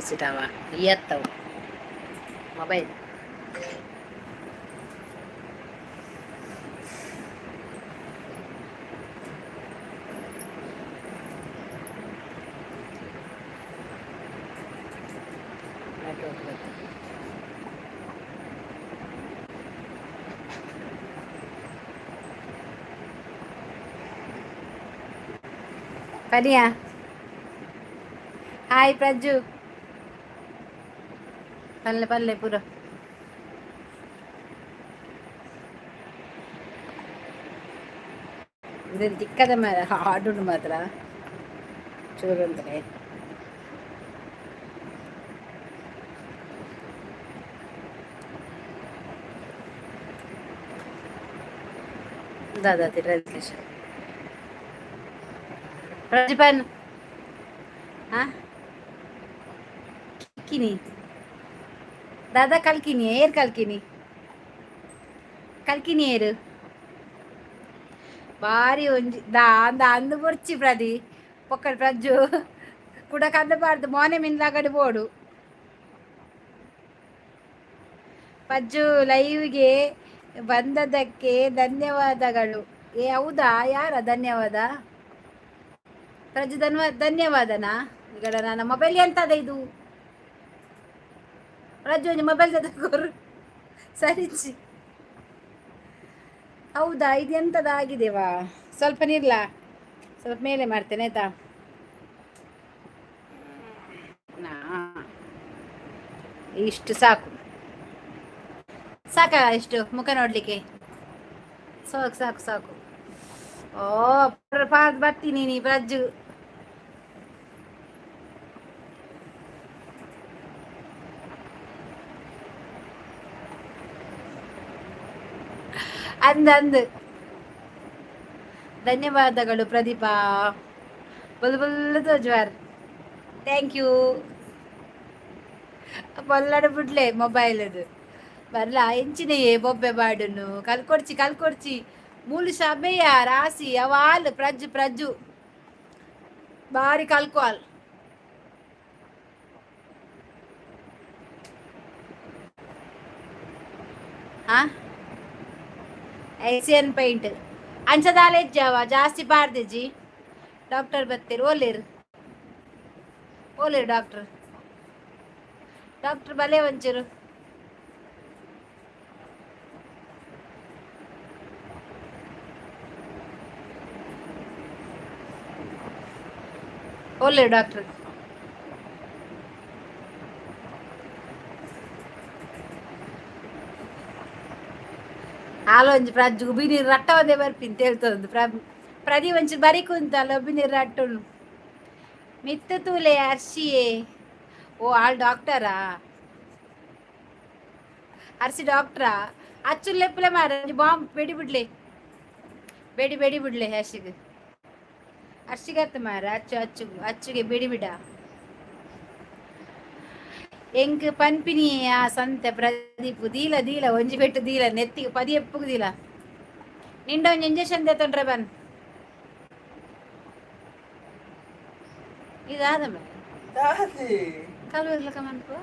ಸಿಟಾವ ಎತ್ತವು mobile. Network ಬರ್ತದೆ. ಪನಿಯಾ, hi ಪ್ರಜ್ಜು. ಪಲ್ಲೆ ಪಲ್ಲೆ ಪೂರ. ಇದನ್ನು ತಿಕ್ಕದ ಮಾರ ಹಾಡುಂಡು ಮಾತ್ರ ಚೂರು ಅಂದ್ರೆ. ದಾದಾ ಟ್ರಾನ್ಸ್ಲೇಷನ್ ಪ್ರಜ್ಜುಪನ್. ಹಾ, ಕಿನಿ ದಾದಾ ಕಲ್ಕಿನಿ ಏರ್ ಕಲ್ಕಿನಿ ಕಲ್ಕಿನಿ ಏರು ಬಾರಿ ಒಂಜಿ ದಾ ಅಂದ ಅಂದು ಬೊರ್ಚಿ ಪ್ರದಿ ಪೊಕ್ಕಡ್ ಪ್ರಜ್ಜು ಕುಡ ಕಂದ ಪಾಡ್ದು ಮೋನೆ ಮಿನ್ಲಾಗಡೆ ಬೋಡು. ಪಜ್ಜು, ಲೈವ್ಗೆ ಬಂದದಕ್ಕೆ ಧನ್ಯವಾದಗಳು. ಏ, ಹೌದಾ? ಯಾರ ಧನ್ಯವಾದ? ಪ್ರಜ್ಜು ಧನ್ಯವಾದನಾ? ಈಗ ನನ್ನ ಮೊಬೈಲ್ ಎಂತದ ಇದು? ಪ್ರಜ್ಜು, ಒಂಜಿ ಮೊಬೈಲ್ ತಗೋರು ಸರಿಚಿ. ಹೌದಾ? ಇದು ಎಂತದ ಆಗಿದೆವಾ? ಸ್ವಲ್ಪ ನಿರ್ಲ, ಸ್ವಲ್ಪ ಮೇಲೆ ಮಾಡ್ತೇನೆ, ಆಯ್ತಾ? ನಾ ಇಷ್ಟು ಸಾಕು. ಸಾಕ ಇಷ್ಟು ಮುಖ ನೋಡ್ಲಿಕ್ಕೆ? ಸಾಕು ಸಾಕು ಸಾಕು. ಓ, ಬರ್ತೀನಿ ನೀ ಪ್ರಜ್ಜು. ಅಂದ ಅಂದು ಧನ್ಯವಾದಗಳು ಪ್ರದೀಪಾ. ಬುಲ್ ಬುಲ್ ತೋಜುವಾರ್. Thank you. ಬೊಲ್ಲಡ ಬಿಡ್ಲೆ ಮೊಬೈಲ್ ಅದು ಬರ್ಲ ಎಂಚಿನೆಯೇ ಬೊಬ್ಬೆ ಬಾಡುನು. ಕಲ್ಕೊಡ್ಚಿ ಕಲ್ಕೊಡ್ಚಿ. ಮೂಲು ಶಬೆಯ ರಾಸಿ ಅವಾಲ್ ಪ್ರಜ್ಜು. ಪ್ರಜ್ಜು ಬಾರಿ ಕಲ್ಕೋಲ್. ಹಾ, ಏಸಿಯನ್ ಪೇಂಟ್ ಅಂಚದಾಲ ಜಾವ ಜಾಸ್ತಿ ಪಾಡ್ದಿಜಿ. ಡಾಕ್ಟರ್ ಬತ್ತೀರ್. ಓಲೇರು ಓಲೇರು ಡಾಕ್ಟರ್. ಡಾಕ್ಟರ್ ಬಲೆ ಒಂಚೂರು. ಓಲೇರು ಡಾಕ್ಟರ್. ಆಲೊಂಜಿ ಪ್ರಜ್ಜು ಉಬಿ ನೀರು ರಟ್ಟ ಒಂದೇ ಬರ್ಪಿನ್ ತೇಳ್ತೊಂದು. ಪ್ರದಿ ಒಂಚೂರು ಬರಿ ಕುಂತಲ್ಲ ಉಬ್ಬಿ ನೀರು ರಟ್ಟುನು. ಮಿತ್ತು ತೂಲೆ ಅರ್ಶಿಯೇ. ಓ, ಆಳ್ ಡಾಕ್ಟರಾ? ಅರ್ಸಿ ಡಾಕ್ಟ್ರಾ? ಅಚ್ಚುಲ್ಲೆಪ್ಪಲೆ ಮಾರ ಬಾಂಬ್ ಬೆಡಿ ಬಿಡ್ಲೆ. ಬೇಡಿ ಬೇಡಿ ಬಿಡ್ಲೆ ಅರ್ಶಿಗೆ. ಅರ್ಶಿಗತ್ತ ಮಾರ ಅಚ್ಚು ಅಚ್ಚು ಅಚ್ಚುಗೆ ಬೇಡಿ ಬಿಡ. ಎಂಕ್ ಪನ್ಪಿನಿ ಆ ಸಂತೆ ಪ್ರದೀಪ್ ದೀಲ ದೀಲ ಒಂಜಿ ಪೆಟ್ಟು ದೀಲ ನೆತ್ತಿಗೆ ಪದಿ ಎಪ್ಪುಗು ದೀಲ. ನಿಂಡ ಒಂಜಿ ಇಂಜೆಕ್ಷನ್ ದೇತೊಂಡ್ರೆ ಬನ್ ಇದಾದ. ದಾದೆ? ಕಲ್ವೆರ್ಲಕ ಮನ್ಪು.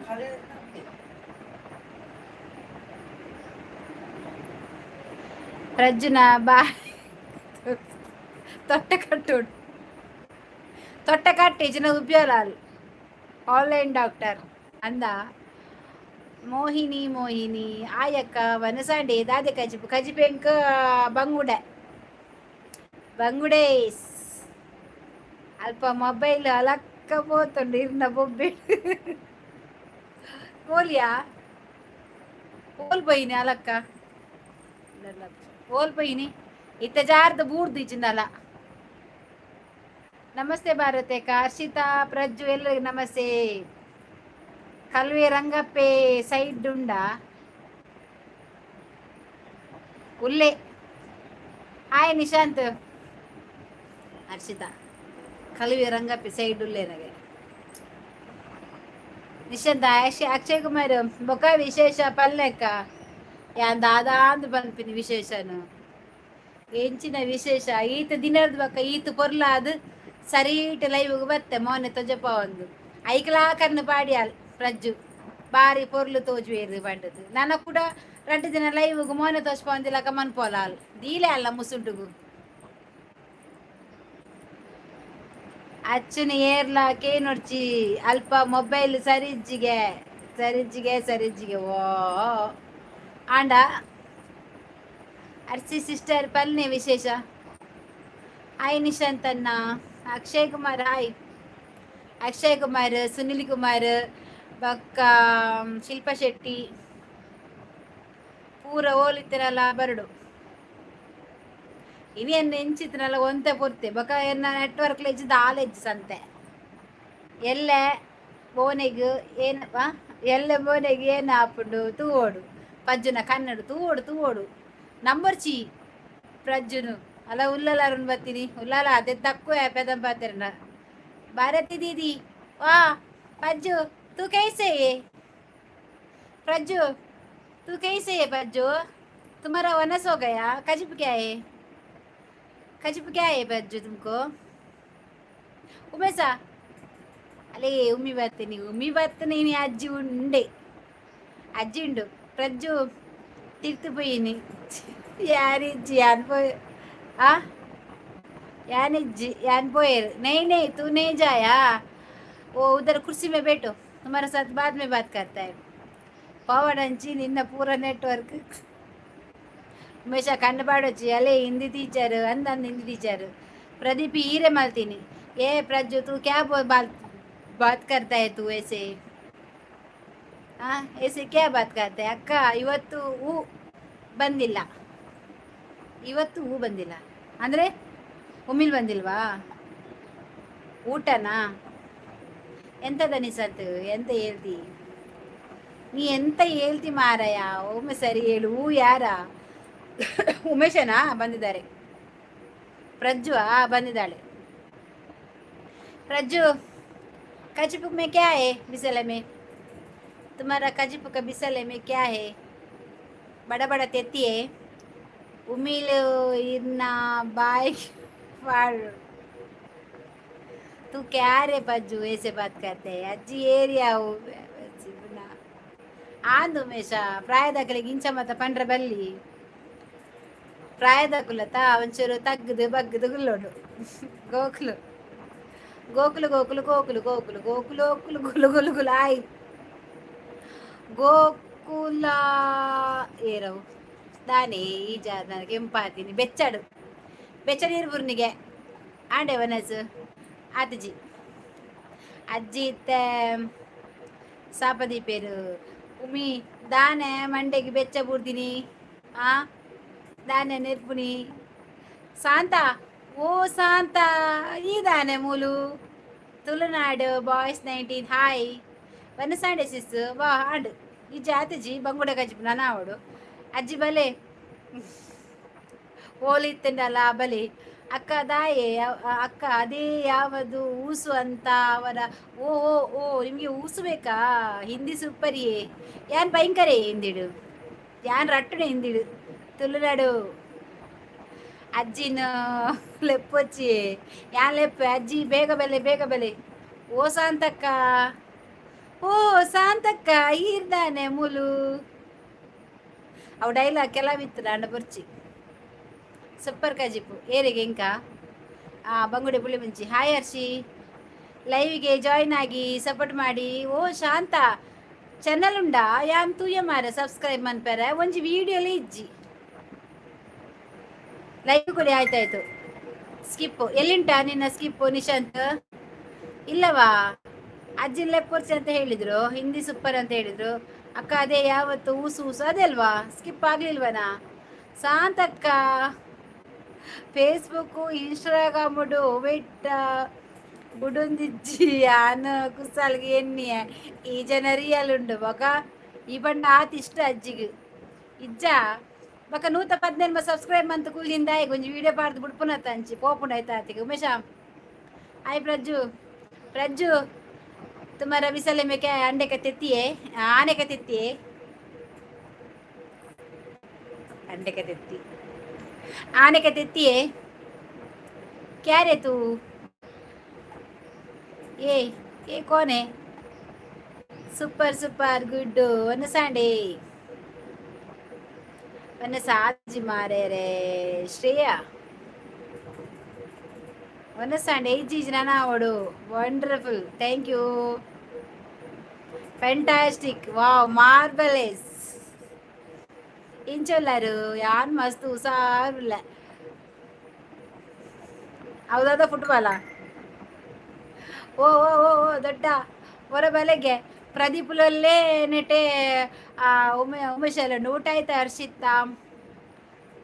ಪ್ರಜ್ಜುನ ಬಾ ತೊಟ್ಟೆ ಕಟ್ಟೋಡು. ತೊಟ್ಟೆ ಕಟ್ಟಿ ಜನ ಉಪಯೋಗ. ಆನ್ಲೈನ್ ಡಾಕ್ಟರ್ ಅಂದ. ಮೋಹಿನಿ ಮೋಹಿನಿ ಆಯಕ್ಕ ವನಸಾಂಡೆ ದಾದೆ ಕಜಿಪು ಕಜಿಪೆಂಕ್ ಬಂಗುಡೆ ಬಂಗುಡೇಸ್. ಅಲ್ಪ ಮೊಬೈಲ್ ಅಲಕ್ಕ ಪೋತುಂಡು ಇರ್ನ ಬೊಬ್ಬೆ. ಪೋಲಿಯಾ ಪೋಲ್ ಪೋಯಿನಿ ಅಲಕ್ಕ ಪೋಲ್ ಪೋಯಿನಿ. ಇತ್ತ ಜಾರ್ದ ಬೂರ್ದು ಇಜ್ಜಿಂದಲ್ಲ. ನಮಸ್ತೆ ಭಾರತೇಕ, ಹರ್ಷಿತಾ, ಪ್ರಜ್ಜು ಎಲ್ಲರಿಗೂ ನಮಸ್ತೆ. ಕಲ್ವೆ ರಂಗಪ್ಪೆ ಸೈಡ್ ಉಂಡ ಉಲ್ಲೆ. ಹಾಯ್ ನಿಶಾಂತ್. ಹರ್ಷಿತಾ, ಕಲ್ವೆ ರಂಗಪ್ಪೆ ಸೈಡ್ ಉಲ್ಲೆ ನನಗೆ. ನಿಶಾಂತ್, ಅಕ್ಷಯ್ ಕುಮಾರ್ ಬೊಕ ವಿಶೇಷ ಪಲ್ಲೆಕ್ಕ. ಯಾನ್ ದಾದಾ ಅಂದ್ ಪನ್ಪಿನಿ ವಿಶೇಷನು? ಎಂಚಿನ ವಿಶೇಷ? ಈತ ದಿನದ ಬೊಕ್ಕ ಈತ ಪೊರ್ಲಾದ್ ಸರೀಟ್ ಲೈವ್ಗ್ ಬತ್ತೆ ಮೋನೆ ತೊಜಪ ಒಂದು. ಐಕ್ಲಾ ಕಣ್ಣು ಪಾಡಿಯಾಲ್ ಪ್ರಜ್ಜು ಬಾರಿ ಪೊರ್ಲು ತೋಜುವೇರು ಪಂಡದು. ನನ ಕೂಡ 2 ದಿನ ಲೈವ್ಗ್ ಮೋನೆ ತೋಜ್ಪಾವಂದಿಲಕ ಮನ್ಪೋಲಾಲ್ ದೀಲೆ ಅಲ್ಲ ಮುಸುಂಟುಗು. ಅಚ್ಚುನ ಏರ್ಲ ಕೇನೊಡ್ಚಿ ಅಲ್ಪ ಮೊಬೈಲ್ ಸರಿಜ್ಜಿಗೆ ಸರಿಜ್ಜಿಗೆ ಸರಿಜ್ಜಿಗೆ. ಓ ಆಂಡ ಅರ್ಸಿ ಸಿಸ್ಟರ್, ಪಲ್ನೆ ವಿಶೇಷ. ಹಾಯ್ ನಿಶಾಂತ್ ಅಣ್ಣ, ಅಕ್ಷಯ್ ಕುಮಾರ್, ಹಾಯ್ ಅಕ್ಷಯ್ ಕುಮಾರ್, ಸುನಿಲ್ ಕುಮಾರ್, ಬೊಕ್ಕ ಶಿಲ್ಪಾ ಶೆಟ್ಟಿ ಪೂರ ಓಲಿತ್ತಿರಲ್ಲ ಬರಡು. ಇನಿ ಎನ್ನ ಎಂಚಿತ್ತಿನಲ್ಲ ಒಂತೆ ಪೊರ್ತೆ. ಬೊಕ ಎನ್ನ ನೆಟ್ವರ್ಕ್ ಲೆಜ್ಜಿ ದಾಲೆಜ್ಜಿ ಸಂತೆ. ಎಲ್ಲೆ ಬೋನೆಗ್ ಏನ, ಎಲ್ಲೆ ಬೋನೆಗ್ ಏನ ಆಪುಂಡು ತೂವೋಡು. ಪಜ್ಜುನ ಕನ್ನಡ ತೂವೋಡು ತೂವೋಡು. ನಂಬರ್ಚಿ ಪ್ರಜ್ಜುನು ಅಲ್ಲ ಉಲ್ಲಲಾರನ್ ಬತ್ತೀನಿ ಉಲ್ಲಾಲ ಅದೇ ತక్కుವ ಪೆದಂ ಪಾತೆರ್ನ. ಭಾರತಿ ದೀದಿ, ವಾ पज्जू, तू कैसे है? प्रज्जू, तू कैसे है? पज्जू, तुम्हारा वनस हो गया? कजिप क्या है? कजिप क्या है पज्जू तुमको? ಉಮೇಶ ಅಲೇ, ಉಮ್ಮಿ ಬರ್ತೀನಿ, ಉಮ್ಮಿ ಬರ್ತೀನಿ. ಅಜ್ಜಿ ಉಂಡೆ, ಅಜ್ಜಿ ಉಂಡು. ಪ್ರಜ್ಜು ತಿರ್ತು ಪೋಯಿನಿ. ಯಾರಿಜ್ಜಿ ಯಾನ್ ಪೋಯ್ ಆ यानिज्जी यान पोयर. नहीं नहीं, तू नहीं जाया. वो उधर कुर्सी में बैठो, तुम्हारे साथ बाद में बात करता है. ಪವಡಂಚಿ ನಿನ್ನ ಪೂರ ನೆಟ್ವರ್ಕ್. ಉಮೇಶ ಕಣ್ಣು ಪಾಡೊಚ್ಚಿ. ಅಲೇ ಹಿಂದಿ ಟೀಚರ್ ಅಂದಂದು ಹಿಂದಿ ಟೀಚರ್ ಪ್ರದೀಪ್ ಹೀರೆ ಮಲ್ತೀನಿ. ए प्रज्जू, तू क्या बात बात करता है तू ऐसे? हाँ, ऐसे क्या बात करता है? ಅಕ್ಕ, ಇವತ್ತು ಹೂ ಬಂದಿಲ್ಲ. ಇವತ್ತು ಹೂ ಬಂದಿಲ್ಲ ಅಂದರೆ ಉಮ್ಮಿಲ್ ಬಂದಿಲ್ವಾ? ಊಟನಾ? ಎಂತದ ನಿಸತ್? ಎಂತ ಹೇಳ್ತಿ ನೀ? ಎಂತ ಹೇಳ್ತಿ ಮಾರಾಯ? ಒಮ್ಮೆ ಸರಿ ಹೇಳು. ಹೂ ಯಾರ? ಉಮೇಶನಾ? ಬಂದಿದ್ದಾರೆ. ಪ್ರಜ್ಜು ಆ ಬಂದಿದ್ದಾಳೆ. प्रज्जू, कजिप में क्या है? बिसले में, तुम्हारा कजिप का बिसले में क्या है? बड़ा बड़ा तेत्ती है. ಉಮಿಲ್ ಇರ್ನ ಬಾಯ್ फाड़. तू क्या रे पज्जू, ऐसे बात करते हैं? ಅಜ್ಜಿ ಏರಿಯಾ ಆಂದು ಉಮೇಶ, ಪ್ರಾಯದಕಲಿಗೆ ಇಂಚ ಮತ್ತ ಪಂಡ್ರೆ ಬಲ್ಲಿ. ಪ್ರಾಯದಕುಲತ ಒಂಚೂರು ತಗ್ಗದು ಬಗ್ಗದು ಗುಲ್ಲೋಡು. ಗೋಕುಲು ಗೋಕುಲು ಗೋಕುಲು ಗೋಕುಲು ಗೋಕುಲು ಗೋಕುಲು ಗೋಕುಲು ಗುಲು ಗುಲು ಗುಲು ಆಯ್ ಗೋಕುಲ ಏರವು ದಾನೆ ಈ ಜಾಗ ಕೆಂಪಾತೀನಿ. ಬೆಚ್ಚಡು ಬೆಚ್ಚ ನೀರು ಬುರ್ನಿಗೆ ಆಂಡೆ ವನಸು ಆತಜಿ. ಅಜ್ಜಿ ಇತ್ತೆ ಸಾಪದಿ ಪೇರು. ಉಮಿ ದಾನೆ ಮಂಡೆಗೆ ಬೆಚ್ಚ ಬೂರ್ದಿನಿ? ಆ ದಾನೆ ನೆರ್ಪುನಿ? ಶಾಂತ, ಓ ಶಾಂತ, ಈ ದಾನೆ ಮೂಲು. Tulunadu boys 19, hi. ವನಸಾಂಡೆ ಸಿಸ್ ವಾ ಆಂಡು ಈ ಜಾತಜಿ ಬಂಗುಡ ಕಜಿಪು ನಾನಾವಡು. ಅಜ್ಜಿ ಬಲೆ ಓಲಿತ್ತಂಡಲ್ಲ ಬಲೆ. ಅಕ್ಕ ದಾಯೆ ಅಕ್ಕ ಅದೇ ಯಾವುದು ಊಸು ಅಂತ ಅವರ. ಓ ಓ ಓ, ನಿಮಗೆ ಊಸು ಬೇಕಾ? ಹಿಂದಿ ಸೂಪರಿಯೇ. ಯಾನ್ ಭಯಂಕರೇ ಹಿಂದಿಡು, ಯಾನ್ ರಟ್ಟುನೆ ಹಿಂದಿಡು. ತುಳುನಾಡು ಅಜ್ಜಿನ ಲೆಪ್ಪೊಚ್ಚಿ ಯಾನ್ ಲೆಪ್ಪೆ. ಅಜ್ಜಿ ಬೇಗ ಬೆಲೆ, ಬೇಗ ಬೆಲೆ. ಓ ಶಾಂತಕ್ಕ, ಓ ಶಾಂತಕ್ಕ, ಈರ್ದಾನೆ ಮೂಲು. ಅವು ಡೈಲಾಗ್ ಕೆಲವಿತ್ತು ಅಂಡ ಬೊರ್ಚಿ. ಸೂಪರ್ ಕಜಿಪು ಏರಿಗೆ ಇಂಕ ಬಂಗುಡೆ ಪುಳಿ ಮುಂಚಿ. ಹಾಯ್ ಹರ್ಷಿ, ಲೈವ್ಗೆ ಜಾಯಿನ್ ಆಗಿ ಸಪೋರ್ಟ್ ಮಾಡಿ. ಓ ಶಾಂತ, ಚಾನಲ್ ಉಂಡಾ? ಯಾನ್ ತೂಯ ಮಾರೆ, ಸಬ್ಸ್ಕ್ರೈಬ್ ಮನ್ಪೆರೆ ಒಂಜಿ ವಿಡಿಯೋಲಿ ಇಜ್ಜಿ. ಲೈವ್ ಕೊಡಿ. ಆಯ್ತಾಯ್ತು. ಸ್ಕಿಪ್ ಎಲ್ಲಿಂಟ ನಿನ್ನ ಸ್ಕಿಪ್ ನಿಶಾಂತ್? ಇಲ್ಲವಾ? ಅಜ್ಜಿನ ಲೆಪ್ಪೊರ್ಚಿ ಅಂತ ಹೇಳಿದ್ರು. ಹಿಂದಿ ಸೂಪರ್ ಅಂತ ಹೇಳಿದ್ರು. ಅಕ್ಕ, ಅದೇ ಯಾವತ್ತು ಊಸು ಊಸು ಅದೇ ಅಲ್ವಾ? ಸ್ಕಿಪ್ ಆಗ್ಲಿಲ್ವನಾ? ಶಾಂತಕ್ಕ, ಫೇಸ್ಬುಕ್ ಇನ್ಸ್ಟಾಗ್ರಾಮುಡು ವೆಟ್ಟ ಬುಡುಂದಿಜ್ಜಿ ಯಾನ್ ಕುಸಾಲ್ಗೆ ಎನ್ನಿಯ. ಈ ಜನ ರಿಯಲ್ ಉಂಡು. ಬೊಕ ಈ ಬಣ್ಣ ಆತ್ ಇಷ್ಟ ಅಜ್ಜಿಗ್ ಇಜ್ಜ. ಬೊಕ 118 ಸಬ್ಸ್ಕ್ರೈಬ್ ಮಂತ್ ಕುಲ್ದಿಂದ ಒಂಜಿ ವಿಡಿಯೋ ಪಾಡ್ದು ಬುಡ್ಪುನತ್ತ ಅಂಚಿ ಪೋಪುಂಡು ಆಯ್ತಾ ಆತಿಗೆ. ಉಮೇಶ ಹಾಯ್. ಪ್ರಜ್ಜು, ಪ್ರಜ್ಜು, तुम्हारा बिसले में क्या है? अंडे का तेत्ती है, आने का तेत्ती है, अंडे का तेत्ती, आने का तेत्ती है क्या रे तू? ये ये कौन है? Super super good. ಒನಸಾಂಡೆ ಒನಸ ಆಜಿ ಮಾರೇರೆ ಶ್ರೇಯಾ. ಒನಸಾಂಡೆ ಇಜ್ಜಿ ಇಜ್ಜಿ ಅವಡು. Wonderful, thank you. Fantastic, wow, marvellous. ಇಂಚೊಲ್ಲಾರು? ಯಾನ್ ಮಸ್ತ್ ಹುಷಾರಿಲ್ಲ. ಹೌದಾದ ಫುಟ್ಬಾಲ? ಓ ಓ ಓ ಓ, ದೊಡ್ಡ ಹೊರ ಬಲೆಗೆ ಪ್ರದೀಪುಲಲ್ಲೇ ನೆಟೆ. ಉಮೇಶ್ ಎಲ್ಲ ಊಟ ಆಯ್ತಾ? ಹರ್ಷಿತಾ,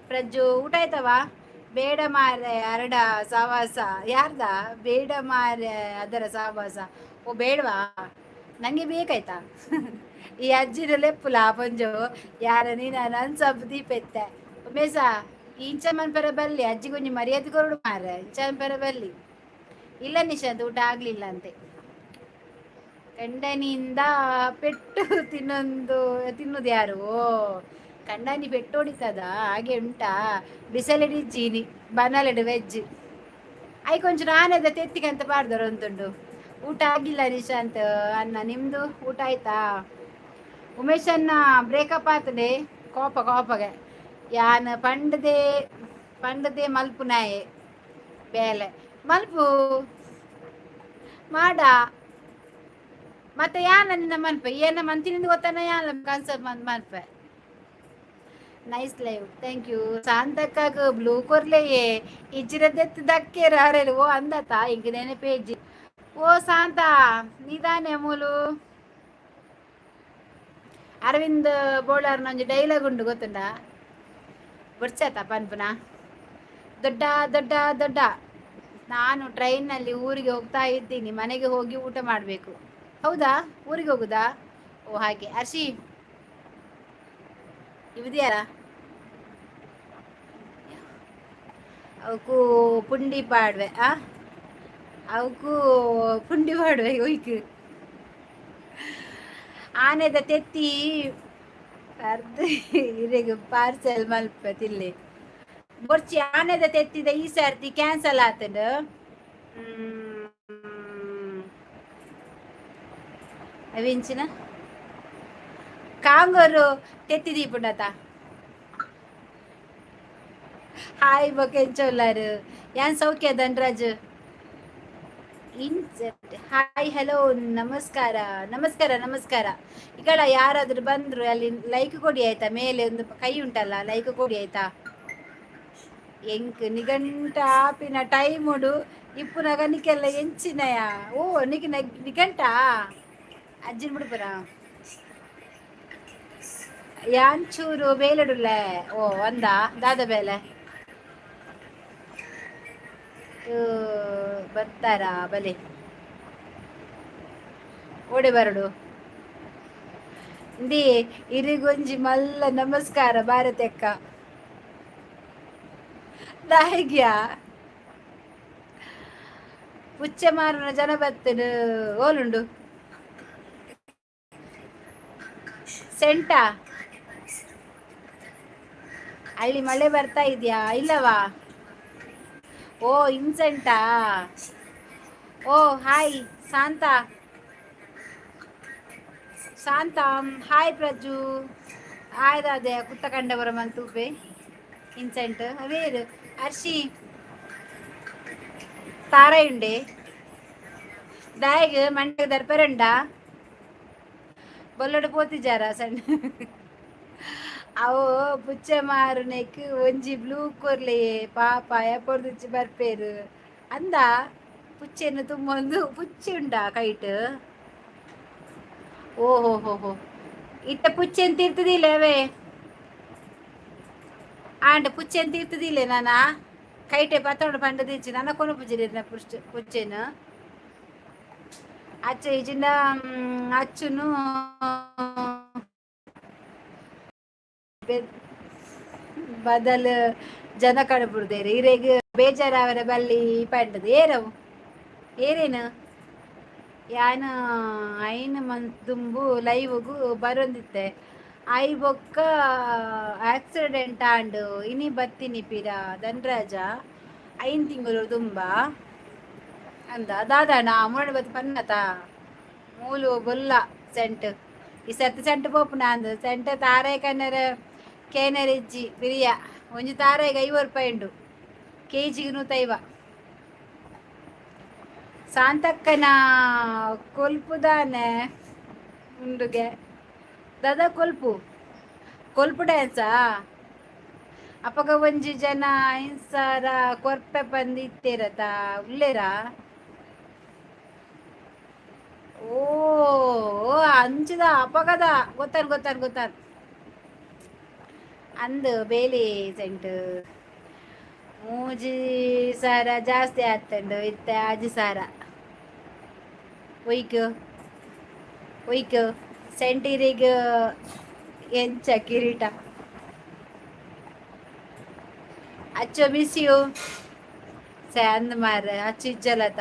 ಪ್ರಜ್ಜು, ಊಟ ಆಯ್ತವಾ? ಬೇಡ ಮಾರೆ ಅರಡ ಸವಾಸ. ಯಾರ್ದ? ಬೇಡ ಮಾರೆ ಅದರ ಸಹವಾಸ. ಓ, ಬೇಡವಾ? ನಂಗೆ ಬೇಕಾಯ್ತಾ? ಈ ಅಜ್ಜಿನ ಲೆಪ್ಪುಲ ಪೊಂಜು ಯಾರ ನೀನ ನನ್ ಸಬ್ ದೀಪೆತ್ತೆ. ಉಮೇಶ, ಇಂಚ ಮನ್ಪೆರ ಬಲ್ಲಿ, ಅಜ್ಜಿ ಕೊಂಚ ಮರ್ಯಾದೆ ಕೊರಡು ಮಾರ. ಇಂಚ ಮನ್ಪೆರ ಬಲ್ಲಿ. ಇಲ್ಲ ನಿಶಾಂತ್, ಊಟ ಆಗ್ಲಿಲ್ಲ ಅಂತೆ. ಕಂಡನಿಯಿಂದ ಪೆಟ್ಟು ತಿನ್ನೊಂದು ತಿನ್ನುದು ಯಾರು? ಓ, ಕಂಡನಿ ಪೆಟ್ಟು ಹೊಡಿತದ? ಹಾಗೆ ಉಂಟಾ? ಬಿಸಲೆಡಿ ಚೀನಿ ಬನಲೆಡು ವೆಜ್ I ಕೊಂಚ ನಾನದ ತೆತ್ತಿಗಂತ ಪಾಡ್ದರ ಅಂತುಂಡು. ಊಟ ಆಗಿಲ್ಲ ನಿಶಾಂತ್ ಅಣ್ಣ, ನಿಮ್ದು ಊಟ ಆಯ್ತಾ? ಉಮೇಶ್ ಅಣ್ಣ, ಬ್ರೇಕಪ್ ಆತದೆ. ಕೋಪ ಕೋಪಗೆ ಯಾನ್ ಪಂಡದೆ ಪಂಡದೆ ಮಲ್ಪುನಾಯೆ ಬೇಲೆ ಮಲ್ಪು ಮಾಡ. ಮತ್ತೆ ಯಾನ ನಿನ್ನ ಮನ್ಪೆ ಏನ ಮಂತಿನಿಂದ ಗೊತ್ತಾನ? ಯಾನ ಕನ್ಸ ಮನ್ಪೆ. Nice live, thank you. ಶಾಂತಕ್ಕಾಗ ಬ್ಲೂ ಕೊರ್ಲೆಯೇ ಇಜ್ಜಿರದೆತ್ತು ದಕ್ಕೇರ ಅರೆಲು. ಓ ಅಂದತ ಇಂಕ ನೆನಪೇಜಿ. ಓ ಶಾಂತ, ನಿದಾನೆ ಮೂಲು. ಅರವಿಂದ್ ಬೋಳಾರ್ನ ಒಂಜಿ ಡೈಲಾಗ್ ಉಂಡು, ಗೊತ್ತುಂಡ? ಬೊಡ್ಚಾತ ಪನ್ಪುನ? ದೊಡ್ಡ ದೊಡ್ಡ ದೊಡ್ಡ. ನಾನು ಟ್ರೈನಲ್ಲಿ ಊರಿಗೆ ಹೋಗ್ತಾ ಇದ್ದೀನಿ, ಮನೆಗೆ ಹೋಗಿ ಊಟ ಮಾಡಬೇಕು. ಹೌದಾ? ಊರಿಗೆ ಹೋಗುದಾ? ಓ ಹಾಗೆ. ಅರ್ಷಿ ಇವಿದ್ಯಾರ ಅವಕ್ಕೂ ಪುಂಡಿ ಪಾಡ್ವೆ. ಆ ಅವಕ್ಕೂ ಪುಂಡಿ ಪಾಡ್ವೆ. ಒಯ್ಕ್ ಆನೆದ ತೆತ್ತಿ ಅರ್ಧ ಇರೆಗ್ ಪಾರ್ಸೆಲ್ ಮಲ್ಪ ತಿಲ್ಲೆ ಬೊರ್ಚಿ. ಆನೆದ ತೆತ್ತಿದ ಈ ಸರ್ತಿ ಕ್ಯಾನ್ಸಲ್ ಆತಂಡ್. ಅವಿಂಚಿನ ಕಾಂಗೋರು ತೆತ್ತಿ ದೀಪುಂಡತ. ಹಾಯ್ ಬೊಕೆಂಚೊಲ್ಲಾರು? ಯಾನ್ ಸೌಖ್ಯ ಧನ್ರಾಜ್. ಇನ್ಸೆಪ್ಟ್, ಹಾಯ್, ಹಲೋ, ನಮಸ್ಕಾರ ನಮಸ್ಕಾರ ನಮಸ್ಕಾರ. ಈಗ ಯಾರಾದರೂ ಬಂದ್ರು ಅಲ್ಲಿ ಲೈಕ್ ಕೊಡಿ ಆಯ್ತಾ? ಮೇಲೆ ಒಂದು ಕೈ ಉಂಟಲ್ಲ, ಲೈಕ್ ಕೊಡಿ ಆಯ್ತಾ? ಎಂಕ್ ನಿಗಂಟ ಆಪಿನ ಟೈಮುಡು ಇಪ್ಪುನಗ ನಿಕ್ಕೆಲ್ಲ ಎಂಚಿನಯ? ಓ, ನಿಕ್ ನಿಗಂಟ ಅಜ್ಜಿನ ಬಿಡುಪುರ. ಯಾಂಚೂರು ಬೇಲೆಡುಲ್ಲೆ. ಓ ಒಂದ ದಾದ ಬೇಲೆ ಬರ್ತಾರಾ? ಬಲೆ ಓಡೆ ಬರಡು. ಇಂದಿ ಇರಿಗೊಂಜಿ ಮಲ್ಲ ನಮಸ್ಕಾರ ಭಾರತಕ್ಕ ದಾಯಿಗ್ಯಾ. ಪುಚ್ಚೆ ಮಾರುನ ಜನ ಬತ್ತನು. ಓಲುಂಡು ಸೆಂಟ? ಅಲ್ಲಿ ಮಳೆ ಬರ್ತಾ ಇದೆಯಾ ಇಲ್ಲವಾ? ಓ ಇನ್ಸೆಂಟಾ? ಓ ಹಾಯ್ ಶಾಂತ, ಶಾಂತ ಹಾಯ್. ಪ್ರಜ್ಜು ಆಯ್ದ ಅದೇ ಕುತ್ತ ಕಂಡವರ ಮಂತೂಪೆ ಇನ್ಸೆಂಟ್ ಅವೇರು. ಅರ್ಷಿ ತಾರಾಯುಂಡೆ ದಾಯಿಗ್ ಮಂಡೆ ದರ್ಪರಂಡ ಬೊಲ್ಲಡು ಪೋತಿಜಾರ ಸಣ್ಣ. ಅವು ಪುಚ್ಚೆ ಮಾರುನೆಕ್ ಒಂಜಿ ಬ್ಲೂ ಕೊರ್ಲೆಯೇ ಪಾಪ ಎಪೊರ್ದುಚ್ಚಿ ಬರ್ಪೇರು ಅಂದ. ಪುಚ್ಚೆನು ತುಂಬೊಂದು ಪುಚ್ಚೆ ಉಂಡಾ ಕೈಟ್? ಓಹೋ ಹೋ ಹೋ, ಇತ್ತ ಪುಚ್ಚೆನ್ ತೀರ್ತದಿಲ್ಲ ಅವೇ ಆಂಡ ಪುಚ್ಚೆನ್ ತೀರ್ತದಿಲ್ಲ ನಾನ ಕೈಟೆ ಪತ್ತೊಂಡು ಪಂಡ ದಿಚ್ಚಿ ನನ್ನ ಕೊನು ಪುಜ್ಜಿನ ಪುಷ್ಟ್ ಪುಚ್ಚೆನು ಅಚ್ಚ ಇಜಿಂದ ಅಚ್ಚುನು ಬದಲು ಜನ ಕಡಬುಡ್ದೇರು. ಇರೆಗ್ ಬೇಜಾರಾವರ ಬಲ್ಲಿ ಪಂಡದು ಏರವು ಏರೇನು? ಯಾನ ಐನ್ ಮಂತ್ ದುಂಬು ಲೈವ್ಗು ಬರೊಂದಿತ್ತೆ. I ಬೊಕ್ಕ ಆಕ್ಸಿಡೆಂಟ್ ಆಂಡ್, ಇನಿ ಬತ್ತಿನಿ ಪಿರ. ಧನ್ರಾಜ, 5 ತಿಂಗಳು ದುಂಬ ಅಂದ ದಾದಾಣ ಮುರಣ ಬತ್ತಿ ಪನ್ನತ ಮೂಲು ಬೊಲ್ಲ. ಸೆಂಟ್. ಈ ಸರ್ತಿ ಸೆಂಟ್ ಪೋಪುನ ಅಂದು ಸೆಂಟ್ ತಾರಾಯಿ ಕನ್ನರ ಕೇನರ್ ಇಜ್ಜಿ ಬಿರಿಯ. ಒಂಜಿ ತಾರಾಯಿಗೆ 50 ರೂಪಾಯಿ ಉಂಡು, ಕೆಜಿಗೆ 150. ಶಾಂತಕ್ಕನ ಕೊಲ್ಪುದಾನೆ ಉಂಡುಗೆ ದಾದಾ ಕೊಲ್ಪು ಕೊಲ್ಪು ಡ್ಯಾನ್ಸಾ? ಅಪಗ ಒಂಜಿ ಜನ 5000 ಕೊರ್ಪೆ ಬಂದು ಇತ್ತೇರತ ಉಲ್ಲೇರಾ? ಓ ಓ, ಅಂಚದ ಅಪಗದ ಗೊತ್ತಾನ್ ಗೊತ್ತಾನ್ ಗೊತ್ತಾನ್ ಅಂದು. ಬೇಲಿ ಸೆಂಟು 3000 ಜಾಸ್ತಿ ಆಗ್ತುಂಡು ಇತ್ತೆ 6000. ಒಯ್ಕ್ ಒಯ್ಕ್ ಸೆಂಟಿರಿಗ್ ಎಂಚ ಕಿರೀಟ? ಅಚ್ಚು ಮಿಸ್ you ಅಂದ್ ಮಾರ್ರೆ. ಅಚ್ಚು ಇಜ್ಜಲತ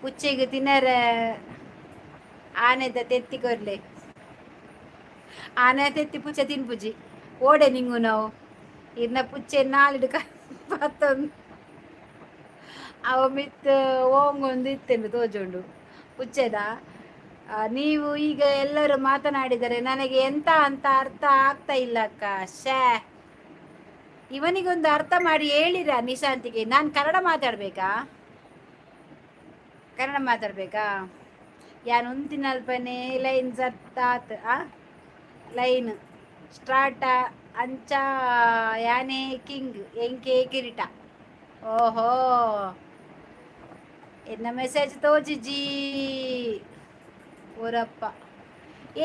ಪುಚ್ಚೆಗ್ ತಿನರೆ ಆನೆದ ತೆತ್ತಿ ಕೊರ್ಲೆ. ಆನೆ ತೆತ್ತಿ ಪುಚ್ಚೆ ತಿನ್ಪುಜಿ. ಓಡೆ ನಿಂಗು ನಾವು ಇರ್ನ ಪುಚ್ಚೆ ನಾಲಿಡ್ ಪತ್ತೊಂದು ಅವ ಮಿತ್ ಓಂಗೊಂದು ಇತ್ತೆಂದು ತೋಜುಂಡು ಪುಚ್ಚೆದ. ನೀವು ಈಗ ಎಲ್ಲರೂ ಮಾತನಾಡಿದರೆ ನನಗೆ ಎಂತ ಅಂತ ಅರ್ಥ ಆಗ್ತಾ ಇಲ್ಲ ಅಕ್ಕ. ಶ್ಯಾ, ಇವನಿಗೊಂದು ಅರ್ಥ ಮಾಡಿ ಹೇಳಿರ ನಿಶಾಂತಿಗೆ. ನಾನು ಕನ್ನಡ ಮಾತಾಡ್ಬೇಕಾ? ಕನ್ನಡ ಮಾತಾಡ್ಬೇಕಾ? ಯಾನ್ ಉಂತಿನಲ್ಪನೆ ಲೈನ್ ಸತ್ತಾತ್. ಆ ಲೈನ್ ಸ್ಟಾರ್ಟ ಅಂಚ ಯಾನೇ ಕಿಂಗ್ ಎಂಕೆ ಕಿರೀಟ. ಓಹೋ, ಎನ್ನ ಮೆಸೇಜ್ ತೋಜಿಜಿ ಓರಪ್ಪ.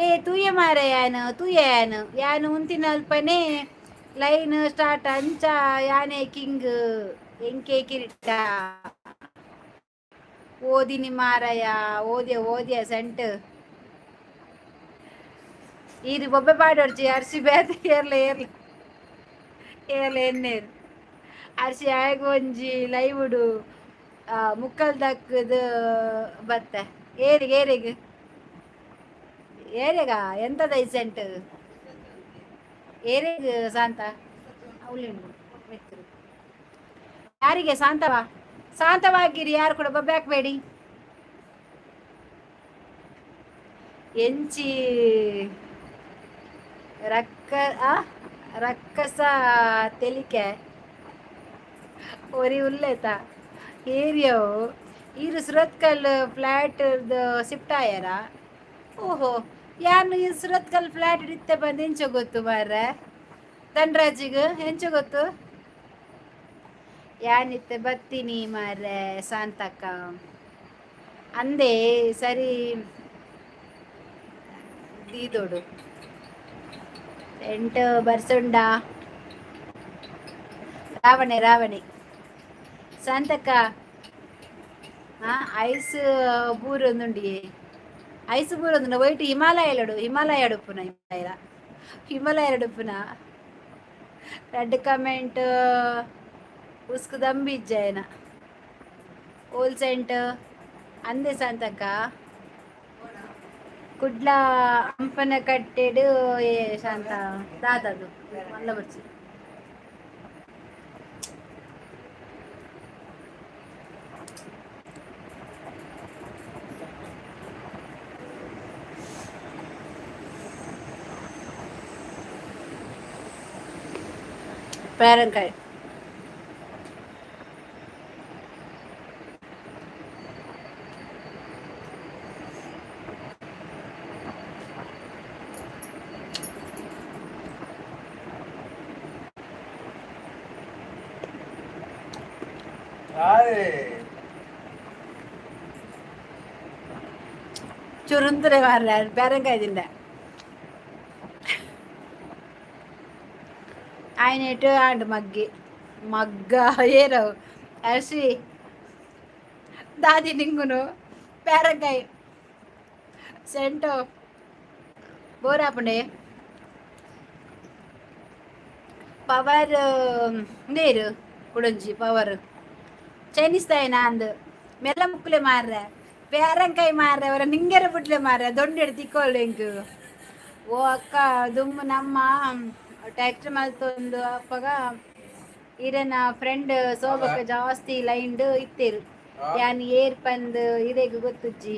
ಏ ತೂಯ ಮಾರ, ಯಾನು ತೂಯ ಯಾನು ಯಾನು ಉಂತಿನಲ್ಪನೆ ಲೈನ್ ಸ್ಟಾರ್ಟ್ ಅಂಚ ಯಾನೇ ಕಿಂಗ್ ಎಂಕೆ ಕಿರೀಟ. ಓದಿನಿ ಮಾರಯ್ಯ, ಓದ್ಯ ಓದ್ಯ. ಸೆಂಟ್ ಈರು ಬೊಬ್ಬೆ ಪಾಡೊಡ್ಚಿ ಅರ್ಶಿ ಬೇತೆ. ಏರ್ಲ ಏರ್ಲ ಏರ್ಲ ಎನ್ನೇರು ಅರ್ಶಿ ಆಯಗ್ ಒಂಜಿ ಲೈವುಡು ಮುಕ್ಕಲ್ ದಕ್ಕದು ಬತ್ತೆ. ಏರಿಗೆ ಏರಿಗೆ ಏರಿಗ ಎಂತದ ಈ ಸೆಂಟ್ ಏರಿಗ್ ಶಾಂತ ಅವಳು ಮಿತ್ರರು ಯಾರಿಗೆ? ಶಾಂತವಾ ಶಾಂತವಾಗಿರಿ, ಯಾರು ಕೂಡ ಬೊಬ್ಬೆ ಹಾಕ್ಬೇಡಿ. ಎಂಚಿ ರಕ್ಕ ಆ ರಕ್ಕಸ ತೆಲಿಕೆ ಒರಿ ಉಲ್ಲೇತ ಏರಿಯವು. ಈರು ಸುರತ್ಕಲ್ ಫ್ಲ್ಯಾಟ್ ಶಿಫ್ಟ್ ಆಯಾರ? ಓಹೋ, ಯಾನು ಈ ಸುರತ್ಕಲ್ ಫ್ಲ್ಯಾಟ್ ಇತ್ತೆ ಬಂದು ಎಂಚ ಗೊತ್ತು ಮಾರ್ರೆ? ಧನ್ರಾಜಿಗ್ ಎಂಚ ಗೊತ್ತು? ಯಾನಿತ್ತೆ ಬತ್ತೀನಿ ಮಾರ್ರೆ ಶಾಂತಕ್ಕ ಅಂದೇ ಸರಿ ದೀದೋಡು. ಎಂಟು ಬರ್ಸುಂಡ ರಾವಣೆ ರಾವಣೆ. ಶಾಂತಕ್ಕ, ಐಸ್ ಬೂರೊಂದುಂಡಿಯೇ? ಐಸ್ ಬೂರೊಂದುಂಡ ಒಯ್ಟ್ ಹಿಮಾಲಯಲಡು ಹಿಮಾಲಯ ಉಪ್ಪುನ ಹಿಮಾಲಯ ಹಿಮಾಲಯ ಉಪ್ಪುನ. ರೆಡ್ ಕಮೆಂಟ್ ಉಸ್ಕು ದಂಬಿ ಇಜ್ಜಾಯನ ಹೋಲ್ ಸೆಂಟ್ ಅಂದೆ ಶಾಂತಕ್ಕ. ಕುಡ್ಲ ಹಂಪನ ಕಟ್ಟೆಡು. ಏ ಶಾಂತ ದಾದದು ಮಲ್ಲ ಬರ್ಚಿ. ಪೇರಂಕಾಯಿ. ಚುರುಂದ್ರೆ ಮಾರ್ರೆ ಪೇರಂಕಾಯಿ ತಿಂಡೆ. ఆయన ಆಂಡ್ ಮಗ್ಗಿ ಮಗ್ಗ ಏರವು ಅರ್ಶಿ ದಾದಿ ನಿಂಗುನು ಪೇರಂಕಾಯಿ ಸೆಂಟು ಬೋರಾಪುಂಡೆ ಪವರ್ ನೀರು ಕುಡಂಜಿ ಪವರ್ ಚೈನೀಸ್ ತಾಯಿನ ಅಂದು ಮೆಲ್ಲ ಮುಕ್ಕುಲೆ ಮಾರ್ರೆ ಪೇರಂಕಾಯಿ ಮಾರ್ರೆ ಅವರ ನಿಂಗೆರ ಬುಡ್ಲೆ ಮಾರ್ರೆ ದೊಂಡೆಡ್ ತಿಕ್ಕೊಳ್ಳು ಎಂಕ್. ಓ ಅಕ್ಕ, ದುಮ್ಮು ನಮ್ಮ ಟ್ಯಾಕ್ಟರ್ ಮಲ್ತೊಂದು ಅಪ್ಪಗ ಇರೆನ ಫ್ರೆಂಡ್ ಸೋಬಕ್ಕ ಜಾಸ್ತಿ ಲೈನ್ಡ್ ಇತ್ತೇರು. ಯಾನ್ ಏರ್ ಪಂದ್ ಇರೆಗ್ ಗೊತ್ತುಜ್ಜಿ.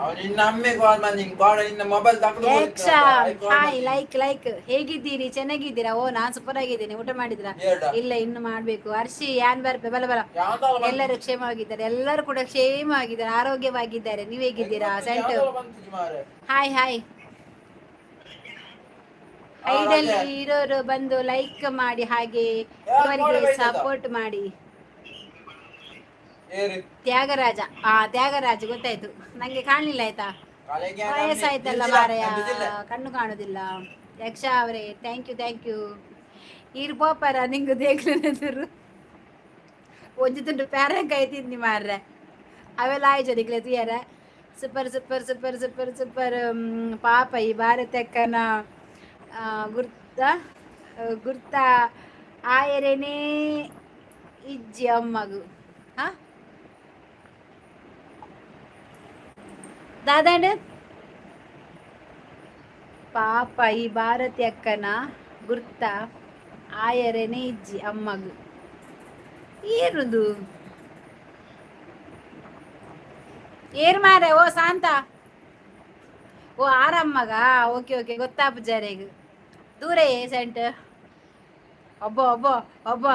ಅವನು ಇನ್ನ ಅಮ್ಮೆ ಕಾಲ್ ಮಾಡಿ ಕಾಲ್ ನಿನ್ನ ಮೊಬೈಲ್ ತಕೊಂಡು ಯಕ್ಷ, ಹಾಯ್, ಲೈಕ್ ಲೈಕ್. ಹೇಗಿದ್ದೀರಿ? ಚೆನ್ನಾಗಿದ್ದೀರಾ? ಓ, ನಾನ್ ಸೂಪರ್ ಆಗಿದ್ದೀನಿ. ಊಟ ಮಾಡಿದ್ರಾ? ಇಲ್ಲ, ಇನ್ನು ಮಾಡ್ಬೇಕು. ಹರ್ಷಿ ಯಾನ್ ಬರ್ಪೆ ಬಲ ಬಲ. ಎಲ್ಲರೂ ಕ್ಷೇಮವಾಗಿದ್ದಾರೆ, ಎಲ್ಲರೂ ಕೂಡ ಕ್ಷೇಮವಾಗಿದ್ದಾರೆ, ಆರೋಗ್ಯವಾಗಿದ್ದಾರೆ. ನೀವ್ ಹೇಗಿದ್ದೀರಾ? Scent, hi hi. ಐಡಲ್ಲಿ ಇರೋರು ಬಂದು ಲೈಕ್ ಮಾಡಿ, ಹಾಗೆ ಇವರಿಗೆ ಸಪೋರ್ಟ್ ಮಾಡಿ. ತ್ಯಾಗರಾಜ, ಆ ತ್ಯಾಗರಾಜ ಗೊತ್ತಾಯ್ತು, ನಂಗೆ ಕಾಣ್ಲಿಲ್ಲ ಆಯ್ತಾ? ವಯಸ್ಸಾಯ್ತಲ್ಲ ಮಾರಾಯ, ಕಣ್ಣು ಕಾಣುದಿಲ್ಲ. ಯಕ್ಷ ಅವರೇ, thank you, thank you. ಈರ್ ಪೋಪರ ನಿಂಗು ದೇಗ್ಲನೆದುರು ಒಂಜಿ ತುಂಡು ಪ್ಯಾರಂಕಾಯಿ ತಿಂದಿ ಮಾರ್ರೆ, ಅವೆಲ್ಲ ಆಯ್ತು ನಿಕ್ಲೆ ತುಯರ. Super super super super super. ಪಾಪ ಈ ಭಾರತಕ್ಕನ ಗುರ್ತ ಗುರ್ತ ಆಯರೇನೇ ಇಜ್ಜಿ ಅಮ್ಮಗು. ಹಾ ದಾದಾಂಡ್ ಪಾಪ ಈ ಭಾರತಿ ಅಕ್ಕನ ಗುರ್ತ ಆಯರೇನೆ ಇಜ್ಜಿ ಅಮ್ಮಗು. ಏರುದು ಏರ್ ಮಾರೆ? ಓ ಶಾಂತ, ಓ ಆರಮ್ಮಗ. ಓಕೆ ಓಕೆ, ಗೊತ್ತಾಪು ಜರೆಗ್ ದೂರ ಸೆಂಟ್. ಒಬ್ಬ ಒಬ್ಬ ಒಬ್ಬ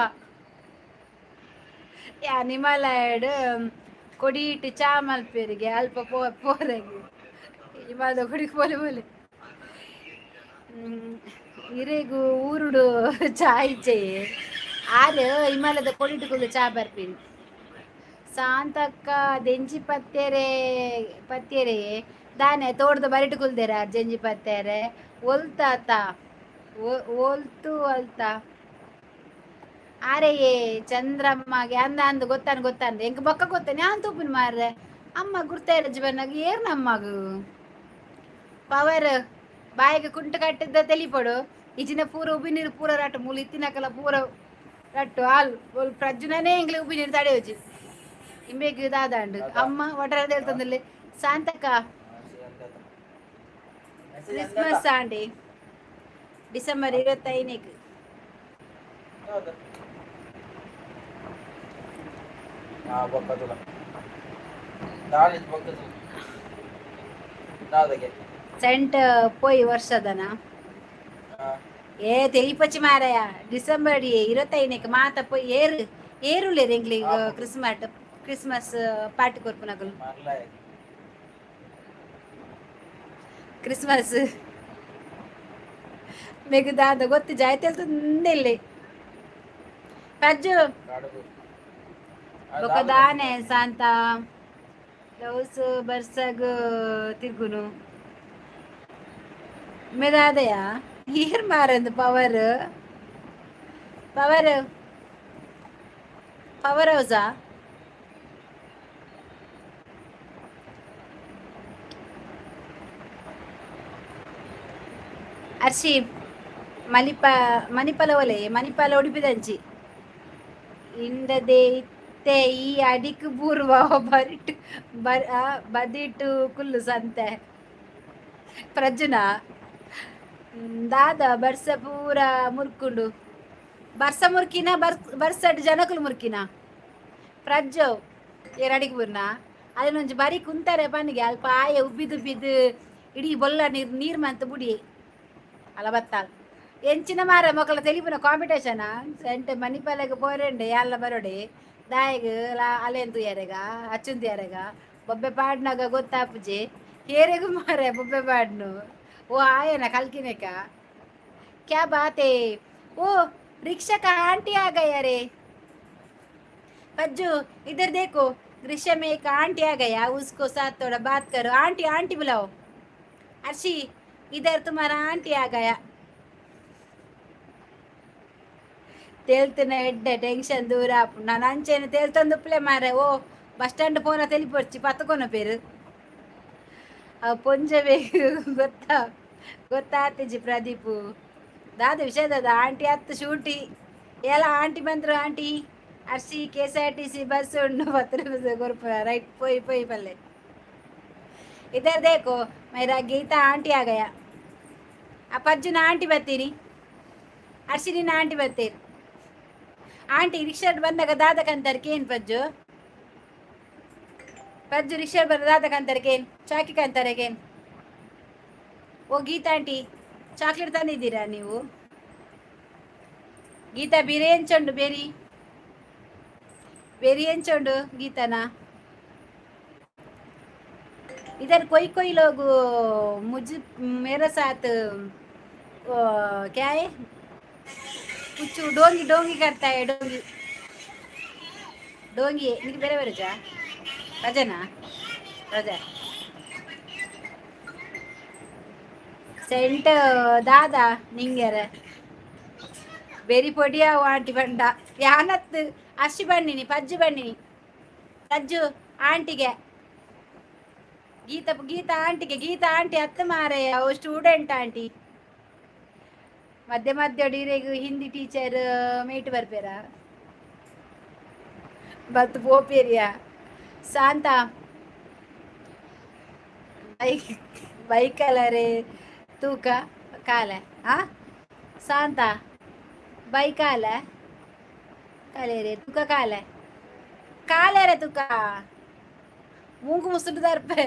ಯಾ ನಿಮಲಾಯ್ಡ್ ಕೊಡಿಟ್ ಚಾ ಮಲ್ಪೇರಿಗೆ ಅಲ್ಪ ಪೋ ಪೋರೆಗ್ ಇಮಾದ ಕೊಡಿ ಪೋಲೆ ಪೋಲೆ. ಇರೆಗು ಊರುಡು ಚಾ ಇಚ್ಚೆಯೇ ಆರು ಹಿಮಾಲಯದ ಕೊಡಿಟ್ಟು ಕುಲ್ದು ಚಾ ಬರ್ಪಿನಿ. ಶಾಂತಕ್ಕ ದೆಂಜಿ ಪತ್ತೇರೆ ಪತ್ತೇರೆ ದಾನೆ ತೋಟದ ಬರಿಟು ಕುಲ್ದೇರ ಜಂಜಿ ಪತ್ತೇರೆ ಒಲ್ತಾತ ಒಲ್ತು ಅಲ್ತ ಆರೆಯೇ ಚಂದ್ರಮ್ಮಗೆ ಅಂದ ಅಂದ ಗೊತ್ತಾನ ಗೊತ್ತಾನ ಎಂಕ್ ಬೊಕ್ಕ ಗೊತ್ತಾನೆ ಯಾನ್ ತೂಪಿನ ಮಾರ್ರೆ ಅಮ್ಮ ಗುರ್ತಾಯಿರಜ್ಜಿ ಬನ್ನಾಗ ಏರ್ ನಮ್ಮಗು ಪವರ್ ಬಾಯಿಗೆ ಕುಂಟು ಕಟ್ಟಿದ್ದ ತೆಲಿಪೊಡು ಇಜಿನ ಪೂರ ಉಬ್ಬಿ ನೀರು ಪೂರ ರಟ್ಟು ಮೂಲು ಇತ್ತಿನಕಲ ಪೂರ ರಟ್ಟು ಹಾಲು ಪ್ರಜ್ಜುನೇ ಎಂಗ್ಲೆ ಉಬ್ಬಿ ನೀರು ತಡೆಯೋಜಿ ಇಂಬೇಗ್ ದಾದಾಂಡು ಅಮ್ಮ ಒಟರ ಹೇಳ್ತಂದಲ್ಲಿ. Shantakka, Christmas Andy December 25ಕ್ಕೆ. Scent ಪೋಯಿ ವರ್ಷದನ ಏ ತೆಲಿಪಚ್ಚಿ ಮಾರಾಯ. ಡಿಸೆಂಬರ್ 25ಕ್ಕೆ ಮಾತ ಪೋಯಿ ಏರು ಏರುಲೇರು ಎಂಗ್ಲಿ ಕ್ರಿಸ್ಮಸ್ ಕ್ರಿಸ್ಮಸ್ ಪಾರ್ಟಿ ಕೊರ್ಪುನಕುಲು ಕ್ರಿಸ್ಮಸ್ ಮೆಗು ದಾದ ಗೊತ್ತು ಜಾಯ್ತೆಲ್ತಂದಿಲ್ಲ ಪಜ್ಜು ಬೊಕ ದಾನೆ ಶಾಂತ ಲವ್ಸ್ ಬರ್ಸಗ್ ತಿರ್ಗುನು ಮೆದಾದಯ ಈರ್ ಮಾರಂದು ಪವರ್ ಪವರ್ ಪವರ್ ಹೌಸಾ? ಅರ್ಶಿ ಮಣಿಪ ಮಣಿಪಾಲ ಒಲೆ ಮಣಿಪಾಲ ಉಡುಪಿದಂಚಿ ಇಂಡದೆ ಇತ್ತೆ ಈ ಅಡಿಕ್ ಬೂರ್ವ ಬರಿಟು ಬರ್ ಬದಿಟು ಕುಲ್ಲು ಸಂತೆ ಪ್ರಜ್ಜುನ ದಾದ ಬರ್ಸ ಪೂರ ಮುರ್ಕುಂಡು ಬರ್ಸ ಮುರ್ಕಿನ ಬರ್ ಬರ್ಸಡ್ ಜನಕುಲು ಮುರ್ಕಿನ ಪ್ರಜ್ಜು ಏರ್ ಅಡಿಗೆ ಬೂರ್ನ ಅದನ್ನೊಂಜಿ ಬರಿ ಕುಂತಾರೆ ಪನಿಗೆ ಅಲ್ಪ ಆಯ ಉಬ್ಬಿದು ಉಬ್ಬಿದು ಇಡೀ ಬೊಲ್ಲ ನೀರು ನೀರು ಮಂತ ಬುಡಿ ಅಲ ಬತ್ತಾಲ್ ಎಂಚಿನ ಮಾರ ಮೊಕಲ ತೆಲಿಪುನ ಕಾಂಪಿಟೇಷನ್ ಸೆಂಟ್ ಮಣಿಪಾಲಗ್ ಪೋರೆಂಡೆ ಯಾಲ್ಲ ಬರೋಡೆ ದಾಯಗ್ ಲಾ ಅಲೆನ್ ತೂಯರೆಗ ಅಚ್ಚುನ್ ತುಯರೆಗ ಬೊಬ್ಬೆ ಪಾಡ್ನಾಗ ಗೊತ್ತಾಪುಜೆ ಏರೆಗು ಮಾರೆ ಬೊಬ್ಬೆ ಪಾಡ್ನು. ಓ ಆಯನ ಕಲ್ಕಿನೆಕ क्या बात है. ओ रिक्शा का आंटी आ गया रे. पज्जू, इधर देखो, रिक्शा में एक आंटी आ गया, उसको साथ थोड़ा बात करो. आंटी, आंटी बुलाओ. अर्शी, इधर तुम्हारा आंटी आ गया. ತೇಲ್ತಿನ ಎಡ್ಡೆ ಟೆನ್ಷನ್ ದೂರ ಆಪುಂಡು. ನಾನು ಅಂಚೆನೆ ತೇಲ್ತೊಂದುಪ್ಪಲೆ ಮಾರೆ. ಓ ಬಸ್ ಸ್ಟ್ಯಾಂಡ್ ಪೋನ ತೆಲಿಪೊರ್ಚಿ ಪತ್ತಕೊನ ಪೇರು ಅವು ಪೊಂಜಬೇಕು ಗೊತ್ತಾ ಗೊತ್ತಾತಿಜಿ. ಪ್ರದೀಪು ದಾದ ವಿಷಯ ದಾದ ಆಂಟಿ ಹತ್ತು ಶೂಟಿ ಎಲ್ಲ ಆಂಟಿ ಬಂದ್ರು. Aunty Arshi KSRTC bus ಉಂಡು 10 ರೂಪಾಯಿ ಕೊರ್ಪ ರೈಟ್ ಪೋಯಿ ಪೋಯಿ ಪಲ್ಲೆ. इधर देखो, मेरा गीता आंटी आ गया. ಆ ಪಜ್ಜುನ ಆಂಟಿ ಬರ್ತೀರಿ. ಅರ್ಶಿನಿನ ಆಂಟಿ ಬರ್ತೀರಿ. ಆಂಟಿ ರಿಕ್ಷಾ ಬಂದಾಗ ದಾದ ಕಂತಾರೆ ಕೇನ್ ಪಜ್ಜು. ಪಜ್ಜು ರಿಕ್ಷಾ ಬರ ದಾದ ಕಂತಾರಕೇನ್ ಚಾಕಿ ಕಂತಾರಕೇನ್. ಓ ಗೀತಾ ಆಂಟಿ, ಚಾಕ್ಲೇಟ್ ತಂದಿದ್ದೀರಾ ನೀವು? ಗೀತಾ, ಬಿರೆ ಎಂಚುಂಡು? ಬೆರಿ ಬೆರಿ ಎಂಚುಂಡು ಗೀತಾನ? इधर कोई कोई लोग मुझ मेरे साथ क्या है, कुछ डोंगी डोंगी करता है. डोंगी ಡೋಂಗಿ. ನಿನಗೆ ಬೇರೆ ಬೇರೆ ರಜಾ ರಜನಾ? ರಜಾ ಸೆಂಟ್ ದಾದಾ ನಿಂಗೆರ ಬೆರಿ ಪೊಡಿಯ ಆಂಟಿ ಬಂಡ ಯಾನತ್ ಅಶಿ ಬನ್ನಿನಿ ಪಜ್ಜು ಬನ್ನಿನಿ. ಪಜ್ಜು ಆಂಟಿಗೆ, ಗೀತಾ, ಗೀತಾ ಆಂಟಿಗೆ. ಗೀತಾ ಆಂಟಿ ಅತ್ತ ಮಾರಯ್ಯ, ಅವು ಸ್ಟೂಡೆಂಟ್ ಆಂಟಿ. ಮಧ್ಯ ಮಧ್ಯ ಡೀರೆಗ್ ಹಿಂದಿ ಟೀಚರ್ ಮೇಟ್ ಬರ್ಪೇರ ಬತ್ ಪೋಪೇರಿಯ. ಶಾಂತ ಬೈಕ್ ಬೈಕಲರೆ ತೂಕ ಕಾಲ. ಆ ಶಾಂತ ಬೈಕಾಲ ಕಾಲೇರೆ ತುಕ ಕಾಲ ಕಾಲೇರೆ ತುಕ ಮೂಗು ಮುಸುಡು ದರ್ಪೆ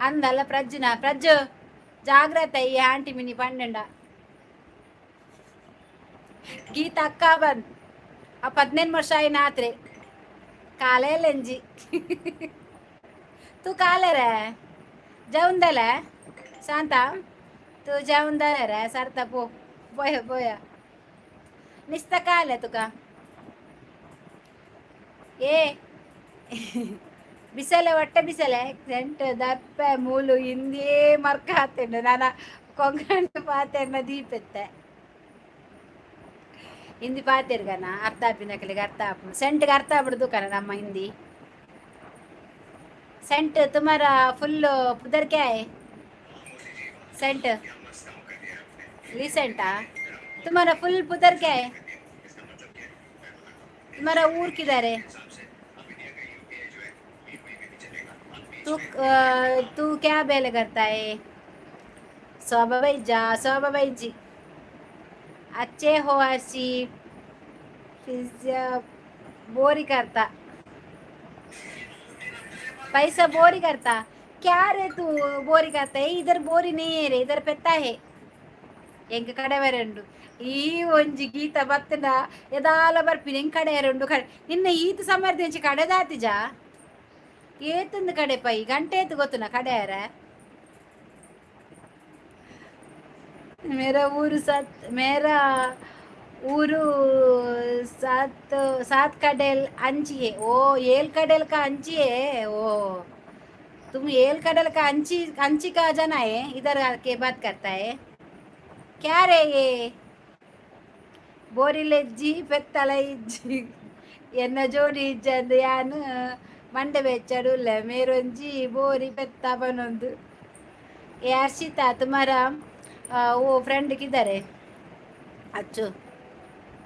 ಅಂದಲ್ಲ ಪ್ರಜ್ಜುನ. ಪ್ರಜ್ಜು, ಜಾಗ್ರತೆ, ಈ ಆಂಟಿ ಮಿನಿ ಪಂಡೆಂಡ. ಗೀತಾ ಅಕ್ಕ ಬಂದ್ ಆ 18 ವರ್ಷ అయిన ಆತ್ರೆ ಕಾಲೇಲೆಂಜಿ ತೂ ಕಾಲೇರೆ ಜೌಂದಲೆ. ಶಾಂತ तू जाऊन रे सारता पो पोया पोया निस्ता काले तुका. ಏ ಬಿಸಲೆ ಒಟ್ಟೆ ಬಿಸಲೆ ಸೆಂಟ್ ದಪ್ಪೆ ಮೂಲು ಹಿಂದಿಯೇ ಮರ್ಕ ಹಾತೇನೆ ನಾನ ಕೊಂಗಂಡು ಪಾತೆರ್ನ ದೀಪೆತ್ತೆ. ಹಿಂದಿ ಪಾತೆರ್ಗನ ಅರ್ಥ ಆಪಿನಕಲಿಗೆ ಅರ್ಥ ಆಪುಂಡು. ಸೆಂಟ್ಗೆ ಅರ್ಥ ಆಗ್ಬಿಡ್ದು ಕಣ ನಮ್ಮ ಹಿಂದಿ. सेंट, तुम्हारा फुल पुदर क्या है? सेंट रिसेंटा, तुम्हारा फुल पुदर क्या है? तुम्हारा ऊर किधर है? तू तू क्या बेले करता है? शोभा जा, शोभा जी अच्छे हो. अशी पिज्जा बोरी करता, पैसा बोरी करता क्या रे? तू बोरी करता है? इधर बोरी नहीं है रे, इधर पेत्ता है. ಎಂಕ ಕಡೆ ಬರಂಡು ಈ ಒಂಜಿ ಗೀತ ಬತ್ತನ ಎದಾಲ ಬರ್ಪಿನ. ಎಂಕ್ ಕಡೆ ಎರಡು ಕಡೆ ನಿನ್ನ ಈತ ಸಮರ್ದಿಂಚಿ ಕಡೆದಾತಿಜ ಏತಂದು ಕಡೆ ಪೈ ಗಂಟೆ ಏತು ಗೊತ್ತುನ ಕಡೆಯಾರ. ಮೇರಾ ಊರು ಸತ್ ಮೇರಾ ಊರು सात सात कडेल अंची है. ओ एल कडेल का अंची है. ओ तुम एल कडेल का अंची, अंची का जना है? इधर आके बात करता है क्या रे? ये ಬೋರಿಲೆಜ್ಜಿ ಪೆತ್ತಲ ಇಜ್ಜಿ ಎನ್ನ ಜೋಡಿ ಇಜ್ಜಂದು ಯಾನ್ ಮಂಡೆ ಬೆಚ್ಚಡುಲ್ಲ ಮೇರೊಂಜಿ ಬೋರಿ ಪೆತ್ತ ಬನೊಂದು. ए हर्षिता, तुम्हारा वो फ्रेंड किधर है? अच्छು,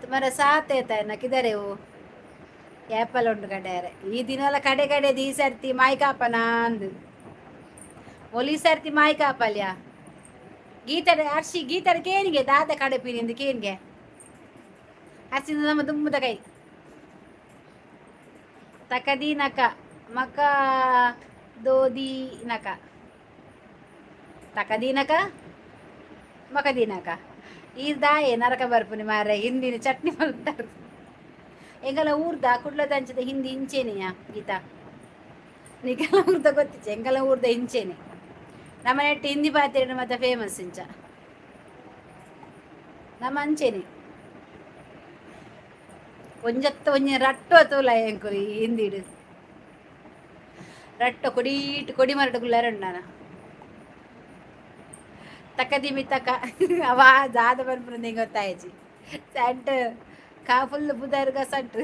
तुम्हारा साथ है ना? किधर है वो? ಏಪಲ್ ಉಂಡು ಕಡೆಯಾರೆ ಈ ದಿನಲ ಕಡೆ ಕಡೆ ಈ ಸರ್ತಿ ಮಾಯ್ಕಾಪನ ಅಂದು ಒಲಿ ಸರ್ತಿ ಮಾಯ್ಕಾಪಲ್ಯ. ಗೀತಡ ಅರ್ಷಿ ಗೀತಡ ಕೇನಿಗೆ ದಾದ ಕಡೆ ಪೀನಿಂದು ಕೇನಿಗೆ ಹಸಿದ ನಮ್ಮ ದುಮ್ಮದ ಕೈ ತಕದೀನಕ ಮಕ ದೋದಿನಕ ತಕದೀನಕ ಮಕದೀನಕ. ಈ ದಾಯೆ ನರಕ ಬರ್ಪುನಿ ಮಾರೆ. ಹಿಂದಿನ ಚಟ್ನಿ ಮಲ್ತಾರ. ಎಂಗಲ ಊರ್ದ ಕುಡ್ಲದಂಚದ ಹಿಂದಿ ಇಂಚೇನೆಯ ಗೀತಾ, ನಿಗಲ ಊರ್ದ ಗೊತ್ತಿಚ್ಚ. ಎಂಗಲ ಊರ್ದ ಇಂಚೇನೆ. ನಮ್ಮ ನೆಟ್ಟು ಹಿಂದಿ ಪಾತ್ರೆ ಮತ್ತೆ ಫೇಮಸ್ ಇಂಚ ನಮ್ಮ ಅಂಚೇನೆ. ಒಂಜತ್ತ ಒಂಜಿ ರಟ್ಟು ತೂಲ ಎಂಕುಲು ಹಿಂದಿಡು ರಟ್ಟ ಕೊಡೀಟ್ ಕೊಡಿ ಮರಟ ಗುಲ್ಲಾರಂಡಾನ ತಕದಿಮಿ ತಕ ಅವ ಜಾದ ಬರ್ಪುನ ಗೊತ್ತಾಯ್ಚಿ. ಸೆಂಟ್ ಕಾ ಫುಲ್ ಪುದರ್ ಗಸಂಟ್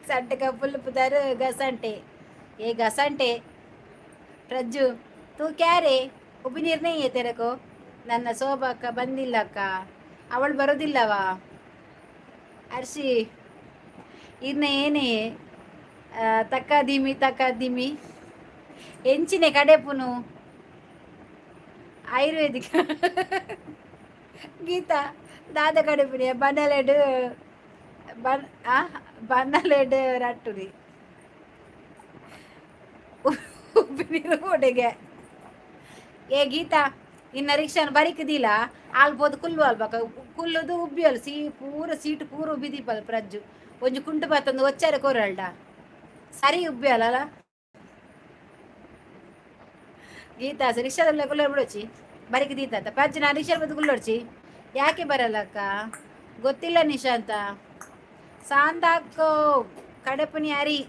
ಸಂಟ್ ಕಾ ಫುಲ್ ಪುದರ್ ಗಸಂಟೆ. ए गसंटे ಪ್ರಜ್ಜು, ತೂ ಕ್ಯಾರೆ ಉಪಿ ನೀರ್ नहीं है तेरे को. ನನ್ನ ಶೋಭಕ್ಕ ಬಂದಿಲ್ಲಕ್ಕ, ಅವಳು ಬರೋದಿಲ್ಲವಾ? ಅರ್ಷಿ ಇನ್ನ ಏನೇ ತಕ್ಕ ದಿಮಿ ತಕ್ಕ ದಿಮಿ ಎಂಚಿನೆ ಕಡೆಪುನು ಆಯುರ್ವೇದಿಕ್. ಗೀತಾ ದಾದ ಕಡೆಪುನಿ ಬನಲೆಡ್ ಬನ್ ಆ ಬನ್ನಲೆಡ್ ರಟ್ಟುನಿ. ಉಪ್ಪಿನೀರು ಬೋಡೆಗೆ. ಏ ಗೀತಾ, ಇನ್ನ ರಿಕ್ಷಾನ ಬರಿಕದಿಲ್ಲ. ಆಲ್ ಪೋದು ಕುಲ್ಲು ಅಲ್ಬಕ ಕುಲ್ಲುದು ಉಬ್ಬಿಯಲ್ ಸೀ ಪೂರ ಸೀಟ್ ಪೂರ ಉಬ್ಬಿದೀಪಲ್. ಪ್ರಜ್ಜು ಒಂಜಿ ಕುಂಟು ಬತ್ತಂದು ಒಚ್ಚಾರ ಕೊರಲ್ಡ ಸರಿ ಉಬ್ಬಿಯಲ್ಲ. ಗೀತಾ ರಿಕ್ಷಾದಲ್ಲ ಕುಲ್ಲರ್ ಬಿಡೋಚಿ, ಬರಿಕ ದೀತ ಪ್ರಜ್ಜು. ನಾನು ರಿಕ್ಷಾ ಬಂದು ಕುಲ್ಲೊಡ್ಚಿ. ಯಾಕೆ ಬರಲ್ಲಕ್ಕ ಗೊತ್ತಿಲ್ಲ. ನಿಶಾಂತ ಸಾಂದಾಕೋ ಕಡೆಪುನಿ ಅರಿ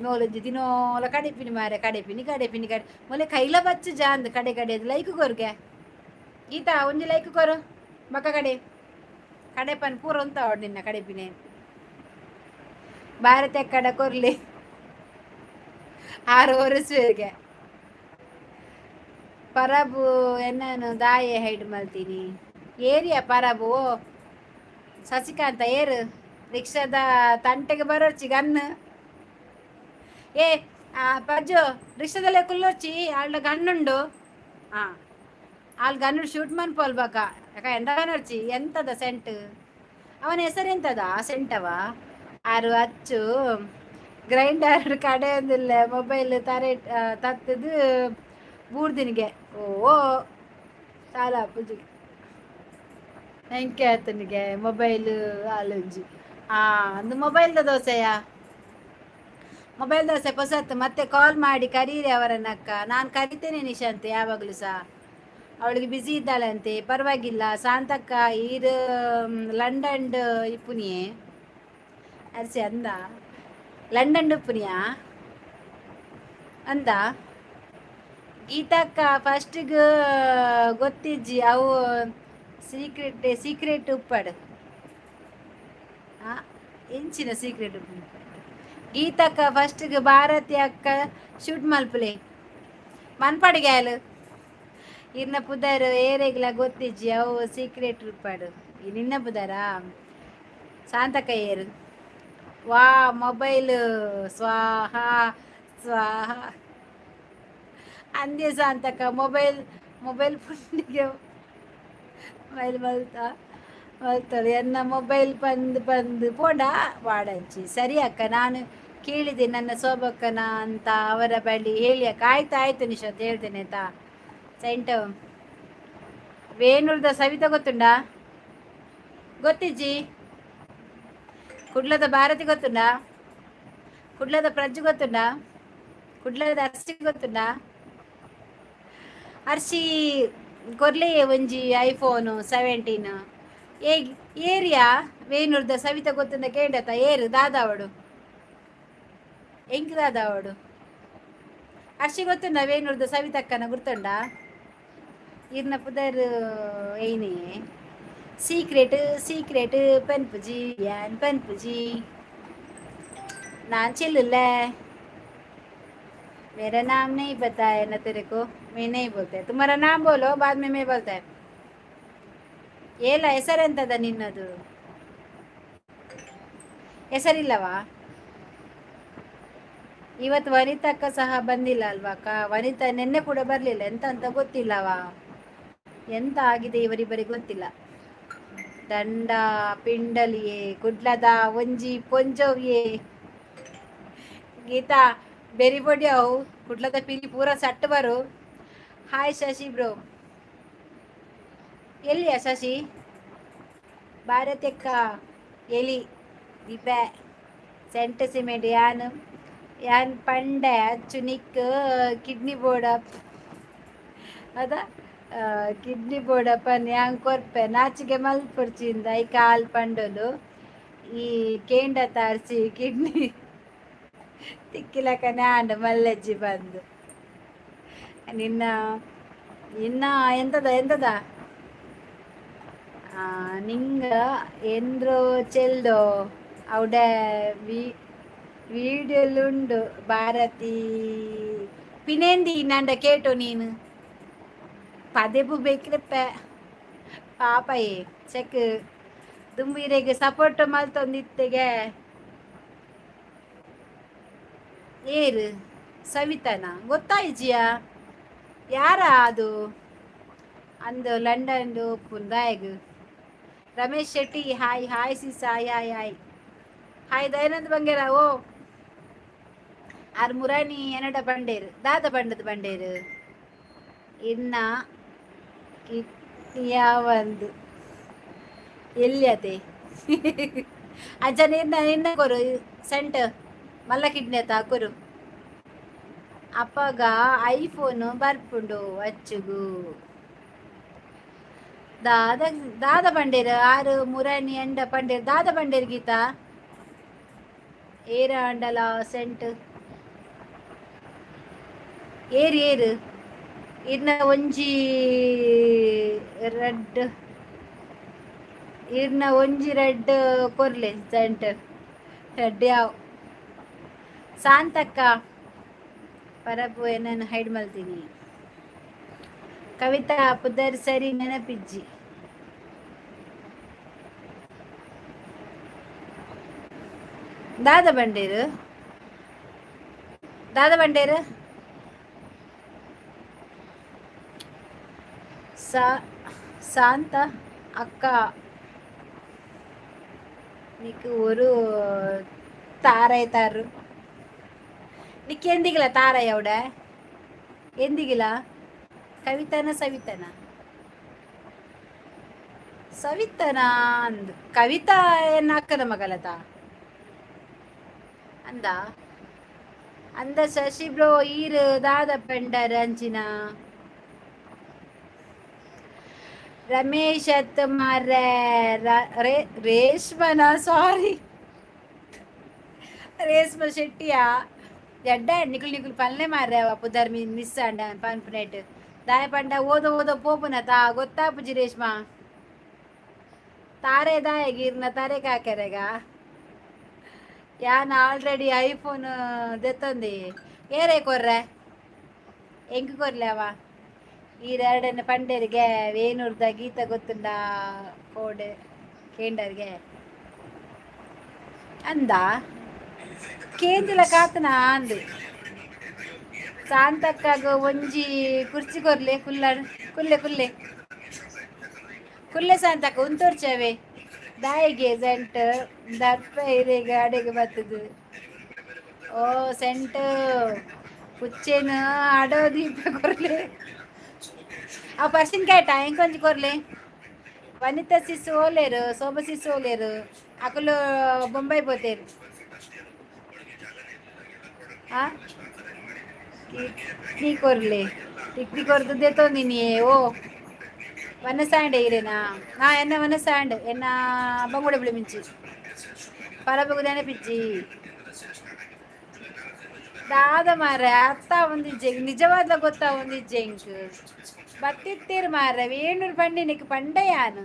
ನೋಲಂಜಿ ದಿನೋಲ ಕಡೆಪಿನಿ ಮಾರೆ, ಕಡೆಪಿನಿ ಕಡೆಪಿನಿ ಕಡೆ ಮೊಲೆ ಕೈಲ ಬಚ್ಚು ಜಾಂದ್ ಕಡೆ ಕಡೆ. ಲೈಕ್ ಕೊರ್ಗೆ ಗೀತಾ, ಒಂಜಿ ಲೈಕ್ ಕೊರು. ಬಕ್ಕ ಕಡೆ ಕಡೆ ಪನ್ ಪೂರ ಉಂತ ನಿನ್ನ ಕಡೆಪಿನಿ. ಭಾರತ ಕಡ ಕೊರ್ಲಿ ಆರು ವರ್ಷಗೆ ಪರಬು ಎನ್ನನು ದಾಯೆ ಹೈಡ್ ಮಲ್ತೀನಿ ಏರಿಯಾ ಪರಬು. ಸಸಿಕಾಂತ ಏರು ರಿಕ್ಷಾದ ತಂಟೆಗೆ ಬರೋರ್ಚಿ ಗನ್. ಏ ಪಜ್ಜು, ರಿಕ್ಷಾದಲ್ಲೇ ಕುಲ್ಲೊರ್ಚಿ. ಆಳ್ನ ಗನ್ನುಂಡು. ಹಾಂ, ಆಲ್ ಗನ್ನು ಶೂಟ್ ಮನ್ಪೋಲ್ ಬಕ. ಯಾಕ ಎಂದ ಎಂತದ ಸೆಂಟ್? ಅವನ ಹೆಸರು ಎಂತದ ಸೆಂಟವ? ಆರು ಅಚ್ಚು ಗ್ರೈಂಡರ್ ಕಡೆ ಒಂದಿಲ್ಲ. ಮೊಬೈಲ್ ತರೆ ತತ್ತದು ಬೂರ್ದಿನಿಗೆ. ಓ ಸಾಲ ಪೂಜೆ ಎಂಕೆ ಆತನಿಗೆ ಮೊಬೈಲ್ ಆಲೊಂಜಿ. ಒಂದು ಮೊಬೈಲ್ದ ದೋಸೆಯಾ? ಮೊಬೈಲ್ ದೋಸೆ ಹೊಸತ್ತು. ಮತ್ತೆ ಕಾಲ್ ಮಾಡಿ ಕರೀರಿ ಅವರನ್ನಕ್ಕ. ನಾನು ಕರಿತೇನೆ ನಿಶಾಂತ್, ಯಾವಾಗಲೂ ಸಹ. ಅವಳಿಗೆ ಬ್ಯುಸಿ ಇದ್ದಾಳಂತೆ, ಪರವಾಗಿಲ್ಲ. ಶಾಂತಕ್ಕ ಈರ್ ಲಂಡನ್ ಇಪ್ಪುನಿಯೇ ಅರ್ಸಿ ಅಂದ. ಲಂಡನ್ ಉಪ್ಪುನಿಯಾ ಅಂದ. ಗೀತಕ್ಕ ಫಸ್ಟಿಗೆ ಗೊತ್ತಿಜ್ಜಿ, ಅವು ಸೀಕ್ರೆಟ್ ಸೀಕ್ರೆಟ್ ಉಪ್ಪಾಡು. ಎಂಚಿನ ಸೀಕ್ರೆಟ್? ಗೀತಕ್ಕ ಫಸ್ಟ್ಗೆ ಭಾರತಿ ಅಕ್ಕ ಶೂಟ್ ಮಲ್ಪಲೆ ಮನ್ಪಡಿಗ್ಯಾಲು. ಇರ್ನ ಪುದರ್ ಏರೆಗ್ಲ ಗೊತ್ತಿಜ್ಜಿ, ಅವು ಸೀಕ್ರೆಟ್ ಉಪ್ಪಾಡು. ನಿನ್ನ ಪುದರಾ? ಶಾಂತಕ್ಕ ಏರು? ವಾ ಮೊಬೈಲ್ ಸ್ವಾಹ ಸ್ವಾಹ ಅಂದೆ ಶಾಂತಕ್ಕ. ಮೊಬೈಲ್ ಮೊಬೈಲ್ ಫೋನಿಗೆ ಮೊಬೈಲ್ ಮಲ್ತ ಮಲ್ತದೆ ಎನ್ನ ಮೊಬೈಲ್ ಪಂದ್ ಪಂದ್ ಪೋಂಡ ವಾಡಂಚಿ. ಸರಿ ಅಕ್ಕ, ನಾನು ಕೇಳಿದೆ ನನ್ನ ಶೋಭಕ್ಕನ ಅಂತ ಅವರ ಬಳಿ ಹೇಳಿ ಅಕ್ಕ. ಆಯ್ತು ಆಯ್ತು ನಿಶಾಂತ್, ಹೇಳ್ತೇನೆ ಆಯ್ತಾ. ಸೈಂಟ್ ವೇಣುರ್ದ ಸವಿತಾ ಗೊತ್ತುಂಡಾ? ಗೊತ್ತಿಜ್ಜಿ. ಕುಡ್ಲದ ಭಾರತಿ ಗೊತ್ತುಂಡಾ? ಕುಡ್ಲದ ಪ್ರಜ್ಜು ಗೊತ್ತುಂಡಾ? ಕುಡ್ಲದ ಅರ್ಸಿ ಗೊತ್ತುಂಡಾ? ಅರ್ಶಿ ಕೊರ್ಲೆ ಒಂಜಿ ಐಫೋನು 17. ಏ ಏರಿಯಾ ವೇಣುರ್ದ ಸವಿತಾ ಗೊತ್ತುಂಡ ಕೇಂಡತ. ಏರು ದಾದಾವಡು ಎಂಕ್ ದಾದಾವಡು? ಅರ್ಶಿ ಗೊತ್ತುಂಡ? ವೇಣುರ್ದ ಸವಿತಕ್ಕನ ಗುರ್ತುಂಡ? ಇರ್ನ ಪುದರ್ ಏನೇ? ಸೀಕ್ರೆಟ್ ಸೀಕ್ರೆಟ್ ಪನ್ಪುಜಿ ಯಾನ್ ಪನ್ಪುಜಿ. ನಾನ್ ಚೆಲ್ಲುಲ್ಲ. मेरा नाम नहीं पता है ना तेरे को? मैं नहीं बोलते। तुम्हारा नाम बोलो, बाद में मैं बोलता है. ಏಲ ಹೆಸರೆಂತದ ನಿನ್ನದು? ಹೆಸರಿಲ್ಲವಾ? ಇವತ್ತು ವನಿತಕ್ಕ ಸಹ ಬಂದಿಲ್ಲ ಅಲ್ವಾ ಅಕ್ಕ? ವನಿತಾ ನಿನ್ನೆ ಕೂಡ ಬರಲಿಲ್ಲ. ಎಂತ ಅಂತ ಗೊತ್ತಿಲ್ಲವಾ? ಎಂತ ಆಗಿದೆ ಇವರಿಬ್ಬರಿಗೆ ಗೊತ್ತಿಲ್ಲ. ದಂಡ ಪಿಂಡಲಿಯೇ ಕುಡ್ಲದ ಒಂಜಿ ಪೊಂಜೋವಿಯೇ. ಗೀತಾ ಬೆರಿ ಬೊಡಿ ಅವು ಕುಡ್ಲದ ಪಿಲಿ ಪೂರ ಸಟ್ಟು ಬರು. ಹಾಯ್ ಶಶಿ ಬ್ರೋ. ಎಲ್ಲಿಯ ಶಶಿ? ಭಾರತಕ್ಕ ಎಲಿ ದಿಬೆ ಸೆಂಟ್ ಸಿಮೆಂಟ್. ಯಾನ್ ಯಾನ್ ಪಂಡೆ ಅಚ್ಚು ನಿಕ್ ಕಿಡ್ನಿ ಬೋರ್ಡ್ ಅದ ಕಿಡ್ನಿ ಬೋರ್ಡಪ್ಪನ್ ಯಾನ್ ಕೊರ್ಪೆ. ನಾಚಿಗೆ ಮಲ್ಪುರ್ಚಿಂದ I call ಪಂಡೊಲು. ಈ ಕೇಂಡ ತಾರ್ಸಿ ಕಿಡ್ನಿ ತಿಕ್ಕಿಲಕನೆ ಆಂಡ ಮಲ್ಲಜ್ಜಿ ಬಂದು ನಿನ್ನ ನಿನ್ನ ಎಂತದ ಎಂತದ ನಿಂಗ ಎಂದ್ರೋ ಚೆಲ್ದೋ ಅವಡ ವೀಡಿಯೋಲುಂಡು. ಭಾರತಿ ಪಿನೇಂದಿ ನಂಡ ಕೇಟು ನೀನು ಪದೆಪು ಬೇಕ್ರೆಪ್ಪೆ ಪಾಪಯೇ. ಚೆಕ್ ದುಂಬು ಇರೆಗ್ ಸಪೋರ್ಟ್ ಮಲ್ತೊಂದಿತ್ತೆಗೆ. ಏರು ಸವಿತಾನ ಗೊತ್ತಾಯ್ಜಿಯಾ? ಯಾರ ಅದು ಅಂದು ಲಂಡನ್ ಉಪ್ಪುಂದಾಯಗ್? Ramesh Shetty hi hi sis, hi hi hi hi. Dayanand Bangera ಓ. ಆರ್ ಮುರಾನಿ ಎನಡ ಬಂಡೇರು ದಾದ ಬಂಡದ ಬಂಡೇರು ಇನ್ನ ಕಿಟ್ನಿಯಾವಂದು ಎಲ್ಲಿ ಅಜ್ಜನ ಇನ್ನ ಇನ್ನ ಕೊರು ಸೆಂಟ್ ಮಲ್ಲ ಕಿಡ್ನಿ ಆತ ಕೊರು. ಅಪ್ಪಗ ಐಫೋನ್ ಬರ್ಪುಂಡು ಅಚ್ಚುಗು. ದಾದ ದಾದ ಬಂಡೇರು ಆರು ಮುರಾನಿ ಎಂಡ ಪಂಡೇರು ದಾದ ಬಂಡೇರು ಗೀತಾ ಏರ ಅಂಡಲ ಸೆಂಟ್ ಏರು ಏರು ಇರ್ನ ಒಂಜಿ ರೆಡ್ ಇರ್ನ ಒಂಜಿ ರೆಡ್ ಕೊರ್ಲೆ ಸೆಂಟ್ ರೆಡ್ ಯಾವ. ಶಾಂತಕ್ಕ ಪರಬು ಏನನ್ನು ಹೈಡ್ ಮಲ್ತೀನಿ. ಕವಿತಾ ಪುದರ್ ಸರಿ ನೆನಪಿಜ್ಜಿ. ದಾದ ಬಂಡೇರು ದಾದ ಬಂಡೇರು ಸಾ ಶಾಂತ ಅಕ್ಕ నీకు ஒரு ತಾರೈ ತಾರು నీకు ಎಂದಿಗಿಲ್ಲ ತಾರೈ ಅವಡ ಎಂದಿಗಿಲ್ಲ. ಕವಿತಾನ ಸವಿತಾನ ಸವಿತನ ಅಂದ್ ಕವಿತಾ ಏನ್ ಅಕ್ಕನ ಮಗಲತ ಅಂದ ಅಂದ ಶಶಿ ಬ್ರೋ ಈರು ದಾದ ಪೆಂಡರ್ ಅಂಚಿನ ರಮೇಶ್ ಅತ್ ಮಾರ್ರೆ ರೇಷ್ಮನ ಸಾರಿ ರೇಷ್ಮ ಶೆಟ್ಟಿಯ ಎಡ್ಡ ನಿಕುಲ್ ನಿಕುಲ್ ಪಲ್ಲೆ ಮಾರ್ರೆ ಅವ ಪುದರ್ ಮಿ ಮಿಸ್ ಅಂಡ ಪನ್ಪುನೆಟ್ ದಾಯ ಪಂಡ ಓದೋ ಓದೋ ಪೋಪುನ ತಾ ಗೊತ್ತಾಪುಜಿ ರೇಷ್ಮಾ ತಾರೆ ದಾಯ ಗಿರ್ನ ತಾರೆ ಕಾಕೆರೆಗ ಯಾನ್ ಆಲ್ರೆಡಿ ಐಫೋನ್ ದೆತ್ತೊಂದಿ ಏರೇ ಕೊರ್ರೆ ಎಂಕ್ ಕೊರ್ಲೆ ಅವ ಈರೆರಡನ್ನ ಪಂಡೇರಿಗೆ ವೇಣೂರ್ದ ಗೀತ ಗೊತ್ತುಂಡ ಕೋಡೆ ಕೇಂಡರ್ಗೆ ಅಂದ ಕೇಂದಿಲ ಕಾತನ ಅಂದು ಶಾಂತಕ್ಕಾಗ ಒಂಜಿ ಕುರ್ಚಿ ಕೊರ್ಲೆ ಕುಲ್ಲ ಕುಲ್ಲೆ ಕುಲ್ಲೆ ಕುಲ್ಲೆ ಶಾಂತಕ್ಕ ಉಂತೋರ್ಚವೆ ದಾಯಿಗೆ ಸೆಂಟ್ ದರ್ಪ ಇರೆಗೆ ಅಡೆಗೆ ಬರ್ತದೆ. ಓ ಸೆಂಟ್ ಪುಚ್ಚೇನು ಆಡೋ ದೀಪ ಕೊರ್ಲೆ ಆ ಪರ್ಸಿನ್ ಕ್ಯಾಟ ಇಂಕೊಂಜಿ ಕೊರ್ಲೆ ವನಿತಾ ಸಿಸ್ ಓಲೇರು ಶೋಭ ಸಿಸ್ ಓಲೇರು ಅಕುಲು ಬೊಂಬೈ ಪೋತೇರು. ಆ ಕಿಡ್ನಿ ಕೊರ್ಲೆ ಕಿಡ್ನಿ ಕೊರ್ದು ದೇತೊಂದಿನಿ. ಓ ವನಸಾಂಡೆ ಇರೇನಾ ನಾ ಎನ್ನ ವನಸಾಂಡ್ ಎನ್ನ ಬಂಗುಡೆ ಬಿಳಿ ಮಿಂಚಿ ಪರಬಗು ನೆನಪಿಜ್ಜಿ ದಾದ ಮಾರ್ರೆ ಅರ್ಥ ಒಂದಿಜ್ಜೆ ನಿಜವಾದ್ಲ ಗೊತ್ತಾ ಒಂದಿಜ್ಜೆ ಇಂಕ್ ಬತ್ತಿತ್ತೀರ್ ಮಾರ್ರೆ ವೇಣೂರು ಪಂಡಿನಿಕ್ ಪಂಡೆ ಯಾನು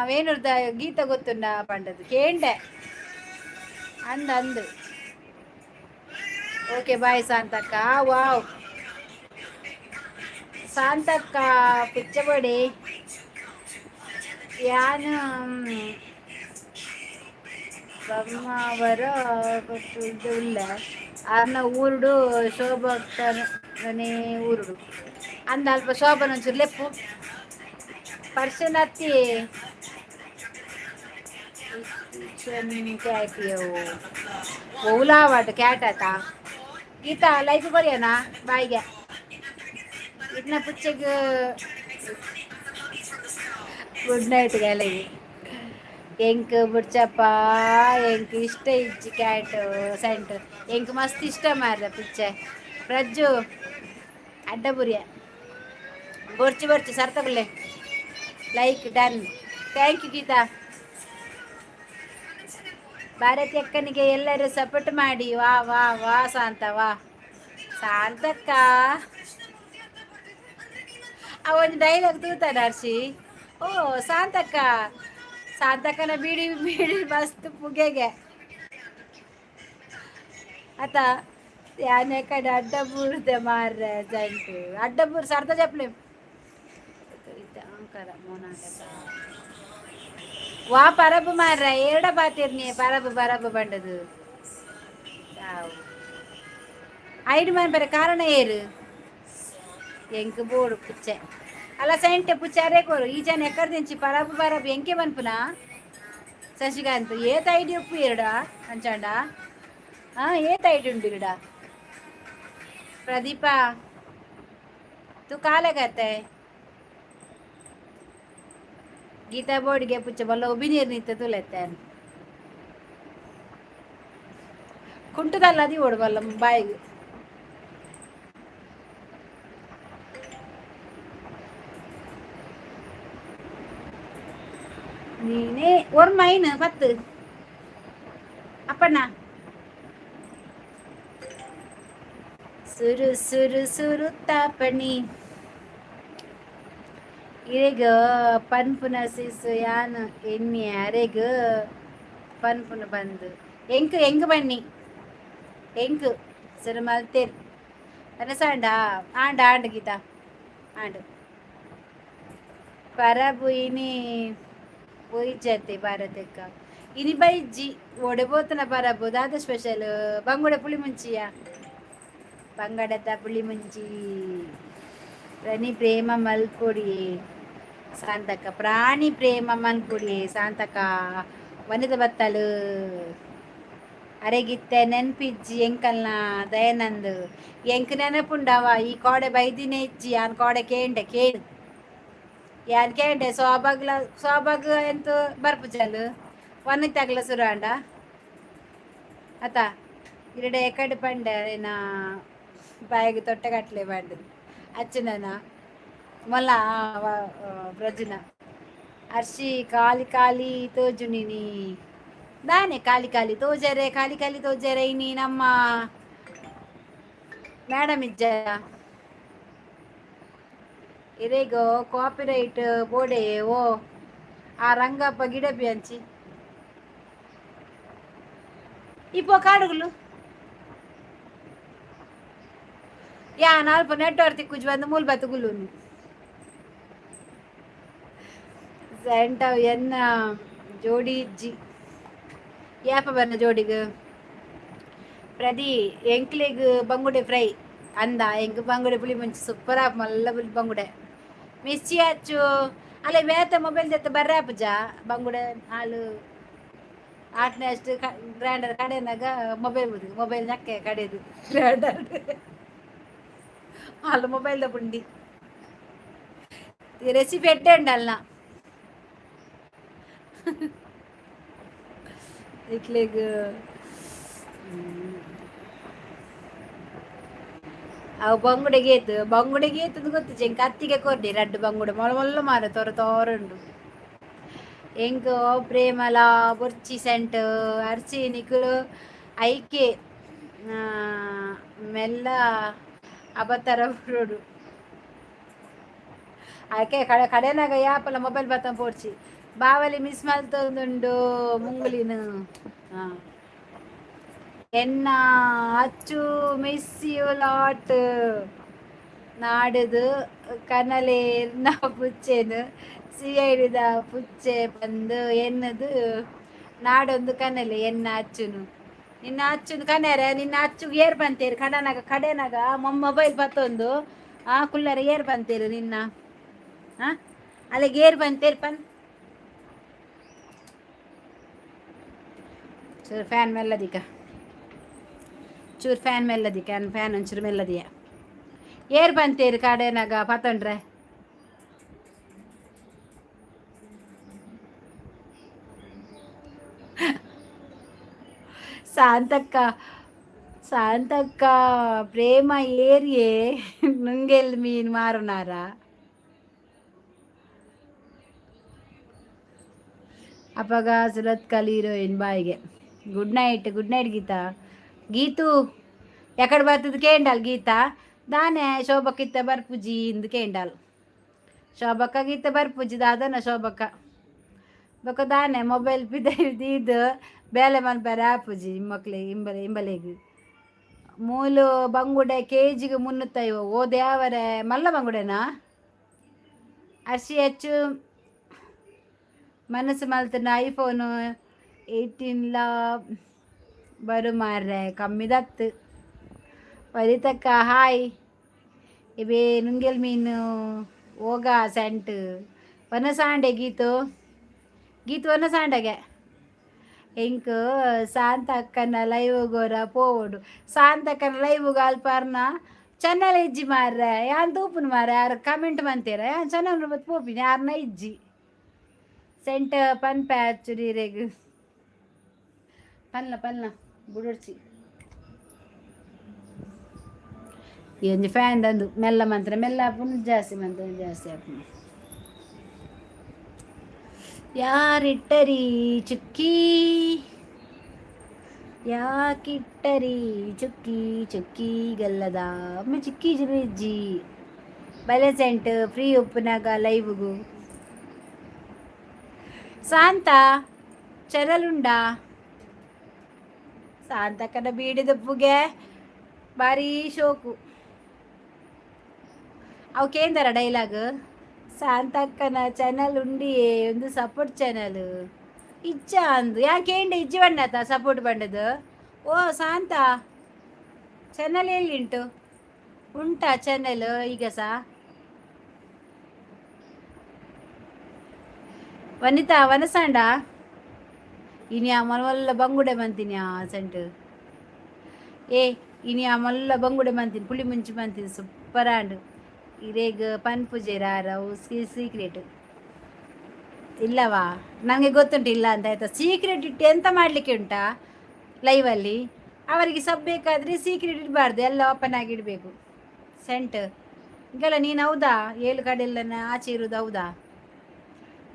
ವೇಣೂರ್ದ ಗೀತ ಗೊತ್ತುಂಡ ಪಂಡದು ಕೇಂಡೆ ಅಂದ ಅಂದು. Okay bye Shantakka. ವಾವ್ ಶಾಂತಕ್ಕ ಪಿಚ್ಚಬಡಿ ಯಾನು ಬ್ರಹ್ಮಾವರ ಉಲ್ಲ ಆರ್ನ ಊರುಡು ಶೋಭಕ್ಕನೇ ಊರುಡು ಅಂದ ಅಲ್ಪ ಶೋಭನ ಒಂಚೂರು ಲೆಪ್ಪು ಪರ್ಸನ್ ಅತ್ತಿ ಕ್ಯಾಟ್ ಕ್ಯಾಟ್ ಆತ ಗೀತಾ ಲೈಕ್ ಕೊರಿಯನಾ ಬಾಯ್ಗೆ ಇಟ್ನ ಪುಚ್ಚಗ್ ಗುಡ್ ನೈಟ್ ಗಾಲಗಿ ಎಂಕ್ ಬುಡ್ಚಪ್ಪ ಎಂಕ್ ಇಷ್ಟ ಇಜ್ಜಿ ಕ್ಯಾಟ್ ಸೆಂಟ್ ಎಂಕ್ ಮಸ್ತ್ ಇಷ್ಟ ಮಾರ್ರೆ ಪುಚ್ಚೆ ಪ್ರಜ್ಜು ಅಡ್ಡಬುರಿಯ ಬೊರ್ಚಿ ಬೊರ್ಚಿ ಸರ್ತಗುಲ್ಲೆ like done thank you Geetha. Bharati ಅಕ್ಕನಿಗೆ ಎಲ್ಲರೂ ಸಪೋರ್ಟ್ ಮಾಡಿ. ವಾ ವಾ ವಾ ಶಾಂತ ವಾ ಶಾಂತಕ್ಕ ಆ ಒಂದು ಡೈಲಾಗ್ ತೂತಾನ ಹರ್ಷಿ. ಓ ಶಾಂತಕ್ಕ ಶಾಂತಕ್ಕನ ಬೀಡಿ ಬೀಡಿ ಮಸ್ತ್ ಪುಗೆಗೆ ಆತ ಯಾನೆ ಕಡೆ ಅಡ್ಡ ಬೂರ್ದೆ ಮಾರ್ರೆ ಜಂಟು ಅಡ್ಡ ಬೂರ್ ಸರ್ದ ಚಪ್ಲಿ ವಾ ಪರಬು ಮಾರ್ರೆ ಏಡ ಬಾತಿರ್ನಿ ಪರಬು ಪರಬು ಬಂಡದು ಐಡು ಮಾನ್ ಬರ ಕಾರಣ ಏರು ಎಂಕ್ ಬೋಡು ಪುಚ್ಚೆ ಅಲ್ಲ ಸೆಂಟೆ ಪುಚ್ಚಾರೇ ಕೋರು ಈ ಜನ ಎಕ್ಕರ್ ದಿಂಚಿ ಪರಬು ಪರಬು ಎಂಕೆ ಮನ್ಪುನಾ ಶಶಿಕಾಂತ್ ಏತ್ ಐಡಿ ಉಪ್ಪು ಎರಡ ಅಂಚಾಂಡ. ಏತ್ ಐಡಿ ಉಂಡು ಇರಡ. प्रदीपा, तू कहाँ लगाता है? गीता बोर्ड गया पुच्छ बल्ल उबी नीर तू लेता है. ಕುಂಟದಲ್ಲ ಅದು ಓಡಬಲ್ಲ ಬಾಯಿಗೆ. ನೀನೇ ಒರ್ಮೈನ್ ಪತ್ತು ಅಪ್ಪಣ್ಣ. ಸುರು ಸುರು ಸುರುತ್ತಾಪಣಿ ಇರೆಗ್ ಪನ್ಪುನ ಸಿಸು ಯಾನ್ ಎಣ್ಣೆ ಅರೆಗ್ ಪನ್ಪುನ ಬಂದು ಎಂಕ್ ಎಂಕ್ ಬನ್ನಿ ಎಂಕ್ ಸುರು ಮಲ್ತೇರ್ ಅನಸಾಂಡ ಆಂಡ ಆಂಡ್ ಗೀತಾ ಆಂಡ್ ಪರಬು ಇನಿ ಪೊಯ್ಜತೆ ಭಾರತಕ್ಕ ಇನಿ ಬೈಜ್ಜಿ ಓಡೆ ಪೋತನ ಪರಬು ದಾದ ಸ್ಪೆಷಲ್? ಬಂಗುಡೆ ಪುಳಿ ಮುಂಚಿಯ, ಬಂಗಡದ ಪುಳಿ ಮುಂಚಿ. ಪ್ರಾಣಿ ಪ್ರೇಮ ಮಲ್ಪೊಡಿಯೇ ಶಾಂತಕ್ಕ, ಪ್ರಾಣಿ ಪ್ರೇಮ ಮಲ್ಪೊಡಿಯೇ ಶಾಂತಕ್ಕ. ವನಿತ ಬತ್ತಲು ಅರೆಗಿತ್ತೆ ನೆನ್ಪಿಜ್ಜಿ ಎಂಕಲ್ನ ದಯಾನಂದ್. ಎಂಕ್ ನೆನಪುಂಡವ? ಈ ಕೋಡೆ ಬೈದಿನೇ ಇಜ್ಜಿ. ಯಾನ್ ಕೋಡೆ ಕೇಂಡೆ ಕೇಳು, ಯಾನ್ ಕೇಂಡೆ. ಸೋಬಾಗ್ಲ ಸೋಬಾಗ್ ಎಂತ ಬರ್ಪುಜಲ್ ವನಿತಾಗ್ಲ ಸುರಾಂಡ ಅತ ಇರಡೆ ಎಕಡೆ ಪಂಡೆ ಏನ ಬಾಯಿಗೆ ತೊಟ್ಟೆ ಕಟ್ಲೆ ಪಂಡ್ ಅಚ್ಚುನನ ಮೊಲ್ಲ ಪ್ರಜುನ. ಅರ್ಶಿ ಖಾಲಿ ಖಾಲಿ ತೋಜುನಿನಿ ದಾನೆ? ಖಾಲಿ ಖಾಲಿ ತೋಜರೆ, ಖಾಲಿ ಖಾಲಿ ತೋಜರೆ ಇನಿ ನಮ್ಮ ಮೇಡಮ್ ಇಜ್ಜ. ಇರೆಗೋ ಕಾಪಿರೈಟ್ ಬೋಡೆ ಓ ಆ ರಂಗಪ್ಪ ಗಿಡಪಿ ಅಂಚಿ ಇಪ್ಪೋ ಕಾಡುಗಳು. ಯಾ ಅಲ್ಪ ನೆಟ್ವರ್ಕ್ ತಿಕ್ಕುಜಿ ಬಂದು ಮೂಲ ಬತ್ತುಗುಲ್ಲುನು ಸೆಂಟವ್ ಎನ್ನ ಜೋಡಿ ಇಜ್ಜಿ ಯಾಪ ಬನ್ನ ಜೋಡಿಗ್ ಪ್ರದಿ. ಎಂಕ್ಲೆಗ್ ಬಂಗುಡೆ ಫ್ರೈ ಅಂದ. ಎಂಕ್ ಬಂಗುಡೆ ಪುಳಿ ಮುಂಚಿ ಸೂಪರ್ ಆಪ್ ಮಲ್ಲ ಬುಲ್ ಬಂಗುಡೆ ಮಿಸ್ಸಿ ಅಚ್ಚು ಅಲ್ಲ ಬೇತ ಮೊಬೈಲ್ ದೆತ್ತ ಬರ್ರೆ ಪೂಜ ಬಂಗುಡೆ ಹಾಲು ಆಟ್ನೆ ಅಷ್ಟು ಗ್ರೈಂಡರ್ ಕಡೆನಾಗ ಮೊಬೈಲ್ ಮೊಬೈಲ್ ನಕ್ಕೆ ಕಡೆದು ಗ್ರೈಂಡರ್ ಹಾಲು ಮೊಬೈಲ್ the ಪುಂಡಿ ರೆಸಿಪಿ ಎಡ್ಡೆ ಉಂಡಲ್ನ ಇಕ್ಲೆಗ್. ಅವು ಬಂಗುಡೆಗೆ ಏತು ಬಂಗುಡೆಗೆ ಏತಂದು ಗೊತ್ತಿಜ್ಜಿ. ಎಂಕ್ ಅತ್ತಿಗೆ ಕೊರ್ಡಿ ರಡ್ಡ್ ಬಂಗುಡೆ ಮೊಲ ಮೊಲ್ಲ ಮಾರ ತೋರ ತೋರುಂಡು. ಎಂಕ್ ಪ್ರೇಮಲ ಬೊರ್ಚಿ ಸೆಂಟ್ ಅರ್ಚಿ ನಿಕುಲು ಐಕೆ ಮೆಲ್ಲ ಅಬತರ ಬರೋಡು ಆಕೆ ಕಡೆ ಕಡೆನಾಗ ಯಾಪಲ ಮೊಬೈಲ್ ಬತ್ತ ಪೋಡ್ಚಿ. ಬಾವಲಿ ಮಿಸ್ ಮಲ್ತೊಂದುಂಡು ಮುಂಗುಲಿನ. ಎನ್ನ ಅಚ್ಚು ಮಿಸ್ you lot. ನಾಡುದು ಕನಲೆ ನ ಪುಚ್ಚೆನು ಸಿಐಡಿದ ಪುಚ್ಚೆ ಬಂದು ಎನ್ನದು ನಾಡೊಂದು ಕನಲೆ. ಎನ್ನ ಅಚ್ಚುನು ನಿನ್ನ ಅಚ್ಚುನು ಕನೆರೆ ನಿನ್ನ ಅಚ್ಚು ಏರ್ ಬಂತೇರು ಕಡನಾಗ ಕಡೆನಾಗ ಮೊಬೈಲ್ ಬತ್ತೊಂದು ಆ ಕುಲ್ಲರೆ ಏರ್ ಬಂತೇರು ನಿನ್ನ. ಹಾ ಅಲ್ಲಿಗೆ ಏರ್ ಬಂತೇರು ಪನ್. ಚೂರು ಫ್ಯಾನ್ ಮೆಲ್ಲದಿಕ, ಚೂರು ಫ್ಯಾನ್ ಮೆಲ್ಲದಿಕ, ಫ್ಯಾನ್ ಒಂಚೂರು ಮೆಲ್ಲದಿಯ. ಏರ್ ಬಂತೇರು ಕಡೆನಾಗ ಪತೊಂಡ್ರೆ? ಶಾಂತಕ್ಕ, ಶಾಂತಕ್ಕ, ಪ್ರೇಮ ಏರಿಯೇ ನುಂಗೆಲ್ ಮೀನು ಮಾರುನಾರ? ಅಪ್ಪಗ ಸುರತ್ಕಲ್ ಹೀರೋಯಿನ್ ಬಾಯಿಗೆ. Good night, good night Geetha. Geethu ಎಕಡೆ ಬರ್ತದ ಕೇಂಡಲ್ ಗೀತಾ ದಾನೆ ಶೋಭಕ್ಕಿತ್ತ ಬರ್ಪುಜಿ ಇಂದು ಕೇಂಡಲ್. ಶೋಭಕ್ಕ ಗೀತ ಬರ್ಪುಜಿ ದಾದನ ಶೋಭಕ್ಕ ಬೊಕ ದಾನೆ ಮೊಬೈಲ್ ಪಿದೈ ದೀದ್ ಬೇಲೆ ಮನ್ಪೆರೆ ಆಪುಜಿ ಮಕ್ಳಿಗೆ ಇಂಬಲೆ ಇಂಬಲೆಗ್. ಮೂಲು ಬಂಗುಡೆ ಕೆ ಜಿಗೆ 350. ಓ ದೇವರೇ, ಮಲ್ಲ ಬಂಗುಡೆನಾ? ಅರ್ಶಿ ಹೆಚ್ಚು ಮನಸ್ಸು ಮಲ್ತನ ಐಫೋನು 18ಲ ಬರು ಮಾರ್ರೆ ಕಮ್ಮಿದತ್ತು. ವನಿತಕ್ಕ ಹಾಯ್. ಇವೇ ನುಂಗೆಲ್ ಮೀನು ಓಗ ಸೆಂಟ್ ವನಸಾಂಡೆ ಗೀತು ಗೀತು ವನಸಾಂಡೆಗೆ. ಎಂಕ್ ಶಾಂತಕ್ಕನ ಲೈವ್ ಗೋರ ಪೋವೊಡು. ಶಾಂತಕ್ಕನ ಲೈವ್ ಅಲ್ಪಾರ್ನ ಚಾನಲ್ ಇಜ್ಜಿ ಮಾರ್ರೆ, ಯಾನ್ ತೂಪುನು ಮಾರ್ರೆ. ಯಾರು ಕಮೆಂಟ್ ಮಂತೀರ, ಯಾನ್ ಚಾನಲ್ ಬತ್ತು ಪೋಪಿನಿ. ಯಾರನ್ನ ಇಜ್ಜಿ ಸೆಂಟ್ ಪನ್ಪೆ ಅಚ್ಚುರಿ. ಪನ್ಲ ಪನ್ಲ ಬುಡೊಡ್ಚಿ. ಈ ಒಂಜಿ ಫ್ಯಾನ್ ದಂದು ಮೆಲ್ಲ ಮಂತ್ರ ಮೆಲ್ಲ ಆಪುಂಡು, ಜಾಸ್ತಿ ಮಂತ್ರ ಜಾಸ್ತಿ ಆಪುಂಡು. ಯಾರಿಟ್ಟರಿ ಚುಕ್ಕಿ, ಯಾಕಿಟ್ಟರಿ ಚುಕ್ಕಿ ಚುಕ್ಕಿ ಗಲ್ಲದ ಒಮ್ಮೆ ಚಿಕ್ಕಿ ಇಜ್ಜಿ. ಬಲೆ ಸೆಂಟ್ ಫ್ರೀ ಉಪ್ಪುನಾಗ ಲೈವ್ಗು. ಶಾಂತ ಚಾನಲ್ ಉಂಡಾ? ಶಾಂತಕ್ಕನ ಬೀಡಿದ ಪುಗೆ ಭಾರೀ ಶೋಕು. ಅವು ಕೇಂದ್ರ ಡೈಲಾಗ್. ಶಾಂತಕ್ಕನ ಚಾನಲ್ ಉಂಡಿಯೇ ಒಂದು ಸಪೋರ್ಟ್ ಚಾನಲ್ ಇಜ್ಜ ಅಂದು. ಯಾಕೆ ಏಂಡ ಇಜ್ಜಿ ಬಣ್ಣತ ಸಪೋರ್ಟ್ ಬಂಡದು? ಓ ಶಾಂತ, ಚಾನಲ್ ಎಲ್ಲಿಂಟು ಉಂಟಾ ಚಾನಲ್ ಈಗ ಸಹ? ವನಿತಾ ವನಸಾಂಡ ಇನಿ ಆ ಮಲ್ಲ ಬಂಗುಡೆ ಬಂತೀನಿ. ಆ ಸೆಂಟ್ ಏ ಇನಿ ಆ ಮಲ್ಲ ಬಂಗುಡೆ ಬಂತೀನಿ, ಪುಳಿ ಮುಂಚಿ ಬಂತೀನಿ. ಸೂಪರ್ ಆಂಡ್ ಇರೇಗ್ ಪನ್ಪುಜೆರ್ ಅವು ಸೀಕ್ರೆಟ್ ಇಲ್ಲವಾ? ನನಗೆ ಗೊತ್ತುಂಟು ಇಲ್ಲ ಅಂತ, ಆಯ್ತಾ? ಸೀಕ್ರೆಟ್ ಇಟ್ಟು ಎಂತ ಮಾಡಲಿಕ್ಕೆ ಉಂಟಾ ಲೈವಲ್ಲಿ? ಅವರಿಗೆ ಸಬ್ ಬೇಕಾದರೆ ಸೀಕ್ರೆಟ್ ಇಡಬಾರ್ದು, ಎಲ್ಲ ಓಪನ್ ಆಗಿ ಇಡಬೇಕು. ಸೆಂಟ್ ಈಗೆಲ್ಲ ನೀನು ಹೌದಾ? ಏಳು ಕಡೆಲ್ಲ ಆಚೆ ಇರುವುದು ಹೌದಾ?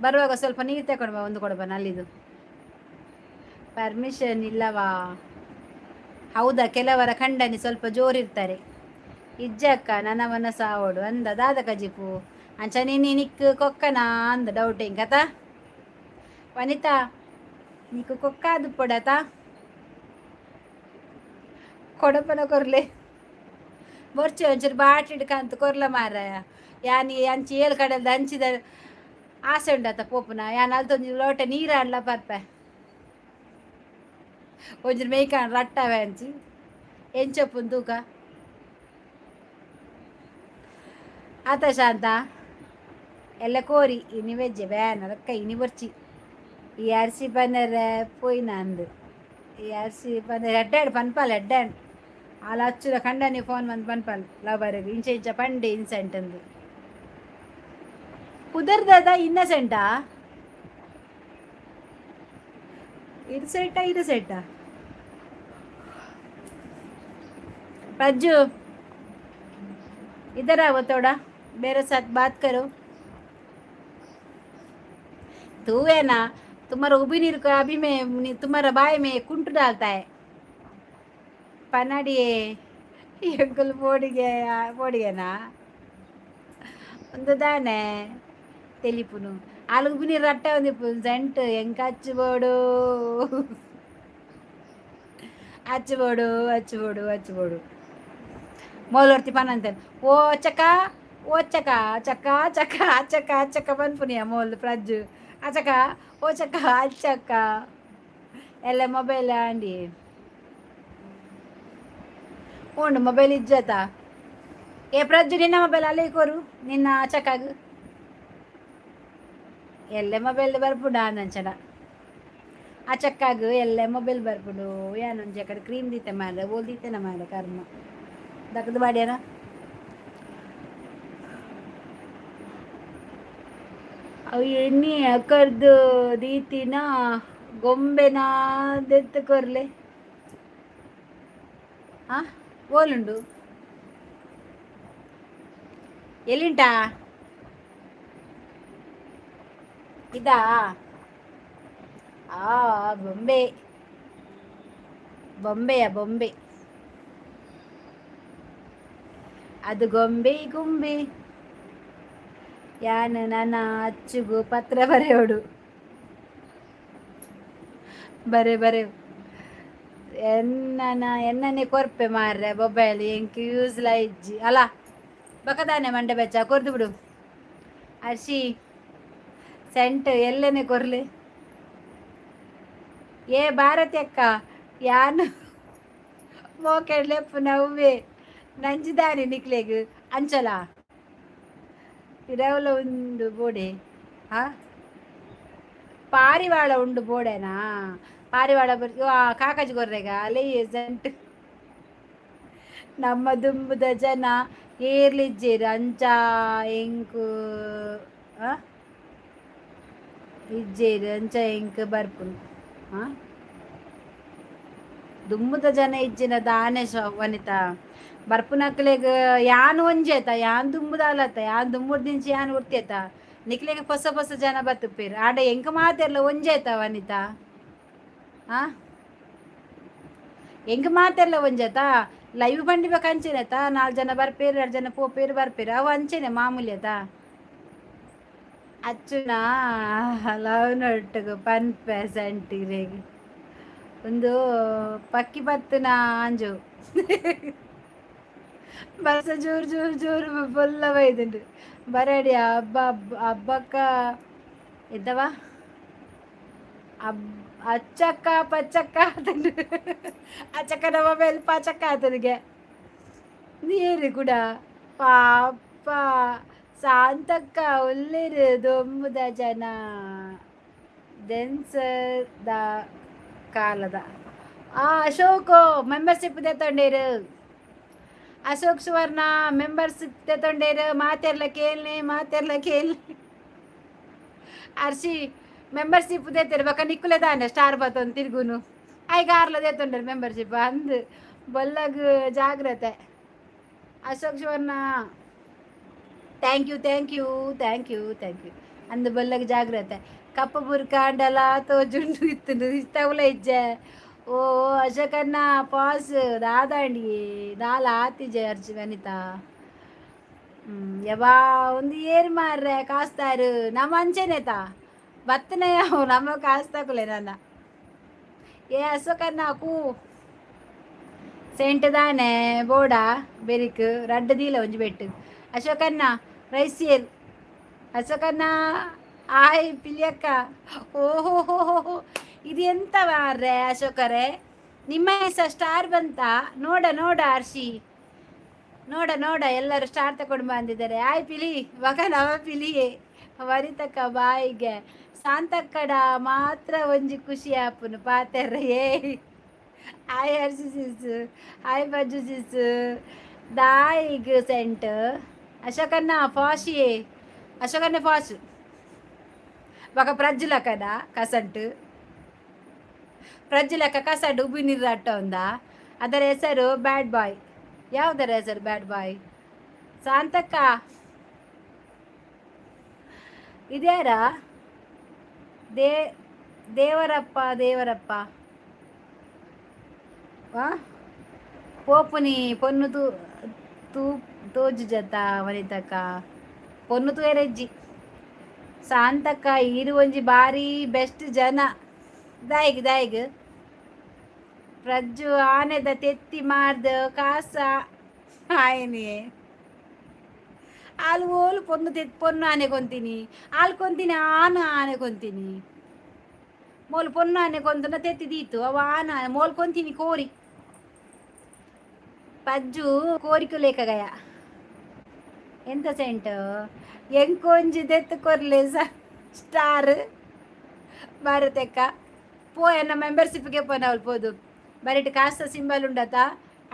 ಬರುವಾಗ ಸ್ವಲ್ಪ ನೀರು ತಗೊಂಡು ಬಾ, ಒಂದು ಕೊಡಬ ನಲ್ಲಿದು. ಪರ್ಮಿಷನ್ ಇಲ್ಲವಾ? ಹೌದಾ? ಕೆಲವರ ಖಂಡನೆ ಸ್ವಲ್ಪ ಜೋರಿರ್ತಾರೆ. ಇಜ್ಜಕ್ಕ ನನವನ ಸಾವೋಡು ಅಂದ ದಾದ ಕಜಿಪು ಅಂಚ ನೀನು ನಿಕ್ ಕೊಕ್ಕನ ಅಂದ ಡೌಟ್ ಹಿಂಗತ. ವನಿತಾ, ನೀಕು ಕೊಕ್ಕ ದುಪ್ಪಡತ ಕೊಡಪನ ಕೊರ್ಲೆ ಬೊರ್ಚೆ ಒಂಚೂರು ಬಾಟ್ಲಿಡ್ ಕಂತು ಕೊರ್ಲ ಮಾರಾಯ. ಯಾನಿ ಅಂಚಿ ಏಳು ಕಡೆಲ್ದ ಅಂಚಿದ ಆಸೆ ಉಂಡತ ಪೋಪುನ. ಯಾನ್ ಅಲ್ತೊಂಜಿ ಲೋಟ ನೀರಾಡ್ಲ ಪರ್ಪೆ, ಒಂಜಿ ಮೇಯ್ಕಾಂಡ್ ರಟ್ಟವೆ ಅಂಚಿ ಎಂಚೊಪ್ಪುನ್ ತೂಕ ಆತ. ಶಾಂತ ಎಲ್ಲ ಕೋರಿ ಇನಿ ವೆಜ್ಜೆ ಬ್ಯಾನ್ ರಕ್ಕ ಇನಿ ಬೊರ್ಚಿ. ಈ ಅರ್ಸಿ ಪನ್ನರೆ ಪೋಯಿನ ಅಂದು. ಈ ಅರ್ಸಿ ಪನ್ನರೆ ಎಡ್ಡಾಡು ಪನ್ಪಾಲ ಎಡ್ಡಾಡು. ಆಲ ಅಚ್ಚುದ ಕಂಡನಿ ಫೋನ್ ಬಂದು ಪನ್ಪಾಲ್ ಲವರ್ಗ್ ಇಂಚ ಇಂಚ ಪಂಡೆ ಇನ್ಸೆಂಟ್ ಅಂದು. ಪುದರ್ದದ ಇನ್ನಸೆಂಟಾ? ಇನ್ಸೆಂಟಾ ಇನ್ನಸೆಂಟಾ? प्रज्जू, इधर आओ, थोड़ा मेरे साथ बात करो। तू है ना, तुम्हारा उबी नीर को अभी मैं तुम्हारा बाय में कुंट डालता है. ಪನಾಡಿ ಎಂಕುಲು ಪೋಡಿಗೆ ಪೋಡಿಗೆನಾ ಒಂದು ದಾನೆ ತೆಲಿಪುನು. ಆಲು ಉಬ್ಬಿ ನೀರು ರಟ್ಟ ಒಂದಿಪ್ಪು ಸೆಂಟ್ ಎಂಕ ಅಚ್ಚುಬೋಡು ಅಚ್ಚುಬೋಡು ಅಚ್ಚುಬೋಡು ಅಚ್ಚುಬೋಡು. ಮೊದಲೊರ್ತಿ ಪನಂತೇನೆ ಓ ಚಕ ಓ ಚಕ ಚಕ ಚಕ ಚಕ ಚಕ ಪನ್ಪುನಿಯ ಮೋಲ್ ಪ್ರಜ್ಜು ಅಚಕ ಓ ಚಕ ಅಚ್ಚಕ್ಕ ಎಲ್ಲ ಮೊಬೈಲ್ ಆಂಡಿ ಉಂಡು ಮೊಬೈಲ್ ಇಜ್ಜತ. ಏ ಪ್ರಜ್ಜು, ನಿನ್ನ ಮೊಬೈಲ್ ಅಲ್ಲೇ ಕೊರು ನಿನ್ನ ಚಕಾಗ. ಎಲ್ಲೆ ಮೊಬೈಲ್ ಬರ್ಪುಂಡು ಅಂಚನ ಆ ಚಕ್ಕಾಗ ಎಲ್ಲೆ ಮೊಬೈಲ್ ಬರ್ಪುಂಡು. ಯಾನೊಂಜಿ ಅಕಡೆ ಕ್ರೀಮ್ ದೀತೆ ಮಾರ್ರೆ, ಓಲ್ ದೀತೆನ ಮಾರ್ರೆ. ಕರ್ಮ ದಕ್ಕದ ಬಾಡ್ಯಾನ ಅವು ಎಣ್ಣೆ ಅಕ್ಕರ್ದು ದೀತಿನ ಗೊಂಬೆನ ದೆತ್ತು ಕೊರ್ಲೆ. ಆ ಓಲುಂಡು ಎಲ್ಲಿಂಟಾ ಇದಾ? ಆ ಬೊಂಬೆ ಬೊಂಬೆಯ ಬೊಂಬೆ ಅದು ಗೊಂಬೆ ಗೊಂಬೆ. ಯಾನ್ ನನ್ನ ಅಚ್ಚುಗು ಪತ್ರ ಬರೆಯೋಡು ಬರೆ ಬರೆ. ಎನ್ನನ ಎನ್ನನೆ ಕೊರ್ಪೆ ಮಾರ್ರೆ ಮೊಬೈಲ್ ಎಂಕ್ ಯೂಸ್ಲ ಇಜ್ಜಿ ಅಲ್ಲ. ಬಕದಾನೆ ಮಂಡೆ ಬೆಚ್ಚ ಕೊರ್ದು ಬಿಡು. ಅರ್ಶಿ ಸೆಂಟ್ ಎಲ್ಲನೆ ಕೊರ್ಲಿ. ಏ ಭಾರತಿ ಅಕ್ಕ, ಯಾನು ಮೋಕೆಡ್ಲೆಪ್ಪು ನವ್ವೆ ನಂಜಿದಾನೆ ನಿಕ್ಲೆಗ್ ಅಂಚಲ ಪಿರವುಲ ಉಂಡು ಬೋಡೆ. ಆ ಪಾರಿವಾಳ ಉಂಡು ಬೋಡೆನಾ? ಪಾರಿವಾಳ ಬರ್ ಕಾಕಾಜಿ ಕೊರ್ರೆಗ ಅಲೆ ಸೆಂಟ್ ನಮ್ಮ ದುಂಬುದ ಜನ ಏರ್ಲಿಜ್ಜೇರು ಅಂಚ ಎಂಕು ಆ? ಇಜ್ಜೇರು ಅಂಚ ಎಂಕ್ ಬರ್ಪುನು. ಆ ದುಂಬುದ ಜನ ಇಜ್ಜಿನ ದಾನೆ ವನಿತಾ ಬರ್ಪುನಕ್ಲೆಗ್ ಯಾನ್ ಒಂಜೇತ, ಯಾನ್ ದುಂಬುದಾಲತ್ತ, ಯಾನ್ ದುಂಬುಡ್ದಿಂಚಿ ಯಾನ್ ಉರ್ತಿಯತ. ನಿಕ್ಲೆಗ್ ಪೊಸ ಪೊಸ ಜನ ಬತ್ತುಪೇರು ಆಡ ಎಂಕ್ ಮಾತೆರ್ಲ ಒಂಜೇತ ವನಿತಾ. ಆ ಎಂಕ್ ಮಾತೆರ್ಲ ಒಂಜೇತ. ಲೈವ್ ಬಂಡಿಬೇಕು ಅಂಚೆನೆತ, ನಾಲ್ಕು ಜನ ಬರ್ಪೇರು, ಎರಡು ಜನ ಪೋಪೇರು ಬರ್ಪೇರು, ಅವು ಅಂಚೆನೆ ಮಾಮೂಲಿ ಅತ. ಅಚ್ಚುನ ಲವ್ ನೊಟ್ಟುಗು ಪನ್ಪೆ ಸೆಂಟಿರೆಗ್ ಒಂದು ಪಕ್ಕಿ ಪತ್ತುನ ಅಂಜು ಬರ್ಸ ಜೋರು ಜೋರು ಜೋರು ಬೊಲ್ಲ ಬೈದುಂಡು. ಬರಡಿ ಹಬ್ಬ ಹಬ್ಬಕ್ಕ ಎದ್ದವ ಅಬ್ ಅಚ್ಚಕ್ಕ ಪಚ್ಚಕ್ಕ ಆತಂಡು. ಅಚ್ಚಕ್ಕ ನಮ್ಮ ಮೊಬೈಲ್ ಪಚಕ್ಕ ಆತನಿಗೆ ನೀರು ಕೂಡ. ಪಾಪ ಶಾಂತಕ್ಕ ಉಲ್ಲೇರು. ದೊಂಬುದ ಜನ ದೆನ್ಸದ ಕಾಲದ. ಆ ಅಶೋಕ್ ಮೆಂಬರ್ಶಿಪ್ ತಗೊಂಡೇರು. ಅಶೋಕ್ ಸುವರ್ಣ ಮೆಂಬರ್ಶಿಪ್ ತಗೊಂಡೇರು. ಮಾತೆರ್ಲ ಕೇಳ್ನೆ, ಮಾತೆರ್ಲ ಕೇಳ್ನೆ. ಅರ್ಶಿ ಮೆಂಬರ್ಶಿಪ್ ದೇತೇರು ಬೊಕ ನಿಕ್ಕುಲೆ ದಾನೆ ಸ್ಟಾರ್ ಬತ್ತೊಂದು ತಿರ್ಗುನು. ಐಗ ಆರ್ಲ ದೇತೊಂಡರು ಮೆಂಬರ್ಶಿಪ್ ಅಂದ್. ಬೊಲ್ಲಗ್ ಜಾಗ್ರತೆ. ಅಶೋಕ್ ಸುವರ್ಣ, thank you, thank you, thank you, thank you. ಅಂದ್ ಬೊಲ್ಲಗ್ ಜಾಗ್ರತೆ. ಕಪ್ಪು ಬುರ್ಕಾಂಡಲ ತೋಜುಂಡು ಇತ್ತುಂಡು ಇತ್ತವುಲ ಇಜ್ಜೆ. ಓ ಅಶೋಕಣ್ಣ ಪಾಸ್ ದಾದಾಂಡಿ ದಾಲ ಆತಿಜೆ. ಅರ್ಜಿ ವನಿತಾ ಯವ್ವಾ ಒಂದು ಏರ್ ಮಾರ್ರೆ ಕಾಸ್ತಾರು. ನಮ್ಮ ಅಂಚೆನೇತಾ ಬತ್ತನೆ ನಮ್ಮ ಕಾಸ್ತಾಕುಲೆ ನನ್ನ. ಏ ಅಶೋಕಣ್ಣ ಕೂ ಸೆಂಟ್ ದಾನೆ ಬೋಡ ಬೆರಿಕ್ ರಡ್ಡ್ ದೀಲ ಒಂಜಿ ಬೆಟ್ಟು. ಅಶೋಕಣ್ಣ ರೈಸ್ ಏರ್. ಅಶೋಕಣ್ಣ ಆಯ್ ಪಿಲಿಯಕ್ಕ. ಓಹೋ ಹೋ ಹೋ, ಇದು ಎಂತ ಮಾರ್ರೆ ಅಶೋಕರೇ? ನಿಮ್ಮ ಹೆಸ ಸ್ಟಾರ್ ಬಂತ? ನೋಡ ನೋಡ ಅರ್ಷಿ, ನೋಡ ನೋಡ, ಎಲ್ಲರೂ ಸ್ಟಾರ್ ತಗೊಂಡು ಬಂದಿದ್ದಾರೆ. ಆಯ್ ಪಿಲಿ ಮಗ ನವ ಪಿಲಿಯೇ. ವನಿತಕ್ಕ ಬಾಯಿಗೆ. ಶಾಂತಕ್ಕಡ ಮಾತ್ರ ಒಂಜಿ ಖುಷಿ ಆಪುನು ಪಾತೆರ್ರ. ಏ ಹಾಯ್ ಹರ್ಷಿ ಸಿಸ್, ಹಾಯ್ ಬಜ್ಜು ಸಿಸ್. ದಾಯಿಗ್ ಸೆಂಟ್ ಅಶೋಕಣ್ಣ ಫಾಶಿಯೇ. ಅಶೋಕಣ್ಣ ಫಾಶ್ ಬಕ ಪ್ರಜ್ಜುಲಕನ ಕಸಂಟು ಪ್ರಜ್ಜುಲಕ ಕಸಂಟು ಉಬ್ಬಿ ನೀರು ಅಟ್ಟ ಒಂದ. ಅದರ ಹೆಸರು ಬ್ಯಾಡ್ ಬಾಯ್. ಯಾವುದರ ಹೆಸರು ಬ್ಯಾಡ್ ಬಾಯ್? ಶಾಂತಕ್ಕ ಇದ್ಯಾರ? ದೇವರಪ್ಪ ದೇವರಪ್ಪ ಆ ಪೋಪುನಿ ಪೊನ್ನು ತೂ ತೂ ತೋಜು ಜತ ವನಿತಕ್ಕ. ಪೊನ್ನು ತೂಯರೆಜ್ಜಿ. ಶಾಂತಕ್ಕ ಈರು ಒಂಜಿ ಬಾರಿ ಬೆಸ್ಟ್ ಜನ. ದಾಯಿಗ್ ದಾಯಿಗ್ ಪ್ರಜ್ಜು ಆನೆದ ತೆತ್ತಿ ಮಾರ್ದ ಕಾಸ ಆಯನಿಯೇ. ಆಲು ಓಲು ಪೊನ್ನು ತೆತ್ ಪೊನ್ನು ಆನೆ ಕೊಂತೀನಿ, ಆಲ್ ಕೊಂತೀನಿ, ಆನು ಆನೆ ಕೊಂತೀನಿ. ಮೋಲು ಪೊನ್ನು ಆನೆ ಕೊಂತನ ತೆತ್ತಿ ದೀತು ಅವ ಆನ ಮೋಲ್ ಕೊಂತೀನಿ. ಕೋರಿ ಪಜ್ಜು ಕೋರಿಕು ಲೇಖಗಯ. ಎಂತ ಸೆಂಟು ಎಂಕೊಂಜಿ ದೆತ್ತು ಕೊರ್ಲೆ ಸ್ಟಾರ್ ಭಾರತಕ್ಕ ಪೋ. ಎನ್ನ ಮೆಂಬರ್ಶಿಪ್ಗೆ ಪೋನ ಅವಳು ಪೋದು ಬರಿಟ್ ಕಾಸ್ತ ಸಿಂಬಲ್ ಉಂಡತ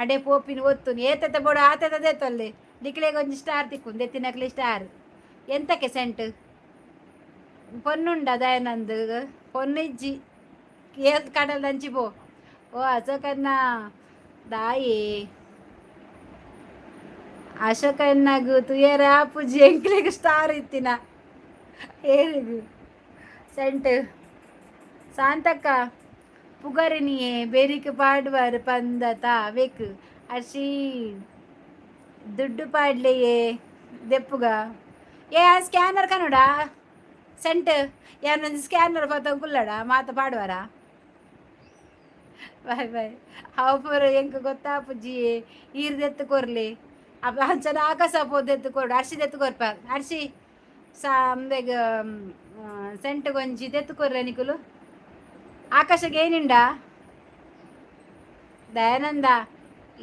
ಅಡೆ ಪೋಪಿನ ಒತ್ತುನು. ಏತತ ಬೋಡು ಆತತ ದೇತೊಲ್ಲೆ. ನಿಕ್ಲೆಗ್ ಒಂಜಿ ಸ್ಟಾರ್ ತಿಕ್ಕು ದೆತ್ತಿನಕ್ಲೆ ಸ್ಟಾರ್. ಎಂತಕ್ಕೆ ಸೆಂಟ್ ಪೊನ್ನುಂಡ ದಯಾನಂದ್? ಪೊನ್ನು ಇಜ್ಜಿ. ಏತ್ ಕಡಲ್ ದಂಚಿ ಪೋ. ಓ ಅಶೋಕಣ್ಣ ದಾಯಿ ಅಶೋಕಣ್ಣಗು ತುಯರ ಪೂಜಿ ಎಂಕ್ಲೆಗ್ ಸ್ಟಾರ್ ಇತ್ತಿನ ಏರಿಗು ಸೆಂಟ್. ಶಾಂತಕ್ಕ ಪುಗರಿನಿಯೇ ಬೆರಿಕ್ ಪಾಡುವಾರು ಪಂದತ ಬೇಕು. ಅರ್ಶಿ ದುಡ್ಡು ಪಾಡ್ಲೆಯೇ ದೆಪ್ಪುಗ. ಏ ಆ ಸ್ಕ್ಯಾನರ್ ಕನ್ನಡ ಸೆಂಟ್ ಯಾನೊಂದು ಸ್ಕ್ಯಾನರ್ ಪತ್ತ ಕುಲ್ಲಡ ಮಾತ ಪಾಡುವಾರ. Boy boy. ಅವು ಪೂರ ಎಂಕ್ ಗೊತ್ತಾಪುಜಿ. ಈರ್ ದೆತ್ತು ಕೊರ್ಲಿ ಅಪ್ಪ ಅಂಚನ ಆಕಾಶ ಪೋದು ಕೊಡು. ಅರ್ಶಿ ದೆತ್ತು ಕೊರ್ಪ. ಅರ್ಶಿ ಸಾ ಅಂಬೆಗ್ ಸೆಂಟ್ ಗೊಂಜಿ ದೆತ್ತು ಕೊರ್ರೆ ನಿಕುಲು. ಆಕಾಶಗೆ ಏನುಂಡ ದಯಾನಂದ?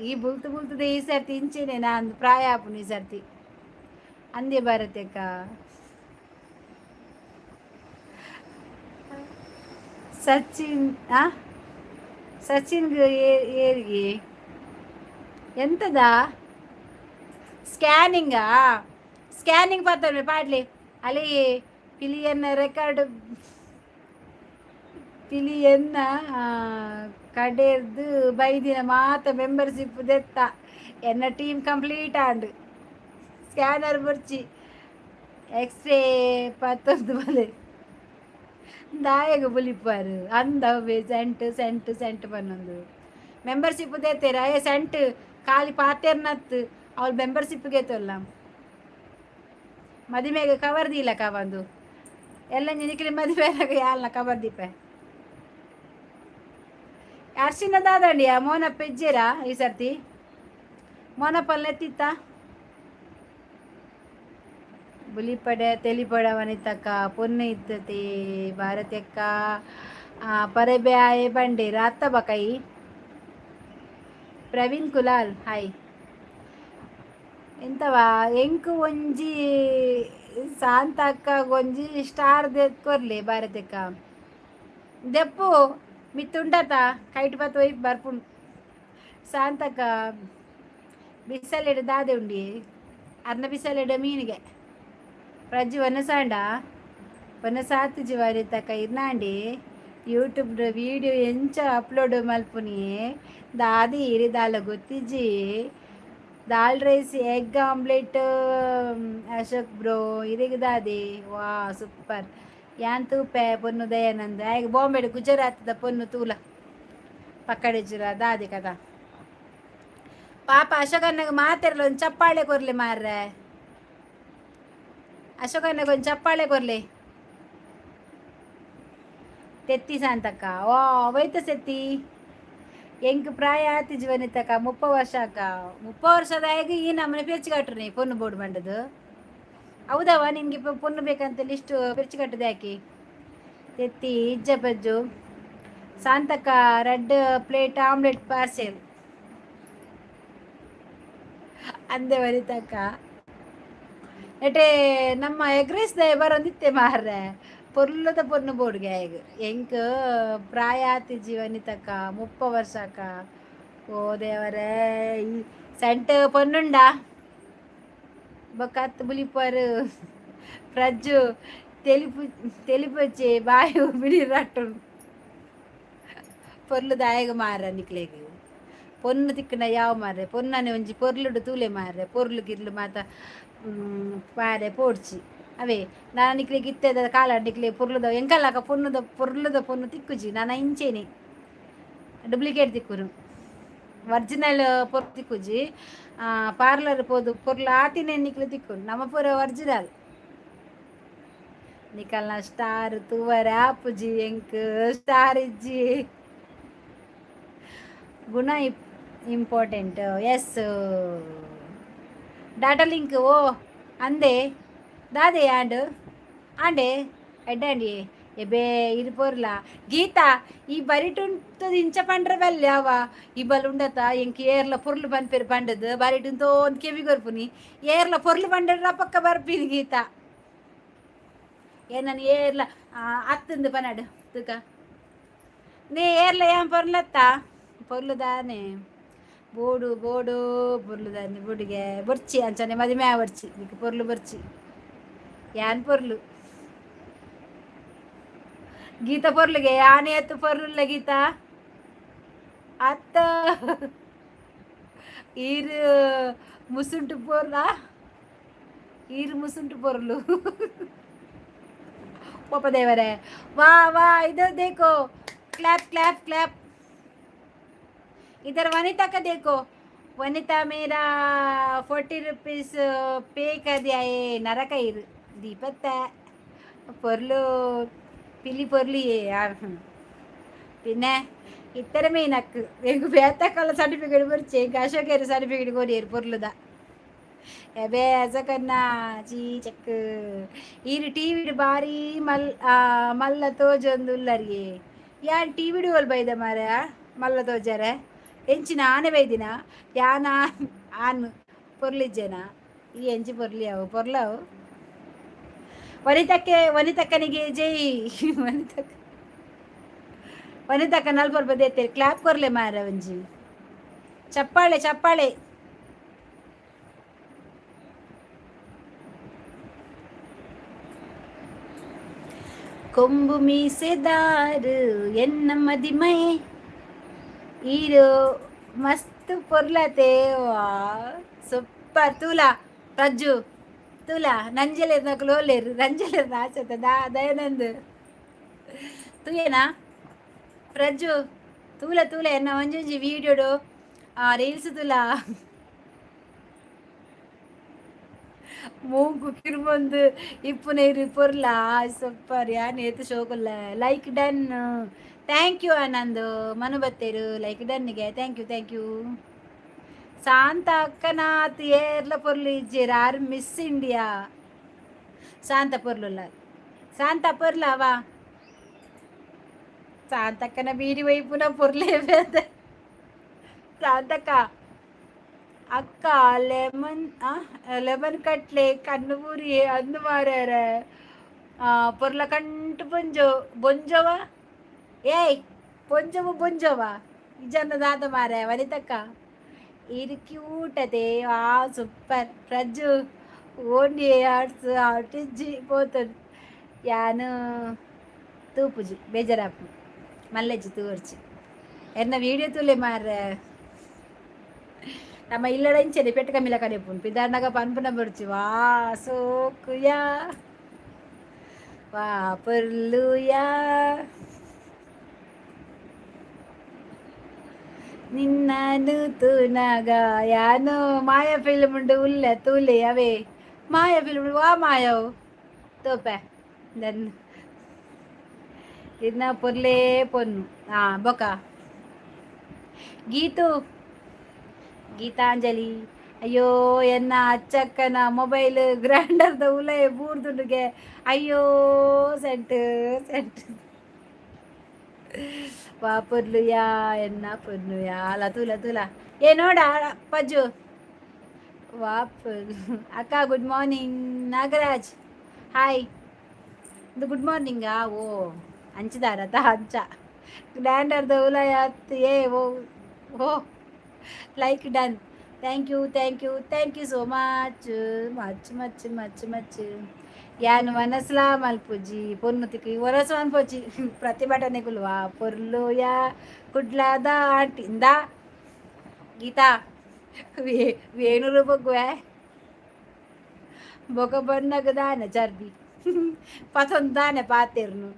ಈ ಬುಲ್ತು ಬುಲ್ತದೆ ಈ ಸರ್ತಿ ಇಂಚೆನೆ ನಾನು ಪ್ರಾಯ ಆಪುನು ಈ ಸರ್ತಿ ಅಂದೆ ಭಾರತಕ್ಕ. ಸಚಿನ್ ಆ ಸಚಿನ್ಗೆ ಏರಿಗೆ ಎಂತದ ಸ್ಕ್ಯಾನಿಂಗಾ? ಸ್ಕ್ಯಾನಿಂಗ್ ಪತ್ತೊಂದು ಪಾಡ್ಲಿ. ಅಲ್ಲಿ ಪಿಲಿಯನ್ನ ರೆಕಾರ್ಡ್, ಪಿಲಿಯನ್ನ ಕಡೆರ್ದು ಬೈದಿನ ಮಾತ ಮೆಂಬರ್ಶಿಪ್ ದೆತ್ತ. ಎನ್ನ ಟೀಮ್ ಕಂಪ್ಲೀಟ್ ಆಂಡ್. ಸ್ಕ್ಯಾನರ್ ಬೊರ್ಚಿ, ಎಕ್ಸ್ರೇ ಪತ್ತೊಂದು ಬಲೆ. ದಾಯಗ ಬುಲಿಪಾರು ಅಂದವೇ ಸೆಂಟ್ ಸೆಂಟ್ ಸೆಂಟ್ ಪನ್ನೊಂದು ಮೆಂಬರ್ಶಿಪ್ ದೇತೇರ. ಏ ಸೆಂಟ್ ಖಾಲಿ ಪಾತೇರ್ನತ್ತು ಅವಳು ಮೆಂಬರ್ಶಿಪ್ ಗೆತ್ತಲ್ಲ. ಮದಿಮೆಗೆ ಕವರ್ ದೀಲ ಕವಂದು ಎಲ್ಲ ನಿಕ್ಲಿ. ಮದುವೆ ಯಾಲ್ನ ಕವರ್ ದೀಪೆ. ಅರ್ಶಿನ ದಾದಂಡಿಯ ಮೋನಪ್ಪ ಇಜ್ಜೇರಾ ಈ ಸರ್ತಿ? ಮೋನಪ್ಪಲ್ ಎತ್ತಿತ್ತ ಬುಲಿಪಡೆ ತೆಲಿಪಡ. ವನಿತಕ್ಕ ಪೊನ್ನು ಇತ್ತತಿ. ಭಾರತಕ್ಕ ಪರಬೆ ಆಯೆ ಬಂಡೇರ ಅತ್ತ ಬಕೈ. ಪ್ರವೀಣ್ ಕುಲಾಲ್ ಹಾಯ್. ಎಂತವಾ, ಎಂಕ್ ಒಂಜಿ, ಶಾಂತಕ್ಕ ಒಂಜಿ ಸ್ಟಾರ್ ಕೊರ್ಲಿ. ಭಾರತಕ್ಕ ದೆಪ್ಪು ಮಿತ್ತುಂಡತ ಕೈಟ್ ಬತ್ ಒಯ್ ಬರ್ಪುಂಡು. ಶಾಂತಕ್ಕ ಬಿಸಲೆಡ್ ದಾದೆ ಉಂಡಿ? ಅರ್ನ ಬಿಸಲೆಡ್ ಮೀನಿಗೆ. ಪ್ರಜ್ಜು ವನಸಾಂಡ ವನಸಾತ್ ಜೀವಾರಿ ತಕ ಇರ್ನಾಂಡಿ. ಯೂಟ್ಯೂಬ್ ವೀಡಿಯೋ ಎಂಚ ಅಪ್ಲೋಡ್ ಮಲ್ಪುನಿ? ದಾದಿ ಇರಿ ದಾಲ ಗೊತ್ತಿಜ್ಜಿ. Dal rice, egg omelette. Ashok bro, ಇರಿಗ್ ದಾದಿ? ವಾ, ಸೂಪರ್. ಯಾನ್ ತೂಪೆ ಪೊನ್ನು ದಯಾನಂದ ಆಯ್ಗೆ. ಬಾಂಬೆಡ್ ಗುಜರಾತ್ದ ಪೊನ್ನು ತೂಲ ಪಕ್ಕಡೆಜುರ ದಾದಿ ಕದಾ. ಪಾಪ ಅಶೋಕಣ್ಣಗೆ ಮಾತೆರ್ಲ ಒಂದು ಚಪ್ಪಾಳೆ ಕೊರ್ಲಿ ಮಾರ್ರೆ. ಅಶೋಕಣ್ಣಗೆ ಒಂದು ಚಪ್ಪಾಳೆ ಕೊರ್ಲಿ. ತೆತ್ತಿ ಸಾಂತಕ್ಕ ಓ ವೈತ ಸೆತ್ತಿ. ಎಂಕ್ ಪ್ರಾಯ ಆತಿಜಿ ವನಿತಕ್ಕ, 30 ವರ್ಷ ಅಕ್ಕ. 30 ವರ್ಷದಾಗ ಈ ನಮ್ಮನೆ ಪೆರ್ಚಿ ಕಟ್ರು ಪೊನ್ನು ಬೋರ್ಡ್ ಬಂಡದು. ಹೌದವ, ನಿನ್ಗೆ ಪೊನ್ನು ಬೇಕಂತ ಲಿಸ್ಟ್ ಪೆರ್ಚಿ ಕಟ್ಟದ ಯಾಕೆ? ತೆತ್ತಿ ಇಜ್ಜ ಪಜ್ಜು. ಸಾಂತಕ್ಕ red plate omelette parcel ಅಂದೆ ವನಿತಕ್ಕ. ನೆಟೆ ನಮ್ಮ ಎಗ್ ರೈಸ್ ಬರೊಂದಿತ್ತೆ ಮಾರ್ರೆ. ಪೊರ್ಲುದ ಪೊನ್ನು ಬೋಡ್ಗೆ ಆಯ್ಗ್. ಎಂಕ್ ಪ್ರಾಯ ಆತಿಜಿ ವನಿತಕ್ಕ, 30 ವರ್ಷಕ್ಕ. ಓ ದೇವರೇ, ಈ ಸೆಂಟ್ ಪೊನ್ನುಂಡ ಬೊಕ್ಕ ಅತ್ತು ಬುಲಿಪರು. ಪ್ರಜ್ಜು ತೆಲಿಪು ತೆಲಿಪೊಚ್ಚೆ ಬಾಯಿ ಬಿಳಿ ರಟ್ಟುಂಡು. ಪೊರ್ಲು ದಾಯಗ ಮಾರ? ನಿಕ್ಲೆಗ್ ಪೊನ್ನು ತಿಕ್ಕುನ ಯಾವ ಮಾರ್ರೆ? ಪೊನ್ನನೆ ಒಂಜಿ ಪೊರ್ಲುಡು ತೂಲೆ ಮಾರ್ರೆ. ಪೊರ್ಲು ಗಿರ್ಲು ಮಾತ ಪಾರೆ ಪೋಡ್ಚಿ ಅವೇ. ನಾನು ನಿಕ್ಲೆಗ್ ಇತ್ತೆದ ಕಾಲ ನಿಕ್ಲೆ ಪೊರ್ಲುದ ಎಂಕಲ್ಲಾಕ ಪೊನ್ನುದ ಪೊರ್ಲುದ ಪೊನ್ನು ತಿಕ್ಕುಜಿ. ನಾನು ಇಂಚೇನೆ ಡೂಪ್ಲಿಕೇಟ್ ತಿಕ್ಕುನು, ಒರಿಜಿನಲ್ ಪೊರ್ಲು ತಿಕ್ಕುಜಿ. ಪಾರ್ಲರ್ ಪೋದು ಪೊರ್ಲು ಆತಿನ ನಿಕ್ಲೆ ತಿಕ್ಕುನು. ನಮ್ಮ ಪೂರ ಒರಿಜಿನಲ್. ನಿಕಲ್ನ ಸ್ಟಾರ್ ತೂವರೆ ಆಪುಜಿ ಎಂಕ್. ಸ್ಟಾರ್ ಇಜ್ಜಿ. ಗುಣ ಇಂಪಾರ್ಟೆಂಟ್, ಎಸ್. ಡಾಟಾ ಲಿಂಕ್ ಓ ಅಂದೆ ದಾದೆ ಆಂಡ್ ಆಂಡೆ ಎಡ್ಡಂಡಿ ಎಬೆ ಇರು ಪೊರ್ಲ. ಗೀತಾ, ಈ ಬರಿಟುಂತದ ಇಂಚ ಪಂಡ್ರೆ ಬಲ್ಲೆ ಅವ ಈ ಬಲ್ ಉಂಡತ. ಎಂಕ್ ಏರ್ಲ ಪೊರ್ಲು ಪನ್ಪೆರ್ ಪಂಡದು ಬರಿಟುಂತೋ ಒಂದು ಕೆವಿ ಕೊರ್ಪುನಿ. ಏರ್ಲ ಪೊರ್ಲು ಪಂಡ್ರ ಪಕ್ಕ ಬರ್ಪಿನಿ. ಗೀತಾ, ಏ ನಾನು ಏರ್ಲ ಅತ್ತಂದು ಪನಡು ತುಕ. ನೇ ಏರ್ಲ ಏನ್ ಪೊರ್ಲತ್ತ? ಪೊರ್ಲುದಾನೆ ಬೋಡು ಬೋಡು ಪೊರ್ಲುದಾನೆ ಬುಡಿಗೆ ಬೊರ್ಚಿ ಅಂಚನೆ ಮದಿಮೆ ಬೊರ್ಚಿ ನಿಕ್ ಪೊರ್ಲು ಬೊರ್ಚಿ. ಯಾನ್ ಪೊರ್ಲು ಗೀತಾ ಪೊರ್ಲುಗೆ ಯಾನೆ ಅತ್ತು ಪೊರ್ಲುಲ್ಲ ಗೀತಾ ಅತ್ತ. ಈರು ಮುಸುಂಟು ಪೊರ್ಲ, ಈರು ಮುಸುಂಟು ಪೊರ್ಲು. ಪಾಪ ದೇವರೇ. ವಾ ವಾ, ಇದು देखो. Clap clap clap. इधर वनिता का देखो. वनिता मेरा 40 रुपीस पे कर दिया है. ನರಕ ಇರು ದೀಪತ್ತ. ಪೊರ್ಲು ಪಿಲಿ ಪೊರ್ಲು. പിന്നെ ಇತ್ತರಮೇ ನಕ್ಕು ಎಂಕ್ ಬೇತಕ್ಕಲ್ಲ ಸರ್ಟಿಫಿಕೇಟ್ ಬೊರ್ಚಿ. ಎಂಕ್ ಅಶೋಕೇರು ಸರ್ಟಿಫಿಕೇಟ್ ಕೊರಿಯರು ಪೊರ್ಲುದ. ಎಬೆ ಅಶೋಕನ್ನ ಚೀ ಚೆಕ್. ಈರು ಟಿವಿಡ್ ಬಾರಿ ಮಲ್ ಮಲ್ಲ ತೋಜೊಂದು ಉಲ್ಲರಿಗೆ. ಯಾನ್ ಟಿವಿಡ್ ಓಲ್ ಬೈದ ಮಾರ್ರೆ ಮಲ್ಲ ತೋಜರೆ? ಎಂಚಿನ ಆನೆ ಬೈದಿನ ಯಾನ? ಆನ್ ಪೊರ್ಲಿಜ್ಜೆನ? ಈ ಎಂಚಿ ಪೊರ್ಲಿ ಅವು ಪೊರ್ಲವು. ವನಿತಕ್ಕೆ, ವನಿತಕ್ಕನಿಗೆ ಜೈ. ವನಿತಕ್ಕ, ವನಿತಕ್ಕ 40 ರೂಪಾಯಿ ದೇತೇರು. ಕ್ಲಾಪ್ ಕೊರ್ಲೆ ಮಾರ ಒಂಜಿ. ಚಪ್ಪಾಳೆ ಚಪ್ಪಾಳೆ. ಕೊಂಬು ಮೀಸೆದಾರು ಎನ್ನ ಮದಿಮಯೆ. ಈರು ಮಸ್ತ್ ಪೊರ್ಲತೆ. ವಾ, ಸೂಪರ್. ತೂಲಾ ಪ್ರಜ್ಜು, ತೂಲಾ ನಂಜಲೇರ್ ನಕುಲು ಓಲೇರು ನಂಜಲೇರ್ ಆಚೆ ದಾ ದಯಾನಂದ್ ತೂಯೇನಾ? ಪ್ರಜ್ಜು, ತೂಲ ತೂಲ, ಎನ್ನ ಒಂಜೊಂಜಿ ವೀಡಿಯೋಡು ರೀಲ್ಸ್ ತೂಲಾ. ಮೂಂಕು ಕಿರ್ಬೊಂದು ಇಪ್ಪುನ ಇರು ಪೊರ್ಲಾ. ಸೂಪರ್. ಯಾನ್ ಏತ್ ಶೋಕುಲ್ಲ. Like done, thank you Anand. Manu ಬತ್ತೇರು ಲೈಕ್ ಡನ್ನಿಗೆ. Thank you, thank you. Shanta ಅಕ್ಕನಾತ್ ಏರ್ಲ ಪೊರ್ಲು ಇಜ್ಜೇರ್ ಆರ್. ಮಿಸ್ ಇಂಡಿಯಾ ಶಾಂತ ಪೊರ್ಲುಲ್ಲ. ಶಾಂತ ಪೊರ್ಲ ಅವ. ಶಾಂತಕ್ಕನ ಬೀಡಿ ವೈಪುನ ಪೊರ್ಲೇ ಬೇತೆ. ಶಾಂತಕ್ಕ ಅಕ್ಕ ಲೆಮನ್ ಲೆಮನ್ ಕಟ್ಲೆ ಕಣ್ಣು ಬೂರಿ ಅಂದು ಮಾರ್ಯಾರ. ಪೊರ್ಲ ಕಂಟು ಬೊಂಜೋ ಬೊಂಜವ. ಏಯ್, ಪೊಂಜವು ಬೊಂಜವ ಇಜನ್ನ ದಾದ ಮಾರೆ. ವನಿತಕ್ಕ ಇದು ಕ್ಯೂಟ್ ಅದೇ. ಆ ಸೂಪರ್ ಪ್ರಜ್ಜು. ಓಂಡಿ ಆಡ್ಸ್ ಆಟಿಜ್ಜಿ ಪೋತುಂಡು. ಯಾನು ತೂಪುಜಿ, ಬೇಜಾರಾಪು ಮಲ್ಲೆಜ್ಜಿ ತೂವರ್ಚಿ. ಎನ್ನ ವೀಡಿಯೋ ತೂಲೆ ಮಾರ್ರೆ. ನಮ್ಮ ಇಲ್ಲಡ ಇಂಚನೆ ಪೆಟ್ಟು ಕಮ್ಮಿಲ ಕಡೆಪುಂಡು. ಪಿದಾರ್ನಾಗ ಪನ್ಪುನ ಬೊಡ್ಚಿ. ವಾ ಸೋಕುಯಾ, ವಾ ಪೊರ್ಲುಯಾ, ನಿನ್ನನು ತೂನಗ ಯಾನು ಮಾಯಾ ಫಿಲ್ಮ್ ಉಂಡು ಉಲ್ಲೆ ತೂಲೆ ಅವೇ ಮಾಯಾ ಫಿಲ್ಮ್. ವಾ ಮಾಯವು ತೋಪೆ ದನ್ ಇನ್ನ ಪೊರ್ಲೇ ಪೊನ್ನು. ಹಾಂ, ಬೊಕ ಗೀತು ಗೀತಾಂಜಲಿ. ಅಯ್ಯೋ, ಎನ್ನ ಅಚ್ಚಕ್ಕನ ಮೊಬೈಲ್ ಗ್ರೈಂಡರ್ದ ಉಲಯ ಬೂರ್ದುಂಡುಗೆ. ಅಯ್ಯೋ, ಸೆಂಟ್ ಸೆಂಟ್. ವಾ ಪೊರ್ಲುಯಾ ಎನ್ನ ಪೊರ್ಲುಯಾ. ಅಲ್ಲ ತೂಲ ತೂಲ. ಏ ನೋಡ ಪಜ್ಜು. ವಾ ಪೊರ್ಲು. ಅಕ್ಕ ಗುಡ್ ಮಾರ್ನಿಂಗ್. ನಾಗರಾಜ್ ಹಾಯ್. ಇದು ಗುಡ್ ಮಾರ್ನಿಂಗಾ? ಓ, ಅಂಚಿದಾರತ ಅಂಚ ಗ್ರ್ಯಾಂಡರ್ದ ಉಲಯ ಏ ಓ ಓ. Like done, thank you, thank you, thank you so much much much much much. ಯಾನ್ ವನಸ್ಲಾ ಮಲ್ಪುಜಿ ಪೊನ್ನು ತಿಕ್ಕು ವನಸ್ ಮನ್ಪೊಚಿ ಪ್ರತಿಭಟನೆಗುಲ್ವಾ ಪೊರ್ಲುಯಾ ಕುಡ್ಲಾದ ಆಂಟಿ. ಇಂದಾ ಗೀತಾ ವೇಣುರು ಬೊಗ್ವೆ ಬೊಕ ಬನ್ನಗ ದಾನೆ ಚರ್ಬಿ ಪತೊಂದು ದಾನೆ ಪಾತೆರ್ನು.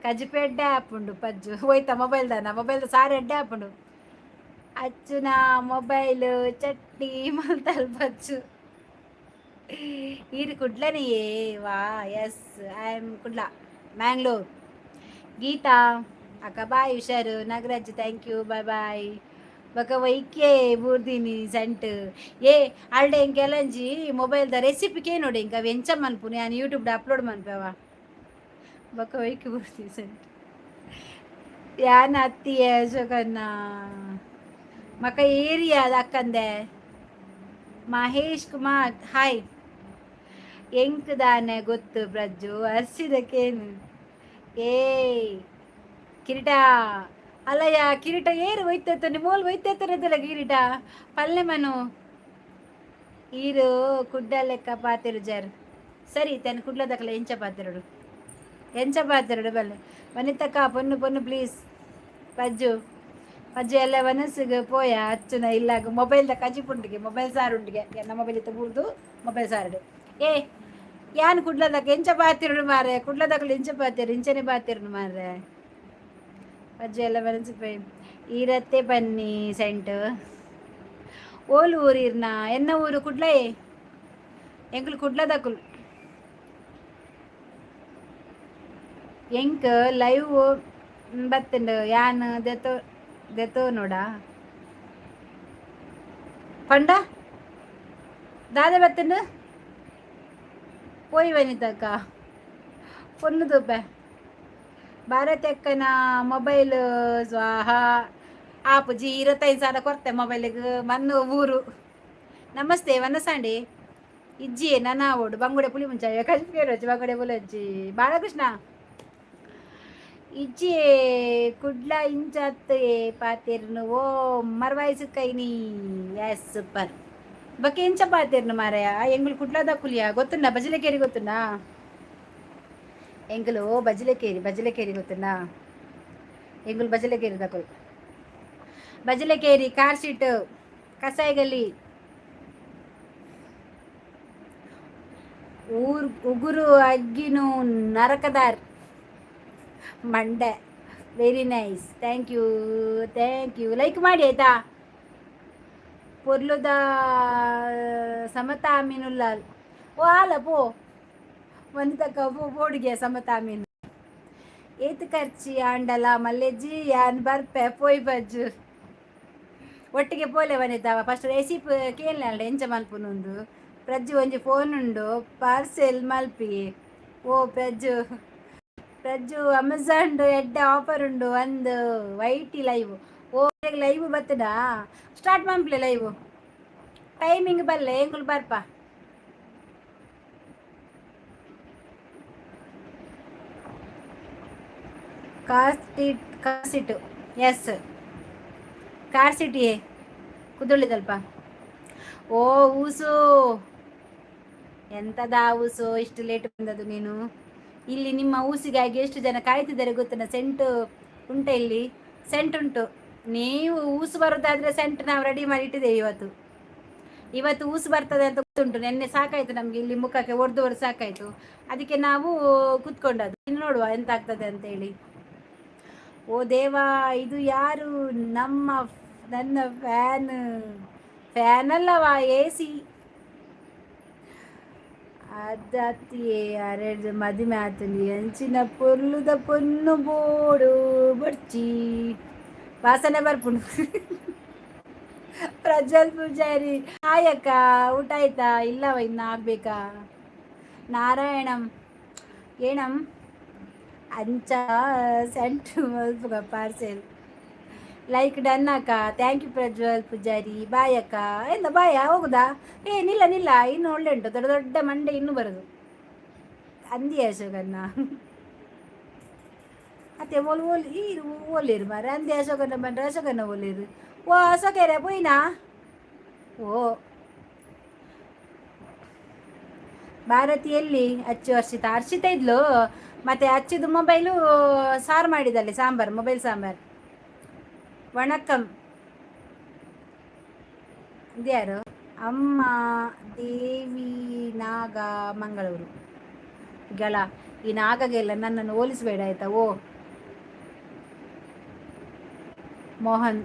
ಕಜಿಪೆ ಎಡ್ಡೆ ಆಪುಂಡು ಪಜ್ಜು. ಹೋಯ್ತ ಮೊಬೈಲ್ ದಾನ ಮೊಬೈಲ್ ಸಾರಿ ಎಡ್ಡೆ ಆಪುಂಡು. ಅಚ್ಚುನ ಮೊಬೈಲ್ ಚಟ್ನಿ ಮಲ್ತಲ್ ಪಚ್ಚು. ಈರು ಕುಡ್ಲನೆಯೇ? ವಾ, yes, I am Kudla, Mangalore. Geetha ಅಕ್ಕ ಬಾಯ್, ಹುಷಾರು. Nagaraj thank you, bye bye. ಬೊಕ ವೈಕೆ ಬೂರ್ದಿನಿ ಸೆಂಟ್. ಏ ಅಲ್ಡೆ ಎಂಕೆಲಂಜಿ ಮೊಬೈಲ್ದ ರೆಸಿಪಿ ಕೇನೋಡು. ಇಂಕ ಅವು ಎಂಚ ಮನ್ಪುನಿ ಯಾನ್ ಯೂಟ್ಯೂಬ್ಡ್ ಅಪ್ಲೋಡ್ ಮನ್ಪೆವ. ಬೊಕ ವೈಕೆ ಬೂರ್ದಿನಿ ಸೆಂಟ್. ಯಾನ್ ಅತ್ತಿಯೆ ಅಶೋಕಣ್ಣ ಮಕ ಏರಿಯಾದ ಅಕ್ಕಂದೆ. ಮಹೇಶ್ ಕುಮಾರ್ ಹಾಯ್. ಎಂಕ್ ದಾನೆ ಗೊತ್ತು ಪ್ರಜ್ಜು ಅರ್ಸಿದಕ್ಕೇನು. ಏಯ್ ಕಿರೀಟ ಅಲ್ಲಯ್ಯ, ಕಿರೀಟ ಏರು ಒಯ್ತೈತನೆ ಮೋಲ್ ಒಯ್ತೈತನದಲ್ಲ ಕಿರೀಟ ಪಲ್ಲೆ ಮನು. ಈರು ಕುಡ್ಡ ಲೆಕ್ಕ ಪಾತೆರು ಜರ್ ಸರಿ ತನ್ನ ಕುಡ್ಲದಕಲ ಎಂಚ ಪಾತೆರಡು ಎಂಚ ಪಾತೆರಡು ಬಲ್ಲೆ. ವನಿತಕ್ಕ ಪೊನ್ನು ಪೊನ್ನು ಪ್ಲೀಸ್. ಪಜ್ಜು ಪಜ್ಜು ಎಲ್ಲ ಮನಸ್ಸಿಗೆ ಪೋಯ. ಅಚ್ಚುನ ಇಲ್ಲಾಗ ಮೊಬೈಲ್ದ ಕಜಿಪುಂಡಿಗೆ ಮೊಬೈಲ್ ಸಾರುಂಡಿಗೆ ಎನ್ನ ಮೊಬೈಲ್ ಇತ್ತ ಬೂರ್ದು ಮೊಬೈಲ್ ಸಾರುಡು. ಏ ಯಾನ್ ಕುಡ್ಲದಕ್ಕ ಎಂಚ ಪಾತಿರುಡು ಮಾರೆ. ಕುಡ್ಲದಕಲು ಎಂಚ ಪಾತಿರು ಇಂಚನೆ ಪಾತಿರುಡು ಮಾರ್ರೆ. ಪಜ್ಜು ಎಲ್ಲ ಮನಸ್ಸು ಪೋಯಿ. ಈರತ್ತೆ ಬನ್ನಿ ಸೆಂಟ್. ಓಲು ಊರಿರ್ನ? ಎನ್ನ ಊರು ಕುಡ್ಲಯೇ. ಎಂಕುಲು ಕುಡ್ಲದಕುಲು. ಎಂಕ್ ಲೈವ್ ಬತ್ತುಂಡು ಯಾನ್ ದೆತೋ ದೆತೋ ನೋಡ ಪಂಡ ದಾದ ಬತ್ತುಂಡು. ಪೋಯಿ ವನಿತಕ್ಕ ಪೊನ್ನು ತೂಪೆ. ಭಾರತಕ್ಕನ ಮೊಬೈಲ್ ಸ್ವಾಹ ಆಪುಜಿ. 25,000 ಕೊರ್ತೆ ಮೊಬೈಲಿಗೆ ಮಣ್ಣು ಊರು. ನಮಸ್ತೆ ವನಸಾಂಡಿ. ಇಜ್ಜಿ ನನ್ನ ಓಡು ಬಂಗುಡೆ ಪುಲಿ ಮುಂಚೆ ಕಜಿಪೇರು ಬಂಗುಡೆ ಪುಲಂಚಿ. ಬಾಲಕೃಷ್ಣ ಇಜ್ಜಿ ಕುಡ್ಲ ಇಂಚತ್ ಪಾತಿರ್ನು. ಓ ಮರ್ವಾಯಿಸು ಕೈನಿ. Yes, super. ಬೊಕ ಎಂಚ ಪಾತೆರ್ನು ಮಾರಾಯ? ಎಂಗುಲು ಕುಡ್ಲದ ಕುಲಿಯ ಗೊತ್ತುಂಡ? ಬಜಲಕೇರಿ ಗೊತ್ತುಂಡಾ? ಎಂಕುಲು ಬಜಲೆಕೇರಿ. ಬಜಲೆಕೇರಿ ಗೊತ್ತುಂಡಾ? ಎಂಕುಲು ಬಜಲೆಕೇರಿ ದಕುಲು. ಬಜಲೆಕೇರಿ, ಕಾರ್ ಸೀಟ್, ಕಸಾಯಿಗಲ್ಲಿ. ಊರ್ ಉಗುರು ಅಗ್ಗಿನು ನರಕದಾರ್ ಮಂಡೆ. Very nice, thank you, thank you. Like ಮಾಡಿ ಆಯ್ತಾ? ಪೊರ್ಲುದ ಸಮತಾ ಮೀನುಲ್ಲಾಲ್. ಓ ಆಲ ಪೋ ವನಿತಕ್ಕ, ಪೋ ಬೋಡಿಗೆ ಸಮತಾ ಮೀನು. ಏತ್ ಖರ್ಚಿ ಆಂಡಲ ಮಲ್ಲೆಜ್ಜಿ, ಯಾನ್ ಬರ್ಪೆ ಪೋಯ್ ಬಜ್ಜು. ಒಟ್ಟಿಗೆ ಪೋಲೆ ವನಿತಾ. ಫಸ್ಟ್ ರೆಸಿಪಿ ಕೇಳಲ್ಲ ಎಂಚ ಮಲ್ಪುನುಂದು. ಪ್ರಜ್ಜು, ಒಂಜಿ ಫೋನ್ ಉಂಡು, ಪಾರ್ಸೆಲ್ ಮಲ್ಪಿ. ಓ ಪ್ರಜ್ಜು, ಪ್ರಜ್ಜು, ಅಮೆಝಾನ್ ಎಡ್ಡೆ ಆಫರ್ ಉಂಡು ಒಂದು. ವೈಟಿ ಲೈವ್. ಓ, ಲೈವ್ ಬತ್ತದಾ? ಸ್ಟಾರ್ಟ್ ಮನ್ಪ್ಲೆ ಲೈವ್. ಟೈಮಿಂಗ್ ಬಲ್ಲೆ, ಎಂಕುಲು ಬರ್ಪ. Car seat, car seat, yes, car ಸಿಟಿಯೇ ಕುದುಳಿದಲ್ಪ. ಓ ಊಸು, ಎಂತದ ಊಸು, ಇಷ್ಟು ಲೇಟ್ ಬಂದದ್ದು ನೀನು? ಇಲ್ಲಿ ನಿಮ್ಮ ಊಸಿಗಾಗಿ ಎಷ್ಟು ಜನ ಕಾಯ್ತಿದ್ದಾರೆ ಗೊತ್ತನ? ಸೆಂಟು ಉಂಟ ಇಲ್ಲಿ? ಸೆಂಟ್ ಉಂಟು. ನೀವು ಊಸು ಬರೋದಾದ್ರೆ ಸೆಂಟ್ ನಾವು ರೆಡಿ ಮಾಡಿ ಇಟ್ಟಿದ್ದೇವೆ ಇವತ್ತು. ಇವತ್ತು ಊಸು ಬರ್ತದೆ ಅಂತ ಗೊತ್ತುಂಟು. ನಿನ್ನೆ ಸಾಕಾಯ್ತು ನಮಗೆ ಇಲ್ಲಿ, ಮುಖಕ್ಕೆ ಒಡೆದು ಒಡೆದು ಸಾಕಾಯ್ತು. ಅದಕ್ಕೆ ನಾವು ಕುತ್ಕೊಂಡದ್ದು. ಇನ್ನು ನೋಡುವ ಎಂತ ಆಗ್ತದೆ ಅಂತೇಳಿ. ಓ ದೇವಾ, ಇದು ಯಾರು? ನಮ್ಮ ನನ್ನ ಫ್ಯಾನ್. ಫ್ಯಾನ್ ಅಲ್ಲವಾ, ಎ ಸಿ. ಅದತ್ತಿಯೇ ಅರೆಡ್ದು ಮದಿಮೆ ಆತುಂಡು. ಎಂಚಿನ ಪೊರ್ಲುದ ಪೊನ್ನು, ಬೋಡು ಬೊಡ್ಚಿ, ವಾಸನೆ ಬರ್ಪುಂಡು. ಪ್ರಜ್ವಲ್ ಪೂಜಾರಿ, ಹಾಯ್ ಅಕ್ಕ, ಊಟ ಆಯ್ತಾ? ಇಲ್ಲವ, ಇನ್ನು ಆಗ್ಬೇಕಾ? ನಾರಾಯಣಂ ಏನಂ ಅಂಚ ಸೆಂಟ್ ಮಲ್ಪುಗ ಪಾರ್ಸೆಲ್. ಲೈಕ್ ಡನ್ ಅಕ್ಕ. Thank you Prajwal Poojary. Bye ಅಕ್ಕ. ಎಂದ ಬಾಯ? ಹೋಗುದಾ? ಏ ನಿಲ್ಲ ನಿಲ್ಲ, ಇನ್ನು ಒಳ್ಳೆ ಉಂಟು. ದೊಡ್ಡ ದೊಡ್ಡ ಮಂಡೆ ಇನ್ನೂ ಬರೋದು ಅಂದಿ ಅಶೋಕನ್ನ. ಅತ್ತೆ ಓಲ್ ಓಲ್ ಈರು ಓಲೇರು ಮಾರೆ. ಅಂದಿ ಅಶೋಕನ್ನ ಬಂದ್ರೆ ಅಶೋಕನ್ನ ಓಲೇರು. ಓ ಅಶೋಕೇರೆ ಪೋಯಿನಾ? ಓ ಭಾರತಿಯಲ್ಲಿ ಅಚ್ಚು ಹರ್ಷಿತಾ, ಹರ್ಷಿತಾ ಇದ್ಲು. ಮತ್ತೆ ಅಚ್ಚಿದು ಮೊಬೈಲು ಸಾರು ಮಾಡಿದಲ್ಲಿ, ಸಾಂಬಾರು, ಮೊಬೈಲ್ ಸಾಂಬಾರು. ವಣಕ್ಕಂ. ಇದ್ಯಾರು? ಅಮ್ಮ ದೇವಿ ನಾಗ ಮಂಗಳೂರು ಗಳ. ಈ ನಾಗಗೆಲ್ಲ ನನ್ನನ್ನು ಹೋಲಿಸಬೇಡ ಆಯ್ತಾ? ಓ ಮೋಹನ್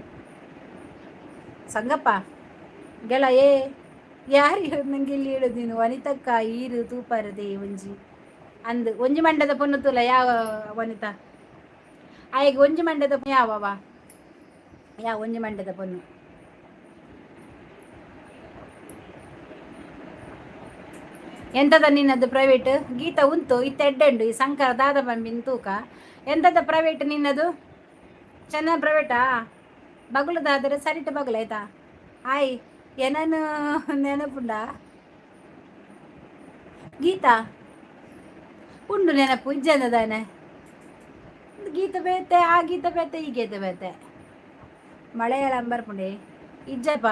ಸಂಗಪ್ಪ ಗೆಳ, ಏ ಯಾರು ನಂಗೆ ಇಲ್ಲಿ ಹೇಳುದು ನೀನು? ವನಿತಕ್ಕ ಈರು ತೂಪರದೆ ಒಂಜಿ ಅಂದು ಒಂಜಿ ಮಂಡದ ಪೊನ್ನು ತೂಲ. ಯಾವ ವನಿತಾ? ಆಯ್ಗೆ ಒಂಜಿ ಮಂಡದ ಯಾವವ? ಯಾವ ಒಂಜಿ ಮಂಡದ ಪೊನ್ನು? ಎಂತದ ನಿನ್ನದು ಪ್ರೈವೇಟ್? ಗೀತ ಉಂಟು ಇತ್ತ ಎಡ್ಡೆಂಡು. ಈ ಸಂಕರ ದಾದ ಬಂಬಿನ ತೂಕ. ಎಂತದ ಪ್ರೈವೇಟ್ ನಿನ್ನದು? ಚೆನ್ನ ಪ್ರೈವೇಟಾ? ಬಗುಲದಾದರೆ ಸರಿಟ ಬಗುಲ ಆಯ್ತಾ? ಆಯ್ ಏನನು ನೆನಪುಂಡ ಗೀತಾ? ಉಂಡು ನೆನಪು ಇಜ್ಜಂದದಾನೆ. ಗೀತ ಬೇತೆ, ಆ ಗೀತ ಬೇತೆ, ಈ ಗೀತ ಬೇತೆ. ಮಲಯಾಳಂ ಬರ್ಪುಂಡೆ ಇಜ್ಜಪ್ಪ.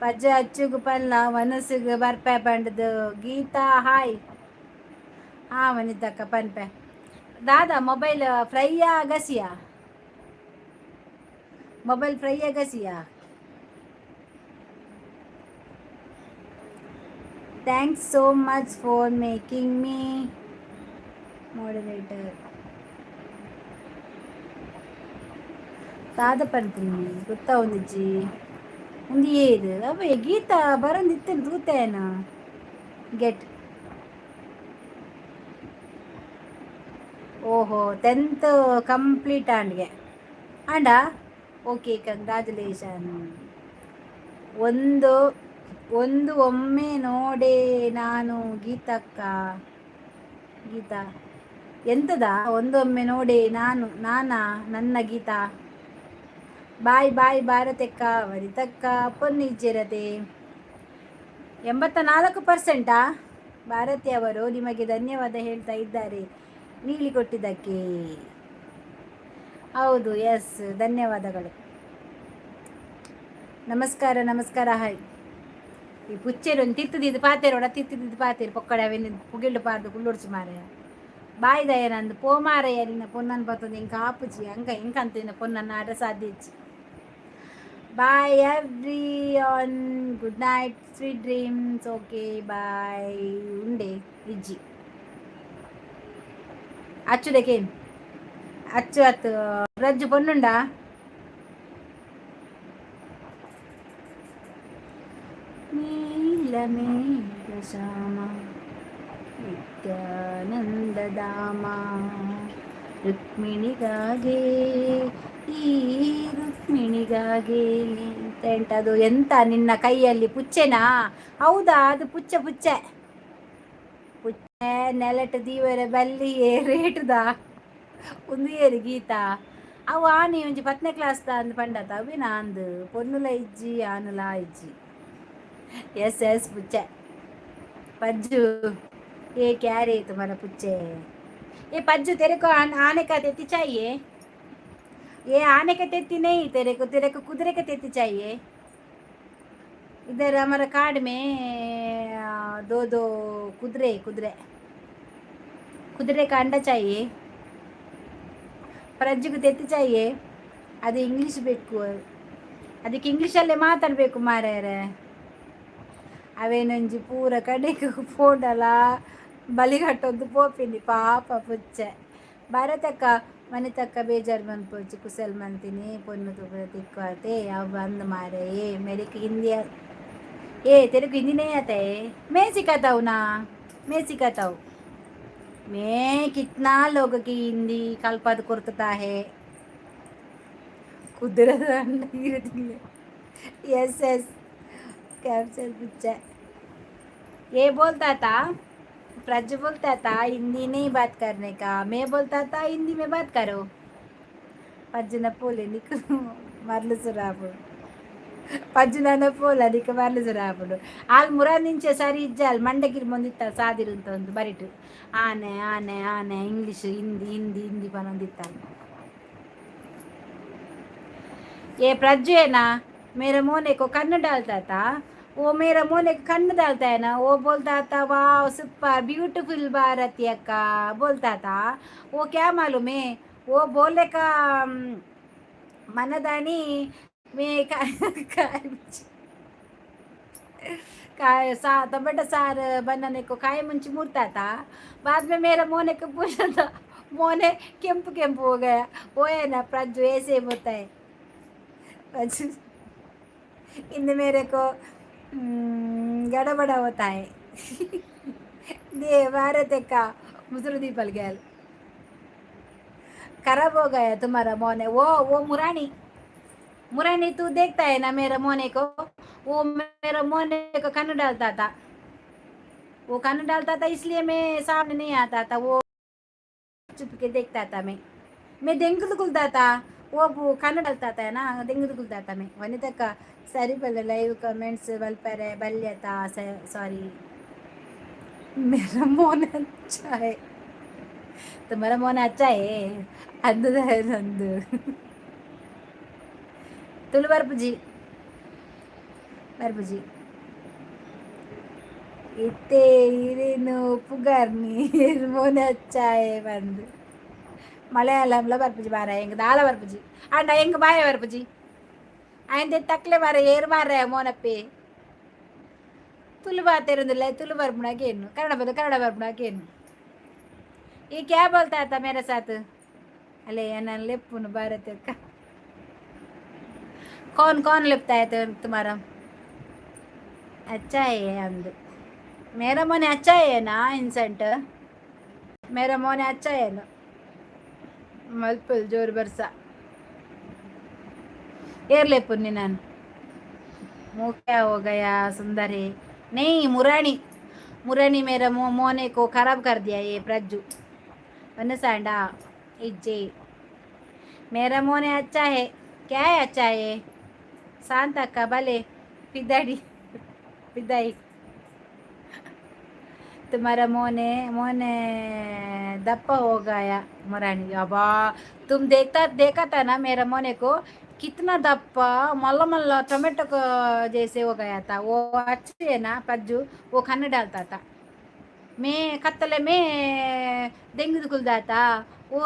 ಪಜ್ಜ ಅಚ್ಚುಗು ಪಲ್ಲ ಮನಸ್ಸುಗು ಬರ್ಪೆ ಪಂಡದು. ಗೀತಾ ಹಾಯ್. ಹಾಂ ವನಿತಕ್ಕ, ಪನ್ಪೆ. ದಾದಾ ಮೊಬೈಲ್ ಫ್ರೈಯಾ ಗಸಿಯಾ? ಮೊಬೈಲ್ ಫ್ರೈಯಾ ಗಸಿಯಾ? Thanks so much for making me moderator. ದಾದ ಪನ್ಪುನಿ ಗೊತ್ತಾವೊಂದಿಜ್ಜಿ. ಉಂದು ಏದು ಅವೇ? ಗೀತಾ ಬರಂದಿತ್ತೇನು ತೂತೇನ ಗೆಟ್. ಓಹೋ, 10th complete ಆಂಡ್ಗೆ ಆಂಡ. Okay, congratulation. ಒಂದು ಒಂದು ಒಮ್ಮೆ ನೋಡೆ ನಾನು ಗೀತಕ್ಕ. ಗೀತಾ ಎಂತದ? ಒಂದೊಮ್ಮೆ ನೋಡೆ ನಾನು ನಾನಾ ನನ್ನ ಗೀತಾ. ಬಾಯ್ ಬಾಯ್ ಭಾರತಕ್ಕ ವನಿತಕ್ಕ ಪೊನ್ನಿಜ್ಜಿರತೆ. 84%. ಭಾರತಿ ಅವರು ನಿಮಗೆ ಧನ್ಯವಾದ ಹೇಳ್ತಾ ಇದ್ದಾರೆ ನೀಲಿ ಕೊಟ್ಟಿದ್ದಕ್ಕೆ. ಹೌದು, ಎಸ್, ಧನ್ಯವಾದಗಳು. ನಮಸ್ಕಾರ, ನಮಸ್ಕಾರ, ಹಾಯ್. ಈ ಪುಚ್ಚೆರು ಒಂದು ತಿತ್ತದಿದ್ದು ಪಾತೇರೋಡ, ತಿತ್ತದಿದ್ದು ಪಾತೇರು ಪೊಕ್ಕಡೆ ಅವೇನು ಪುಗಿಲ್ಡು ಪಾರ್ದು ಕುಲ್ಲೊಡ್ಚು ಮಾರಾಯ. ಬಾಯ್ ದಯನಂದು ಪೋಮಾರಯ್ಯ, ನಿನ್ನ ಪೊನ್ನನ್ ಬರ್ತದೆ. ಇಂಕ ಆಪುಜಿ ಅಂಕ ಇಂಕಂತ ನಿನ್ನ ಪೊನ್ನನ್ನ ಆಟ ಸಾಧ್ಯ ಇಜ್ಜಿ. Bye everyone, good night, sweet dreams. Okay, bye. ಉಂಡೆ ಇಜ್ಜಿ ಅಚ್ಚುದಕ್ಕೇನು ಅಚ್ಚು ಅತ್ತು ರಜ್ಜು ಪೊನ್ನುಂಡಾ? ನೀಲಮೇಘ ಶ್ಯಾಮ ನಿತ್ಯಾನಂದಧಾಮ ರುಕ್ಮಿಣಿಗಾಗೆ, ಈ ರುಕ್ಮಿಣಿಗಾಗೆ ಎಂತ ಅದು? ಎಂತ ನಿನ್ನ ಕೈಯಲ್ಲಿ ಪುಚ್ಚೆನಾ? ಹೌದಾ? ಅದು ಪುಚ್ಚೆ, ಪುಚ್ಚೆ, ಪುಚ್ಚೆ. ನೆಲಟ್ ದೀವರೆ ಬಲ್ಲಿ ರೇಟುದ ಒಂದು ಏರು ಗೀತಾ? ಅವು ಆನಿ ಒಂಜಿ 10ನೇ ಕ್ಲಾಸ್ ಅಂದ್ ಪಂಡತ ಅವಿನ ಅಂದು ಪೊನ್ನುಲ ಇಜ್ಜಿ, ಆನುಲ ಇಜ್ಜಿ. S S, ಪುಚ್ಚೆ. पज्जू, ये क्या रे तुम्हारा पुच्चे? ये पज्जू, तेरे को आने का तेती चाहिए? ये आने का तेती नहीं तेरे को, तेरे को कुदरे का तेती चाहिए। इधर हमारा कार्ड में दो दो कुदरे, कुदरे, कुदरे का अंडा चाहिए? ಪ್ರಜ್ಜುಗೆ ತೆತ್ತಿ चाहिए. ಅದು ಇಂಗ್ಲೀಷ್ ಬೇಕು ಅದಕ್ಕೆ, ಇಂಗ್ಲೀಷಲ್ಲೇ ಮಾತಾಡಬೇಕು ಮಾರ್ಯಾರೆ. ಅವೇನೊಂಜಿ ಪೂರ ಕಡೆಗೆ ಪೋಂಡಲ ಬಲಿಗಟ್ಟೊಂದು ಪೋಪಿನಿ ಪಾಪ ಪುಚ್ಚೆ. ಭಾರತಕ್ಕ ಮನೆ ತಕ್ಕ ಬೇಜಾರು ಮನ್ಪೊಚ್ಚಿ ಕುಸಲ್ ಮಂತಿನಿ ಪೊನ್ನು ತುಪ್ಪ ತಿಕ್ವಾತೆ ಅವು ಬಂದ್ मारे. ये मेरे को हिंदी, ए तेरे को हिंदी नहीं आता है? मैं सिखाता हूँ ना, मैं सिखाता हूँ। मैं कितना लोगों की हिंदी कल्पद कुर्तता है. ಕುದುರೆದ ಎಸ್ ಎಸ್ कैप्चर पुच्चा. ये बोलता था, प्रज बोलता था हिंदी नहीं बात करने का. मैं बोलता था हिंदी में बात करो. ಪಜ್ಜನ ಪೋಲೆ ನಿಕ್ ಮರ್ಲು ಸುರಾಪುಡು, ಪಜ್ಜುನ ಪೋಲ ನಿಕ್ ಮರ್ಲು ಸುರಾಪುಡು. ಆಲ್ ಮುರಾದಿಂಚೆ ಸರಿ ಇಜ್ಜಾಲ್ ಮಂಡಗಿರಿ ಮುಂದಿತ್ತ ಸಾದಿರುಂತ ಒಂದು ಬರಿಟು ಆನೆ ಆನೆ ಆನೆ ಇಂಗ್ಲೀಷ್ ಹಿಂದಿ ಹಿಂದಿ ಹಿಂದಿ ಪನೊಂದಿತ್ತಾಲ. ये प्रज्जु है ना, मेरे मोने को कन्न डालता था. वो मेरा मोने को कन्न डालता है ना, वो बोलता था, वाह सुपर ब्यूटीफुल भारती अक्का बोलता था. वो क्या मालूम है, वो बोले का मनदानी मैं का टमाटर सार बनाने को काई मुंची मुरता था. बाद में मेरा मोने को पूछा था, मोने केम्पु केम्पु हो गया. वो है ना प्रज्जु, ऐसे ही होता है प्रज्जु. इन मेरे को गड़बड़ा होता है. दे भारत का मुसरू दीपल गैल खराब हो गया तुम्हारा मोने. वो मुरानी मुरानी, तू देखता है ना मेरा मोने को? वो मेरा मोने को कन्न डालता था. वो कन्न डालता था, इसलिए मैं सामने नहीं आता था. वो चुप के देखता था. मैं डेंगू खुलता था. वो कन्न डालता था ना, डेंगू खुलता था मैं. वनितಕ್ಕ ಸರಿ ಬಲ್ಲ ಲೈವ್ ಕಮೆಂಟ್ಸ್ ಬಲ್ಪರೆ ಬಲ್ಯತಾ. सॉरी, मेरा मोन अच्छा है. तुम्हारा मोन अच्छा है. ಅಂದು ನಂದು ತುಳು ಬರ್ಪುಜಿ, ಬರ್ಪುಜಿ. ಇತ್ತೆ ಇರೇನು ಪುಗಾರ್ನಿ ಮೋನೆ अच्छा है ಬಂದು ಮಲಯಾಳಂಲ ಬರ್ಪುಜಿ ಬಾರ. ಎಂಗ್ ದಾಲ ಬರ್ಪುಜಿ ಅಂಡ ಎಂಗ್ ಬಾಯ ಬರ್ಪುಜಿ ಆಯ್ದೆ ತಕ್ಲೆ ಮಾರ ಏರು ಮಾರ ಮೋನಪ್ಪೆ. ತುಳು ಬಾತೆರುಂದಿಲ್ಲ, ತುಳು ಬರ್ಪುಣಾಕೇನು, ಕನ್ನಡ ಬದು ಕನ್ನಡ ಬರ್ಪುಣಾಕೇನು. ಈ क्या बोलता था मेरे साथ? अले ನಾನು ಲೆಪ್ಪುನು ಭಾರತ. कौन कौन लिपता है तुम्हारा? अच्छा है अंद. मेरा मोने अच्छा है ना इंसेंट? मेरा मोने अच्छा है ना? मल्पल जोर बरसा ಏರ್ಲೆ ಪುನ್ನಿ ನಾನು. मुँह क्या हो गया सुंदर है? नहीं, मुरानी मुरानी मेरा मोने को खराब कर दिया ये प्रज्जू सांडा इज्जे. मेरा मोने अच्छा है. क्या है अच्छा है? शांतಕ್ಕ भले पिदाड़ी पिदाई. तुम्हारा मोने मोने दप्पा हो गया मुरानी. अबा तुम देखता देखा था ना मेरा मोने को, कितना दप्पा मल्ल मल्ल टोमेटो को जैसे हो गया था. वो अच्छे है ना पज्जू, वो खाने डालता था. मैं कत्तले में देंगु कुलदाता वो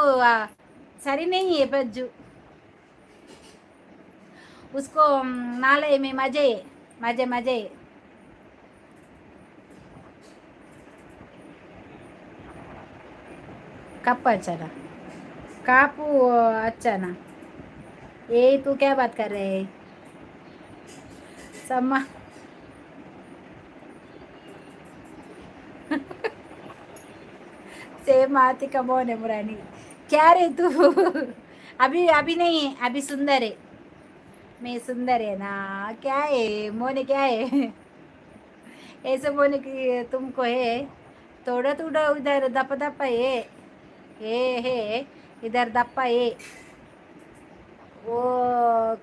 सरी नहीं है प्रज्जू। उसको नाले में मजे मजे मजे। कप अच्छा ना, कापू अच्छा ना। ये तू क्या बात कर रहे है? सम्मा सेम आती कमोन है मुरानी। क्या रे तू? अभी अभी नहीं है, अभी सुंदर है। मैं सुंदर है ना? क्या है मोने, क्या है ऐसे मोने की तुमको है? थोड़ा थोड़ा उधर दप दप है, ये है इधर दप्पा है, वो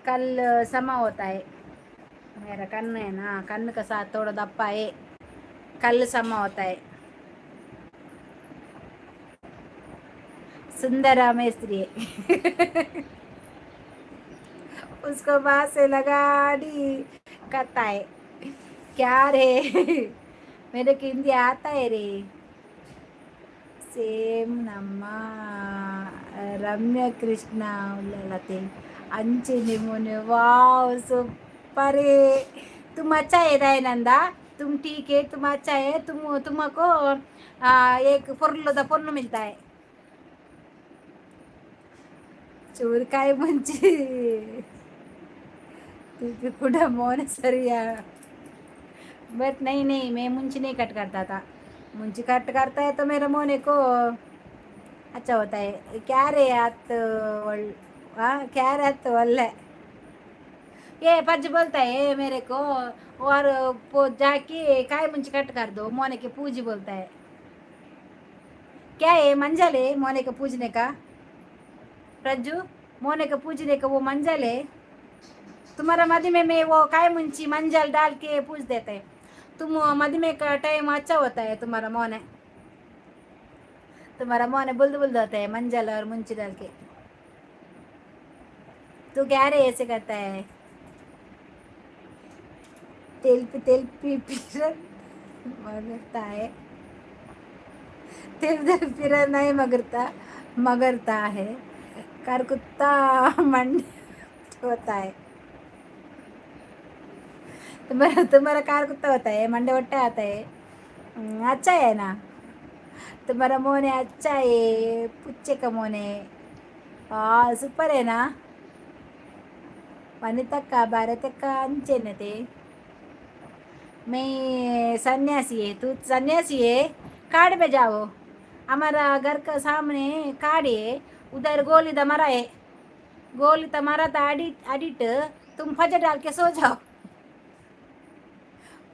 कल समा होता है। मेरा कन्न है ना, कन्न का साथ थोड़ा दप्पा है, कल समा होता है। सुंदर मेस्त्री है, उसको बात से लगा दी करता है। क्या रे, मेरे को हिंदी आता है रे। ಸೇಮ್ ನಮ್ಮ ರಮ್ಯ ಕೃಷ್ಣ ಉಳ್ಳಲತೆ ಅಂಚೆನೆ मोने। वाव, सुपर है। तुम अच्छा है दयानंदा, तुम ठीक है, तुम अच्छा है। तुमको एक పొర్లు the పొన్ను मिलता है। ಚೂರ್ಕಾಯಿ ಮುಂಚಿ तिपी ಕೂಡ मौन सरिया। बट नहीं नहीं, मैं मुंची नहीं कट करता था। मुंची कट करता है तो मेरे मोने को अच्छा होता है। क्या रे आत हाँ, क्या रे आत वल्ले ये पज बोलता है मेरे को और वो जाके काय मुंची कट कर दो, मोने के पूजी बोलता है। क्या है मंजल है मोने के पूजने का? प्रज्जू, मोने के पूजने का वो मंजल है तुम्हारा? मधुमेह में वो काय मुंची मंजल डाल के पूज देते हैं। तुम मधुमेह का टाइम अच्छा होता है तुम्हारा मोने, तुम्हारा मोने बुल्द बुल्द होता है मंजल और मुंची डाल के। तू क्या रे ऐसे करता है? तेल तेल पी मगरता है। तेल तेल पिरा नहीं मगरता, मगरता है। कारकुत्ता मंड होता है तुम्हारा, तुम्हारा कार कुत्ता होता है, मंडे वट्टा आता है। अच्छा है ना तुम्हारा मोने? अच्छा है पुच्चे का मोने। हाँ, सुपर है ना? वनितक्क भारतक्क अंचेनते। मैं सन्यासी है, तू सन्यासी है। काड़ में जाओ, हमारा घर का सामने काड़ है, उधर गोली दमारा है। गोली तमारा तो अडी अडिट तुम फज डाल के सो जाओ।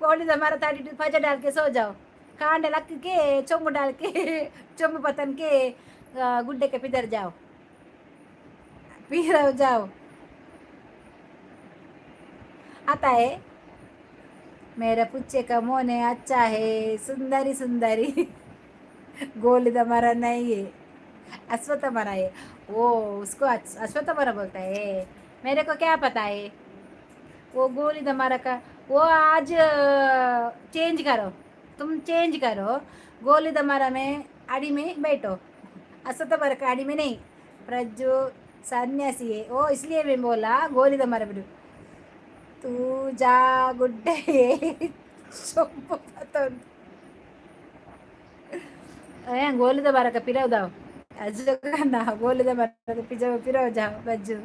गोली दमारा तो अडिट फज डाल के सो जाओ। कांड लग के चोंब डाल के चोंब पतन के गुड्डे के पिधर जाओ, पिधर जाओ। आता है मेरा पुच्चे का मोने अच्छा है। सुंदरी सुंदरी गोली तुम्हारा नहीं है, अश्वत्थ हमारा है वो। उसको अश्वत्थ हमारा बोलता है। मेरे को क्या पता है वो गोली तुम्हारा का। वो आज चेंज करो, तुम चेंज करो। गोली तुम्हारा में आड़ी में बैठो, अश्वत्थ हमारा का आड़ी में नहीं। प्रज्जू सन्यासी है वो, इसलिए मैं बोला गोली तुम्हारा बिडू। तू जा गुड्डे चొంపు పతందు ए गोली दबारा का पिराव दाओ अजो ना, गोली दबारा का पिजाव पिराव जाओ। बज्जू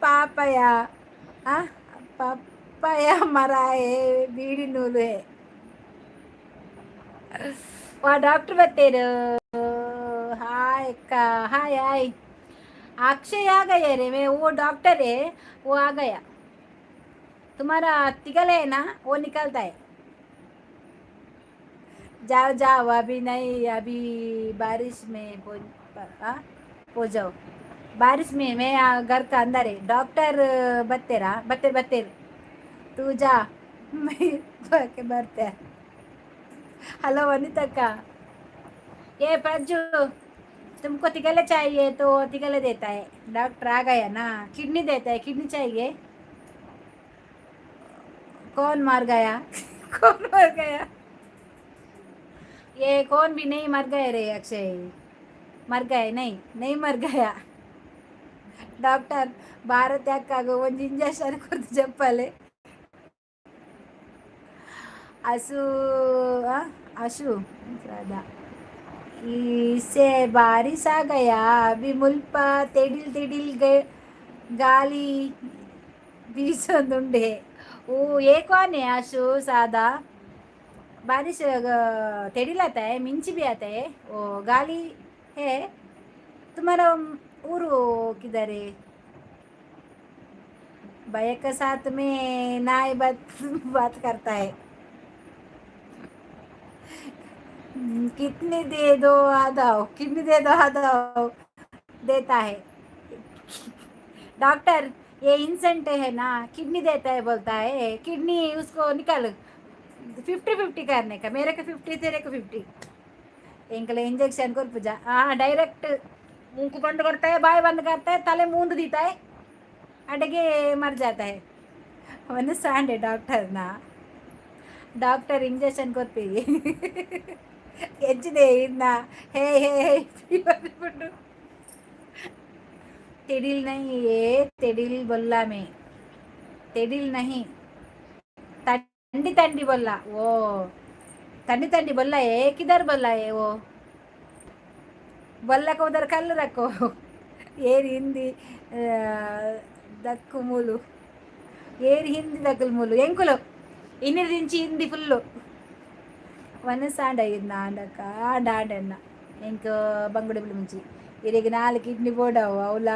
पापया आ पप्पाया मरा है, बीड़ी नूल है। वा डॉक्टर बतेर। हाय का, हाय हाय। अक्षय आ गया रे। मैं वो डॉक्टर है, वो आ गया। तुम्हारा तिगल है ना, वो निकलता है। जाओ जाओ, अभी नहीं, अभी बारिश में हाँ, हो जाओ बारिश में। मैं घर का अंदर है। डॉक्टर बत्तेरा बत्तेर बत्तेर। तू जा, मैं के बरते। हेलो वनिता का, ये प्रज्जू, तुमको तिगले चाहिए तो तिगले देता है। डॉक्टर आ गया ना, किडनी देता है। किडनी चाहिए? कौन मार गया? कौन मर गया? ये कौन भी नहीं मर गए रे अक्षय, मर गए? नहीं, नहीं मर गया। ಡಾಕ್ಟರ್ ಭಾರತ್ ಅಕ್ಕಾಗ ಒಂಜಿ ಇಂಜೆಕ್ಷನ್ ಕೊರ್ದು ಜಪ್ಪಲೆ. ಹಸು ಹಸು ಸದಾ इससे बारिश आ गया। अभी ಮುಲ್ಪ ತೆಡಿಲ್ ತೆಡಿಲ್ ಗಾಳಿ ಬೀಸೊಂದುಂಡೆ. ओ, ये कौन है आशु? सादा बारिश तेडिल आता है, मिंची भी आता है, वो गाली है। तुम्हारा ऊरू किधर है? भैया के साथ में नाई बात बात करता है। कितनी दे दो आधा, कितनी दे दो आधा देता है। डॉक्टर, ये इंसेंट है ना, किडनी देता है बोलता है। किडनी उसको निकाल, 50-50 करने का। मेरे को 50, तेरे को 50। ಎಂಕಲ ಇಂಜೆಕ್ಷನ್ ಕೊರ್ಪುಜ. ಡೈರೆಕ್ಟ್ मुंह बंद करता है, बाय बंद करता है, तले मूंद देता है, अडगे मर जाता है। ಮನಸ್ಸಾಂಡೆ ಡಾಕ್ಟರ್ನ. ಡಾಕ್ಟರ್ ಇಂಜೆಕ್ಷನ್ ಕೊರ್ಪಿ ಎಂಚಿದೆ ಇನ್ನ? ಹೇ ಹೇ ಹೇ ಪನ್ಪುಂಡು. ತೆಡಿಲ್ नहीं, ये ತೆಡಿಲ್ बोला मैं। ತೆಡಿಲ್ नहीं, ठंडी ठंडी बोला। वो ठंडी ठंडी बोला है। किधर बोला है वो? बोला को उधर कल रखो। ಏರ್ ಹಿಂದಿ ದಕ್ಕು ಮೂಲು, ಏರ್ ಹಿಂದಿ ದಕ್ಕಲು ಮೂಲು. ಎಂಕುಲು ಇನ್ನಿರಿಂಚಿ ಹಿಂದಿ ಫುಲ್ಲು ವನಸಾಂಡ ಇದ್ನ ಆಂಡಕ್ಕ ಆಂಡ ಆಂಡಣ್ಣ. ಎಂಕ್ ಬಂಗುಡೆ ಮುಂಚಿ ಇರಿಗೆ ನಾಲ್ಕು ಕಿಡ್ನಿ ಬೋಡವು ಅವಲ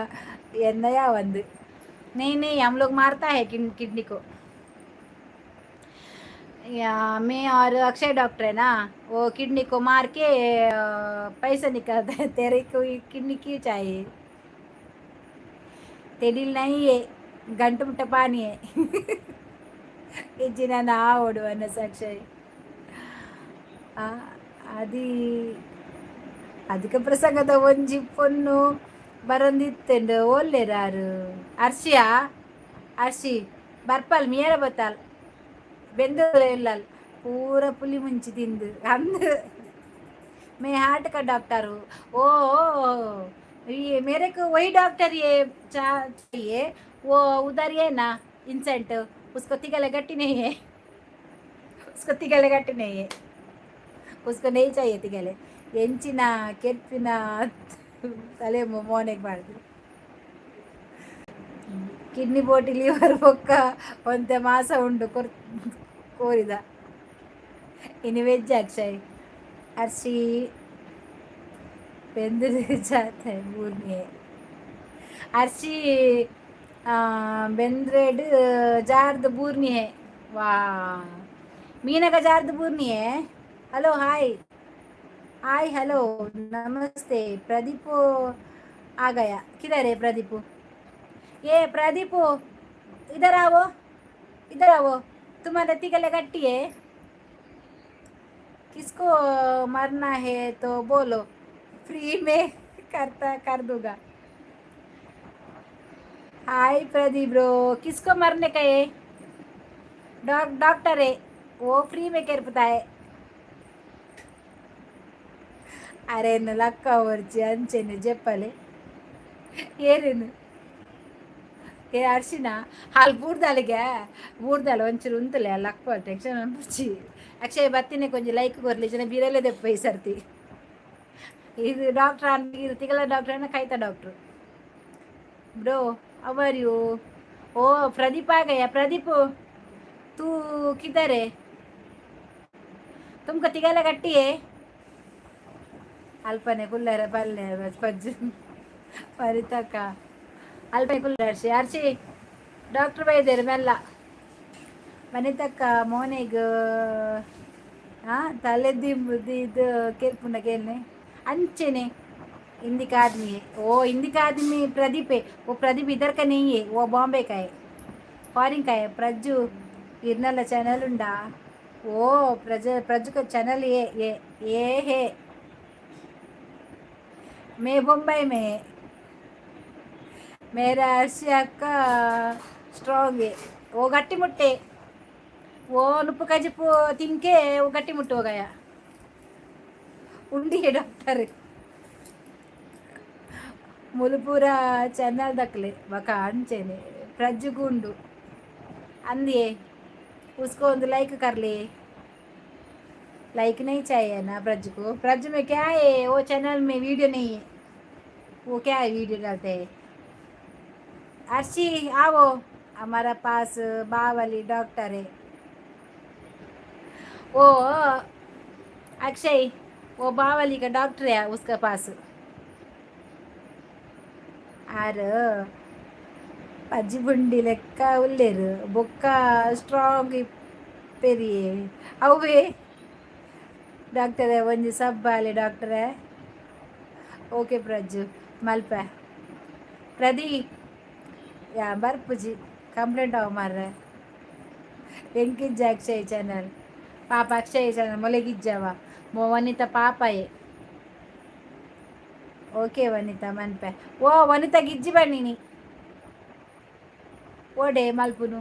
ಎನ್ನಯ ಒಂದು. नहीं नहीं, हम लोग मारता है किडनी को। या मैं और अक्षय डॉक्टर है ना, वो किडनी को मार के पैसा निकालता है। तेरे को ये किडनी क्यों चाहिए? तेडिल नहीं है, गंटु मुट्ಟ पानी है. ಇಜ್ಜಿ ನಾನು ಆವಡು ಅನ್ನ ಅಕ್ಷಯ್. ಅದು ಅಧಿಕ ಪ್ರಸಂಗದ ಒಂಜಿ ಪೊನ್ನು ಬರಂದಿತ್ತೆಂಡು. ಓಲ್ಲೇರಾರು ಅರ್ಷಿಯಾ? ಅರ್ಷಿ ಬರ್ಪಲ್ ಮಿಯರ ಬತ್ತಾಲ್ ಬೆಂದು ಇಲ್ಲಲ್ ಪೂರ ಪುಲಿ ಮುಂಚಿ ತಿಂದು ಅಂದು. मैं हार्ट का डॉक्टर हूँ। ओ, ये मेरे को वही डॉक्टर ये चाहिए। वो उधर ये ना इंसेंट, उसको तिगले गट्टी नहीं है, उसको तिगले गट्टी नहीं है, उसको नहीं चाहिए तिगले. ಎಂಚಿನ ಕೆರ್ಪಿನ ತಲೆ ಮೋನೆಗೆ ಮಾಡಿದ್ರು. ಕಿಡ್ನಿ ಬೋಟಿ ಲಿವರ್ ಬೊಕ್ಕ ಒಂತೆ ಮಾಸ ಉಂಡು ಕೊರ್ ಕೋರಿದ. ಇನ್ನು ವೆಜ್ ಅಕ್ಷಯ್. ಅರ್ಶಿ ಬೆಂದ್ರೆ ಜಾತೆ ಬೂರ್ನಿ. ಅರ್ಶಿ ಬೆಂದ್ರೆಡ್ ಜಾರ್ದ ಬೂರ್ನಿ ಹೇ. ವಾ, ಮೀನಗ ಜಾರ್ದ ಬೂರ್ನಿ ಹೇ. ಹಲೋ, ಹಾಯ್ हाय, हेलो, नमस्ते। प्रदीप आ गया। किधर है प्रदीप? ये प्रदीप, इधर आओ, इधर आओ। तुम्हारे तिगले गट्टी है। किसको मरना है तो बोलो, फ्री में करता कर दूंगा। हाय प्रदीप ब्रो, किसको मरने का है? डॉक्टर है वो, फ्री में कर है। ಅರೆ ಲಕ್ಕ ಒರ್ಚಿ ಅಂಚೆನೆ ಜೆಪ್ಪಲೆ. ಏರೇನು ಏ ಅರ್ಶಿನ ಹಾಲು ಬೂರ್ದಾಲಿಗೆ ಬೂರ್ದಾಲ ಒಂಚೂರು ಉಂತಲೆ ಲಕ್ಕ ಟೆನ್ಷನ್ ಅನ್ಪುರ್ಚಿ. ಅಕ್ಷಯ್ ಬತ್ತಿನ ಕೊಂಚ ಲೈಕ್ ಕೊರ್ಲಿ ಜನ ಬೀರಲ್ಲೇ ದೆಪ್ಪ ಈ ಸರ್ತಿ. ಇದು ಡಾಕ್ಟರ್ ಇದು ತಿಗಲ ಡಾಕ್ಟರ್ ಅನ್ನ ಕೈತ doctor. Bro, how are you? ओ प्रदीप आ गया। प्रदीप, तू किधर है? तुमको तिगला गट्टी है. ಅಲ್ಪನೆ ಕುಲ್ಲರ ಪಲ್ಲೆ ಪಜ್ಜು ಪರಿತಕ್ಕ ಅಲ್ಪನೆ ಕುಲ್ಲರ. ಅರ್ಶಿ, ಅರ್ಶಿ, ಡಾಕ್ಟ್ರ್ ಬೈದೇರು ಮೆಲ್ಲ. ಮನೆತಕ್ಕ ಮೋನೆಗ್ ತಲೆ ದಿಂಬು ಇದು ಕೇಳ್ಪುಂಡ ಕೇಳ್ನೆ ಅಂಚೆನೆ. हिंदी का आदमी है वो। हिंदी का आदमी प्रदीप है वो। प्रदीप इधर का नहीं है, वो बॉम्बे का है, फॉरेन का है। प्रज्जू इरनल चैनल उंडा? ओ प्रज प्रज्जू का चैनल ये ये ये है। मैं मुंबई में है। मेरा अर्शिया का स्ट्रॉन्ग है वो, गट्टी मुट्टे। वो नुप्पु कजिप्पु तिनके वो गट्टी मुट्टु हो गया. ಉಂಡಿಯೇ ಡಾಕ್ಟರ್. ಮುಲು ಪೂರ ಚಾನಲ್ ದಕ್ಲೆ ಬಕ ಅಂಚೆನೆ ಪ್ರಜ್ಜುಗುಂಡು ಅಂದಿಯೇ. उसको ಒಂದು लाइक कर ले. लाइक नहीं चाहिए ना प्रज को? प्रज में क्या है? वो चैनल में वीडियो नहीं है. वो क्या है, वीडियो डालते हैं. अर्शी, आओ. हमारा पास बावली डॉक्टर है. वो अक्षय, वो बावली का डॉक्टर है उसके पास. ಆರು ಪಜ್ಜಿ ಬುಂಡಿ ಲೆಕ್ಕ ಉಲ್ಲೇರು ಬೊಕ್ಕ ಸ್ಟ್ರಾಂಗ್ ಇಪ್ಪೆರಿಯೇ ಅವೇ. ಡಾಕ್ಟರೇ, ಒಂಜಿ ಸಬ್ಬಾಲೆ ಡಾಕ್ಟರೇ. ಓಕೆ ಪ್ರಜ್ಜು, ಮಲ್ಪೆ. ಪ್ರದಿ ಯಾ ಬರ್ಪುಜಿ, ಕಂಪ್ಲೇಂಟ್ ಅವ ಮಾರ್ರೆ. ಎಂಕಿಜ್ಜ ಅಕ್ಷಯ್ ಚಾನಲ್ ಪಾಪ. ಅಕ್ಷಯ್ ಚಾನಲ್ ಮೊಲೆಗಿಜ್ಜವ ಮೋ ವನಿತಾ ಪಾಪಯೇ. ಓಕೆ ವನಿತಾ, ಮನ್ಪೆ. ಓ ವನಿತಾ ಗಿಜ್ಜಿ ಬನ್ನಿನಿ ಓಡೆ ಮಲ್ಪುನು.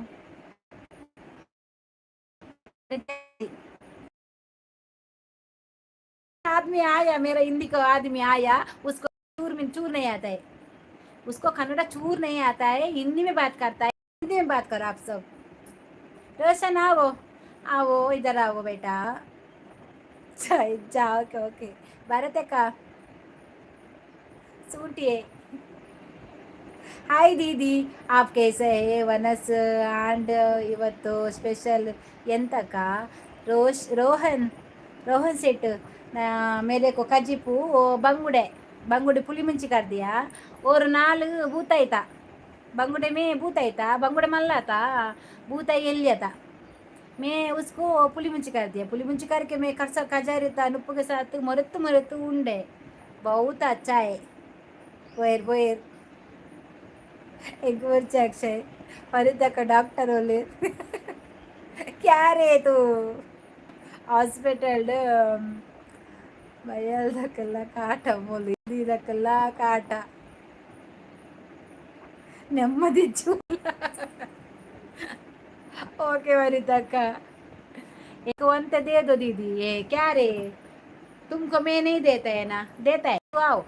आदमी आया, मेरा हिंदी का आदमी आया. उसको चूर में चूर नहीं आता है. उसको कन्नड़ा चूर नहीं आता है. हिंदी में बात करता है. हिंदी में बात करो आप सब. रोशन, आओ आओ, इधर आओ बेटा. जा, ओके ओके. भरत का सूटिए. ಹಾಯ್ दीदी, आप कैसे है? ವನಸ್ ಆ್ಯಂಡ್ ಇವತ್ತು ಸ್ಪೆಷಲ್ ಎಂತಕ್ಕ? ರೋಶ್ ರೋಹನ್, ರೋಹನ್ सेठ, मेरे को ಕಜಿಪು ಬಂಗುಡೆ, ಬಂಗುಡೆ ಪುಳಿ ಮುಂಚಿ ಕರ್ದಿಯಾ. ஒரு ನಾಲ್ ಬೂತಾಯ್ತ ಬಂಗುಡೆ ಮೇ ಬೂತಾಯ್ತ ಬಂಗುಡೆ ಮಲ್ಲಾತ ಬೂತಾಯಿ ಎಲ್ಲಿಯತ. मैं उसको पुली मुंची कर दिया. पुली मुंची करके मैं खरसा खजारी था नुप्पु के साथ मुरत्तु मुरत्तु उंडे. बहुत अच्छा है. बोयर बोयर एक अक्षय फरीदा डॉक्टर बोले क्या रे तू ಹಾಸ್ಪಿಟಲ್ ಬಯಲ್ದಕ್ಕೆಲ್ಲ ಕಾಟ, ಮೂಲು ಇದಕ್ಕೆಲ್ಲ ಕಾಟ, ನೆಮ್ಮದಿ ಚೂಲ. ओके वनिता का एक वंत दे दो दीदी. ये क्या रे, तुमको मैं नहीं देता है ना? देता है तो आओ,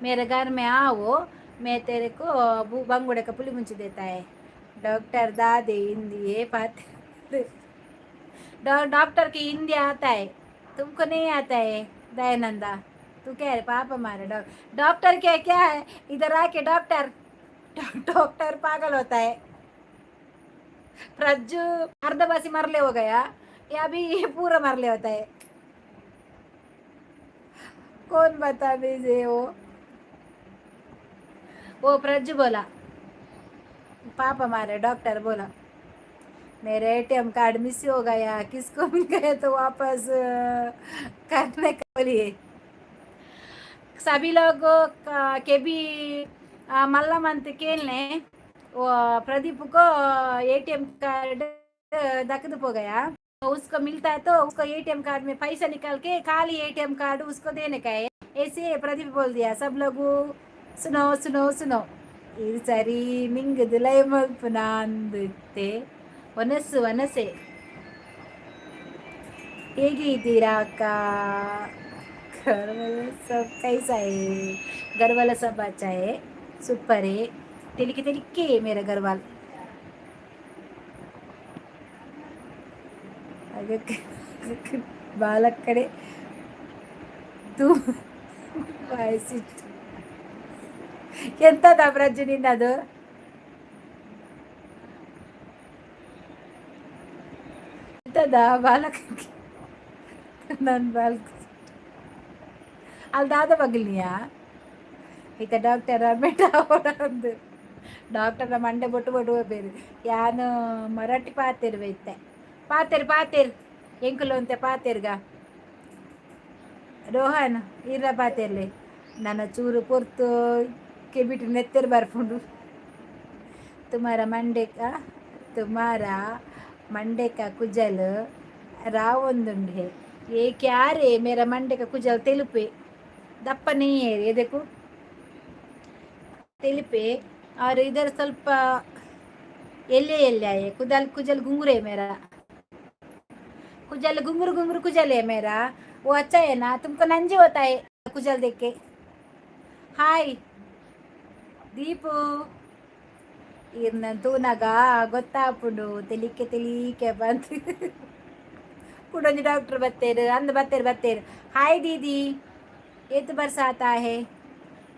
मेरे घर में आओ. मैं तेरे को बंगुड़े का पुली मुंची देता है. डॉक्टर दादे हिंदी ये पाते. डॉक्टर की हिंदी आता है, तुमको नहीं आता है. दयानंदा, तू क्या है? पापा मारे. डॉक्टर क्या क्या है? इधर आके डॉक्टर डॉक्टर पागल होता है. प्रज्जू अर्ध बासी मरले हो गया या अभी ये पूरा मरले होता है? कौन बता मुझे? वो प्रज्जू बोला, पापा मारे. डॉक्टर बोला, मेरे एटीएम कार्ड मिस हो गया, किसको मिल गया तो वापस करने का बोलिए. सभी लोग के भी मल्ला मंत खेलने. वो प्रदीप को एटीएम कार्ड दखद हो गया. उसको मिलता है तो उसको एटीएम कार्ड में पैसा निकाल के खाली एटीएम कार्ड उसको देने का है. ऐसे प्रदीप बोल दिया. सब लोग सुनो सुनो सुनो. ಇದು ಸರಿ ನಿಂಗದು ಲೈ ಮಲ್ಪುನ ಅಂದಿತ್ತೆ. ವನಸ್ಸು ವನಸೆ. ಹೇಗೆ ಇದ್ದೀರಾ ಅಕ್ಕ? घर वाला सब कैसा है? घर वाला सब अच्छा है, सुपर है. ತೆಲಿಕೆ ತೆಲಿಕೆ मेरा घर वाला. ಅದಕ್ಕೆ ಬಾಲಕ್ಕಡೆ ತೂ ಬಾಯಿಸಿತ್ತು. ಎಂತದ ಪ್ರಜ್ಜು ನಿನ್ನದು? ಎಂತದ ಬಾಲಕ? ನನ್ನ ಬಾಲಕ ಅಲ್ಲಿ ದಾದ ಬಗ್ಲಿಯಾ ಈತ. ಡಾಕ್ಟರ್ ಬೆಟ್ಟ ಅಂದು ಡಾಕ್ಟರ್ನ ಮಂಡೆ ಬೊಟ್ಟು ಬೊಟ್ಟು ಬೇರೆ ಯಾನು ಮರಾಠಿ ಪಾತಿರ್ವೆ ಇತ್ತೆ. ಪಾತೆರ್ ಪಾತೆರ್ ಎಂಕುಲು ಅಂತೆ ಪಾತೆರ್ಗ. ರೋಹನ್ ಇರ ಪಾತೆರ್ಲಿ. ನನ್ನ ಚೂರು ಪೊರ್ತು ಕೆಬಿಟ್ಟು ನೆತ್ತೆರ್ ಬರ್ಪುಂಡು. तुम्हारा मंडे का तुम्हारा मंडे का कुजल रावंदुंडे. ये क्या रे? मेरा मंडे का कुजल तेलुपे, दप्प नहीं है. ये देखो, तेलुपे और इधर ಸ್ವಲ್ಪ ಎಲೆ ಎಲೆ है. कुदल कुजल घुंघरू है मेरा. कुजल घुंघरू घुंघरू कुजल है मेरा. वो अच्छा है ना? तुमको नंजी होता है कुजल देख के। ಹಾಯ್ ದೀಪು, ಇರ್ನ ತೂನಗ ಗೊತ್ತಾಪುಂಡು. ತೆಲಿಕೆ ತೆಲಿಕೆ ಬಂತು. ಕುಡೊಂಜಿ ಡಾಕ್ಟರ್ ಬತ್ತೇರು ಅಂದ್ ಬತ್ತೇರು ಬತ್ತೇರು. ಹಾಯ್ दीदी, ये तो बरसात है।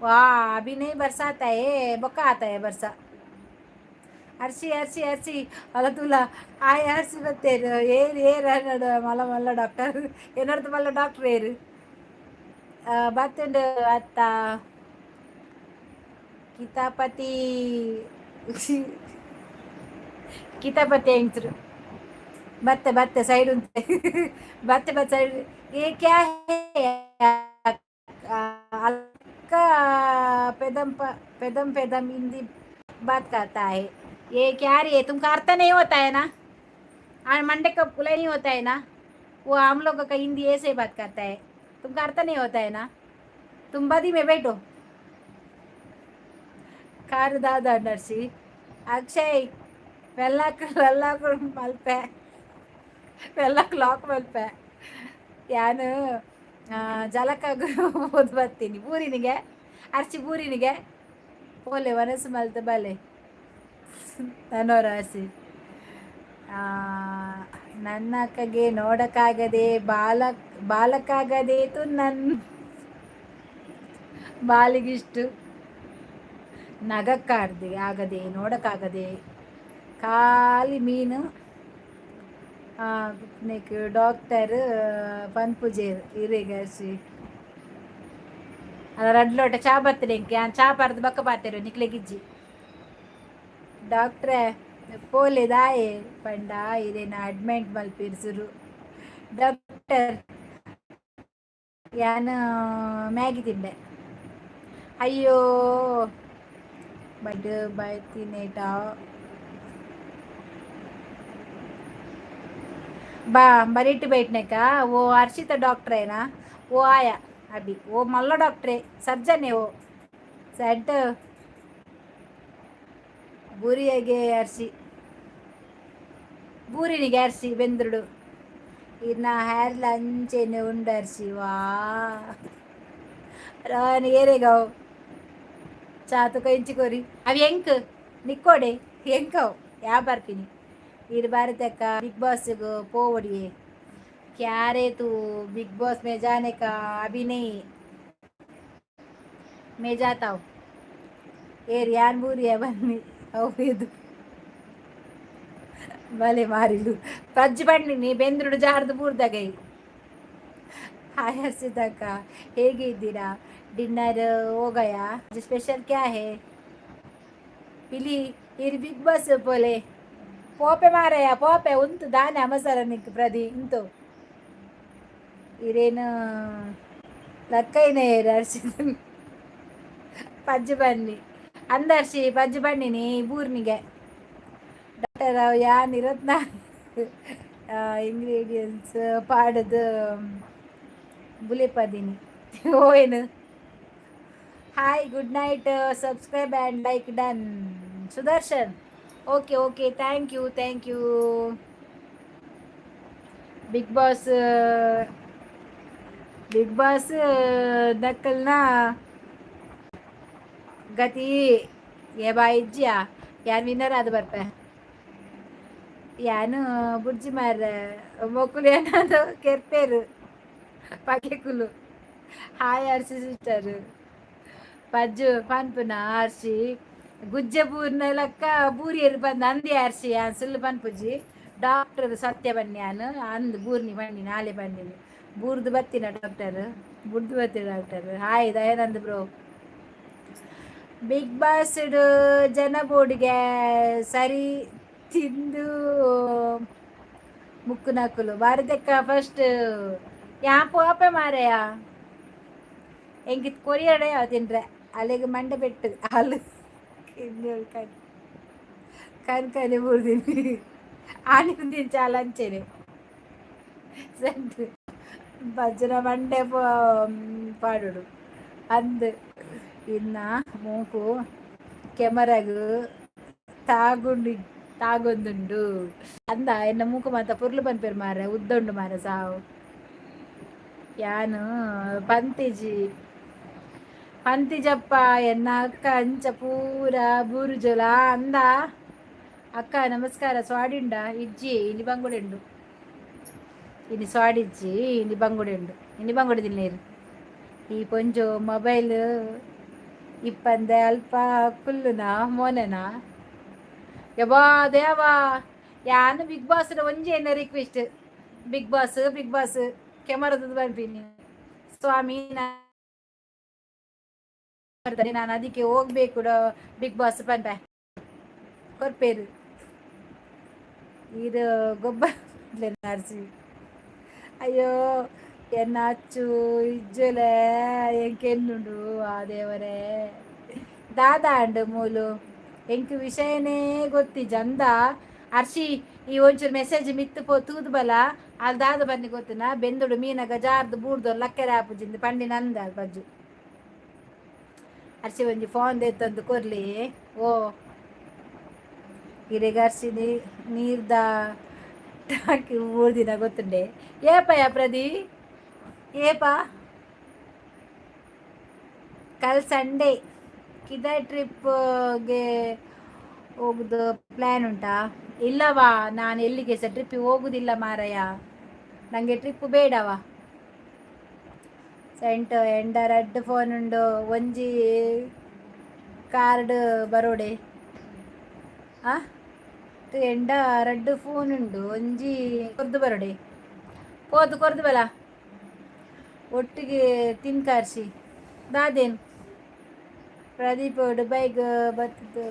वाह, अभी नहीं बरसात है, बक्का आता है बरसा। ಅರ್ಶಿ ಅರ್ಶಿ ಅರ್ಶಿ ಅಲ್ಲ ತುಲ. ಹಾಯ್ ಅರ್ಶಿ ಬತ್ತೇರು. ಏರು ಏರು ಅನ್ನಡು. ಮಲ್ಲ ಮಲ್ಲ ಡಾಕ್ಟರ್ ಏನರ್ದು ಮಲ್ಲ ಡಾಕ್ಟರ್ ಏರು ಬತ್ತುಂಡು ಅತ್ತ. ಕಿತಾಪತಿ ಕಿತಾಪತಿ ಹೆಂಗ್ಸ್ರು. ಬತ್ತೆ ಬತ್ತೆ ಸೈಡ್ ಉಂಟೆ ಬತ್ತೆ ಬತ್ತೆ ಸೈಡ್. ये क्या है? अल्का पेदम पेदम पेदम हिंदी बात करता है। ये क्या रे, तुमको अर्थ नहीं होता है ना? और मंडे का पुला नहीं होता है ना? वो हम लोगों का हिंदी ऐसे बात करता है। तुमको अर्थ नहीं होता है ना? तुम बदी में बैठो। ಕಾರು ದಾದ ನರ್ಸಿ. ಅಕ್ಷಯ್ ವೆಲ್ಲಾಕ್ ವೆಲ್ಲಾಕ್ ಮಲ್ಪೆ, ವೆಲ್ಲಾಕ್ ಲಾಕ್ ಮಲ್ಪೆ. ಯಾನು ಜಲಕಾಗ ಓದ್ ಬರ್ತೀನಿ ಬೂರಿನಿಗೆ. ಅರ್ಚಿ ಬೂರಿನಿಗೆ ಪೋಲೆ ವನಸು ಮಲ್ತ ಬಲೆ ನನ್ನೋರ ಹಸಿ. ನನ್ನ ಅಕ್ಕಗೆ ನೋಡಕ್ಕಾಗದೆ ಬಾಲಕ್ ಬಾಲಕ್ಕಾಗದೆ ತು ನನ್ನ ಬಾಲಿಗಿಷ್ಟು ನಗಕ್ಕಾರ್ದೆ ಆಗದೆ ನೋಡೋಕ್ಕಾಗದೆ ಖಾಲಿ ಮೀನು ಡಾಕ್ಟರ್ ಪನ್ಪುಜೇರ್ ಇರೆಗರ್ಸಿ ಅದ ರಡ್ಡ್ ಲೋಟ ಚಾ ಬರ್ತದೆ ಎಂಕೆ. ಚಾ ಪರ್ದು ಬಕ್ಕ ಪಾತೆರು ನಿಕ್ಲೆಗಿಜ್ಜಿ. ಡಾಕ್ಟ್ರೆ ಪೋಲೆ ದಾಯೆ ಪಂಡ ಇರೇನ ಅಡ್ಮಿಟ್ ಮಲ್ಪಿರ್ಸುರು. ಡಾಕ್ಟರ್ ಯಾನ್ ಮ್ಯಾಗಿ ತಿಂಡೆ. ಅಯ್ಯೋ, ಬಡ್ ಬೈತಿನೇಟ बा बरीट बैठने का। वो हर्षित डॉक्टर है ना, वो आया अभी। वो मल्ल डॉक्टर है, सर्जन है वो। सेट ಬೂರಿಯಾಗೆ ಅರ್ಸಿ ಬೂರಿನಿಗೆ ಅರ್ಸಿ ಬೆಂದ್ರುಡು. ಇನ್ನ ಹೇರ್ ಅಂಚೆನೆ ಉಂಡು ಅರ್ಸಿ. ವಾ ರಾನ್ ಏರೆಗವು ಚಾತು ಇಂಚಿಕೋರಿ ಅవి ಎಂಕ್ ನಿಕ್ಕೋಡೆ ಎಂಕವು ಯಾ ಬರ್ಪಿನಿ. ಇರ್ ಭಾರತಕ್ಕ बिग बॉस पोवड़िए क्या रे तू? बिग बॉस में जाने का अभी नहीं, मैं जाता हूँ। ಏರ್ ಯಾನ್ ಬೂರಿಯ ಬನ್ನಿ ಅವು ಇದು ಬಲೆ ಮಾರಿಲು ಪಜ್ಜಿ ಬನ್ನಿ ಬೆಂದ್ರುಡು ಜಾರ್ದು ಬೂರ್ದಗೈ. ಹಾಯ್ ಹರ್ಷಿತಕ್ಕ, ಹೇಗೆ ಇದ್ದೀರಾ? डिनर हो गया? स्पेशल क्या है? ಪಿಲಿ ಇರ್ ಬಿಗ್ ಬಾಸ್ ಪೋಲೆ ಪೋಪೆ ಮಾರಯ್ಯ ಪೋಪೆ ಉಂತು ದಾನೆ ಅಮಸರ ನಿಕ್ ಪ್ರದಿ ಇಂತು ಇರೇನು ಲಕ್ಕೈನೇ ಅರ್ಷಿ ಪಜ್ಜಿ ಬನ್ನಿ ಅಂದರ್ಶಿ ಪಜ್ಜಿ ಬನ್ನಿನಿ ಬೂರ್ನಿಗೆ. ಡಾಕ್ಟರ್ ಯಾನ್ ಇರತ್ನ ಇಂಗ್ರೀಡಿಯೆಂಟ್ಸ್ ಪಾಡದು ಬುಲಿಪದಿನಿ ಓ ಏನು. Hi, good night, subscribe and like done. Sudarshan, okay okay, thank you, thank you. Big boss big boss ದಕ್ಕಲ್ನ ಗತಿ ಏ ಬಾ ಇಜ್ಜಿಯ. ಯಾನ್ ವಿನ್ನರ್ ಆದ್ ಬರ್ಪೆ. ಯಾನು ಬುರ್ಜಿ ಮಾರ ಮೊಕುಲು ಏನಾದ್ರು ಕೆರ್ಪೇರು ಪಗೆಕುಲು. Hi ಅರ್ಸಿ sister. ಪಜ್ಜು ಪನ್ಪುನ ಅರ್ಶಿ ಗುಜ್ಜೆ ಬೂರ್ನ ಲೆಕ್ಕ ಬೂರಿಯರು ಬಂದು ಅಂದಿ ಅರ್ಶಿ. ಯಾನ್ ಸುಳ್ಳು ಪನ್ಪುಜಿ. ಡಾಕ್ಟರ್ ಸತ್ಯ ಬನ್ನಿ ಯಾನು ಅಂದ್ ಬೂರ್ನಿ ಬನ್ನಿ ನಾಳೆ ಬನ್ನಿ ಬೂರ್ದು ಬತ್ತಿನ ಡಾಕ್ಟರ್ ಬುಡ್ದು ಬತ್ತಿನ doctor. Hi Dayanand bro. Big boss ಜನ ಬೋರ್ಡ್ಗೆ ಸರಿ ತಿಂದು ಮುಕ್ಕು ನಕುಲು ಭಾರತಕ್ಕ ಫಸ್ಟ್ ಯಾ ಪೋಪೆ ಮಾರಯ್ಯ ಎಂಗಿತ್ ಕೊರಿಯಡೆ ತಿನ್ರೆ ಅಲ್ಲಿಗೆ ಮಂಡೆ ಬೆಟ್ಟು ಹಾಲು ಕಣ್ ಕಣ್ ಬೂರ್ದಿನಿ ಆನಿ చాలా ಅಂಚೆನೆ ಸೆಂಟ್ ಭಜನ ಮಂಡೆ ಪಾಡುಡು ಅಂದ್. ಇನ್ನ ಮೂಕು ಕೆಮರಾಗು ತಾಗುಂಡು ತಾಗೊಂದುಂಡು ಅಂದ. ಎನ್ನ ಮೂಕು ಮಾತ ಪುರ್ಲು ಪನ್ಪೇರು ಮಾರ ಉದ್ದುಂಡು ಮಾರ ಸಾವು. ಯಾನು ಪಂತಿಜಿ ಪಂತಿಜಪ್ಪ ಎನ್ನ ಅಕ್ಕ ಅಂಚ ಪೂರ ಬೂರುಜೊಲ ಅಂದ. ಅಕ್ಕ ನಮಸ್ಕಾರ. ಸ್ವಾಡಿಂಡ ಇಜ್ಜಿ, ಇನಿ ಬಂಗುಡೆಂಡು. ಇನಿ ಸ್ವಾಡಿಜ್ಜಿ, ಇನಿ ಬಂಗುಡೆಂಡು. ಇನಿ ಬಂಗುಡೆ ತಿನ್ನೇರು. ಈ ಪೊಂಜು ಮೊಬೈಲ್ ಇಪ್ಪಂದೆ ಅಲ್ಪ ಕುಲ್ಲುನ ಮೋನೆನಾ? ಯಬ್ಬಾ ದೇವಾ, ಯಾನು ಬಿಗ್ ಬಾಸ್ ಒಂಜಿ ಎನ್ನ request, big boss, big boss ಕೆಮರದ ಬರ್ತೀನಿ ಸ್ವಾಮಿ ನಾನು, ಅದಕ್ಕೆ ಹೋಗ್ಬೇಕು ಬಿಗ್ ಬಾಸ್ ಪನ್ಪೆ ಕೊರ್ಪೇರು. ಇದು ಗೊಬ್ಬರ ನರ್ಸಿ. ಅಯ್ಯೋ ಎನ್ನ ಅಚ್ಚು ಇಜ್ಜುಲೆ ಎಂಕೆನ್ನುಂಡು. ಆ ದೇವರೇ, ದಾದ ಅಂಡು ಮೂಲು ಎಂಕ್ ವಿಷಯನೇ ಗೊತ್ತಿಜ್ಜ ಅಂದ. ಅರ್ಶಿ, ಈ ಒಂಚೂರು ಮೆಸೇಜ್ ಮಿತ್ತು ಪೋ ತೂದು ಬಲ. ಅಲ್ಲಿ ದಾದ ಬನ್ನಿ ಗೊತ್ತಿನ ಬೆಂದುಡು ಮೀನಗ ಜಾರ್ದು ಬೂಡ್ದು ಲಕ್ಕೆರೆ ಆಪುಜಿಂದು ಪಂಡಿ ನಂದ ಬಜ್ಜು. ಅರ್ಶಿ, ಒಂಜಿ ಫೋನ್ ದೆತ್ತಂದು ಕೊರ್ಲಿ. ಓ ಇರೆಗ್ ಅರ್ಶಿ ನೀರ್ದ ಟಾಕಿ 3 ದಿನ ಗೊತ್ತುಂಡೆ. ಏಪಯ್ಯ ಪ್ರದಿ, ಏಪ? ಕಲ್ ಸಂಡೇ ಕಿದ ಟ್ರಿಪ್ಗೆ ಹೋಗುದು ಪ್ಲ್ಯಾನ್ ಉಂಟಾ? ಇಲ್ಲವಾ, ನಾನು ಎಲ್ಲಿಗೆ ಸಹ ಟ್ರಿಪ್ಪಿಗೆ ಹೋಗುದಿಲ್ಲ ಮಾರಯ್ಯ. ನನಗೆ ಟ್ರಿಪ್ ಬೇಡವಾ. ಸೆಂಟ್ ಎಂಡ ರಡ್ಡ್ ಫೋನ್ ಉಂಡು, ಒಂಜಿ ಕಾರ್ಡ್ ಬರೋಡೆ. ಆ ಎಂಡ ರಡ್ಡ್ ಫೋನ್ ಉಂಡು, ಒಂಜಿ ಕೊರ್ದು ಬರೋಡೆ. ಪೋದು ಕೊರ್ದು ಬಲ. ಒಟ್ಟಿಗೆ ತಿನ್ಕಾರ್ಸಿ ದಾದೇನು? ಪ್ರದೀಪ್ ದುಬೈಗ್ ಬತ್ತದು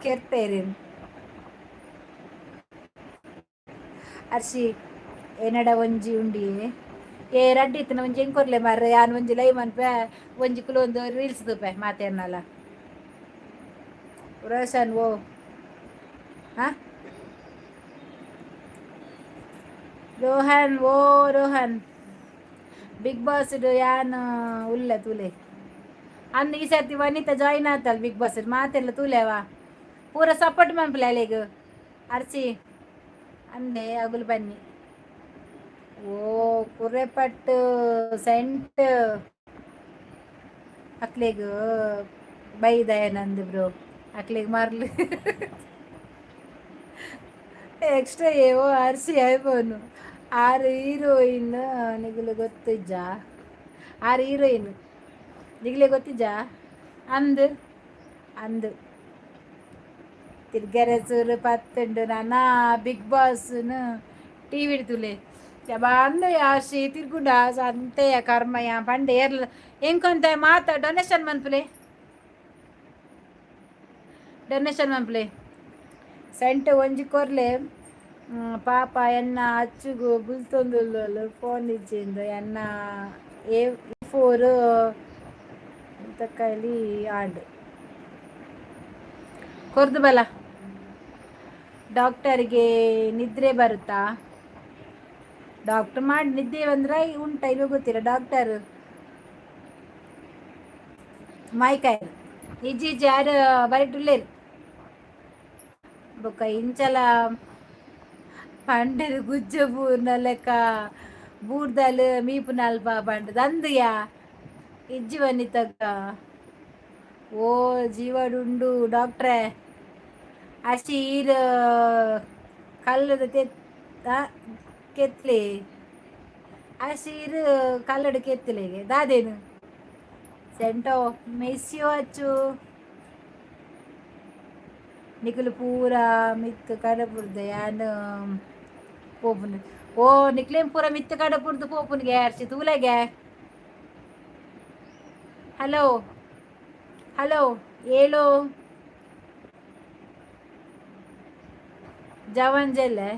ಕೆರ್ಪೇರೇನು? ಅರ್ಶಿ, ಎನ್ನಡ ಒಂಜಿ ಉಂಡಿ. ಏ ರಡ್ಡಿ ಇತ್ತನ, ಒಂಜಿ ಎಂಕೊರ್ಲೆ ಮಾರ್ರೆ. ಯಾನ್ ಒಂಜಿ ಲೈವ್ ಅನ್ಪೆ, ಒಂಜಿ ಕುಲೊಂದು ರೀಲ್ಸ್ ತೂಪೆ ಮಾತೆರ್ನಲ್ಲ. ರೋಷನ್, ಓ ಹಾ ರೋಹನ್, ಓ ರೋಹನ್, ಬಿಗ್ ಬಾಸ್ ಯಾನ್ ಉಲ್ಲೆ ತೂಲೆ ಅಂದ್. ಈ ಸರ್ತಿ ವನಿತಾ ಜಾಯಿನ್ ಆತಲ್ ಬಿಗ್ ಬಾಸ್. ಮಾತೆಲ್ಲ ತೂಲೆವಾ, ಪೂರ ಸಪೋರ್ಟ್ ಮನ್ಪುಲೆ ಅಲೆಗ್. ಅರ್ಚಿ ಅಂದೆ ಅಗುಲು ಬನ್ನಿ. ಓ ಕುರೆಪಟ್ಟು ಸೆಂಟ್ ಅಕ್ಲೆಗ್ ಬೈದಯನಂದ್ ಬ್ರೋ. ಅಕ್ಲೆಗ್ ಮರ್ಲು ಎಕ್ಸ್ಟ್ರಾ ಏವೋ. ಅರ್ಸಿ ಐಫೋನು ಆರು ಹೀರೋಯಿನ್ ನಿಗುಲು ಗೊತ್ತಿಜ್ಜಾ? ಆರು ಹೀರೋಯಿನ್ ನಿಗಲೆ ಗೊತ್ತಿಜ್ಜಾ? ಅಂದ್ ಅಂದ್ ತಿರ್ಗರೆ ಸೂರು ಪತ್ತುಂಡು. ನಾನ ಬಿಗ್ ಬಾಸ್ನು ಟಿವಿ ತುಲೆ ಅಂದ. ಆಶಿ ತಿರ್ಗುಂಡ ಅಂತೆಯ ಕರ್ಮಯ ಪಂಡೆ ಏರ್ಲ ಎಂಕೊಂತ ಮಾತ. ಡೊನೇಷನ್ ಮನ್ಪುಲೆ, ಡೊನೇಷನ್ ಮನ್ಪುಲೆ. ಸೆಂಟ್ ಒಂಜಿ ಕೊರ್ಲೆ. ಪಾಪ ಎನ್ನ ಅಚ್ಚುಗು ಬುಲ್ತೊಂದುಲ್ಲೋಲು, ಫೋನ್ ಇಜ್ಜಿಂದು. ಎನ್ನ ಎ ಫೋರ್ ತಕ್ಕಲಿ ಆಂಡ್ ಕೊರ್ದು ಬಲ. ಡಾಕ್ಟರ್ಗೆ ನಿದ್ರೆ ಬರುತ್ತಾ? ಡಾಕ್ಟರ್ ಮಾಡಿ ನಿದ್ದೆ ಬಂದ್ರೆ ಉಂಟ ಇಲ್ವೋ ಗೊತ್ತಿಲ್ಲ. ಡಾಕ್ಟರ್ ಮಾಯ್ಕಾಯ್ ಇಜ್ಜಿ ಇಜ್ಜಿ, ಯಾರು ಬರಿಟುಲ್ಲೇರು. ಬೊಕ್ಕ ಇಂಚಲ ಪಂಡೆರ್ ಗುಜ್ಜೆ ಬೂರ್ನ ಲೆಕ್ಕ ಬೂರ್ದಲ್ ಮೀಪುನಲ್ಪ ಪಂಡದ ಅಂದಯಾ. ಇಜ್ಜಿ ವನಿತಕ್ಕ. ಓ ಜೀವಡುಂಡು ಡಾಕ್ಟ್ರೆ. ಅಷ್ಟಿ ಈರ್ ಕಲ್ಲದ ತೆತ್ತ ಕೆತ್ಲೆ. ಅಶೀರ್ ಕಲ್ಲಡು ಕೆತ್ತಲೆಗೆ ದಾದೇನು? ಸೆಂಟೋ ಮೆಸ್ಸಿಯೋ ಅಚ್ಚು. ನಿಕುಲು ಪೂರ ಮಿತ್ತ್ ಕಡಪುರ್ದ ಯಾನ್ ಪೋಪುನು. ಓ ನಿಕ್ಲೇನ್ ಪೂರ ಮಿತ್ತ್ ಕಡಪುರ್ದು ಪೋಪುನಿಗೆ ಅರ್ಚಿ ತೂಲೆಗೆ. ಹಲೋ ಹಲೋ, ಏಳು ಜವಂಜೆಲ್ಲೆ.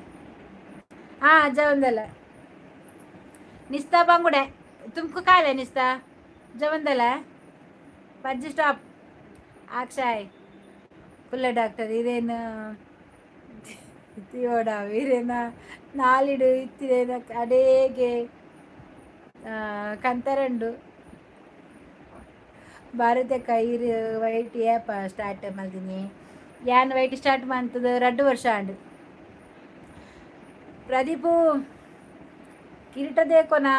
ಹಾ ಜವಂದಲ್ಲ ನಿಸ್ತಾ ಬಂಗುಡೆ ತುಮಕು ಕಾಲೆ ನಿಸ್ತಾ ಜವಂದಲ್ಲ ಪಜ್ಜಿ ಸ್ಟಾಪ್ ಅಕ್ಷಯ್ ಕುಲ್ಲ. ಡಾಕ್ಟರ್ ಇದೇನು ತಿಯೋಡ ವೀರೇನ ನಾಲಿಡು ಇತ್ತಿರೇನ ಅಡೇಗೆ ಕಂತರಂಡು. ಭಾರತ ಕೈರ್ ವೈಟ್ ಏಪ ಸ್ಟಾರ್ಟ್ ಮಲ್ದಿನಿ? ಯಾನ್ ವೈಟ್ ಸ್ಟಾರ್ಟ್ ಮಂತದ 2 ವರ್ಷ ಆಂಡ್. ಪ್ರದೀಪು, ಕಿರೀಟ ದೇಕೋನಾ?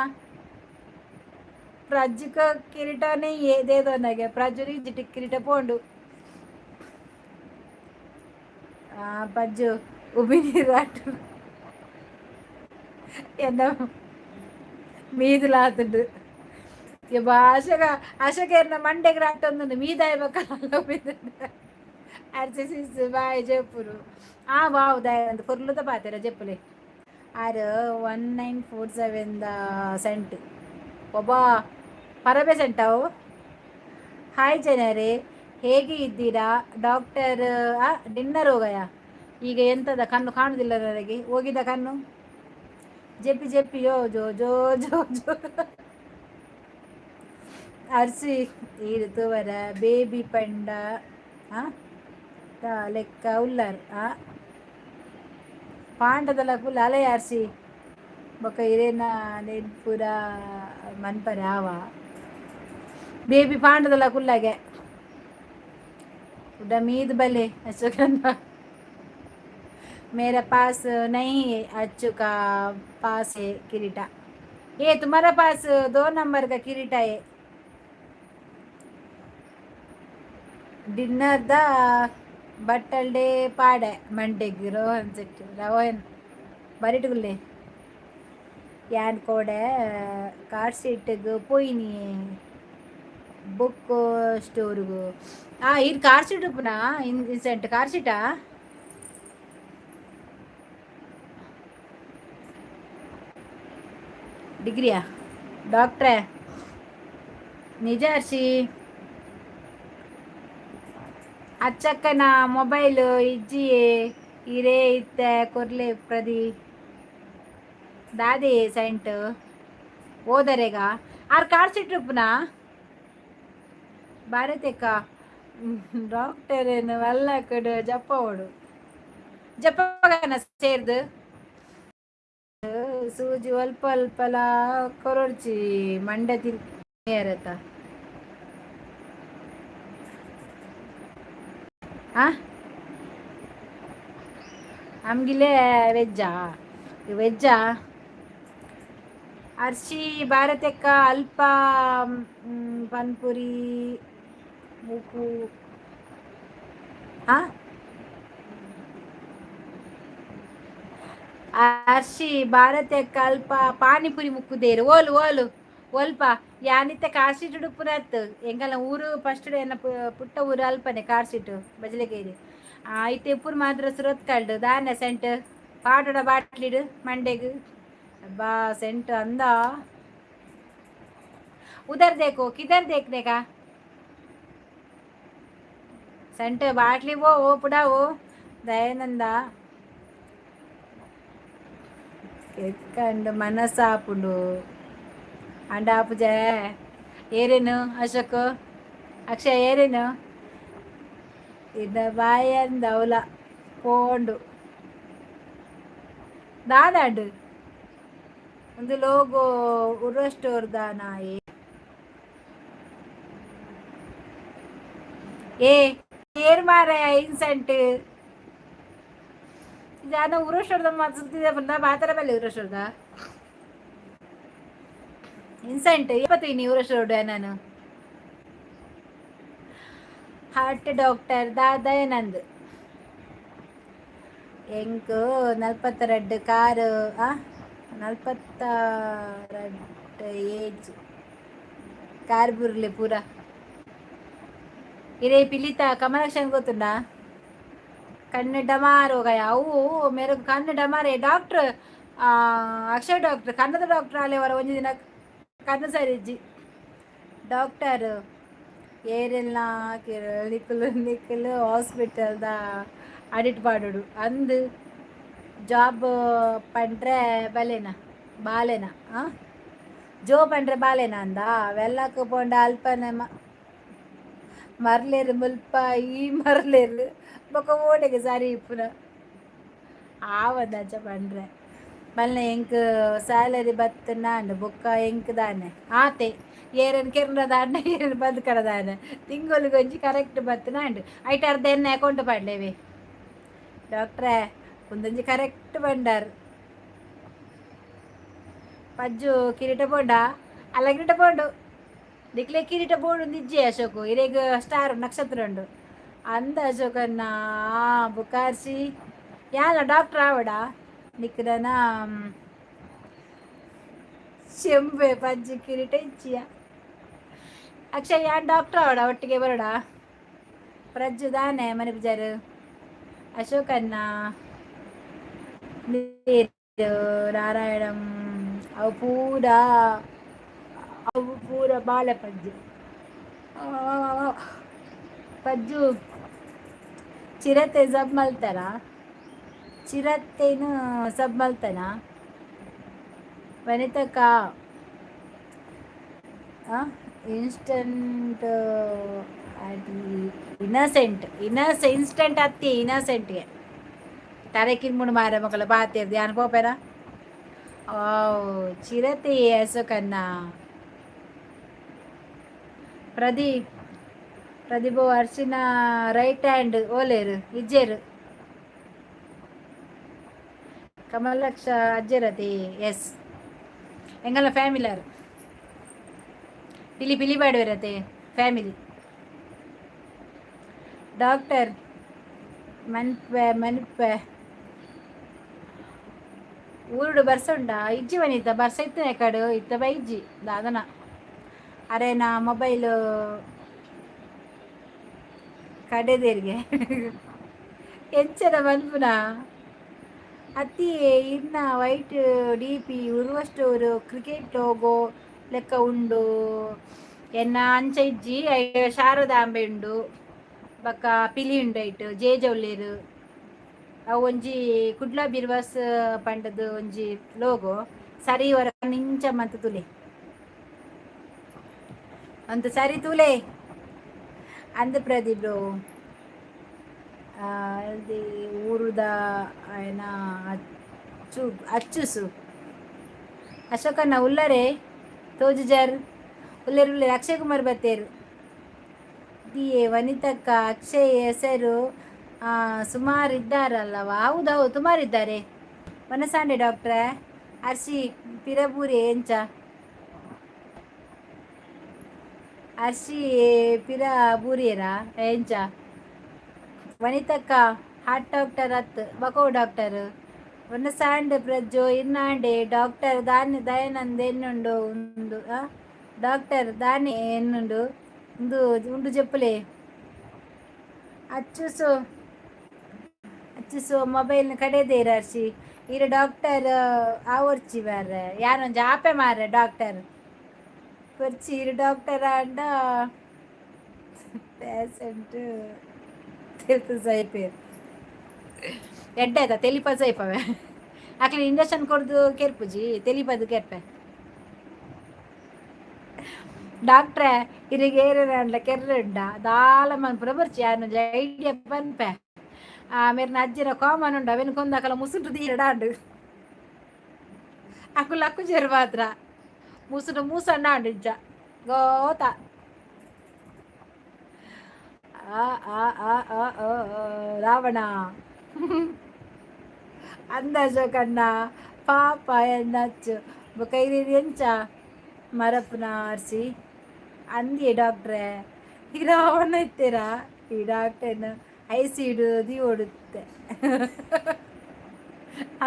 ಪ್ರಜ್ಜುಕ ಕಿರೀಟನೇ ಏದೇದೋ ನಗೆ ಪ್ರಜ್ಜು ಜಿಟಿ ಕಿರೀಟ ಪೋಂಡು. ಪಜ್ಜು ಉಬಿ ನೀರು ಎನ್ನ ಮೀದಲಾತುಂಡು. ಅಶೋಕ ಅಶೋಕ ಎನ್ನ ಮಂಡೆಗ್ ರಾಟೊಂದುಂಡು ಮೀದಾಯ ಬೊಕ್ಕ ಅರ್ಚೆ ಸಿಸ್ ಬಾಯ್ ಜೆಪ್ಪುರು. ಆ ವಾವ್ ದಯಂದ್ ಪೊರ್ಲುದ ಪಾತೆರ ಜೆಪ್ಪುಲೆ. ಆರ್ 1947 the scent ಒಬ್ಬ ಪರಬೆ ಸೆಂಟ್ ಅವು. ಹಾಯ್ ಜನರೇ, ಹೇಗೆ ಇದ್ದೀರಾ? ಡಾಕ್ಟರ್ ಡಿನ್ನರ್ ಹೋಗಯ. ಈಗ ಎಂತದ ಕಣ್ಣು ಕಾಣುದಿಲ್ಲ ನನಗೆ, ಹೋಗಿದ ಕಣ್ಣು. ಜೆಪ್ಪಿ ಜೆಪ್ಪಿ ಯೋ ಜೋ ಜೋ ಜೋ ಜೋ. ಅರ್ಸಿ ಈರು ತೂವರ ಬೇಬಿ ಪಂಡ ಲೆಕ್ಕ ಉಲ್ಲರ್. ಆ ಪಾಂಡದಲ ಕುಲ್ಲ ಅಲೆ ಅರ್ಸಿ ಬೊಕ ಇರೇನ ನೆನ್ಪುರ ಮನ್ಪರೆ ಆವ ಬೇಬಿ ಪಾಂಡದಲ ಕುಲ್ಲಾಗೆ उड़ा मीद भले अशोक. मेरा पास नहीं है, अच्छू का पास है किरीटा. ये तुम्हारा पास दो नंबर का किरीटा है. ಡಿನ್ನರ್ the ಬಟ್ಟಲ್ಡೆ ಪಾಡೆ ಮಂಡೆಗ್ ರೋಹನ್ ಸೆಟ್. ರೋಹನ್ ಬರಿಟುಗುಲ್ಲೆ. ಯಾನ್ ಕೋಡೆ ಕಾರ್ ಸೀಟಿಗೆ ಪೋಯಿನಿ ಬುಕ್ ಸ್ಟೋರ್ಗು. ಆ ಇದು ಕಾರ್ ಸೀಟ್ ಉಪ್ಪುನಾ ಇನ್ಸೆಂಟ್ ಕಾರ್ ಸೀಟಾ? ಡಿಗ್ರಿಯಾ ಡಾಕ್ಟ್ರೇ? ನಿಜ ಹರ್ಷಿ. ಅಚ್ಚಕ್ಕನ ಮೊಬೈಲ್ ಇಜ್ಜಿಯೇ ಇರೇ ಇತ್ತೆ ಕೊರ್ಲೆ ಪ್ರದಿ ದಾದೆ ಸೆಂಟ್ ಓದರೆಗ ಆರ್ ಕಾರ್ ಸೀಟ್ ಉಪ್ಪುನಾ ಭಾರತಕ್ಕ ಡಾಕ್ಟರ್ ಏನು ವಲ್ಲಕಡು ಜಪ್ಪವಡು ಜಪ್ಪಗನ ಸೇರ್ದು ಸೂಜಿ ಅಲ್ಪ ಅಲ್ಪಲ ಕೊರೊಡ್ಚಿ ಮಂಡೆ ತಿನ್ನೇರತ. ಆ ಆಮ್ಗಿಲೆ ವೆಜ್ಜಾ ವೆಜ್ಜಾ ಅರ್ಶಿ ಭಾರತಕ್ಕ ಅಲ್ಪ ಪನ್ಪುರಿ ಮುಕ್ಕು. ಆ ಅರ್ಶಿ ಭಾರತಕ್ಕ ಅಲ್ಪ ಪಾನಿಪುರಿ ಮುಕ್ಕುದೇರು ಓಲು ಓಲು ಒಲ್ಪ ಯಾನಿತ್ತ ಕಾರ್ ಉಡುಪುನತ್ ಎಂಕಲ್ನ ಊರು ಫಸ್ಟ್ ಎನ್ನ ಪುಟ್ಟ ಊರು ಅಲ್ಪನೆ ಕಾರ್ ಸೀಟು ಬಜಲಗೇರಿ. ಇತ್ತೆ ಉಪ್ಪುರು ಮಾತ್ರ ಸುರತ್ಕಲ್ಡ್ ದಾನೆ ಸೆಂಟ್ ಪಾಟೋಡ ಬಾಟ್ಲಿಡು ಮಂಡೆಗ್ ಬಾ ಸೆಂಟ್ ಅಂದ. उधर देखो, किधर देखने का सेंट बाटली वो वो पुडाವು ದಯಾನಂದ ಎಕ್ಕಂಡು ಮನಸ್ಸಾಪುಂಡು ಅಂಡ ಆಪುಜೆ. ಏರೇನು ಅಶೋಕ್ ಅಕ್ಷಯ್ ಏರೇನು ಇದ ಬಾಯಂದ ಅವಲ ಪೋಂಡು ದಾದಾಂಡು ಒಂದು ಲೋಗೋ ಉರ್ವ ನಾಯಿ. ಏ ಏರ್ ಮಾರಾಯ ಇನ್ಸೆಂಟ್ ಜಾನ ಉರುಷರ್ದ ಮಾತಾಡ್ತಿದ್ದೆ ಬಂದ ಮಾತಾಡ ಬಲ್ಲಿ ಉರುಷರ್ದ ಇನ್ಸೆಂಟ್ ಇಪ್ಪತ್ತು ಉರುಷೋಡ್ ನಾನು ಹಾರ್ಟ್ ಡಾಕ್ಟರ್ ದಾ ದಯಾನಂದ್ ಎಂಕ್ ನಲ್ಪತ್ತೆರಡು ಕಾರು 42 ಏಜ್ ಕಾರ್ ಬುರ್ಲೆ ಪೂರ. ಇರೇ ಪಿಲಿತ ಕಮಲಾಕ್ಷನ್ ಗೊತ್ತುಂಡಾ? ಕಣ್ಣು ಡಮಾರ್ ಹೋಗಯ ಅವು ಮೇರೆ ಕಣ್ಣು ಡಮಾರೆ. ಡಾಕ್ಟ್ರ್ ಅಕ್ಷಯ್ ಡಾಕ್ಟ್ರ್ ಕನ್ನದ ಡಾಕ್ಟ್ರ್ ಆಲೆ ವರ ಒಂಜಿ ದಿನ ಕಣ್ಣು ಸರಿಜ್ಜಿ ಡಾಕ್ಟರ್ ಏರೆಲ್ಲ ನಿಕ್ಕಲು ನಿಕ್ಕಲು ಹಾಸ್ಪಿಟಲ್ದ ಅಡಿಟ್ ಪಾಡೋಡು ಅಂದು ಜಾಬ್ ಪಂಡ್ರೆ ಬಲೇನಾ ಬಾಲೆನಾ ಜೋ ಪಂಡ್ರೆ ಬಾಲೆನಾ ಅಂದ ವೆಲ್ಲಕ್ಕೆ ಪೋಂಡ ಅಲ್ಪನೆ ಮರ್ಲೇರು ಮುಲ್ಪ ಈ ಮರ್ಲೇರು ಬೊಕ ಓಡೆಗೆ ಸರಿ ಇಪ್ಪುನ ಆವಂದಂಚ ಪಂಡ್ರೆ ಬಲ್ನೆ ಎಂಕ್ ಸ್ಯಾಲರಿ ಬತ್ತುನಾಂಡ್ ಬೊಕ್ಕ ಎಂಕ್ ದಾನೆ ಆತೆ ಏರನ್ ಕೆರ್ನ ದಾನೆ ಏರನ್ ಬದುಕಡ ದಾನೆ ತಿಂಗೊಳಿಗೊಂಜಿ ಕರೆಕ್ಟ್ ಬತ್ತುನಾಂಡ್ ಐಟ್ ಅರ್ಧ ಎನ್ನ ಅಕೌಂಟ್ ಪಾಡ್ಲೇವೆ ಡಾಕ್ಟ್ರೇ ಒಂದೊಂಜಿ ಕರೆಕ್ಟ್ ಬಂಡಾರ್. ಪಜ್ಜು ಕಿರೀಟ ಪೋಂಡ ಅಲ್ಲ ಕಿರೀಟ ಪೋಂಡು. ನಿಕ್ಲೆ ಕಿರೀಟ ಬೋರ್ಡ್ ಇಜ್ಜೆ ಅಶೋಕ್, ಇರೆಗ್ ಸ್ಟಾರ್ ನಕ್ಷತ್ರ ಉಂಡು ಅಂದ ಅಶೋಕನ್ನ. ಬುಕಾರ್ಸಿ ಯಾಲ ಡಾಕ್ಟರ್ ಆವಡ ನಿಕ್ರನ ಚೆಂಬೆ ಪಜ್ಜಿ ಕಿರೀಟ ಇಚ್ಚಿಯ. ಅಕ್ಷಯ್, ಯಾನ್ ಡಾಕ್ಟರ್ ಆವಡ, ಒಟ್ಟಿಗೆ ಬರೋಡ. ಪ್ರಜ್ಜು ದಾನೆ ಮನೆ ಪೂಜಾರು ಅಶೋಕನ್ನ ನೀರು ನಾರಾಯಣಂ. ಅವು ಪೂರ ಬಾಳೆ ಪಜ್ಜು ಪಜ್ಜು. ಚಿರತೆ ಸಬ್ ಮಲ್ತಾರ? ಚಿರತೆನು ಸಬ್ ಮಲ್ತಾನ? ವನಿತಕ್ಕ, ಇನ್ಸ್ಟಂಟ್ ಇನ್ನಸೆಂಟ್ ಇನ್ಸ್ಟಂಟ್ ಅತ್ತಿ ಇನ್ನಸೆಂಟ್ಗೆ ತಲೆ ಕಿನ್ಮುಂಡು ಮಾರ ಮಕ್ಕಳ ಪಾತೇರ್ದು ಯಾನ್ ಪೋಪೇನ. ಓ ಚಿರತೆ ಅಶೋಕನ್ನ. ಪ್ರದೀಪ್, ಪ್ರದೀಪ್ ಅರ್ಶಿನ ರೈಟ್ ಹ್ಯಾಂಡ್ ಓಲೇರು ಇಜ್ಜೇರು. ಕಮಲಕ್ಷ ಅಜ್ಜರತಿ. ಎಸ್, ಎಂಗಲ್ಲ ಫ್ಯಾಮಿಲಿ ಪಿಲಿ ಪಿಲಿ ಬಾಡುವರತೆ ಫ್ಯಾಮಿಲಿ. ಡಾಕ್ಟರ್ ಮನ್ಪೆ ಮನ್ಪೆ. ಊರುಡು ಬರ್ಸ ಉಂಡಾ? ಇಜ್ಜಿ ವನಿತ, ಬರ್ಸ ಇತ್ತನೆ ಕಡು ಇತ್ತ ಬೈಜ್ಜಿ ದಾದನ. ಅರೆ ನಾ ಮೊಬೈಲ್ ಕಡೆದೇರಿಗೆ ಎಂಚನ ಮನ್ಪುನ ಅತ್ತಿ. ಇನ್ನ white D P Urwa store cricket logo ಲೆಕ್ಕ ಉಂಡು. ಎನ್ನ ಅಂಚ ಇಜ್ಜಿ, ಶಾರದಾಂಬೆ ಉಂಡು, ಬೊಕ್ಕ ಪಿಲಿ ಉಂಡು, ಐಟ್ ಜೇಜೌಲೇರು. ಅವು ಒಂಜಿ ಕುಡ್ಲ ಬಿರ್ವಾಸ್ ಪಂಡದು ಒಂಜಿ ಲೋಗೋ. ಸರಿ, ವರ ನಿಂಚ ಮಂತ ತುಲೆ ಅಂತ ಸರಿ ತೂಲೆ ಅಂದ ಪ್ರದೀಪ್. ಅದು ಊರುದ ಆಯನ ಅಚ್ಚು ಅಚ್ಚುಸು. ಅಶೋಕಣ್ಣ ಉಲ್ಲರೆ ತೋಜುಜಾರ್? ಉಲ್ಲೇರು ಉಲ್ಲೇರು. ಅಕ್ಷಯ್ ಕುಮಾರ್ ಬತ್ತೇರು. ಡಿ ಎ ವನಿತಕ್ಕ, ಅಕ್ಷಯ್ ಹೆಸರು ಸುಮಾರು ಇದ್ದಾರಲ್ಲವ? ಹೌದೌದು, ಸುಮಾರು ಇದ್ದಾರೆ. ವನಸಾಂಡೆ ಡಾಕ್ಟ್ರೆ. ಅರ್ಶಿ ಪಿರಬೂರಿ ಎಂಚ? ಅರ್ಶಿ ಪಿರ ಬೂರಿಯರ ಎಂಚ? ವನಿತಕ್ಕ ಹಾರ್ಟ್ ಡಾಕ್ಟರ್ ಅತ್ ಬಕೋ ಡಾಕ್ಟರ್ ವನಸಾಂಡ್. ಪ್ರಜ್ಜೋ ಇನ್ನಾಂಡೆ ಡಾಕ್ಟರ್ ದಾನಿ ದಯಾನಂದ್ ಎನ್ನುಂಡು ಉಂದು ಡಾಕ್ಟರ್ ದಾನಿ ಎನ್ನುಂಡು ಉಂದು ಉಂಡು ಜಪ್ಪುಲೆ. ಅಚ್ಚುಸು ಅಚ್ಚುಸು ಮೊಬೈಲ್ನ ಕಡೆದೇರ ಅರ್ಶಿ. ಈರ ಡಾಕ್ಟರ್ ಆವೊರ್ಚಿ ಮಾರ್ರೆ, ಯಾನೊಂಜಿ ಆಪೆ ಮಾರ್ರೆ. ಡಾಕ್ಟರ್ ಕೊರ್ಚಿ ಈರ್ ಡಾಕ್ಟರ್ ಆಂಡ ಪೇಸೆಂಟ್ ತೆಲ್ತು ಸೈಪೇರ್. ಎಡ್ಡೆ ಆಯ್ತಾ? ತೆಲಿಪ ಸೈಪವೆ. ಅಕ್ಲೆ ಇಂಜೆಕ್ಷನ್ ಕೊಡ್ದು ಕೆರ್ಪುಜಿ, ತೆಲಿಪದು ಕೆರ್ಪೆ. ಡಾಕ್ಟ್ರೆ ಇರಿಗೆ ಏರೇನ ಕೆರ್ರೆ ಉಂಡ ದಾಲ ಮನ್ಪುನ ಬರ್ಚಿ, ಯಾನೊಂಜಿ ಐಡಿಯಾ ಪನ್ಪೆ. ಮೇರ್ನ ಅಜ್ಜಿನ ಕಾಮನ್ ಉಂಡು, ಅವೆನ್ ಕೊಂದು ಮುಸುಂಟು ದೀರಡಾಂಡು. ಅಕುಲು ಅಕ್ಕುಜೆರ್ ಮಾತ್ರ ಮುಸುಡು ಮೂಸಣ್ಣ ಆಂಡು ಇಜ್ಜ ಗೋತ. ಆ ಆ ಆ ಆ ಆ ರಾವಣ ಅಂದಾಜು ಕಣ್ಣ ಪಾಪ ಎನ್ನಚ್ಚು ಬೊಕ ಎಂಚ ಮರಪುನ ಅರ್ಸಿ ಅಂದಿಯೇ ಡಾಕ್ಟ್ರೆ. ಈ ರಾವಣ ಇತ್ತೀರಾ? ಈ ಡಾಕ್ಟರ್ನ ಐಸಿಡು ದೀವೊಡುತ್ತೆ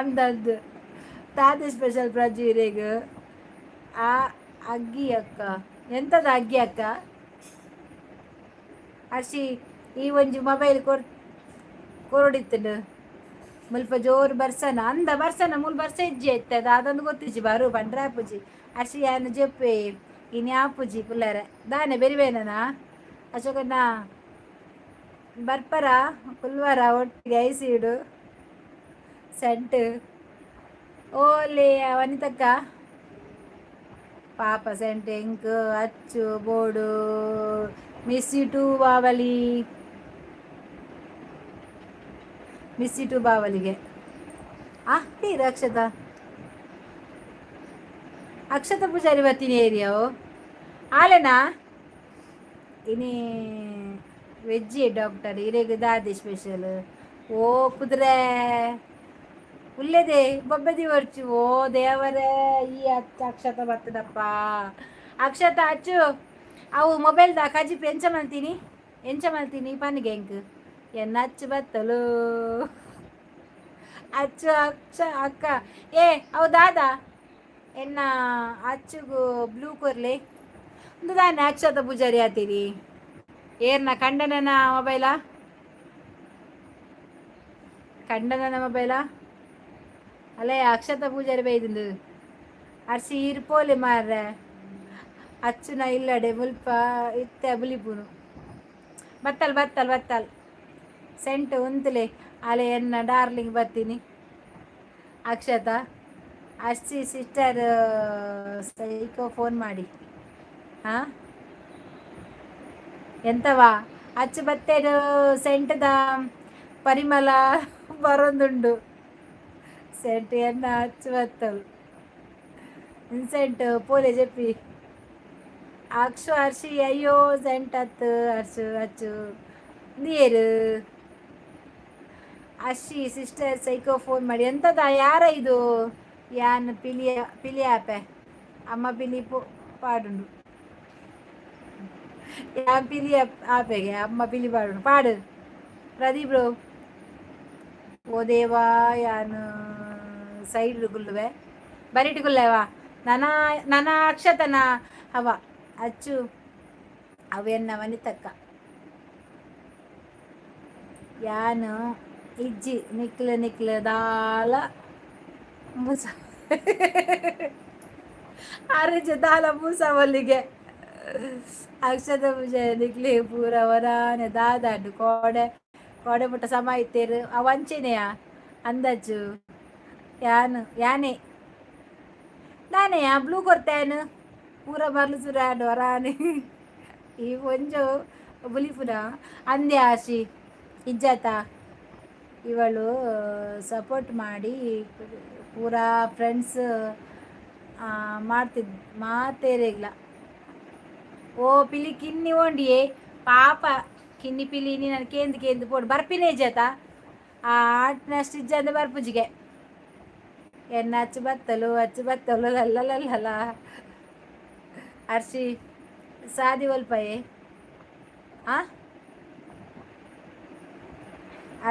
ಅಂದದ್ದು ತಾದೆ ಸ್ಪೆಷಲ್ ಪ್ರಜ್ಜು ಇರೆಗ್. ಆ ಅಗ್ಗಿ ಅಕ್ಕ ಎಂತದ ಅಗ್ಗಿ ಅಕ್ಕ? ಅರ್ಶಿ, ಈ ಒಂಜಿ ಮೊಬೈಲ್ ಕೊರಡಿತ್ತುಂಡು. ಮುಲ್ಪ ಜೋರು ಬರ್ಸನ ಅಂದ ಬರ್ಸನ. ಮೂಲು ಬರ್ಸ ಇಜ್ಜಿ ಇತ್ತೆ, ಅದೊಂದು ಗೊತ್ತಿಜ್ಜಿ. ಬರು ಪಂಡ್ರೆ ಆಪುಜಿ ಅರ್ಶಿ, ಯಾನ್ ಜೆಪ್ಪೆ ಇನಿ ಆಪುಜಿ ಪುಲ್ಲರೆ ದಾನೆ ಬೆರಿಬೇನನಾ? ಅಶೋಕಣ್ಣ ಬರ್ಪರ ಕುಲ್ವರ ಒಟ್ಟಿಗೆ ಐಸಿಡು ಸೆಂಟ್ ಓಲೆ. ವನಿತಕ್ಕ ಪಾಪ ಸೆಂಟ್ ಎಂಕ್ ಅಚ್ಚು ಬೋಡು. Miss you to Bavali, miss you to ಬಾವಲಿಗೆ. ಆ ತೀರ ಅಕ್ಷತಾ, ಅಕ್ಷತಾ ಪೂಜಾರಿ ಬರ್ತೀನಿ ಏರಿಯಾವು ಆಲೆನಾ? ಇನಿ ವೆಜ್ಜಿ ಡಾಕ್ಟರ್ ಇರೆಗ್ ದಾದೆ ಸ್ಪೆಷಲ್? ಓ ಕುದುರೆ ಉಲ್ಲೇದೆ ಬೊಬ್ಬೆದಿ ವರ್ಚು. ಓ ದೇವರೇ, ಈ ಅಚ್ಚ ಅಕ್ಷತ ಬರ್ತದಪ್ಪ. ಅಕ್ಷತ ಅಚ್ಚು. ಅವು ಮೊಬೈಲ್ದ ಕಜಿಪು ಎಂಚ ಮಲ್ತೀನಿ, ಎಂಚ ಮಲ್ತೀನಿ ಪನ್ಗೆ ಎಂಕ್. ಎನ್ನ ಅಚ್ಚು ಬತ್ತಲು ಅಚ್ಚು ಅಚ್ಚ ಅಕ್ಕ. ಏ ಅವು ದಾದಾ ಎನ್ನ ಅಚ್ಚುಗು ಬ್ಲೂ ಕೊರ್ಲೆ. ಒಂದು ದಾನೆ ಅಕ್ಷತ ಪೂಜಾರಿ ಆತೀರಿ. ಏರ್ನ ಕಂಡನ ಮೊಬೈಲಾ? ಕಂಡನ ಮೊಬೈಲಾ? ಅಲ್ಲೇ ಅಕ್ಷತ ಪೂಜಾರಿ ಬೈದಿಂದು. ಅರ್ಸಿ ಈರ್ ಪೋಲೆ ಮಾರ್ರೆ. ಅಚ್ಚುನ ಇಲ್ಲಡೆ ಮುಲ್ಪ ಇತ್ತೆ ಬುಲಿಪುನು. ಬತ್ತಲ್ ಬತ್ತಲ್ ಬತ್ತಲ್ ಸೆಂಟು ಉಂತಲೆ. ಅಲೆ ಎನ್ನ ಡಾರ್ಲಿಂಗ್ ಬರ್ತೀನಿ. ಅಕ್ಷತಾ ಅರ್ಸಿ ಸಿಸ್ಟರ್ ಸೈಕೋ ಫೋನ್ ಮಾಡಿ. ಹಾಂ, ಎಂತವಾ ಅಚ್ಚು ಬತ್ತೇನು? ಸೆಂಟದ ಪರಿಮಳ ಬರೊಂದುಂಡು. ಸೆಂಟ್ ಎನ್ನ ಅಚ್ಚು ಬತ್ತಲು ಇನ್ಸೆಂಟ್ ಪೋಲೆ ಜೆಪ್ಪಿ. ಅಕ್ಷು ಅರ್ಶಿ ಅಯ್ಯೋ ಸೆಂಟ್ ಅತ್ತು ಅರ್ಶು ಅಚ್ಚು ನೀರು. ಅರ್ಶಿ ಸಿಸ್ಟರ್ ಸೈಕೋ ಫೋನ್ ಮಾಡಿ. ಎಂತದ ಯಾರ ಇದು? ಯಾನ್ ಪಿಲಿಯ ಪಿಲಿ ಆಪೆ. ಅಮ್ಮ ಪಿಲಿ ಪೋ ಪಾಡುಂಡು. ಯಾನ್ ಪಿಲಿ ಆಪೆಗೆ, ಅಮ್ಮ ಪಿಲಿ ಪಾಡುಂಡು. ಪಾಡು ಪ್ರದೀಪ್. ಓ ದೇವಾ, ಯಾನ್ ಸೈಡ್ ಗುಲ್ಲುವೆ, ಬರಿಟ್ ಗುಲ್ಲೆವಾ. ನನ್ನ ನನ್ನ ಅಕ್ಷತನ ಅವ ಅಚ್ಚು ಅವೆನ್ನ ವನಿತಕ್ಕ. ಯಾನು ಇಜ್ಜಿ ನಿಕ್ಲ ನಿಕ್ಲ ದಾಲ ಮುಸ ಅರೆಜ ದಾಲ ಮೂಸವಲ್ಲಿಗೆ. ಅಕ್ಷತ ಪೂಜೆ ನಿಕ್ಲಿ ಪೂರ ವರಾನೆ ದಾದಾಂಡು. ಕೋಡೆ ಕೋಡೆ ಮುಟ್ಟ ಸಮ ಇತ್ತೇರು. ಅವ ಅಂಚೆನೆಯ ಅಂದಾಜು. ಯಾನು ಯಾನೆ ನಾನೇ ಬ್ಲೂ ಕೊರ್ತೇನು. ಪೂರ ಮರ್ಲು ಸುರಾಂಡು ವರಾನೆ. ಈ ಒಂಜು ಬುಲಿಪುನ ಅಂದೆ ಆಶಿ ಇಜ್ಜಾತ. ಇವಳು ಸಪೋರ್ಟ್ ಮಾಡಿ ಪೂರಾ ಫ್ರೆಂಡ್ಸ್ ಮಾಡ್ತಿದ್ ಮಾತೇರೆಗ್ಲ. ಓ ಪಿಲಿ ಕಿನ್ನಿ ಓಂಡಿಯೇ ಪಾಪ. ಕಿನ್ನಿ ಪಿಲಿ ನಾನು ಕೇಂದ್ ಕೇಂದ್ ಪೋಡು ಬರ್ಪಿನೇ ಇಜ್ಜಾತ. ಆ ಆಟ್ನಷ್ಟು ಇಜ್ಜಂದೆ ಬರ್ಪುಜಿಗೆ. ಎನ್ನ ಅಚ್ಚು ಬತ್ತಲು ಅಚ್ಚು ಬತ್ತಲು ಲಲ್ಲ. ಅರ್ಶಿ ಸಾದಿ ಒಲ್ಪಯೆ. ಆ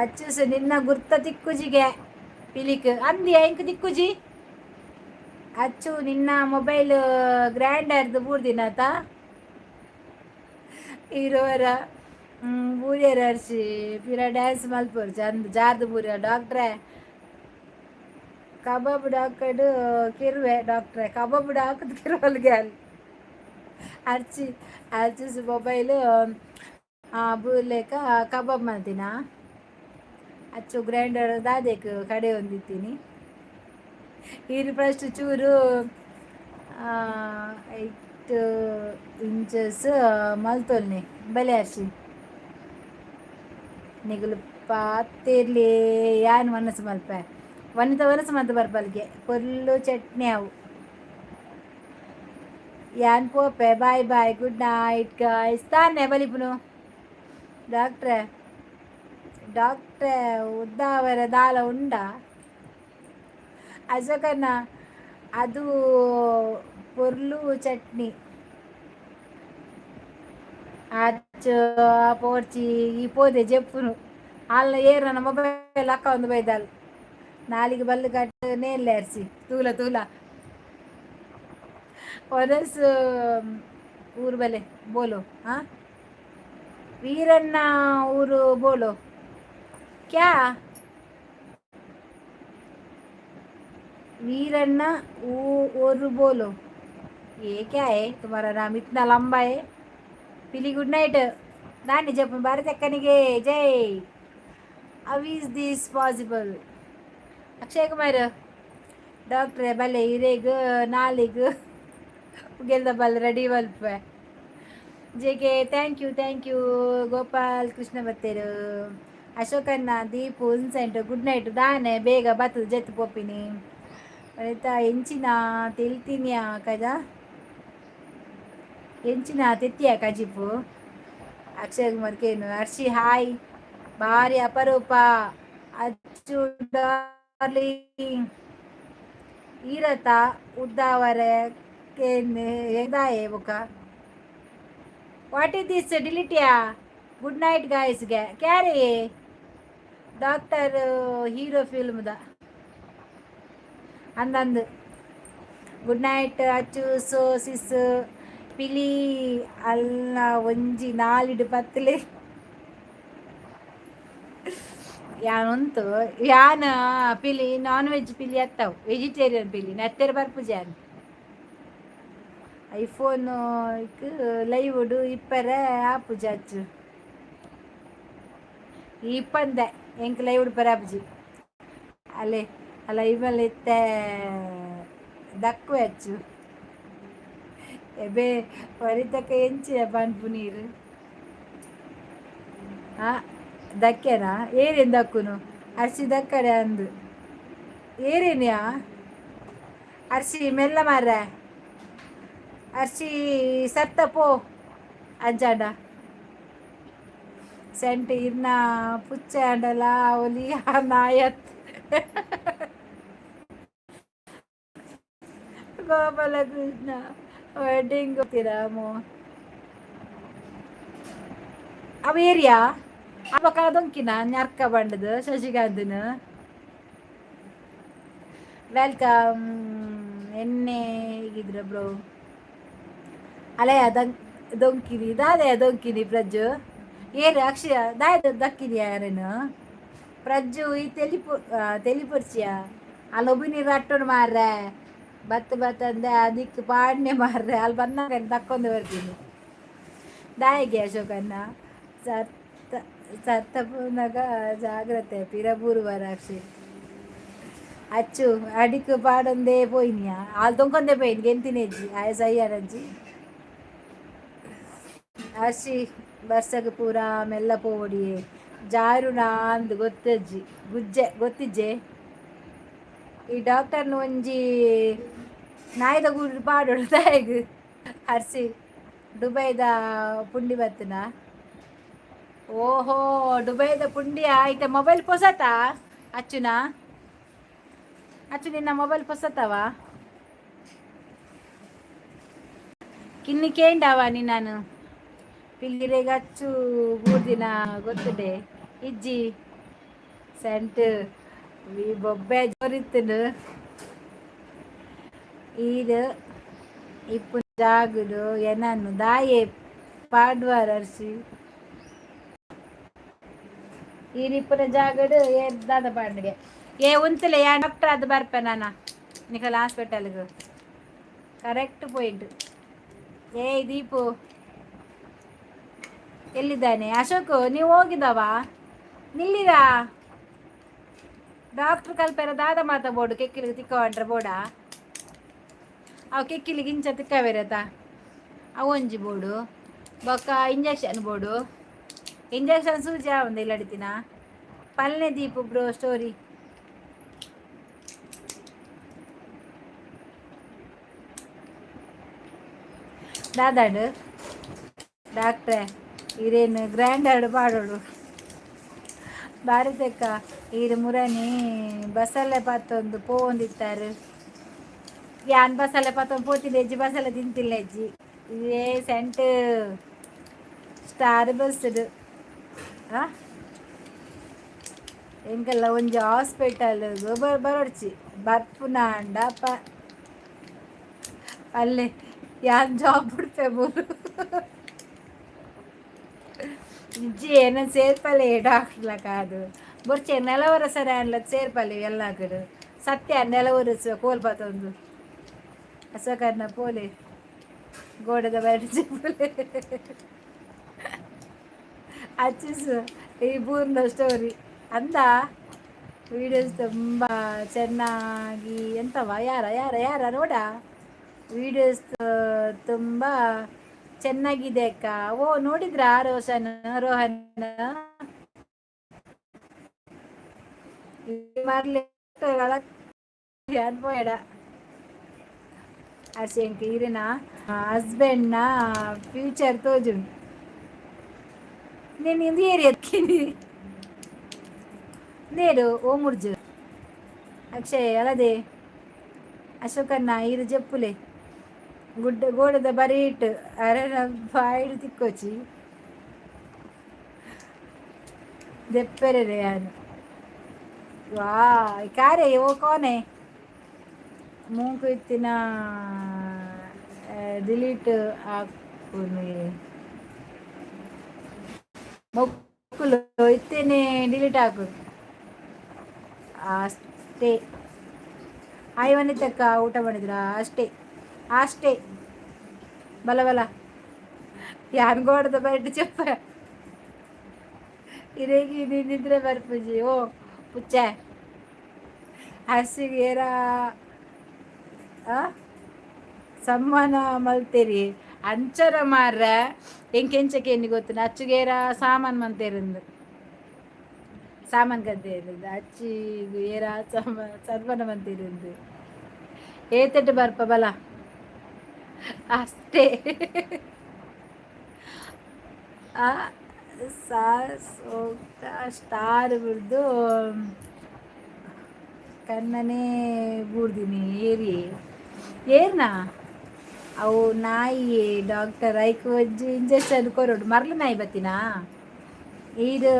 ಅಚ್ಚುಸು ನಿನ್ನ ಗುರ್ತ ತಿಕ್ಕುಜಿಗೆ ಪಿಲಿಕ್ ಅಂದಿ ಎಂಕ್ ತಿಕ್ಕುಜಿ. ಅಚ್ಚು ನಿನ್ನ ಮೊಬೈಲ್ ಗ್ರ್ಯಾಂಡರ್ದು ಬೂರ್ದಿನಾತ ಇರೋರ ಬೂರಿಯರ್. ಅರ್ಶಿ ಪಿರ ಡ್ಯಾನ್ಸ್ ಮಲ್ಪೊರ್ಚಿ ಅಂದ್ ಜಾರ್ದು ಬೂರಿಯ. ಡಾಕ್ಟ್ರೆ ಕಬಾಬ್ ಡಾಕಡು ಕಿರುವೆ. ಡಾಕ್ಟ್ರೆ ಕಬಾಬ್ ಡಾಕದ್ ಕಿರುವಲ್ಗೆ ಅಲ್ಲಿ. ಅರ್ಚಿ ಅರ್ಚಿಸ್ ಮೊಬೈಲು ಬೂರ್ಲೇಕ ಕಬಾಬ್ ಮಾಡ್ತೀನ. ಅಚ್ಚು ಗ್ರೈಂಡರ್ ದಾದೇಕ್ ಕಡೆ ಒಂದಿತ್ತೀನಿ. ಈರು ಫಸ್ಟ್ ಚೂರು 8 ಇಂಚಸ್ ಮಲ್ತೊಲ್ನೆ ಬಲೆ. ಅರ್ಶಿ ನಿಗುಲು ಪಾತಿರ್ಲಿ. ಯಾನ್ ಮನಸ್ಸು ಮಲ್ಪೆ ವನಿತ ವನಸು ಮಂತ ಬರ್ಪಲ್ಗೆ. ಪೊರ್ಲು ಚಟ್ನಿ ಅವು. ಯಾನ್ ಪೋಪೆ. Bye bye, good night guys. ತಾನೆ ಬಲಿಪುನು ಡಾಕ್ಟ್ರೆ? ಡಾಕ್ಟ್ರೆ ಉದ್ದಾವರ ದಾಲ ಉಂಡ ಅಶೋಕಣ್ಣ. ಅದು ಪೊರ್ಲು ಚಟ್ನಿ. ಅಚ್ಚು ಪೋರ್ಚಿ ಈ ಪೋದೆ ಜೆಪ್ಪುನು. ಅಲ್ಲ ಏರನ ಮೊಬೈಲ್ ಅಕ್ಕ ಒಂದು ಬೈದಾಲ್. ನಾಲಿಗೆ ಬಲ್ಲು ಕಟ್ಟು ನೇಲ್ಲೆ ಅರ್ಸಿ ತೂಲ ತೂಲ ಒನಸ್ ಊರು ಬಲೆ ಬೋಲೋ. ಹಾಂ, ವೀರಣ್ಣ ಊರು ಬೋಲೋ ಕ್ಯಾ? वीरन्ना और बोलो, ये क्या है तुम्हारा नाम इतना लंबा है? पिली गुड नाइट. दाने जप भारत अಕ್ಕನಿಗೆ ಜೈ. How is this possible? Akshay Kumar ಡಾಕ್ಟ್ರೆ ಬಲೆ ಇರೇಗ್ ನಾಲಿಗ್ ಉಗೆಲ್ದ ಬಲ್ ರೆಡಿ ಮಲ್ಪೆ. J K thank you, thank you. Gopal Krishna ಬತ್ತೇರು. ಅಶೋಕಣ್ಣ ದೀಪು ಇನ್ಸೆಂಟ್ ಗುಡ್ ನೈಟ್. ದಾನೆ ಬೇಗ ಬತ್ತದ ಜೆತ್ತು ಪೋಪಿನಿ. ಆಯ್ತಾ? ಎಂಚಿನ ತೆಲ್ತಿನಿಯಾ ಕಜ? ಎಂಚಿನ ತೆತ್ತಿಯ ಕಜಿಪು? ಅಕ್ಷಯ್ ಕುಮಾರ್ ಕೇನು. ಹರ್ಷಿ ಹಾಯ್. ಭಾರಿ ಅಪರೂಪ ಅಚ್ಚು ಡಾರ್ಲಿಂಗ್. ಈರತ ಉದ್ದಾವರೆ ಕೇನ್ ಎದಾಯೆ ಬುಕ. What is this ಡಿಲಿಟಿಯಾ? Good night ಗಾಯ್ಸ್ಗೆ. ಕ್ಯಾರೇ ಡಾಕ್ಟರ್ ಹೀರೋ ಫಿಲ್ಮ್ದ ಅಂದಂದು. Good night Achu. ಸೋ ಸಿಸ್ ಪಿಲಿ ಅಲ್ಲ ಒಂಜಿ ನಾಲಿಡು ಪತ್ತಲೆ. ಯಾನುಂತು ಯಾನ ಪಿಲಿ ನಾನ್ ವೆಜ್ ಪಿಲಿ ಅತ್ತವು, ವೆಜಿಟೇರಿಯನ್ ಪಿಲಿ ನೆತ್ತೆರ್ ಬರ್ಪುಜಿ ಯಾನ್. ಐಫೋನ್ ಲೈವ್ ಇಪ್ಪರೆ ಆಪುಜಿ ಅಚ್ಚು. ಇಪ್ಪಂದೆ ಎಂಕ್ ಲೈವ್ ಪರ ಆಪುಜಿ. ಅಲ್ಲೇ ಲೈವಲ್ಲಿ ಇತ್ತೆ ದಕ್ಕು ಅಚ್ಚು. ಎಬೆ ವರಿತಕ ಎಂಚಿನ ಪನ್ಪು ನೀರು? ಆ ದಕ್ಕೆನಾ? ಏರೇನು ದಕ್ಕುನು? ಅರ್ಶಿ ದಕ್ಕಡೆ ಅಂದು ಏರೇನ್ಯಾ? ಅರ್ಶಿ ಮೆಲ್ಲ ಮಾರ್ರೆ. ಅರ್ಶಿ ಸತ್ತ ಪೋ ಅಂಚಾಂಡ. ಸೆಂಟ್ ಇರ್ನ ಪುಚ್ಚೆ ಆಂಡಲ ಒಲಿ ನಾಯತ್. ಗೋಪಾಲಕೃಷ್ಣ ವೆಡ್ಡಿಂಗ್ ರಾಮು ಅವ ಏರಿಯಾ ಅವ ದೊಂಕಿನ ನರ್ಕ ಬಂಡದು ಶಶಿಕಾಂತ್ನ. Welcome. ಎಣ್ಣೆ ಹೇಗಿದ್ರ ಬ್ರೋ? ಅಲೆಯ ದೊಂಕಿನಿ ದಾದೆಯ ದೊಂಕಿನಿ ಪ್ರಜ್ಜು ಏರು ಅಕ್ಷಯ ದಾಯ ದಕ್ಕಿನಿ ಯಾರೇನು ಪ್ರಜ್ಜು ಈ ತೆಲಿಪು ತೆಲಿಪೊರ್ಚಿಯ ಅಲ್ಲಿ ನೀರು ಅಟ್ಟೋಣ ಮಾರ್ರೆ. ಬತ್ತ ಬತ್ತ ಅಂದೆ ಅದಕ್ಕೆ ಪಾಡ್ನೆ ಮಾರ್ರೆ. ಅಲ್ಲಿ ಬಂದಾಗ ದಕ್ಕೊಂದು ಬರ್ತೀನಿ. ದಾಯಿಗೆ ಅಶೋಕನ್ನ ಸತ್ತ ಸತ್ತ ಪೂನಗ ಜಾಗ್ರತೆ ಪಿರ ಬರಾಕ್ಷಿ ಅಚ್ಚು ಅಡಿಕ್ ಪಾಡೊಂದೇ ಪೋಯಿನಿಯಾ? ಆಲ್ ತೊಂಕೊಂದೇ ಪೋಯಿನಿ ಗೆಂತಿನೆಜ್ಜಿ ಆಯ ಸಯ್ಯಾರಜ್ಜಿ. ಅರ್ಶಿ ಬರ್ಸಗ್ ಪೂರ ಮೆಲ್ಲ ಪೋವೊಡಿಯೇ, ಜಾರುನ ಅಂದ್ ಗೊತ್ತಜ್ಜಿ ಗುಜ್ಜೆ ಗೊತ್ತಿಜ್ಜೆ. ಈ ಡಾಕ್ಟರ್ನ ಒಂಜಿ ನಾಯಿದ ಗೂಡು ಪಾಡೊಡು ದಾಯೆಗ್? ಅರ್ಸಿ ದುಬೈದ ಪುಂಡಿ ಬತ್ತನ? ಓಹೋ, ದುಬೈದ ಪುಂಡಿಯ. ಐತೆ ಮೊಬೈಲ್ ಪೊಸತಾ ಅಚ್ಚುನಾ? ಅಚ್ಚು, ನಿನ್ನ ಮೊಬೈಲ್ ಪೊಸತವ? ಕಿನ್ನಿ ಕೇಂಡವ ನಿನ್ನನು ಪಿಲ್ಲಿರೆಗ್ ಅಚ್ಚು ಬೂರ್ದಿನ ಗೊತ್ತುಡೆ ಇಜ್ಜಿ? ಸೆಂಟ್ ಈ ಬೊಬ್ಬೆ ಜೋರಿತ್ತುಂಡು. ಈರ್ ಇಪ್ಪು ಜಾಗುಡು ಎನನ್ ದಾಯೆ ಪಾಡ್ವಾರ್ ಅರ್ಶಿ? ಈರ್ ಇಪ್ಪುನ ಜಾಗಡು ಏ ದಾದ ಪಾಂಡಿಗೆ? ಏ ಉಂತಲೆ, ಯಾ ಡಾಕ್ಟರ್ ಅದು ಬರ್ಪೆ ನಾನ ನಿಕಲ್ ಹಾಸ್ಪಿಟಲ್ಗೆ. Correct point. ಏಯ್ ದೀಪು ಎಲ್ಲಿದ್ದಾನೆ? ಅಶೋಕ್, ನೀವು ಹೋಗಿದವ ನಿಲ್ಲಿರಾ? ಡಾಕ್ಟ್ರ್ ಕಲ್ಪೆರ ದಾದ ಮಾತ ಬೋರ್ಡು ಕೆಕ್ಕಿಲಿಗೆ ತಿಕ್ಕವಂಟ್ರೆ ಬೋಡ. ಅವು ಕೆಕ್ಕಿಲಿಗೆ ಇಂಚ ತಿಕ್ಕವೇರತ ಅವು ಒಂಜಿ ಬೋಡು. ಬೊಕ್ಕ ಇಂಜೆಕ್ಷನ್ ಬೋಡು. ಇಂಜೆಕ್ಷನ್ ಸೂಜಿ ಆವಂದ ಇಲ್ಲಡಿತಿನ ಪಲ್ನೆ ದೀಪು ಬ್ರೋ ಸ್ಟೋರಿ. ದಾದಾಡು ಡಾಕ್ಟ್ರೆ ಇರೇನು ಗ್ರ್ಯಾಂಡ್ ಆಡು ಪಾಡೋಡು. ಭಾರತಕ್ಕ ಈರು ಮುರನಿ ಬಸಲೆ ಪತ್ತೊಂದು ಪೋವೊಂದಿತ್ತಾರೆ. ಯಾನ್ ಬಸಲೆ ಪತ್ತೊಂದು ಪೋತಿಲ್ಲ ಅಜ್ಜಿ, ಬಸಲೆ ತಿಂತಿಲ್ಲ ಅಜ್ಜಿ. ಇದೇ ಸೆಂಟ್ ಸ್ಟಾರ್ ಬಸ್ಡ್ ಆ ಎಂಕಲ್ಲ ಒಂಜಿ ಹಾಸ್ಪಿಟಲ್ ಬರೋಡ್ಚಿ ಬರ್ಪುನಾಂಡ ಪ ಅಲ್ಲೇ ಯಾನ್ ಜಾಬ್ ಬಿಡ್ಪೆ ಮೂರು ಇಜ್ಜಿ. ಏನ ಸೇರ್ಪಲೆ ಡಾಕ್ಟ್ರ್ಲ ಕಾದು ಬೊರ್ಚೆ ನೆಲವರ ಸರ ಅನ್ಲ ಸೇರ್ಪಲೆ ಎಲ್ಲ ಕಡೆ ಸತ್ಯ ನೆಲವರ ಕೋಲ್ ಪತ್ತೊಂದು. ಅಶೋಕನ್ನ ಪೋಲೆ ಗೋಡೆದ ಬರಿಚಿ ಪೋಲೆ. ಅಚ್ಚಿಸು ಈ ಪೂರ್ಣ ಸ್ಟೋರಿ ಅಂದ. ವಿಡಿಯೋಸ್ ತುಂಬ ಚೆನ್ನಾಗಿ ಎಂತವ? ಯಾರ ಯಾರ ಯಾರ ನೋಡ. ವಿಡಿಯೋಸ್ ತುಂಬ ಚೆನ್ನಾಗಿದೆ ಅಕ್ಕ. ಓ ನೋಡಿದ್ರಾ ರೋಷನ್ ರೋಹನ್ ಮರ್ಲೆ ಅನ್ಬೋಯಡ. ಅರ್ಶಂಕ್ ಈರಿನ ಹಸ್ಬೆಂಡ್ನ ಫ್ಯೂಚರ್ ತೋಜುಂಡು. నేను ఇందు ಏರಿಯಾಕ್ಕಿನಿ ನೇರು ಓಮುರ್ಜು ಅಕ್ಷಯ್ ಅಲದೆ. ಅಶೋಕಣ್ಣ ಈರು ಜಪ್ಪುಲೆ. ಗುಡ್ಡ ಗೋಡದ ಬರೀಟ್ ಅರೆನ ಬಾಯಿಡ್ ತಿಕ್ಕೊಚಿ ದೆಪ್ಪೆರೆ ಯಾನು. ವಾ ಕಾರ್ಯ ಓ ಕೋನೆ ಮೂಂಕು ಇತ್ತಿನ ಡಿಲೀಟ್ ಆಪುನಿ ಮೊಕ್ಕುಲು ಇತ್ತೇನೆ ಡಿಲೀಟ್ ಹಾಕುದು ಅಷ್ಟೇ. ಹಾಯ್ ವನಿತಕ್ಕ, ಊಟ ಮಾಡಿದ್ರಾ? ಅಷ್ಟೇ ಅಷ್ಟೇ. ಬಲ ಬಲ ಯಾನ್ ಗೋಡದ ಬೈಟ್ ಚೆಪ್ಪ ಇರೇಗಿ ನಿದ್ರೆ ಬರ್ಪುಜಿ. ಓ ಪುಚ್ಚೆ ಹಸಿಗೆ ಏರ ಸಮ್ಮಾನ ಮಲ್ತೇರಿ ಅಂಚರ ಮಾರ್ರ ಎಂಕೆಂಚಕ್ಕೆ ಎನ್ನಿ ಗೊತ್ತು ಅಚ್ಚುಗೇರ ಸಾಮಾನು ಮಂತೇರಿಂದು ಸಾಮಾನು ಗದ್ದೆ ಅಚ್ಚಿ ಏರ ಸನ್ಮಾನ ಮಂತೇರಿಂದು ಏತೆಟ್ಟು ಬರ್ಪ ಬಲ ಅಷ್ಟೇ. ಆ ಸ್ಟಾರ್ ಬಿಡ್ದು ಕಣ್ಣನೇ ಬೂಡ್ದಿನಿ ಏರಿ ಏರ್ನಾ ಅವು ನಾಯಿ ಡಾಕ್ಟರ್ ಐಕ್ ಒಂಜಿ ಇಂಜೆಕ್ಷನ್ ಕೊರೊಡು ಮರ್ಲು ನಾಯಿ ಬತ್ತಿನಾ ಇದು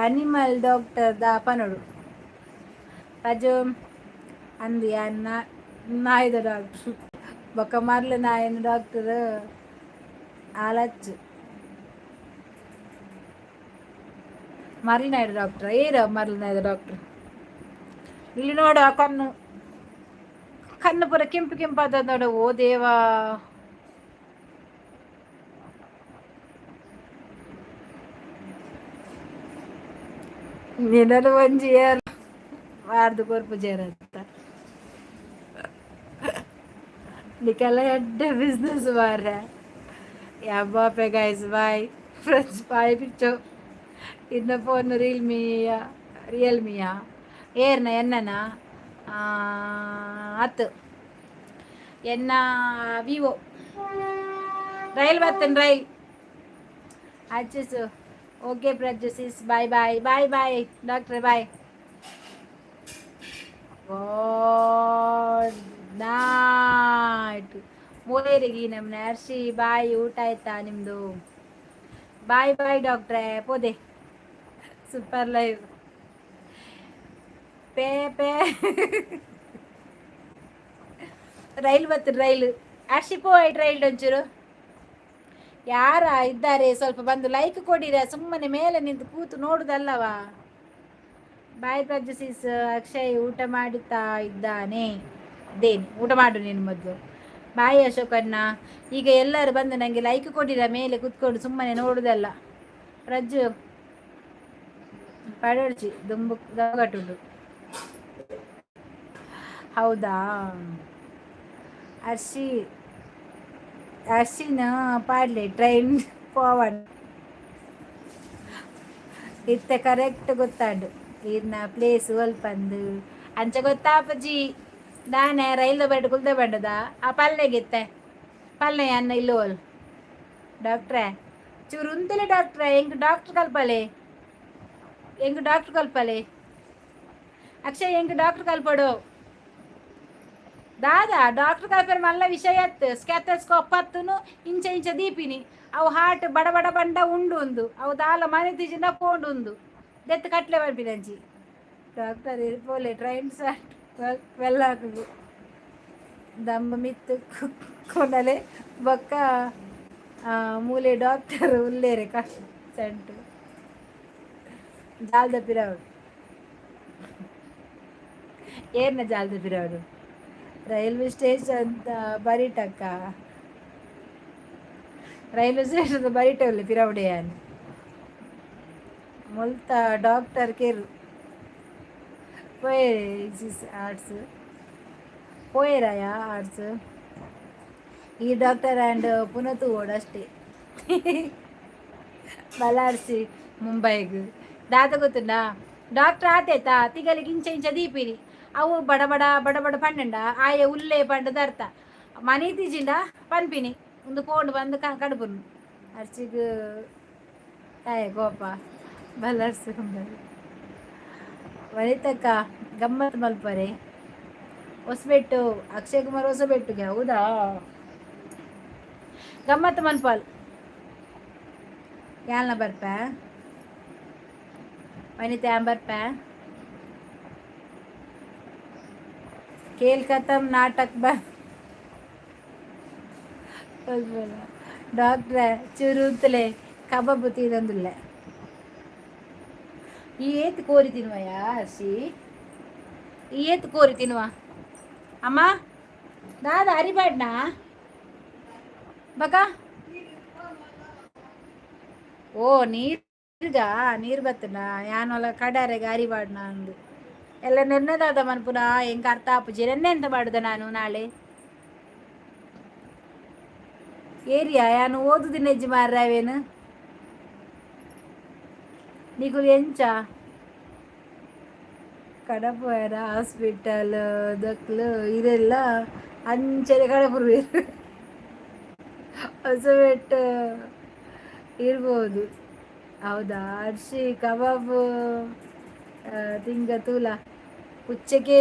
ಅನಿಮಲ್ ಡಾಕ್ಟರ್ the ಪನೊಡು ಪಜು ಅಂದು ಯಾನ್ ನಾಯಿದ ಡಾಕ್ಟರ್ ಬೊಕ್ಕ ಮರ್ಲು ನಾಯಿನ ಡಾಕ್ಟರ್ ಆಲಚ್ಚು ಮರ್ಲು ನಾಯಿದ ಡಾಕ್ಟರ್ ಏರ ಮರ್ಲು ನಾಯಿದ ಡಾಕ್ಟರ್ ಇಲ್ಲಿ ನೋಡು ಆ ಕಣ್ಣು ಕಣ್ಣು ಪೂರ ಕೆಂಪು ಕೆಂಪಾದ ನೋಡು. ಓ ದೇವಾ, ನಿನ್ನದು ಒಂಜಿ ಏರ್ ವಾರ್ದು ಕೊರ್ಪು ಜೇರಂತ ನಿಕಲ ಎಡ್ಡೆ ಬಿಸ್ನೆಸ್ ಮಾರ್ರೆ. ಯಾಬಾಪೆ ಗೈಸ್, ಬಾಯ್ ಫ್ರೆಂಡ್ಸ್, ಬಾಯ್ ಪಿಚ್ಚು. ಇನ್ನ ಫೋನ್ ರಿಯಲ್ಮಿಯ ರಿಯಲ್ಮಿಯಾ ಏರ್ನ ಎನ್ನನ ಅತ್ತು ಎನ್ನ ವಿವೋ. ರೈಲ್ ಬರ್ತೇನೆ ರೈಲ್ ಅಚ್ಚಸು. Okay Prajju sis, bye bye bye bye ಡಾಕ್ಟ್ರೆ, ಬಾಯ್. Good night. ಮೂಲೇರಿಗೆ ನಮ್ಮ ಅರ್ಷಿ ಬಾಯ್. ಊಟ ಆಯ್ತಾ ನಿಮ್ಮದು? ಬಾಯ್ ಬಾಯ್ ಡಾಕ್ಟ್ರೆ, ಪೋದೆ. ಸೂಪರ್ ಲೈವ್ ಪೇ ಪೇ. ರೈಲ್ ಬರ್ತದೆ ರೈಲು. ಅರ್ಷಿ ಪೋಯ್ಟ್ ರೈಲ್ ಒಂಚೂರು. ಯಾರ ಇದ್ದಾರೆ ಸ್ವಲ್ಪ ಬಂದು ಲೈಕ್ ಕೊಡಿರ, ಸುಮ್ಮನೆ ಮೇಲೆ ನಿಂತು ಕೂತು ನೋಡುದಲ್ಲವಾ. ಬಾಯ್ ಪ್ರಜ್ಜು ಸಿಸ್. ಅಕ್ಷಯ್ ಊಟ ಮಾಡುತ್ತಾ ಇದ್ದಾನೆ ಇದ್ದೇನೆ, ಊಟ ಮಾಡು ನೀನು ಮೊದಲು. ಬಾಯ್ ಅಶೋಕಣ್ಣ. ಈಗ ಎಲ್ಲರೂ ಬಂದು ನನಗೆ ಲೈಕ್ ಕೊಡಿರ, ಮೇಲೆ ಕೂತ್ಕೊಂಡು ಸುಮ್ಮನೆ ನೋಡುದಲ್ಲ. ಪ್ರಜ್ಜು ಪಡೋಳ್ಚಿ ದುಂಬು ಗಟ್ಟುಂಡು. ಹೌದಾ ಅರ್ಷಿ? ಅರ್ಷಿನ ಪಾಡ್ಲೆ ಟ್ರೈನ್ ಪೋವಡ್ ಇತ್ತೆ ಕರೆಕ್ಟ್ ಗೊತ್ತಾಂಡು ಇರ್ನ ಪ್ಲೇಸ್ ಒಲ್ಪಂದು ಅಂಚ ಗೊತ್ತಾಪಜಿ. ದಾನೆ ರೈಲ್ ಬರಡು ಕುಲ್ದ ಬಂಡದ ಆ ಪಲ್ಲೆಗಿತ್ತೆ ಪಲ್ಲೆ ಅನ್ನ ಇಲ್ಲೋಲ್. ಡಾಕ್ಟ್ರೆ ಚೂರು ಉಂತಲೆ ಡಾಕ್ಟ್ರೆ, ಎಂಕ್ ಡಾಕ್ಟ್ರ್ ಕಲ್ಪಲೆ, ಎಂಕ್ ಡಾಕ್ಟ್ರ್ ಕಲ್ಪಲೆ ಅಕ್ಷಯ್, ಎಂಕ್ ಡಾಕ್ಟ್ರ್ ಕಲ್ಪಡು ದಾದಾ. ಡಾಕ್ಟರ್ ಕಲ್ಪೆರ್ ಮಲ್ಲ ವಿಷಯ ಅತ್ತು. ಸ್ಕೆಥೋಸ್ಕೋಪ್ ಪತ್ತುನು ಇಂಚ ಇಂಚ ದೀಪಿನಿ, ಅವು ಹಾರ್ಟ್ ಬಡ ಬಡ ಬಂಡ ಉಂಡು ಉಂದು ಅವು ದಾಲ ಮನೆ ತೀಜಿಂದ ಪೋಂಡು ಉಂದು ದೆತ್ತು ಕಟ್ಲೆ ಬರ್ಪಿನಂಚಿ. ಡಾಕ್ಟರ್ ಪೋಲೆ ಟ್ರೈನ್ ಸ್ಟಾರ್ಟ್ ವೆಲ್ಲಾಕು ದಮ್ಮ ಮಿತ್ತು ಕೊನಲೆ ಬೊಕ್ಕ ಮೂಲೆ ಡಾಕ್ಟರ್ ಉಲ್ಲೇರೆ ಸೆಂಟು ಜಾಲ್ದ ಪಿರವಡು ಏರ್ನ ಜಾಲ್ದ ಪಿರವಡು ರೈಲ್ವೆ ಸ್ಟೇಷನ್ ಬರಿಟಕ್ಕ ರೈಲ್ವೆ ಸ್ಟೇಷನ್ ಬರಿಟಲ್ಲ ಪಿರವಡೆಯಾನ್ ಮುಲ್ತ ಡಾಕ್ಟರ್ ಕೆರು ಪೋಯೆ ಆರ್ಟ್ಸ್ ಪೋಯೆರಾಯ ಆರ್ಟ್ಸ್ ಈ ಡಾಕ್ಟರ್ ಆ್ಯಂಡ್ ಪುನಃ ತೂವೊಡು ಅಷ್ಟೇ. ಬಲಾರ್ಸಿ ಮುಂಬೈಗ್ ದಾದ ಗೊತ್ತುಂಡಾ? ಡಾಕ್ಟರ್ ಆತೇತಾ ತಿಗಲಿಗೆ ಇಂಚ ಇಂಚ ದೀಪಿನಿ, ಅವು ಬಡ ಬಡ ಬಡ ಬಡ ಪಂಡಂಡ ಆಯೆ ಉಲ್ಲೆ ಪಂಡದ ಅರ್ಥ. ಮನೆ ತೀಜಿಂಡ ಪನ್ಪಿನಿ ಒಂದು ಪೋಂಡು ಬಂದು ಕಡುಪುನು ಅರ್ಚಿಗ್ ಆಯೆ ಕೋಪ. ಬಲಾರ್ಸಿ ಮುಂಬೈ. ವನಿತಕ್ಕ ಗಮ್ಮತ್ತು ಮಲ್ಪರೆ. ಹೊಸಬೆಟ್ಟು ಅಕ್ಷಯ್ ಕುಮಾರ್ ಹೊಸಬೆಟ್ಟುಗೆ. ಹೌದಾ? ಗಮ್ಮತ್ತು ಮನ್ಪಾಲ್ ಯಾಲ್ನ ಬರ್ಪ ವನಿತಾ ಬರ್ಪ. ಖೇಲ್ ಖತಮ್, ನಾಟಕ್ ಬ ಡಾಕ್ಟ್ರೆ ಚುರುತ್ತಲೆ ಕಬಾಬ್ ತಿನ್ನೊಂದುಲ್ಲೆ. ಈ ಏತ್ ಕೋರಿ ತಿನ್ನುವಯಾ ಹರ್ಷಿ? ಈ ಏತ್ ಕೋರಿ ತಿನ್ನುವ ಅಮ್ಮ? ದಾದ ಅರಿಬಾಡ್ನಾ ಬಕ? ಓ ನೀರ್ಗ ನೀರು ಬತ್ತನ ಯಾನೊಲ ಕಡಾರೆಗೆ ಅರಿಬಾಡ್ನ ಅಂದು ಎಲ್ಲ ನೆನ್ನದಾದ ಮನ್ಪುನ. ಎಂಕ ಅರ್ಥ ಆಪುಜಿ. ನೆನ್ನೆ ಎಂತ ಮಾಡುದ ನಾನು? ನಾಳೆ ಏರಿಯಾ ಯಾನು ಓದುದಿನ ಹೆಜ್ಜೆ ಮಾರ್ರಾವೇನು ನೀಕುಲು ಎಂಚ ಕಡಪುವೆರ ಹಾಸ್ಪಿಟಲ್ ದಕ್ಲು ಇರೆಲ್ಲ ಅಂಚನೆ ಕಡಪುರುವೆರ್. ಹೊಸಬೆಟ್ಟು ಇರ್ಬೋದು, ಹೌದಾ ಹರ್ಷಿ? ಕಬಾಬ್ ತಿಂಗ ತೂಲ ಪುಚ್ಚಕ್ಕೆ.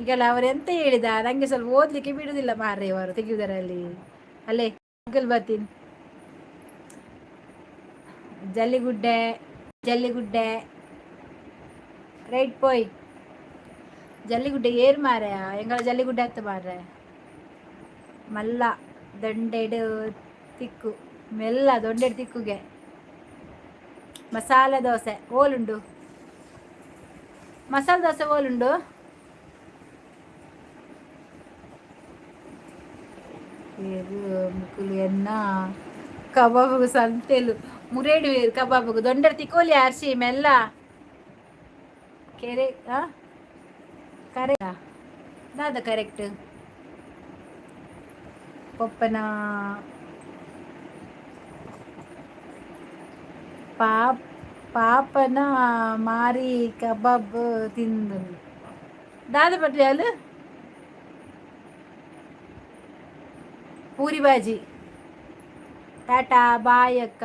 ಈಗಲ್ಲ ಅವರು ಎಂತ ಹೇಳಿದ? ನಂಗೆ ಸ್ವಲ್ಪ ಓದ್ಲಿಕ್ಕೆ ಬಿಡುದಿಲ್ಲ ಮಾರ್ರೆ ಅವರು ತೆಗೆಯುವುದರಲ್ಲಿ. ಅಲ್ಲೇ ಅಂಕಲ್ ಬರ್ತೀನಿ. ಜಲ್ಲಿಗುಡ್ಡೆ, ಜಲ್ಲಿಗುಡ್ಡೆ ರೈಟ್ ಪೋಯ್. ಜಲ್ಲಿಗುಡ್ಡೆ ಏರ್ ಮಾರ್ರೆ? ಎಂಗಳ ಜಲ್ಲಿಗುಡ್ಡೆ ಹತ್ತು ಮಾರ್ರೆ. ಮಲ್ಲ ದೊಂಡೆಡು ತಿಕ್ಕು, ಮೆಲ್ಲ ದೊಂಡೆಡು ತಿಕ್ಕುಗೆ. ಮಸಾಲೆ ದೋಸೆ ಓಲುಂಡು? ಮಸಾಲೆ ದೋಸೆ ಓಲುಂಡು? ಏರು ಮುಕುಲು? ಎನ್ನ ಕಬಾಬುಗು ಸಂತೆಲು ಮುರೇಡು ಕಬಾಬುಗು ದೊಂಡೆಡ್ ತಿಕ್ಕೋಲಿ. ಅರ್ಶಿ ಮೆಲ್ಲ ಕೆರೆ ಕರೆ ದಾದ ಕರೆಕ್ಟ್. ಪೊಪ್ಪನ ಪಾಪ್ ಪಾಪನ ಮಾರಿ ಕಬಾಬ್ ತಿಂದು ದಾದ ಪಟ್ಯಾಲು. ಪೂರಿ ಬಾಜಿ. ಟಾಟಾ ಬಾಯ್ ಅಕ್ಕ.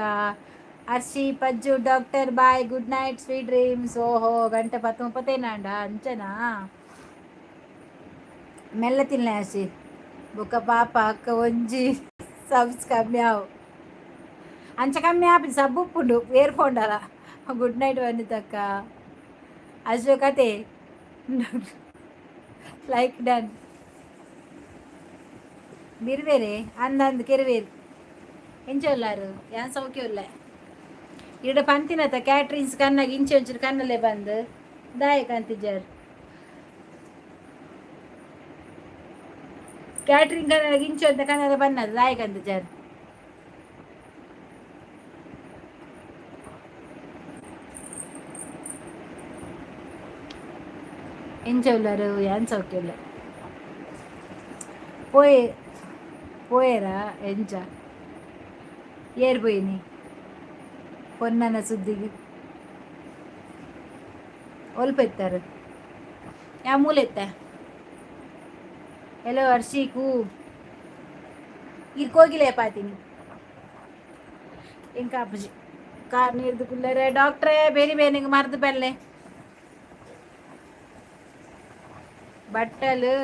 ಅರ್ಶಿ ಪಜ್ಜು doctor bye, good night, sweet dreams. ಓಹೋ, ಗಂಟೆ 10:30 ಆಂಡ ಅಂಚನಾ? ಮೆಲ್ಲ ತಿನ್ಲೆ ಹರ್ಷಿ. ಬೊಕ್ಕ ಪಾಪ ಅಕ್ಕ ಒಂಜಿ ಸಬ್ಸ್ ಕಮ್ಮಿ ಆವು. ಅಂಚ ಕಮ್ಮಿ ಆಪಿ ಸಬ್ ಉಪ್ಪುಂಡು ಏರ್ ಫೋಂಡಲ. ಗುಡ್ ನೈಟ್ ವನಿತಕ್ಕ. ಅಶೋಕ್ ಅತೆ ಲೈಕ್ ಡನ್. ಬಿರ್ಬೇರೆ ಅಂದಂದು ಕೆರುವೇರು. ಎಂಚ ಉಲ್ಲಾರು? ಯಾನ್ ಸೌಖ್ಯ ಉಲ್ಲೆ. ಇಡ ಪಂತಿನತ ಕ್ಯಾಟ್ರಿಂಗ್ಸ್ ಕಣ್ಣಾಗ ಇಂಚೆ ಒಂಚೂರು ಕಣ್ಣಲ್ಲೇ ಬಂದು ದಾಯ ಕಂತಿಜಾರ್. ಕ್ಯಾಟ್ರಿಂಗ್ ಕಣ್ಣಾಗ ಇಂಚೆ ಅಂತ ಕಣ್ಣಲ್ಲೇ ಬನ್ನದು ದಾಯ ಕಂತಿಜಾರ್. ಎಂಚ ಉಲ್ಲಾರು? ಯಾನ್ ಸೌಖ್ಯ ಉಲ್ಲೆ. ಪೋಯೆ ಪೋಯೆರಾ ಎಂಚ? ಏರ್ ಪೋಯಿನಿ ಪೊನ್ನನ ಸುದ್ದಿಗೆ? ಒಲ್ಪ ಇತ್ತಾರೆ ಯಾ ಮೂಲೆ ಇತ್ತ? ಎಲ್ಲೋ ಹರ್ಷಿ ಕೂ ಇರ್ ಕೋಗಿಲೆ ಪಾತೀನಿ. ಎಂಕ ಅಪ್ಪಜಿ ಕಾರ್ ನೀರ್ದು ಕುಲ್ಲರೆ. ಡಾಕ್ಟ್ರೇ ಬೇರೆ ಬೇರೆ ಮರ್ದು ಬಲ್ಲೆ. ಬಟ್ಟಲು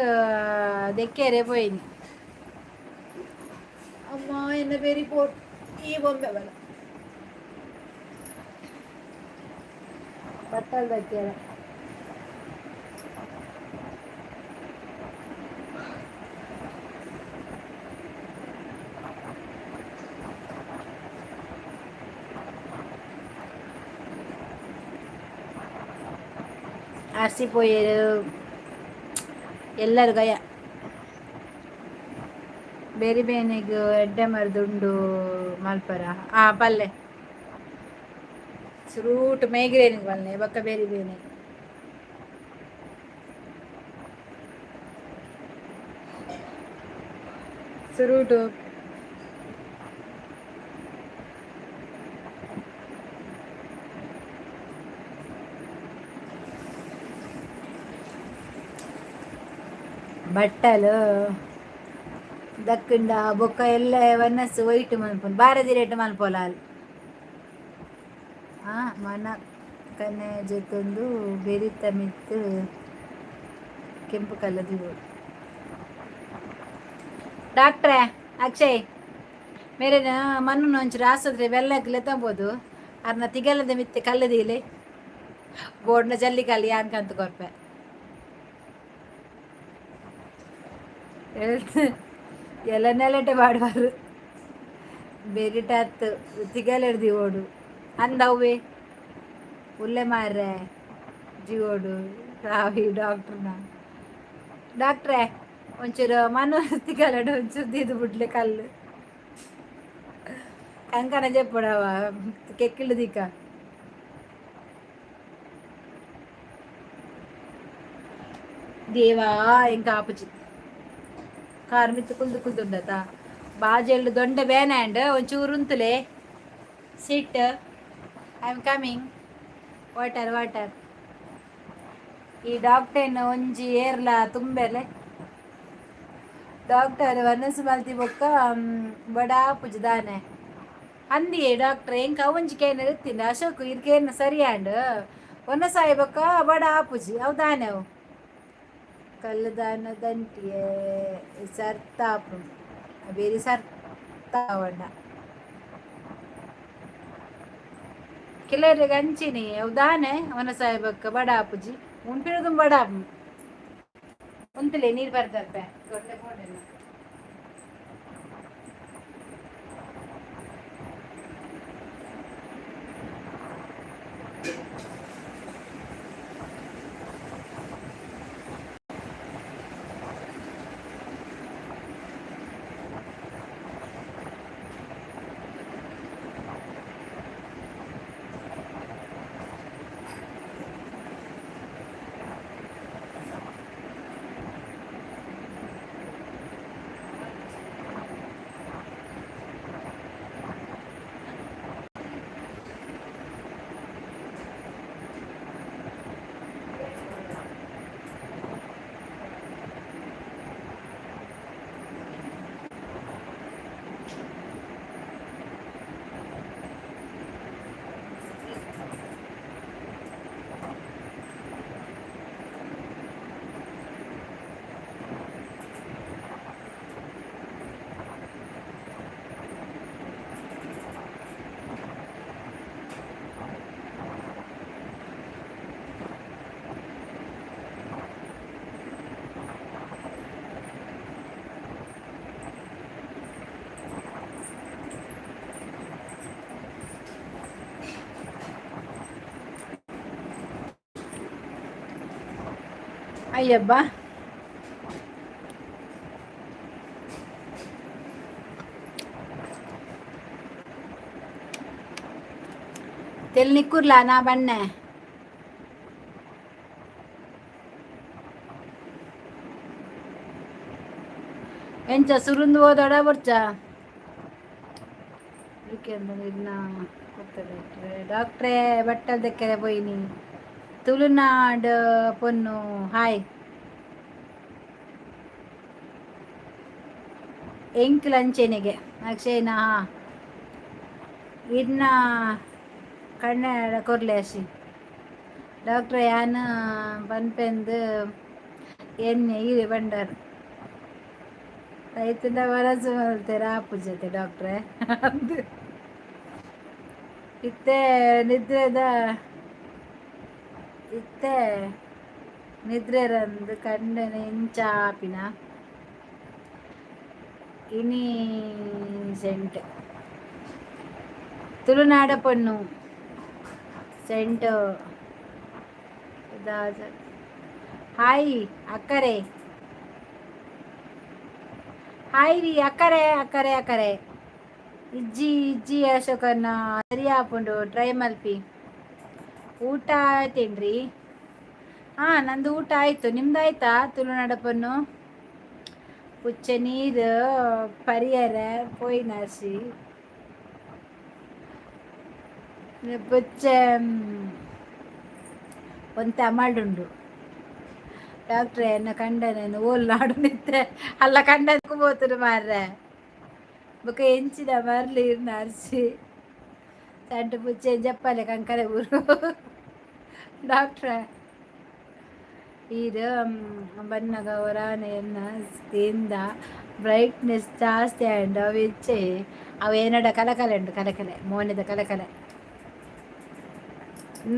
ದೆಕ್ಕೆರೆ ಪೋಯಿನಿ. ಅಮ್ಮ ಎನ್ನ ಬೇರಿ ಪೋ ಈ ಬೊಂಬೆ ಬಲ ಬಟ್ಟಲ್ ದಕ್ಕೆರೆ. ಅರ್ಸಿ ಪೋಯೆರು ಎಲ್ಲರೂ ಗಯ. ಬೇರೆ ಬೇನೆಗ್ ಎಡ್ಡೆ ಮರದುಂಡು ಮಲ್ಪರ. ಆ ಪಲ್ಲೆ ಸುರೂಟ್ ಮೈಗ್ರೇನ್ ಬಲ್ಲೆ ಬೊಕ್ಕ ಬೇರೆ ಬೇನೆ. ಸುರೂಟು ಬಟ್ಟಲು ದಕ್ಕಂಡ ಬೊಕ್ಕ ಎಲ್ಲ ವನಸ್ ವೈಟ್ ಮನ್ಪುನು ಬಾರದಿ ರೇಟ್ ಮನ್ಪೊಲ ಅಲ್. ಆ ಮನ ಕನೆ ಜೊತೊಂದು ಬೆರಿತ ಮಿತ್ತ್ ಕೆಂಪು ಕಲರ್ ದೀವೊಡು. ಡಾಕ್ಟ್ರೇ ಅಕ್ಷಯ್ ಮೇರೆನ ಮಣ್ಣು ಒಂಚೂರು ಆಸ್ಪತ್ರೆ ಬೆಲ್ಲಕ್ಕೆ ಲೆತ್ತಂಬೋದು ಅರ್ನ ತಿಗಲದ ಮಿತ್ತೆ ಕಲ್ಲದೀಲೆ ಬೋರ್ಡ್ನ ಜಲ್ಲಿ ಕಲ್ಲಿ ಯಾನ್ಕಂತ ಕೊರ್ಪೆ. ಎಲ್ಲ ನೆಲಟೆ ಮಾಡಬಾರು ಬೆರಿಟಾತ್ ತಿಗಲೆಡ್ದಿ ಓಡು ಅಂದವ್ವೆ ಉಲ್ಲೆ ಮಾರ್ರೆ ಜಿಗೋಡು ರಾವಿ ಡಾಕ್ಟ್ರನ್ನ. ಡಾಕ್ಟ್ರೇ, ಒಂಚೂರು ಮನು ತಿಗಲೆಡು ಒಂಚೂರು ದೀದು ಬಿಡ್ಲೆ ಕಲ್ಲು ಕಂಕಣ చెప్పಡವ ಕೆಕ್ಕಿళ్ళు ದಿಕ್ಕ. ದೇವಾ, ఇంకా ಆಪುಜಿ. ಕಾರ್ ಮಿತ್ತು ಕುಲ್ದು ಕುಲ್ದುಂಡತ ಬಾಜೆಲ್ಡು ದೊಂಡೆ ಬೇನೆ ಅಂಡ್ ಒಂಚೂರು ಉಂತುಲೆ. Sit, I am coming. Water, water. ಈ ಡಾಕ್ಟರ್ನ ಒಂಜಿ ಏರ್ಲ ತುಂಬೆಲೆ. ಡಾಕ್ಟರ್ ವನಸು ಮಲ್ತಿ ಬೊಕ್ಕ ಬಡಾ ಪುಜದಾನೆ ಅಂದಿಯೇ. ಡಾಕ್ಟರ್ ಎಂಕ ಒಂಜಿ ಕೇನ ಇತ್ತಿಂದ ಅಶೋಕ್ ಇರ್ಕೇನ ಸರಿ ಆಂಡ್ ಒನಸಾಯಿ ಬೊಕ್ಕ ಬಡ ಆಪುಜಿ ಅವು ದಾನೆ. ಅವು ಕಲ್ಲುದಾನ ದಂಟಿಯೇ ಸರ್ತಾಪು ಬೇರೆ ಸರ್ತಾವಣ್ಣ ಕೆಲವರಿಗೆ ಅಂಚಿನಿ. ಅವು ದಾನೆ ಒನಸಾಯಿ ಬೊಕ್ಕ ಬಡ ಆಪುಜಿ ಉಂಪಿನದು ಬಡ ಉಂತಲೆ. ನೀರು ಬರ್ದರ್ಪೆ ದೊಡ್ಡ ಬೋರ್ಡೆಲ್ಲ. ಅಯ್ಯಬ್ಬ, ತೆಲ್ ನಿಕ್ಕುರ್ಲಾ ನಾ ಬಣ್ಣೆ. ಎಂಚ ಸುರುಂದು ಹೋದಡ ಬರ್ಚ ಇದನ್ನ ಡಾಕ್ಟ್ರೆ. ಡಾಕ್ಟ್ರೇ, ಬಟ್ಟಲ್ ದಕ್ಕೆರೆ ಪೋಯಿನಿ. ತುಳುನಾಡು ಪೊನ್ನು, ಹಾಯ್. ಎಂಕ್ಲ ಅಂಚೆನೆಗೆ ಅಕ್ಷಯ್ನ ಇನ್ನ ಕಣ್ಣ ಕೊರ್ಲೆ ಅಶಿ. ಡಾಕ್ಟ್ರೆ, ಯಾನ್ ಪನ್ಪೆಂದು ಎಣ್ಣೆ ಈರೆ ಬಂಡಾರ ರೈತನ ವರಸು ಮಲ್ತೆರ್ ಆಪುಜತೆ ಡಾಕ್ಟ್ರೆ ಅಂದ್. ಇತ್ತೆ ನಿದ್ರೆದ ಇತ್ತೆ ನಿದ್ರೆರಂದು ಕಂಡನೆ ಇಂಚಾಪಿನ ಇನಿ ಸೆಂಟ್. ತುಳುನಾಡ ಪೊಣ್ಣು ಸೆಂಟು. ಹಾಯ್ ಅಕ್ಕರೆ, ಹಾಯ್ ರೀ ಅಕ್ಕರೆ, ಅಕ್ಕರೆ, ಅಕ್ಕರೆ. ಇಜ್ಜಿ ಇಜ್ಜಿ ಅಶೋಕನ್ನ, ಸರಿ ಆಪುಂಡು, ಟ್ರೈ ಮಲ್ಪಿ. ಊಟ ಆಯ್ತೇನ್ರಿ? ಹಾಂ, ನಂದು ಊಟ ಆಯಿತು, ನಿಮ್ದು ಆಯ್ತಾ? ತುಳುನಾಡ ಪೊಣ್ಣು, ಪುಚ್ಚೆ ನೀರು ಪರಿಯರ ಪೋಯಿನಾಸಿ ಪುಚ್ಚೆ ಒಂತೆ ಅಮಾಲ್ಡುಂಡು. ಡಾಕ್ಟ್ರೆ, ಎನ್ನ ಕಂಡನೇನು ಓಲ್ ನಾಡು ನಿತ್ತೆ ಅಲ್ಲ ಕಂಡಕ್ಕೂ ಪೋತುಂಡು ಮಾರ್ರೆ. ಬೊಕ ಎಂಚಿನ ಮರ್ಲಿ ನರ್ಸಿ ತಂಟು ಪುಚ್ಚೆ ಜಪ್ಪಲೆ ಕಂಕರೆ ಊರು. ಡಾಕ್ಟ್ರೆ, ಈರ್ ಬನ್ನಗ ಒರಾನೆ ಎನ್ನ ಇಂದ ಬ್ರೈಟ್ನೆಸ್ ಜಾಸ್ತಿ ಆಂಡ್ ಅವು ಹೆಚ್ಚೆ. ಅವು ಏನಡ ಕಲಕಲೆ ಉಂಟು, ಕಲಕಲೆ ಮೋನೆದ ಕಲಕಲೆ.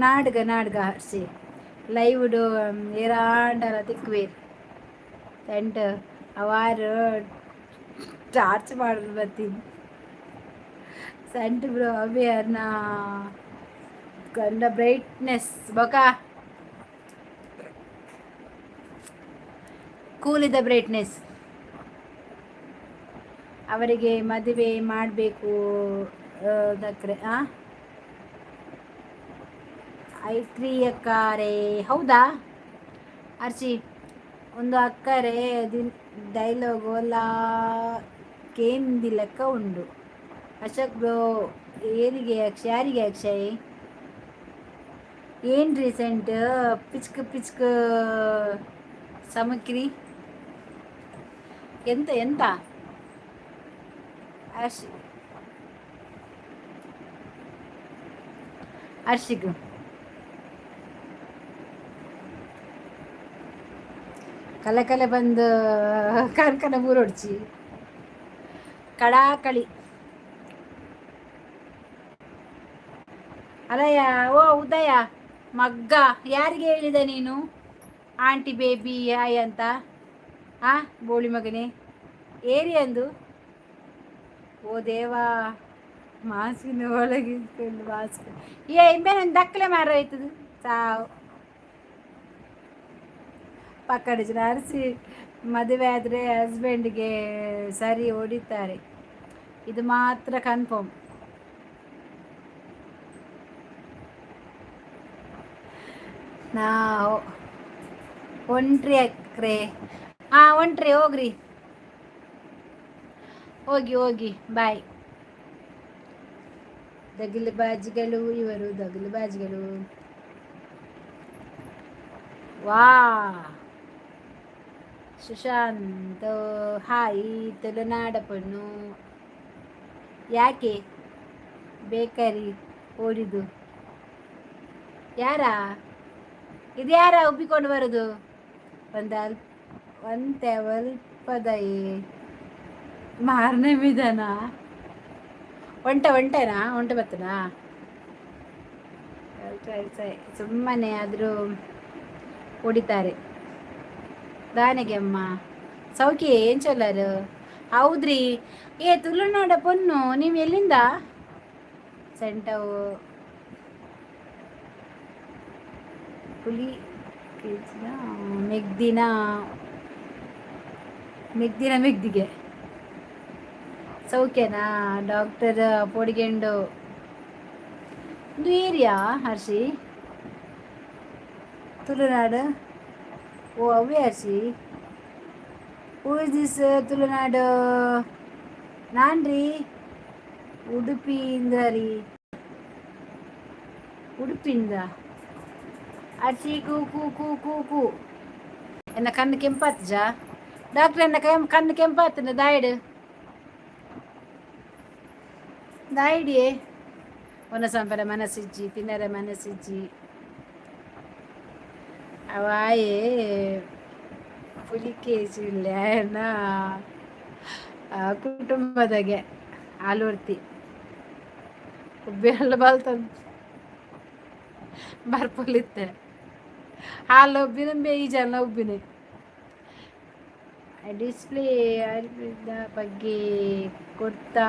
ನಾಡ್ಗ ನಾಡ್ಗ ಹರ್ಷಿ, ಲೈವ್ಡು ಏರಾಂಡಲ ತಿಕ್ವೇರ್ ಎಂಟ್ ಅವಾರು ಟಾರ್ಚ್ ಮಾಡೋದು ಬರ್ತೀನಿ. ಸೆಂಟ್ ಬ್ರೋ, ಅವೇ ಅರ್ನ ಗಂಡ ಬ್ರೈಟ್ನೆಸ್ ಬೊಕ ಕೂಲಿದ ಬ್ರೈಟ್ನೆಸ್. ಅವರಿಗೆ ಮದುವೆ ಮಾಡಬೇಕು ದಕ್ರೆ. ಆ ಐತ್ರಿ ಅಕ್ಕಾರೇ? ಹೌದಾ ಅರ್ಚಿ? ಒಂದು ಅಕ್ಕರೆ ದಿನ್ ಡೈಲಾಗ್ ಓಲಾ ಕೇಂದಿ ಲೆಕ್ಕ ಉಂಡು. ಅಶೋಕ್ ಬ್ರೋ, ಏರಿಗೆ ಅಕ್ಷಯ್? ಯಾರಿಗೆ ಅಕ್ಷಯ್? ಏನು ರೀಸೆಂಟ್ ಪಿಚ್ಕ್ ಪಿಚ್ಕ್ ಸಮಕ್ರಿ? ಎಂತ ಎಂತ ಅರ್ಷಿ? ಅರ್ಷಿಗ್ ಕಲೆ ಕಲೆ ಬಂದು ಕನ್ಕನ ಊರೊಡ್ಚಿ ಕಡಾಕಳಿ ಅಲಯ್ಯ. ಓ ಉದಯ ಮಗ್ಗ, ಯಾರಿಗೆ ಹೇಳಿದ ನೀನು ಆಂಟಿ ಬೇಬಿ ಹಾಯ್ ಅಂತ? ಆ ಬೋಳಿ ಮಗನೇ, ಏರಿ ಅಂದು. ಓ ದೇವಾ, ಮಾಸ್ಕಿನ ಒಳಗೆ ಮಾಸ್ಕ್. ಏ ಇಂಬೆ ನನ್ನ ದಕ್ಕಲೆ ಮಾರ ಆಯ್ತದ ಸಾವು ಪಕ್ಕಡ ಅರಸಿ. ಮದುವೆ ಆದರೆ ಹಸ್ಬೆಂಡ್ಗೆ ಸರಿ ಹೊಡಿತಾರೆ, ಇದು ಮಾತ್ರ ಕನ್ಫರ್ಮ್. ನಾವು ಹೊಂಟ್ರಿ ಅಕ್ರೆ. ಹಾಂ, ಹೊಂಟ್ರಿ, ಹೋಗ್ರಿ, ಹೋಗಿ ಹೋಗಿ, ಬಾಯ್. ದಗಿಲು ಬಾಜಿಗಳು ಇವರು, ದಗಿಲು ಬಾಜಿಗಳು. ವಾ ಸುಶಾಂತ್ ಹಾಯ್. ತುಳುನಾಡ ಪಣ್ಣು ಯಾಕೆ ಬೇಕರಿ ಓಡಿದು? ಯಾರ ಇದು? ಯಾರ ಉಬ್ಬಿಕೊಂಡು ಬರೋದು? ಒಂದು ಅಲ್ಪ ಒಂತೆ ಅಲ್ಪದಯೇ ಮಾರನೇ ವಿಧಾನ. ಒಂಟೆ ಒಂಟೆನಾ? ಒಂಟೆ ಬರ್ತನಾ? ಸುಮ್ಮನೆ ಆದರೂ ಹೊಡಿತಾರೆ ದಾನೆಗೆ. ಅಮ್ಮ ಸೌಕಿ ಏನು ಚೊಲ್ಲರು? ಹೌದ್ರಿ. ಏ ತುಳುನಾಡ ಪೊನ್ನು, ನೀವು ಎಲ್ಲಿಂದ? ಸೆಂಟವು ಹುಲಿ ಮೆಗ್ದಿನ ಮೆಗ್ದಿನ ಮೆಗ್ದಿಗೆ ಸೌಖ್ಯನಾ? ಡಾಕ್ಟರ್ ಪೊಡಿಗೆಂಡು ಒಂದು ಏರಿಯಾ ಹರ್ಷಿ ತುಳುನಾಡು. ಓ ಅವೇ Hershey, who is this Tulunadu? ನಾನು ರೀ, ಉಡುಪಿಯಿಂದ ರೀ, ಉಡುಪಿಯಿಂದ. ಅರ್ಚಿ ಕೂ ಕೂ ಕೂ ಕೂ ಕೂ. ಎನ್ನ ಕಣ್ಣು ಕೆಂಪಾತ್ಜಾ ಡಾಕ್ಟರ್? ಎನ್ನ ಕಣ್ಣು ಕೆಂಪಾತನ? ದಾಯಿಡು ದಾಯಿಡಿಯೇ. ಒನ ಸಂಪರ ಮನಸ್ಸಿಜ್ಜಿ, ತಿನ್ನರ ಮನಸ್ಸಿಜ್ಜಿ. ಅವಾಯೇ ಪುಲಿಕೇಶಿಲ್ಲ ಕುಟುಂಬದಾಗೆ ಆಲೂರ್ತಿ ಉಬ್ಬಿ ಎಲ್ಲ ಬಲ್ತಂತ ಬರ್ಪೊಲಿತ್ತೆ. ಹಾಲು ಉಬ್ಬಿನ ಈ ಜನ ಉಬ್ಬಿನ ಡಿಸ್ಪ್ಲೇ ಬಗ್ಗೆ ಕೊಡ್ತಾ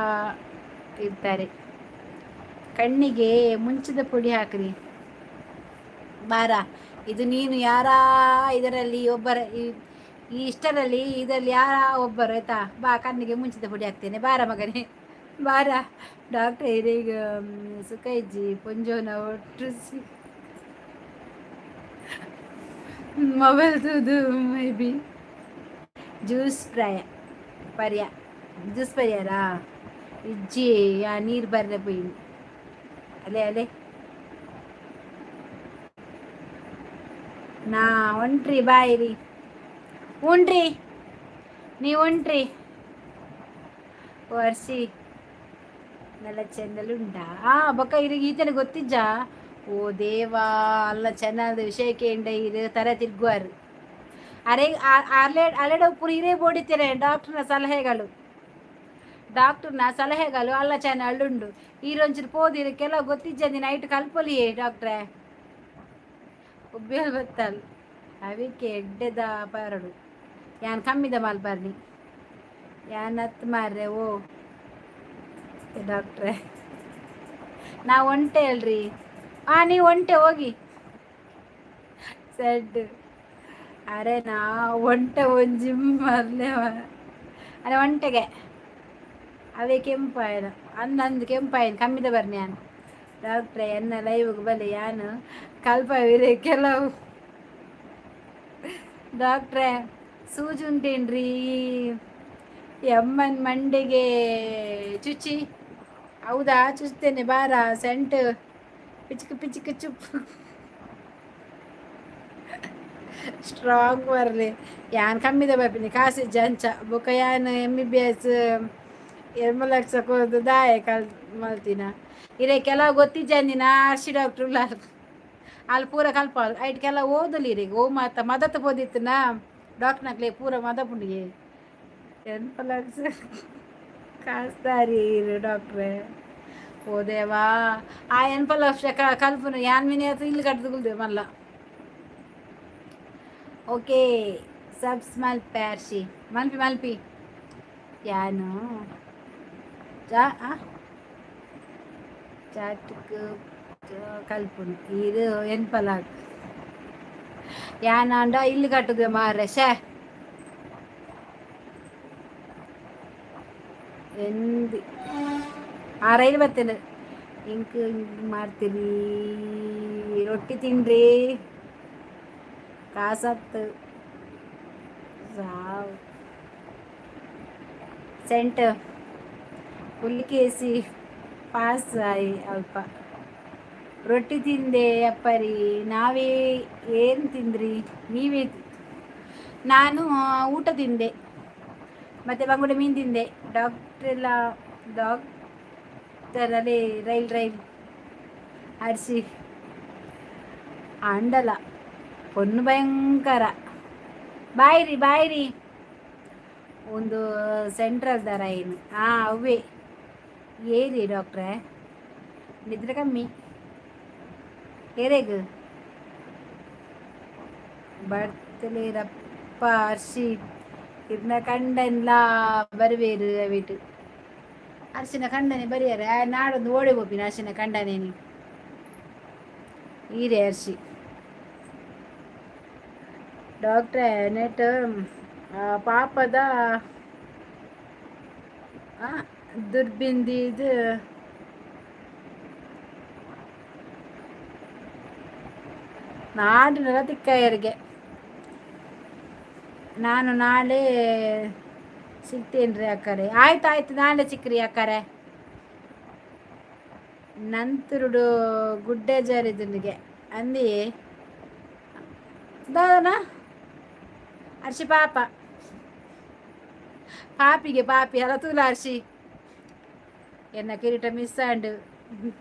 ಇರ್ತಾರೆ. ಕಣ್ಣಿಗೆ ಮುಂಚದ ಪುಡಿ ಹಾಕ್ರಿ. ಬಾರ, ಇದು ನೀನು ಯಾರಾ ಇದರಲ್ಲಿ ಒಬ್ಬರ ಈ ಇಷ್ಟರಲ್ಲಿ ಇದರಲ್ಲಿ ಯಾರ ಒಬ್ಬರು ಆಯ್ತಾ? ಬಾ, ಕಣ್ಣಿಗೆ ಮುಂಚಿದ ಪುಡಿ ಹಾಕ್ತೇನೆ, ಬಾರ ಮಗನೇ ಬಾರ. ಡಾಕ್ಟರ್ ಈಗ ಸುಖ ಇಜ್ಜಿ ಪೊಂಜೋನ ಒಟ್ಟು ಮೊಬೈಲ್ ತೂದು ಮೇ ಬಿ ಜ್ಯೂಸ್ ಪ್ರಾಯ ಪರ್ಯ ಜ್ಯೂಸ್ ಪರ್ಯಾರಾ ಇಜ್ಜಿ. ಆ ನೀರು ಬರ್ರೆ ಪೋಯಿ. ಅಲೆ ಅಲೆ, ನಾ ಹೊಂಟ್ರಿ, ಬಾಯ್ ರೀ. ಉಂಡ್ರಿ, ನೀವು ಉಂಟ್ರಿ. ವರ್ಷಿ ನೆಲ ಚೆಂದಲು ಉಂಟಾ? ಆ ಬೊಕ್ಕ ಇರಿಗೆ ಈತನ ಗೊತ್ತಿಜ್ಜಾ? ಓ ದೇವಾ, ಅಲ್ಲ ಚೆನ್ನಾದ ವಿಷಯಕ್ಕೆ ಎಂಡ ಇರು ತರ ತಿರ್ಗುವಾರು. ಅರೆ, ಅಲೆ ಅಲೆಡ ಉಪ್ಪುರು ಇರೇ ಬೋಡಿತ್ತೇನೆ. ಡಾಕ್ಟರ್ನ ಸಲಹೆಗಳು, ಡಾಕ್ಟರ್ನ ಸಲಹೆಗಳು ಅಲ್ಲ ಚಾನಲ್ ಉಂಡು. ಈರೊಂಚೂರು ಪೋದಿರು ಕೆಲವು ಗೊತ್ತಿಜ್ಜಂದಿ ನೈಟ್ ಕಲ್ಪೊಲಿಯೇ ಡಾಕ್ಟ್ರೆ. ಉಬ್ಬಿಯಲ್ ಬತ್ತಲ್ ಅವಿಕೆ ಎಡ್ಡೆದ ಪಾರಡು. ಯಾನ್ ಕಮ್ಮಿದ ಮಲ್ಪರ್ನಿ, ಯಾನ್ ಹತ್ತು ಮಾರ್ರೆ. ಓ ಡಾಕ್ಟ್ರೆ, ನಾ ಒಂಟೆ ಅಲ್ರಿ. ಆ ನೀವು ಒಂಟೆ ಹೋಗಿ ಸೆಡ್. ಅರೆ, ನಾ ಒಂಟೆ ಒಂಜಿ ಮರ್ಲೆ. ಅರೆ, ಒಂಟೆಗೆ ಅವೇ ಕೆಂಪಾಯನ ಅಂದಂದು ಕೆಂಪಾಯನ ಕಮ್ಮಿದ ಬರ್ನಿ ಯಾನ್. ಡಾಕ್ಟ್ರೆ, ಎನ್ನ ಲೈವ್ಗೆ ಬಲೆ, ಯಾನು ಕಲ್ಪವಿರೆ ಕೆಲವು. ಡಾಕ್ಟ್ರೆ, ಸೂಜಿ ಉಂಟೇನ್ರಿ ಎಮ್ಮನ್ ಮಂಡೆಗೆ ಚುಚ್ಚಿ? ಹೌದಾ? ಚುಚ್ತೇನೆ ಬಾರ. ಸೆಂಟ್ ಪಿಚಿಕ್ ಪಿಚಿಕ್ ಚುಪ್ ಸ್ಟ್ರಾಂಗ್ ಬರಲಿ. ಯಾನ್ ಕಮ್ಮಿದ ಬರ್ಪಿನಿ, ಕಾಸು ಜಂಚ ಬೊಕ ಯಾನ್ ಎಮ್ಬಿಬಿಎಸ್ 2 ಲಕ್ಷ ಕೊರ್ದು ದಾಯೆ ಕಲ್ ಮಲ್ತಿನ? ಇರೆ ಕೆಲವು ಗೊತ್ತಿಜ್ಜಂದಿನ ಅರ್ಶಿ ಡಾಕ್ಟ್ರ್ ಉಲ್ಲಾರ್, ಅಲ್ಲಿ ಪೂರ ಕಲ್ಪಾಲ್. ಐಟ್ ಕೆಲವು ಓದಲಿ ಇರೆಗ್. ಓ ಮಾತ ಮದತ್ ಪೋದಿತ್ತುನ ಡಾಕ್ಟ್ರ್ನಕ್ಲೆ ಪೂರ ಮದಪುಂಡಿಗೆ. 80 ಲಕ್ಷ ಕಾಸ್ದಾರಿ ಇರು ಡಾಕ್ಟ್ರೆ. ಓದೇವಾ, ಆ 80 ಲಕ್ಷ ಕಲ್ಪುನು ಯಾನ್ ಮಿನಿ ಇಲ್ಲು ಕಟ್ಟುದು ಮಲ್ಲ. ಓಕೆ, ಸಬ್ಸ್ ಮಲ್ಪೆ ಅರ್ಶಿ, ಮಲ್ಪಿ ಮಲ್ಪಿ. ಯಾನು ಚಾ ಚಾಟ್ಕ್ ಕಲ್ಪುನು ಇದು ಎನ್ಪಲಾಕ್. ಯಾನಾಂಡ ಇಲ್ಲು ಕಟ್ಟುದು ಮಾರ್ರೆ. ಶೇ, ಎಂದಿ ಆ ರೈಲ್ ಬರ್ತೇನೆ. ಇಂಕ್ ಮಾಡ್ತೀರಿ? ರೊಟ್ಟಿ ತಿನ್ರಿ, ಕಾಸತ್ತು ಸಾವು. ಸೆಂಟ್ ಪುಲಿಕೇಸಿ ಪಾಸ್ ಆಯಿ ಅಲ್ಪ. ರೊಟ್ಟಿ ತಿಂದೆ ಅಪ್ಪರಿ. ನಾವೇ ಏನು ತಿಂದ್ರಿ ನೀವೇ? ನಾನು ಊಟ ತಿಂದೆ ಮತ್ತು ಬಂಗುಡೆ ಮೀನು ತಿಂದೆ. ಡಾಕ್ಟ್ರೆಲ್ಲ ಡಾಕ್ಟರಲ್ಲಿ ರೈಲ್ ರೈಲ್ ಅರ್ಸಿ ಅಂಡಲ ಪೊನ್ನು ಭಯಂಕರ. ಬಾಯ್ರಿ ಬಾಯ್ರಿ. ಒಂದು ಸೆಂಟ್ರಲ್ ದರ ಏನು? ಹಾಂ, ಅವೇ ಏರಿ ಡಾಕ್ಟ್ರೆ. ನಿದ್ರೆ ಕಮ್ಮಿ ಏರೆಗ್ ಬರ್ತಲೇರಪ್ಪ ಅರ್ಶಿ. ಇರ್ನ ಕಂಡನ್ಲಾ ಬರುವೇರು ಅವಿಟ್. ಅರ್ಶಿನ ಕಂಡನೆ ಬರಿಯಾರೆ. ನಾಡೊಂದು ಓಡಿ ಹೋಪಿನ ಅರ್ಶಿನ ಕಂಡನೇನಿ ಈರೆ ಅರ್ಶಿ. ಡಾಕ್ಟ್ರೆ, ನೆಟ್ ಪಾಪದ ದುರ್ಬಿಂದಿದು ನಾಡಿನೆಲ್ಲ ತಿಕ್ಕಯ್ಯರಿಗೆ. ನಾನು ನಾಳೆ ಸಿಗ್ತೇನೆ ರೀ ಅಕ್ಕಾರೆ. ಆಯ್ತು ಆಯ್ತು, ನಾಳೆ ಸಿಕ್ಕ್ರಿ ಅಕ್ಕಾರೆ. ನಂತರುಡು ಗುಡ್ಡೆ ಜಾರಿದುನಿಗೆ ಅಂದಿ ದಾದನ ಅರ್ಶಿ. ಪಾಪ ಪಾಪಿಗೆ ಪಾಪಿ ಅಲ್ಲ ತೂಲ ಅರ್ಶಿ. ಎನ್ನ ಕಿರೀಟ ಮಿಸ್ ಆಂಡ್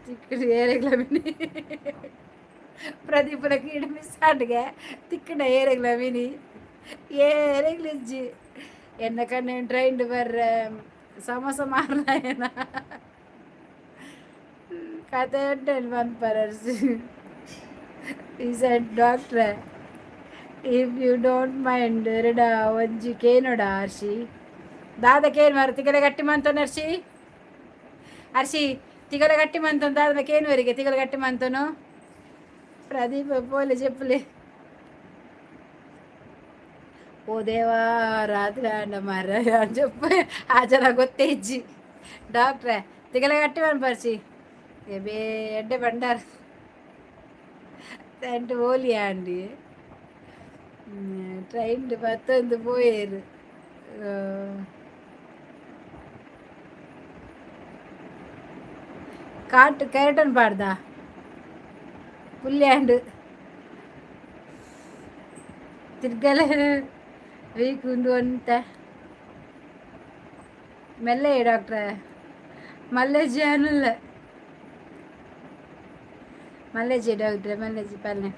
ತಿಕ್ಕಡು ಏರೆಗ್ಲ ಮಿನಿ. ಪ್ರದೀಪನ ಕಿರೀಟ ಮಿಸ್ ಆಂಡ್ಗೆ ತಿಕ್ಕಡ ಏರೆಗ್ಲ ಮಿನಿ ಏರೆಗ್ಲಿಜ್ಜಿ. ಎನ್ನ ಕಣ್ಣು ಟ್ರೈನ್ ಬರ್ರ ಸಮೋಸ ಮಾರ್ಲಾಯನ ಕತೆ ಉಂಟು ಮನ್ಪರ್ ಅರ್ಶಿ. Is ಡಾಕ್ಟ್ರೆ, if you don't mind ಎರಡ ಒಂಜಿ ಕೇನೋಡ ಅರ್ಶಿ. ದಾದ ಕೇನ್ ಮಾರ? ತಿಗಲೆ ಗಟ್ಟಿ ಮಂತನ ಅರ್ಶಿ. ಅರ್ಶಿ, ತಿಗಲೆ ಗಟ್ಟಿ ಮಂತನ ದಾದ ಕೇನುವರಿಗೆ ತಿಗಲೆ ಗಟ್ಟಿ ಮಂತನು. ಪ್ರದೀಪ ಪೋಲೆ చెప్పులే. ಓ ದೇವಾ, ರಾತ್ರಿ ಆಂಡ ಮಾರ చెప్పు. ಆ ಜನ ಗೊತ್ತೇ ಇಜ್ಜಿ. ಡಾಕ್ಟ್ರೆ, ತಿಗಲೆ ಗಟ್ಟಿ ಪರ್ಚಿ ಎಬೇ ಎಡ್ಡೆ ಬಂಡಾರ ತಂಟು ಓಲಿ ಆಂಡಿ. ಟ್ರೈನ್ ಪತ್ತೊಂದು ಪೋಯೇರು. ಕಾಟು ಕೆರಟನ್ ಪಾಡ್ದ ಪುಲ್ಯಾಂಡು ತಿರ್ಗಲೆ ವೀಕ್ ಉಂಡು ಅಂತ ಮೆಲ್ಲೆ ಡಾಕ್ಟ್ರೆ. ಮಲ್ಲೇಜಿ ಅನ್ನಲ್ಲ, ಮಲ್ಲೇಜಿ ಡಾಕ್ಟ್ರೆ, ಮಲ್ಲೇಜಿ ಪಲ್ಲೆ.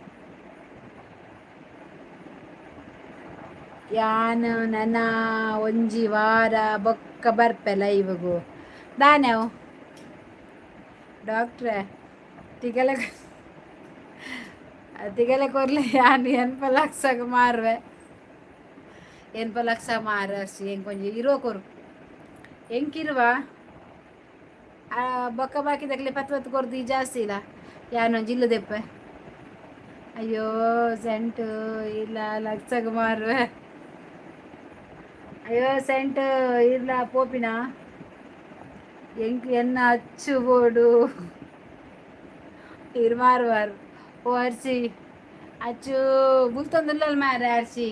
ಯಾನ್ ನನ ಒಂಜಿ ವಾರ ಬೊಕ್ಕ ಬರ್ಪೆ ಲೈವ್ಗು. ದಾನೆ ಅವು ಡಾಕ್ಟ್ರೆ, ತಿಗಲೆ ತಿಗಲೆ ಕೊರ್ಲೆ. ಯಾನ್ 80 ಲಕ್ಷಗ್ ಮಾರುವೆ, 80 ಲಕ್ಷ ಮಾರ. ಎಂಕ್ ಒಂಜಿ ಇರುವ ಕೊರು, ಎಂಕಿರುವ ಬೊಕ್ಕ ಬಾಕಿದಕ್ಲೆ ಪತ್ತು ಪತ್ತು ಕೊರ್ದು ಈ ಜಾಸ್ತಿ ಇಲ್ಲ. ಯಾನೊಂಜಿ ಇಲ್ಲು ದೆಪ್ಪೆ. ಅಯ್ಯೋ ಸೆಂಟು ಇಲ್ಲ ಲಕ್ಷಗ್ ಮಾರುವೆ. ಅಯ್ಯೋ ಸೆಂಟು ಇಲ್ಲ ಪೋಪಿನ ಎಂಕ್ ಎನ್ನ ಅಚ್ಚು ಬೋಡು. ಇರ್ ಮಾರುವಾರ್. ಓ ಅರ್ಚಿ, ಅಚ್ಚು ಬುಲ್ತೊಂದುಲ್ಲಲ್ ಮಾರೆ. ಅರ್ಚಿ,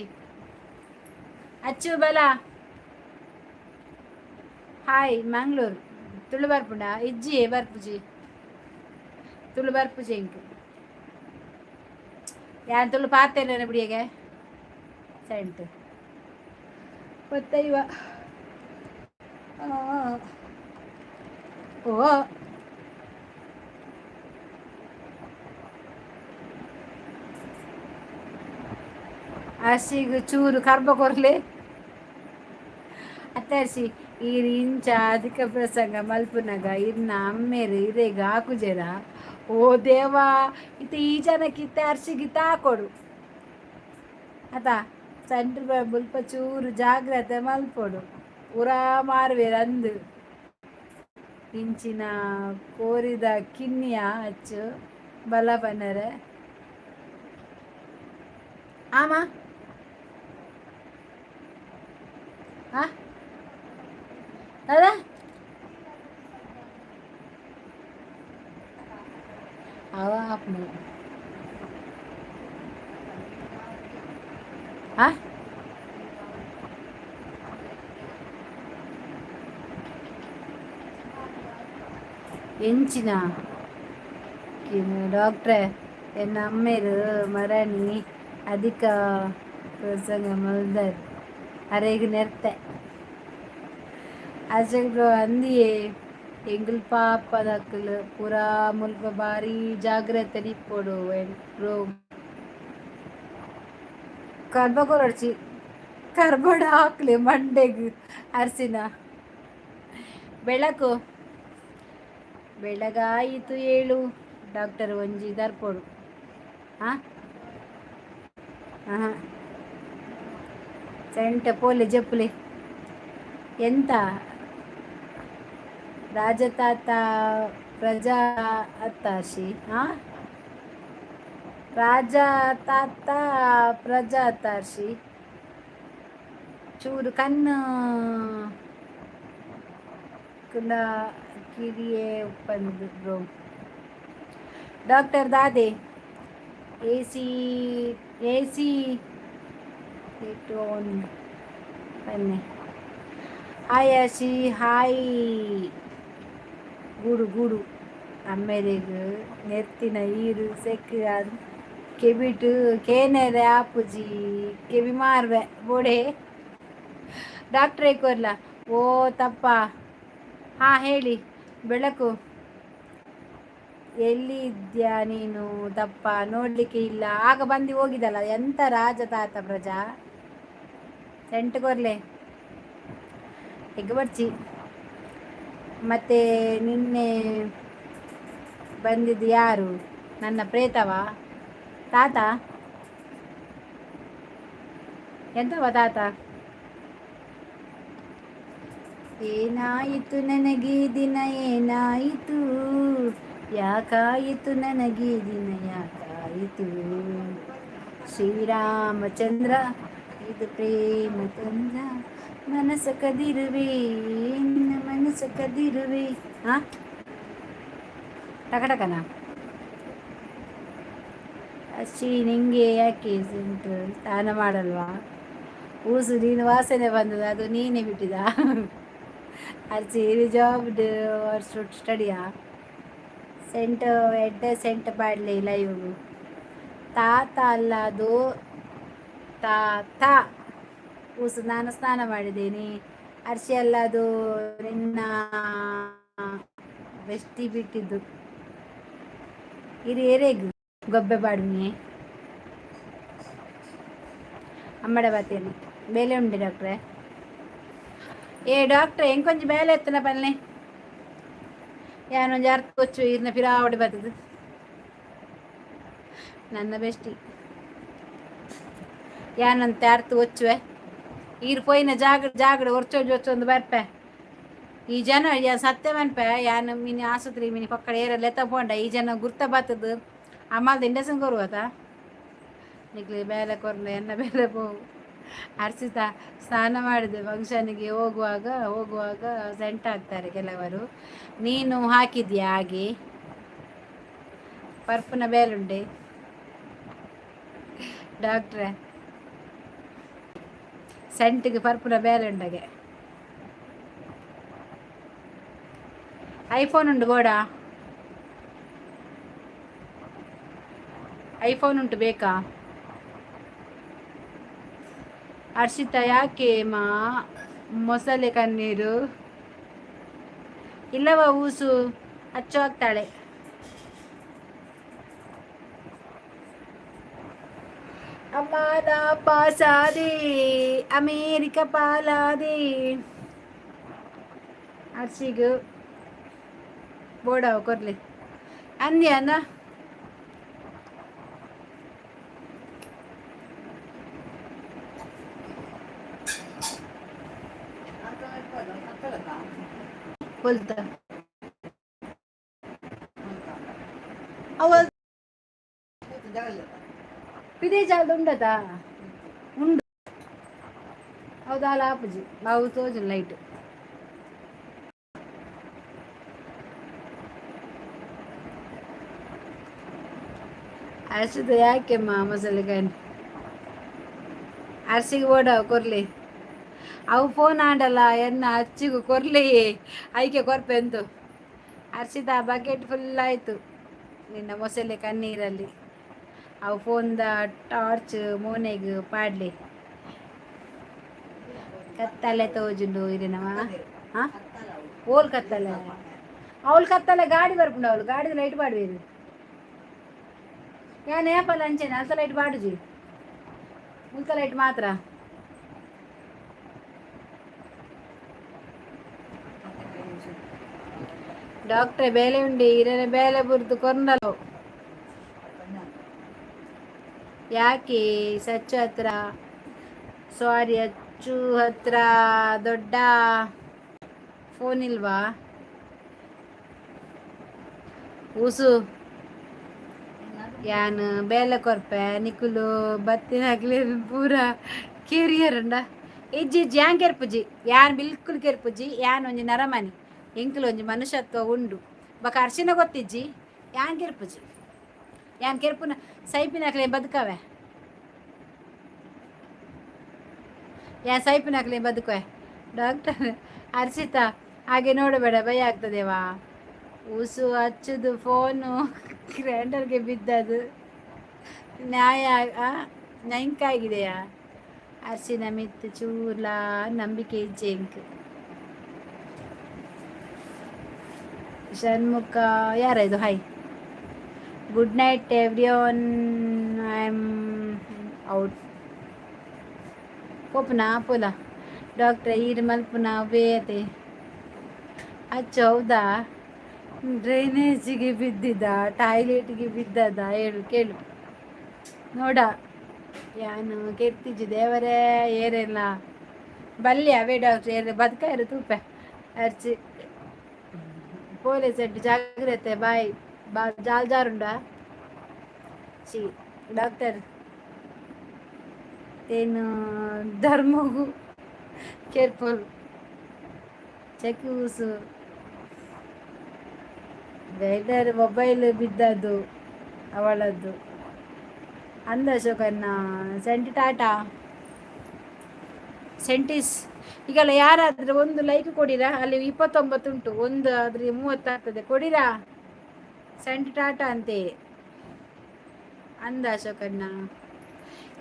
ಅಚ್ಚು ಬಲ. ಹಾಯ್ ಮಂಗ್ಳೂರು. ತುಳು ಬರ್ಪುಂಡ? ಇಜ್ಜಿ, ಬರ್ಪುಜಿ. ತುಳು ಬರ್ಪುಜಿ ಎಂಕ್. ಯಾನ್ ತುಳು ಪಾತೆರ್ನ ಬಿಡಿಯಗೆ. ಸೆಂಟ್ ಗೊತ್ತೈವ. ಓ ಅರ್ಶಿಗ್ ಚೂರು ಕರ್ಬ ಕೊರ್ಲೆ. ಅತ್ತೆ ಅರ್ಶಿ, ಈರ್ ಇಂಚ ಅಧಿಕ ಪ್ರಸಂಗ ಮಲ್ಪುನಗ ಇರ್ನ ಅಮ್ಮೆರ್ ಇರೆಗ್ ಆಕುಜೆರ? ಓ ದೇವಾ, ಇತ್ತೆ ಈ ಜನಕ್ಕೆ ಇತ್ತೆ ಅರ್ಶಿಗೆ ತಾಕೊಡು ಅತ. ಸೆಂಟ್ರ್ ಮುಲ್ಪ ಚೂರು ಜಾಗ್ರತೆ ಮಲ್ಪೊಡು, ಪೂರಾ ಮಾರುವೆರ್ ಅಂದು. ಇಂಚಿನ ಕೋರಿದ ಕಿನ್ನಿಯ ಅಚ್ಚು ಬಲ ಪನರೆ ಆಮ. ಆ ದಾದಾ ಅವ ಆಪುಂಡು. ಆ ಎಂಚಿನ ಡಾಕ್ಟ್ರೆ, ಎನ್ನ ಅಮ್ಮೆರ್ ಮರಣಿ ಅಧಿಕ ಪ್ರಸಂಗ ಮಲ್ದರ್, ಅರೆಗ್ ನೆರ್ತೆ. ಅಜಗ್ ಅಂದಿಯೇ ಎಂಕುಲು ಪಾಪದಕುಲು ಪೂರಾ ಮುಲ್ಪ ಬಾರಿ ಜಾಗ್ರತೆ ಇಪ್ಪೊಡು ಬ್ರೋ. ಕರ್ಬ ಕೊರೊಡ್ಚಿ, ಕರ್ಬಡ ಹಾಕ್ಲೆ ಮಂಡೆಗ್. ಅರ್ಸಿನ ಬೆಳಕು ಬೆಳಗಾಯಿತು ಏಳು. ಡಾಕ್ಟರ್ ಒಂಜಿ ದರ್ಪೊಡು. ಆ ಹಾಂ ಸೆಂಟ ಪೋಲೆ ಜಪ್ಪುಲೆ. ಎಂತ ರಾಜತಾತ ಪ್ರಜಾ ಅತ್ತಾಶಿ? ಹಾ, ರಾಜ ತಾತ ಪ್ರಜಾ ಅತ್ತಾರ್ಷಿ. ಚೂರು ಕಣ್ಣು ಕುಲ ಕಿರಿಯೇ ಉಪ್ಪಂದು ಬ್ರೋ. ಡಾಕ್ಟರ್ ದಾದೆ A C A C on ಬನ್ನಿ. Hi Ashi, hi. ಗೂಡು ಗೂಡು ಅಮ್ಮೆರೆಗ್ ನೆರ್ತಿನ ಈರು ಸೆಕ್ ಕೆಬಿಟ್ ಕೇನೆರೆ ಆಪುಜಿ, ಕೆಬಿ ಮಾರ್ವೆ ಬೋಡೆ. ಡಾಕ್ಟ್ರೇ ಕೊರ್ಲ. ಓ ತಪ್ಪ. ಹಾಂ ಹೇಳಿ ಬೆಳಕು. ಎಲ್ಲಿದ್ಯಾ ನೀನು ದಪ್ಪ? ನೋಡ್ಲಿಕ್ಕೆ ಇಲ್ಲ. ಆಗ ಬಂದು ಹೋಗಿದಲ್ಲ. ಎಂತ ರಾಜ ತಾತ ಪ್ರಜಾ ಸೆಂಟ್ ಕೊರ್ಲೆ ಎಗ್ ಬರ್ಚಿ. ಮತ್ತೆ ನಿನ್ನೆ ಬಂದಿದ್ದು ಯಾರು? ನನ್ನ ಪ್ರೇತವಾ ತಾತ? ಎಂತವ ತಾತ? ಏನಾಯಿತು ನನಗೀ ದಿನ, ಏನಾಯಿತು, ಯಾಕಾಯಿತು ನನಗೀ ದಿನ, ಯಾಕಾಯಿತು? ಶ್ರೀರಾಮಚಂದ್ರ, ಇದು ಪ್ರೇಮ ತಂದ್ರ. ಮನಸ್ಸ ಕದಿರುವೆ, ನಿನ್ನ ಮನಸ್ಸ ಕದಿರುವೆ. ಹಾ ಟಕಟಕನ. ಅಚ್ಚಿ, ನಿಂಗೆ ಯಾಕೆ ಉಂಟು? ಸ್ನಾನ ಮಾಡಲ್ವಾ? ಊಸು, ನೀನು ವಾಸನೆ ಬಂದದ, ಅದು ನೀನೇ ಬಿಟ್ಟಿದ. ಅರ್ಚಿ, ಜಾಬ್ ಸ್ಟಡಿಯಾ? ಸೆಂಟ್ ಎಡ್ಡೆ ಸೆಂಟ್ ಪಾಡ್ಲಿ ಲೈವ್. ತಾತ ಅಲ್ಲ, ಅದು ತಾತ. ಊಸು, ನಾನು ಸ್ನಾನ ಮಾಡಿದ್ದೇನೆ. ಅರ್ಶಿ ಅಲ್ಲ, ಅದು ನಿನ್ನ ಬೆಸ್ಟಿ ಬಿಟ್ಟಿದ್ದು. ಇರು ಎರೆಗು ಗೊಬ್ಬೆ ಪಾಡ್ಮಿ ಅಮ್ಮಡ ಬಾತೇನೆ. ಬೇಲೆ ಉಂಡೆ ಡಾಕ್ಟ್ರೆ. ಏ ಡಾಕ್ಟ್ರೆ, ಎಂಕೊಂಜಿ ಬೇಲೆ ಎತ್ತನ ಪಲ್ಲೆ. ಯಾನೊಂಜಿ ಅರ್ಥ ಕೊಚ್ಚು ಇರ್ನ ಪಿರಾವಡಿ ಬರ್ತದೆ. ನನ್ನ ಬೆಸ್ಟಿ ಯಾನಂತೆ ಅರ್ಥ ಒಚ್ಚುವೆ. ಈರ್ ಪೋಯಿನ ಜಾಗಡ್ ಜಾಗಡ್ ಒರ್ಚೊಂಜಿ ಒಚ್ಚೊಂದು ಬರ್ಪೆ. ಈ ಜನ ಯಾನ್ ಸತ್ಯ ಮನ್ಪೆ. ಯಾನ್ ಮಿನಿ ಆಸುತ್ರಿ ಮಿನಿ ಪಕ್ಕಡ ಏರ ಲೆತ್ತ ಪೋಂಡ ಈ ಜನ ಗುರ್ತ ಬತ್ತದು ಅಮ್ಮಾಲ್ದ ಇಂಡಸನ್ ಕೊರುವತ. ನಿಕ್ಲೆ ಬೇಲೆ ಕೊರ್ನ ಎನ್ನ ಬೇಲೆ ಪೋವು. ಅರ್ಚಿತಾ, ಸ್ನಾನ ಮಾಡಿದೆ. ಫಂಕ್ಷನ್ಗೆ ಹೋಗುವಾಗ ಹೋಗುವಾಗ ಸೆಂಟ್ ಹಾಕ್ತಾರೆ ಕೆಲವರು. ನೀನು ಹಾಕಿದ್ಯಾ ಹಾಗೆ? ಪರ್ಪುನ ಬೇಲುಂಡೆ ಡಾಕ್ಟ್ರೆ. ಸೆಂಟಿಗೆ ಪರ್ಪುನ ಬೇಲೆ ಉಂಡಗೆ. ಐಫೋನ್ ಉಂಟು ಗೋಡ. ಐಫೋನ್ ಉಂಟು, ಬೇಕಾ? ಹರ್ಷಿತಾ, ಯಾಕೆ ಮಾ ಮೊಸಳೆ ಕಣ್ಣೀರು? ಇಲ್ಲವ ಊಸು ಅಚ್ಚು ಆಗ್ತಾಳೆ. ಅಮ್ಮಾನ ಪಾಸಾದೆ, ಅಮೇರಿಕ ಪಾಲಾದೆ. ಅರ್ಶಿಗು ಬೋಡವ ಕೊರ್ಲಿ ಅಂದ್ಯ ಅಂದ. ಬೊಲ್ತ ಅವ ಪಿದೆ ಜಾಲ್ದ ಉಂಡತಾ ಉಂಡು. ಹೌದಾ? ಆಪುಜಿ ಅವು ತೋಜುಂಡು ಲೈಟ್. ಅರ್ಶಿತ, ಯಾಕೆಮ್ಮ ಮಸಾಲೆ ಕಣ್ಣು? ಅರ್ಶಿಗೆ ಓಡವ ಕೊರ್ಲಿ. ಅವು ಫೋನ್ ಆಂಡಲ್ಲ ಎನ್ನ ಅಚ್ಚಿಗು ಕೊರ್ಲಿ. ಐಕೆ ಕೊರ್ಪೆಂತು. ಅರ್ಷಿತ, ಬಕೆಟ್ ಫುಲ್ ಆಯಿತು ನಿನ್ನ ಮೊಸಳೆ ಕಣ್ಣೀರಲ್ಲಿ. ಅವು ಫೋನ್ದ ಟಾರ್ಚ್ ಮೋನೆಗ್ ಪಾಡ್ಲಿ, ಕತ್ತಲೆ ತೋಜುಂಡು ಇರೇನವ. ಹಾಂ, ಓಲ್ ಕತ್ತಲೆ? ಅವಳು ಕತ್ತಲೆ ಗಾಡಿ ಬರ್ಪುಂಡು. ಅವಳು ಗಾಡಿದ ಲೈಟ್ ಪಾಡ್ವೇರು. ಯಾನ್ ಏಪಲ ಅಂಚೆನೆ ಅಲ್ತ ಲೈಟ್ ಪಾಡುಜಿ, ಮುಲ್ತ ಲೈಟ್ ಮಾತ್ರ. ಡಾಕ್ಟ್ರೆ, ಬೇಲೆ ಉಂಡಿ ಇರನೆ ಬೇಲೆ ಬುರ್ದು ಕೊರ್ನಲು. ಯಾಕೆ ಸಚ್ಚು ಹತ್ರ, ಸಾರಿ, ಅಚ್ಚು ಹತ್ರ ದೊಡ್ಡ ಫೋನ್ ಇಲ್ವಾ? ಊಸು, ಯಾನ್ ಬೇಲೆ ಕೊರ್ಪೆ. ನಿಕುಲು ಬತ್ತಿನಕ್ಲೆ ಪೂರ ಕೆರಿಯರಂಡ. ಇಜ್ಜಿ ಇಜ್ಜಿ, ಯಾನ್ ಕೆರ್ಪುಜಿ. ಯಾನ್ ಬಿಲ್ಕುಲ್ ಕೆರ್ಪುಜಿ. ಯಾನ್ ಒಂಜಿ ನರಮನಿ, ಎಂಕುಲು ಒಂಜಿ ಮನುಷ್ಯತ್ವ ಉಂಡು. ಬೊಕ ಅರ್ಶಿನ ಗೊತ್ತಿಜ್ಜಿ. ಯಾನ್ ಕೆರ್ಪುಜಿ. ಯಾನ್ ಕೆರ್ಪುನ ಸೈಪಿನಕ್ಲೆ ಬದುಕವೆ. ಯಾನ್ ಸೈಪಿನಕ್ಲೆ ಬದುಕುವೆ. ಡಾಕ್ಟರ್ ಅರ್ಷಿತಾ, ಹಾಗೆ ನೋಡಬೇಡ, ಭಯ ಆಗ್ತದೆವಾ. ಉಸು ಹಚ್ಚುದು ಫೋನು ಗ್ರೈಂಡರ್ಗೆ ಬಿದ್ದದು ನ್ಯಾಯ ನೈಂಕಾಗಿದೆಯಾ? ಅರ್ಶಿನ ಮಿತ್ತು ಚೂರ್ಲ ನಂಬಿಕೆ ಇಜ್ಜೆ ಎಂಕ್. ಷಣ್ಮುಖ ಯಾರ ಇದು? Hi, good night everyone, I am out. ಪೋಪುನಾ ಪೋಲ. ಡಾಕ್ಟ್ರೆ, ಈರ್ ಮಲ್ಪುನ ಬೇತೆ ಅಚ್ಚ. ಹೌದಾ? ಡ್ರೈನೇಜಿಗೆ ಬಿದ್ದಿದ್ದ, ಟಾಯ್ಲೆಟ್ಗೆ ಬಿದ್ದದ? ಹೇಳು ಕೇಳು ನೋಡ. ಯಾನು ಕೆರ್ತಿಜ್ಜಿ ದೇವರೇ. ಏರೆಲ್ಲ ಬಲ್ಯ ಅವೇ ಡಾಕ್ಟ್ರ್ ಏರ್ ಬದುಕಾಯಿರು ತೂಪೆ. ಅರ್ಚಿ ಪೊಲೀಸ್ ಅಡ್ಡು ಜಾಗ್ರತೆ. ಬಾಯ್ ಬಾ. ಜಾಲ್ ಜಾರುಂಡ ಚಿ. ಡಾಕ್ಟರ್ ಏನು ಧರ್ಮಗು ಕೇರ್ಫುಲ್. ಚೆಕ್ ಊಸು ಗೈಡರ್ ಮೊಬೈಲ್ ಬಿದ್ದದ್ದು ಅವಳದ್ದು ಅಂದ. ಅಶೋಕನ್ನ ಸೆಂಟ್ ಟಾಟಾ ಸೆಂಟಿಸ್. ಈಗಲ್ಲ ಯಾರಾದರೂ ಒಂದು ಲೈಕ್ ಕೊಡಿರಾ? ಅಲ್ಲಿ 29 ಉಂಟು. ಒಂದು ಆದರೆ 30 ಆಗ್ತದೆ. ಕೊಡಿರಾ? ಸೆಂಟ್ ಟಾಟಾ ಅಂತೆ ಅಂದ ಅಶೋಕಣ್ಣ.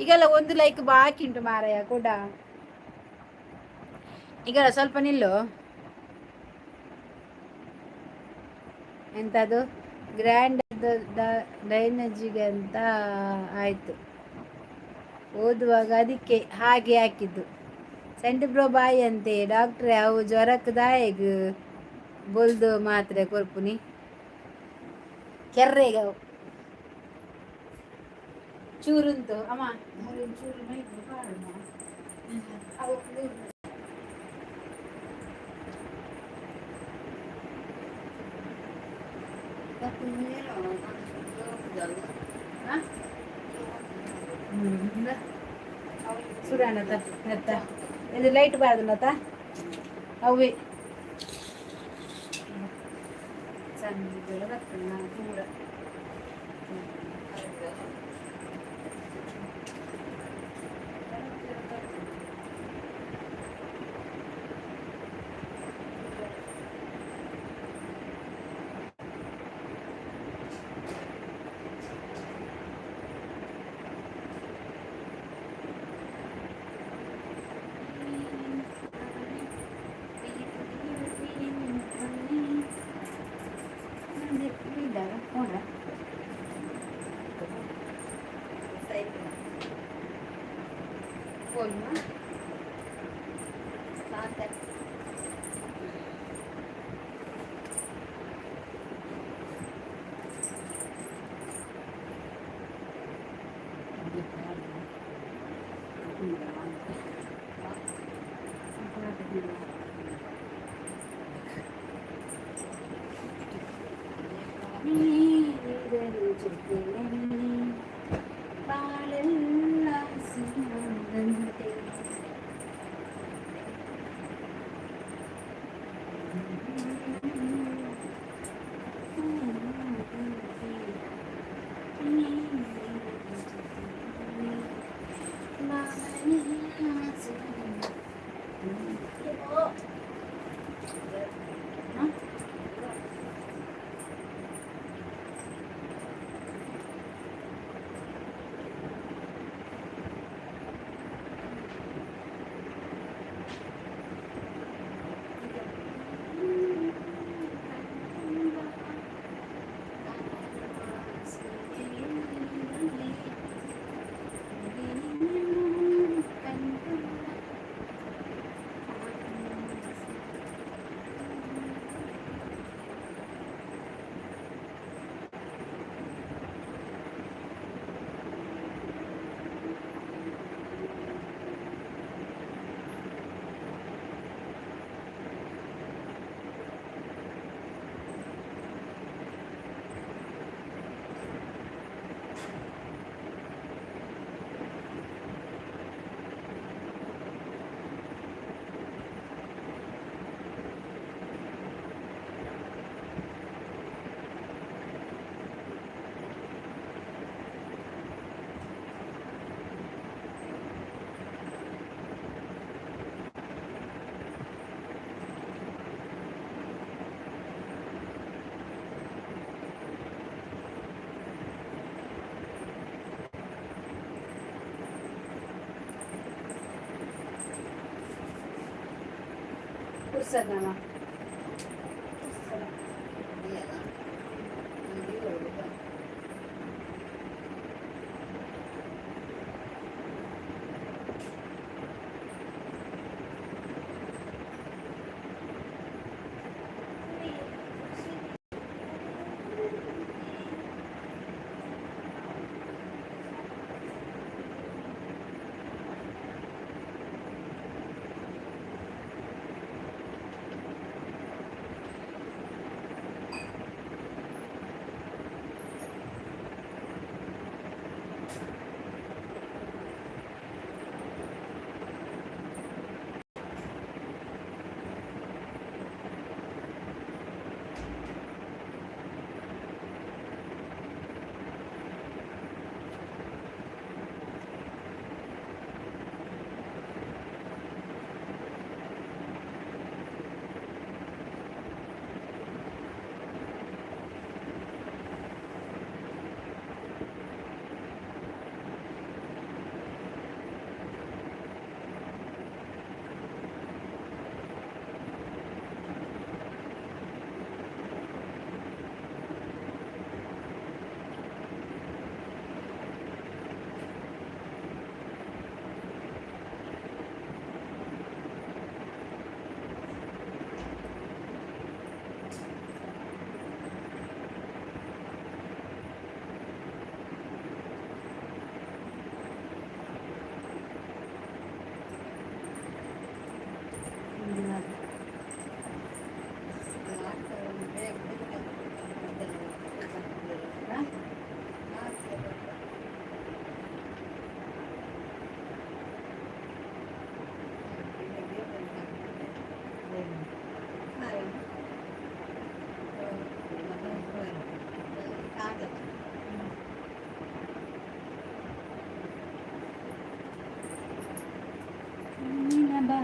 ಈಗೆಲ್ಲ ಒಂದು ಲೈಕ್ ಬಾಕಿ ಉಂಟು ಮಾರಾಯ, ಕೊಡ. ಈಗಲ್ಲ ಸ್ವಲ್ಪ ನಿಲ್ಲು. ಎಂತದು ಗ್ರ್ಯಾಂಡ್ ಡ್ರೈನೇಜಿಗೆ ಅಂತ ಆಯಿತು. ಓದುವಾಗ ಅದಕ್ಕೆ ಹಾಗೆ ಹಾಕಿದ್ದು. ಸೆಂಟ್ ಬ್ರೋ ಬಾಯಿ ಅಂತೆ ಡಾಕ್ಟ್ರೆ, ಅವು ಜ್ವರಕ್ಕೆ ದಾಯಗ್ ಬೊಲ್ದು ಮಾತ್ರೆ ಕೊರ್ಪುನಿ ಕೆರ್ರೆಗ ಅವು ಚೂರುಂತು ಅಮ್ಮ. ಚೂರು ಅವು. ಸುರಾಣತ ನೆತ್ತ ಇದು ಲೈಟ್ ಬಾರದಲ್ಲತ ಅವೇ ಸಣ್ಣ ಬರ್ತದೆ ನಾನು ಪೂರ. ಫೋನ್. ಬಾಳೆಲ್ಲ ಸಿಂಹದಂತೆ. ಪುರ್ಸದಮ್ಮ.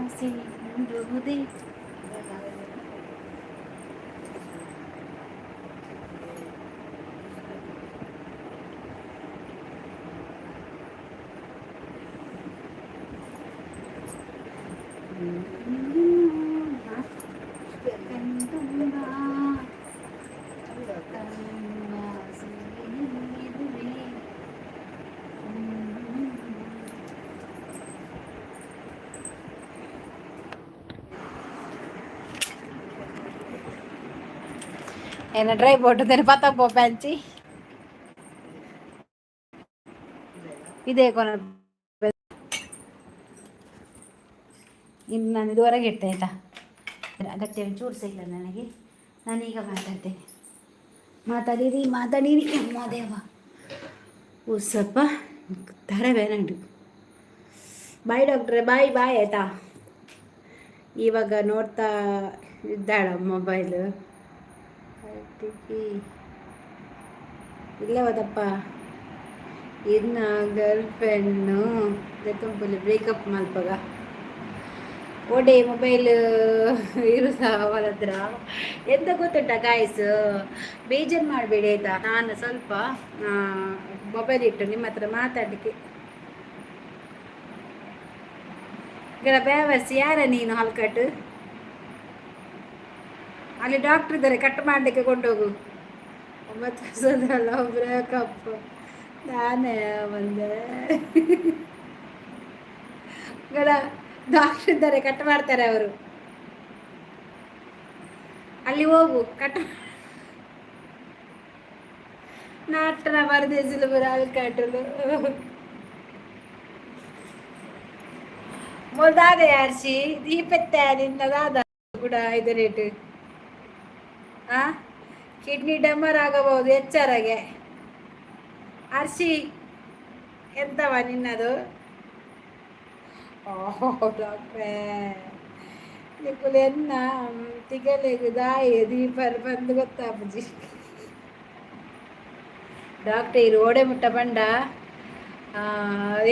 ಆಸೆ ಮೂಡುವುದೇ. ಕಣ್ತುಂಬ ಇದುವೇ. ಏನ ಡ್ರೈ ಬೋಟ್ ಪತ್ತ ಪೋಪಂಚಿ ಇದೇ ಕೊನ. ಇನ್ನು ನಾನು ಇದುವರೆಗೆ ಇಟ್ಟೆ ಆಯಿತಾ? ಅಗತ್ಯ ಚೂರು ಸಹ ಇಲ್ಲ ನನಗೆ. ನಾನೀಗ ಮಾತಾಡ್ತೇನೆ. ಮಾತಾಡಿರಿ, ಮಾತಾಡಿರಿ. ಅಮ್ಮ ದೇವ, ಉಸಪ್ಪ ತರವೇ ನಂಡು. ಬಾಯ್ ಡಾಕ್ಟ್ರೆ, ಬಾಯ್ ಬಾಯ್, ಆಯಿತಾ? ಇವಾಗ ನೋಡ್ತಾ ಇದ್ದಾಳ ಮೊಬೈಲು. ಇಲ್ಲವದಪ್ಪ, ಇನ್ನು ಗರ್ಲ್ ಫ್ರೆಂಡ್ನು ಜೊತೆ ಬ್ರೇಕಪ್ ಮಲ್ಪಗ ಓಡೆ ಮೊಬೈಲ್ ಇರುಸ ಅವಳ ಹತ್ರ. ಎಂತ ಗೊತ್ತುಂಟ ಗಾಯ್ಸ್? ಬೇಜಾರು ಮಾಡಬೇಡಿ ಆಯಿತಾ? ನಾನು ಸ್ವಲ್ಪ ಮೊಬೈಲ್ ಇಟ್ಟು ನಿಮ್ಮ ಹತ್ರ ಮಾತಾಡಲಿಕ್ಕೆ. ಬೇವರ್ಸಿ ಯಾರ ನೀನು? ಹಲ್ಕಟ್ಟು ಅಲ್ಲಿ ಡಾಕ್ಟ್ರ್ ಇದ್ದಾರೆ, ಕಟ್ ಮಾಡಲಿಕ್ಕೆ ಕೊಂಡೋಗು. 9 ವರ್ಷದ ಲವ್ ಬ್ರೇಕಪ್. ನಾನೇ ಬಂದೆ ಗಡ. ಡಾಕ್ಟ್ರ್ ಇದ್ದಾರೆ, ಕಟ್ ಮಾಡ್ತಾರೆ ಅವರು. ಅಲ್ಲಿ ಹೋಗು, ಕಟ್ ನಾಟನ ಬರದೇಸಿಲು ಬರ ಕಟ್ಟಲು ಮೊದಲಾದ ಯಾರ್ಸಿ ದೀಪತ್ತೆ ನಿನ್ನ ದಾದ ಕೂಡ ಇದು ರೇಟ್. ಆ ಕಿಡ್ನಿ ಡಮ್ಮರ್ ಆಗಬಹುದು, ಎಚ್ಚರಗೆ ಅರ್ಶಿ. ಎಂತವ ನಿನ್ನದು? ಓಹ್ ಡಾಕ್ಟ್ರೇ, ನಿಕುಲು ಎನ್ನ ತಿಗಲೆಗ್ ದಾಯೆ ದೀಪರ್ ಬಂದು ಗೊತ್ತಾಪುಜಿ. ಡಾಕ್ಟರ್ ಇರು ಓಡೆ ಮುಟ್ಟ ಬಂಡ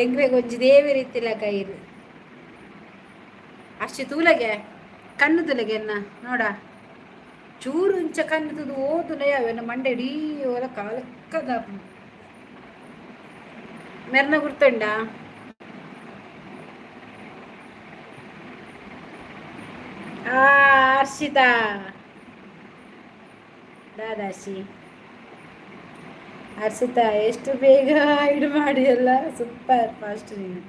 ಎಂಗ್ರೆ ಒಂಜಿ ದೇವೆರ್ ಇತ್ತಿಲಕ ಇರು. ಅರ್ಶಿ ತೂಲಗೆ, ಕಣ್ಣು ತುಲಗೆ ಎನ್ನ ನೋಡ. ಚೂರು ಇಂಚ ಕಣ್ಣು ತುದು ಓದುನ ಯಾವೆನ್ನ ಮಂಡೆ ಇಡೀ ಓಲ ಕಾಲಕ್ಕದ. ಮೆರ್ನ ಗುರ್ತುಂಡ? ಆ ಹರ್ಷಿತಾ ದಾದಾಶಿ ಹರ್ಷಿತಾ, ಎಷ್ಟು ಬೇಗ ಇದು ಮಾಡಿ ಅಲ್ಲ. ಸೂಪರ್ ಫಾಸ್ಟ್ ನೀನು.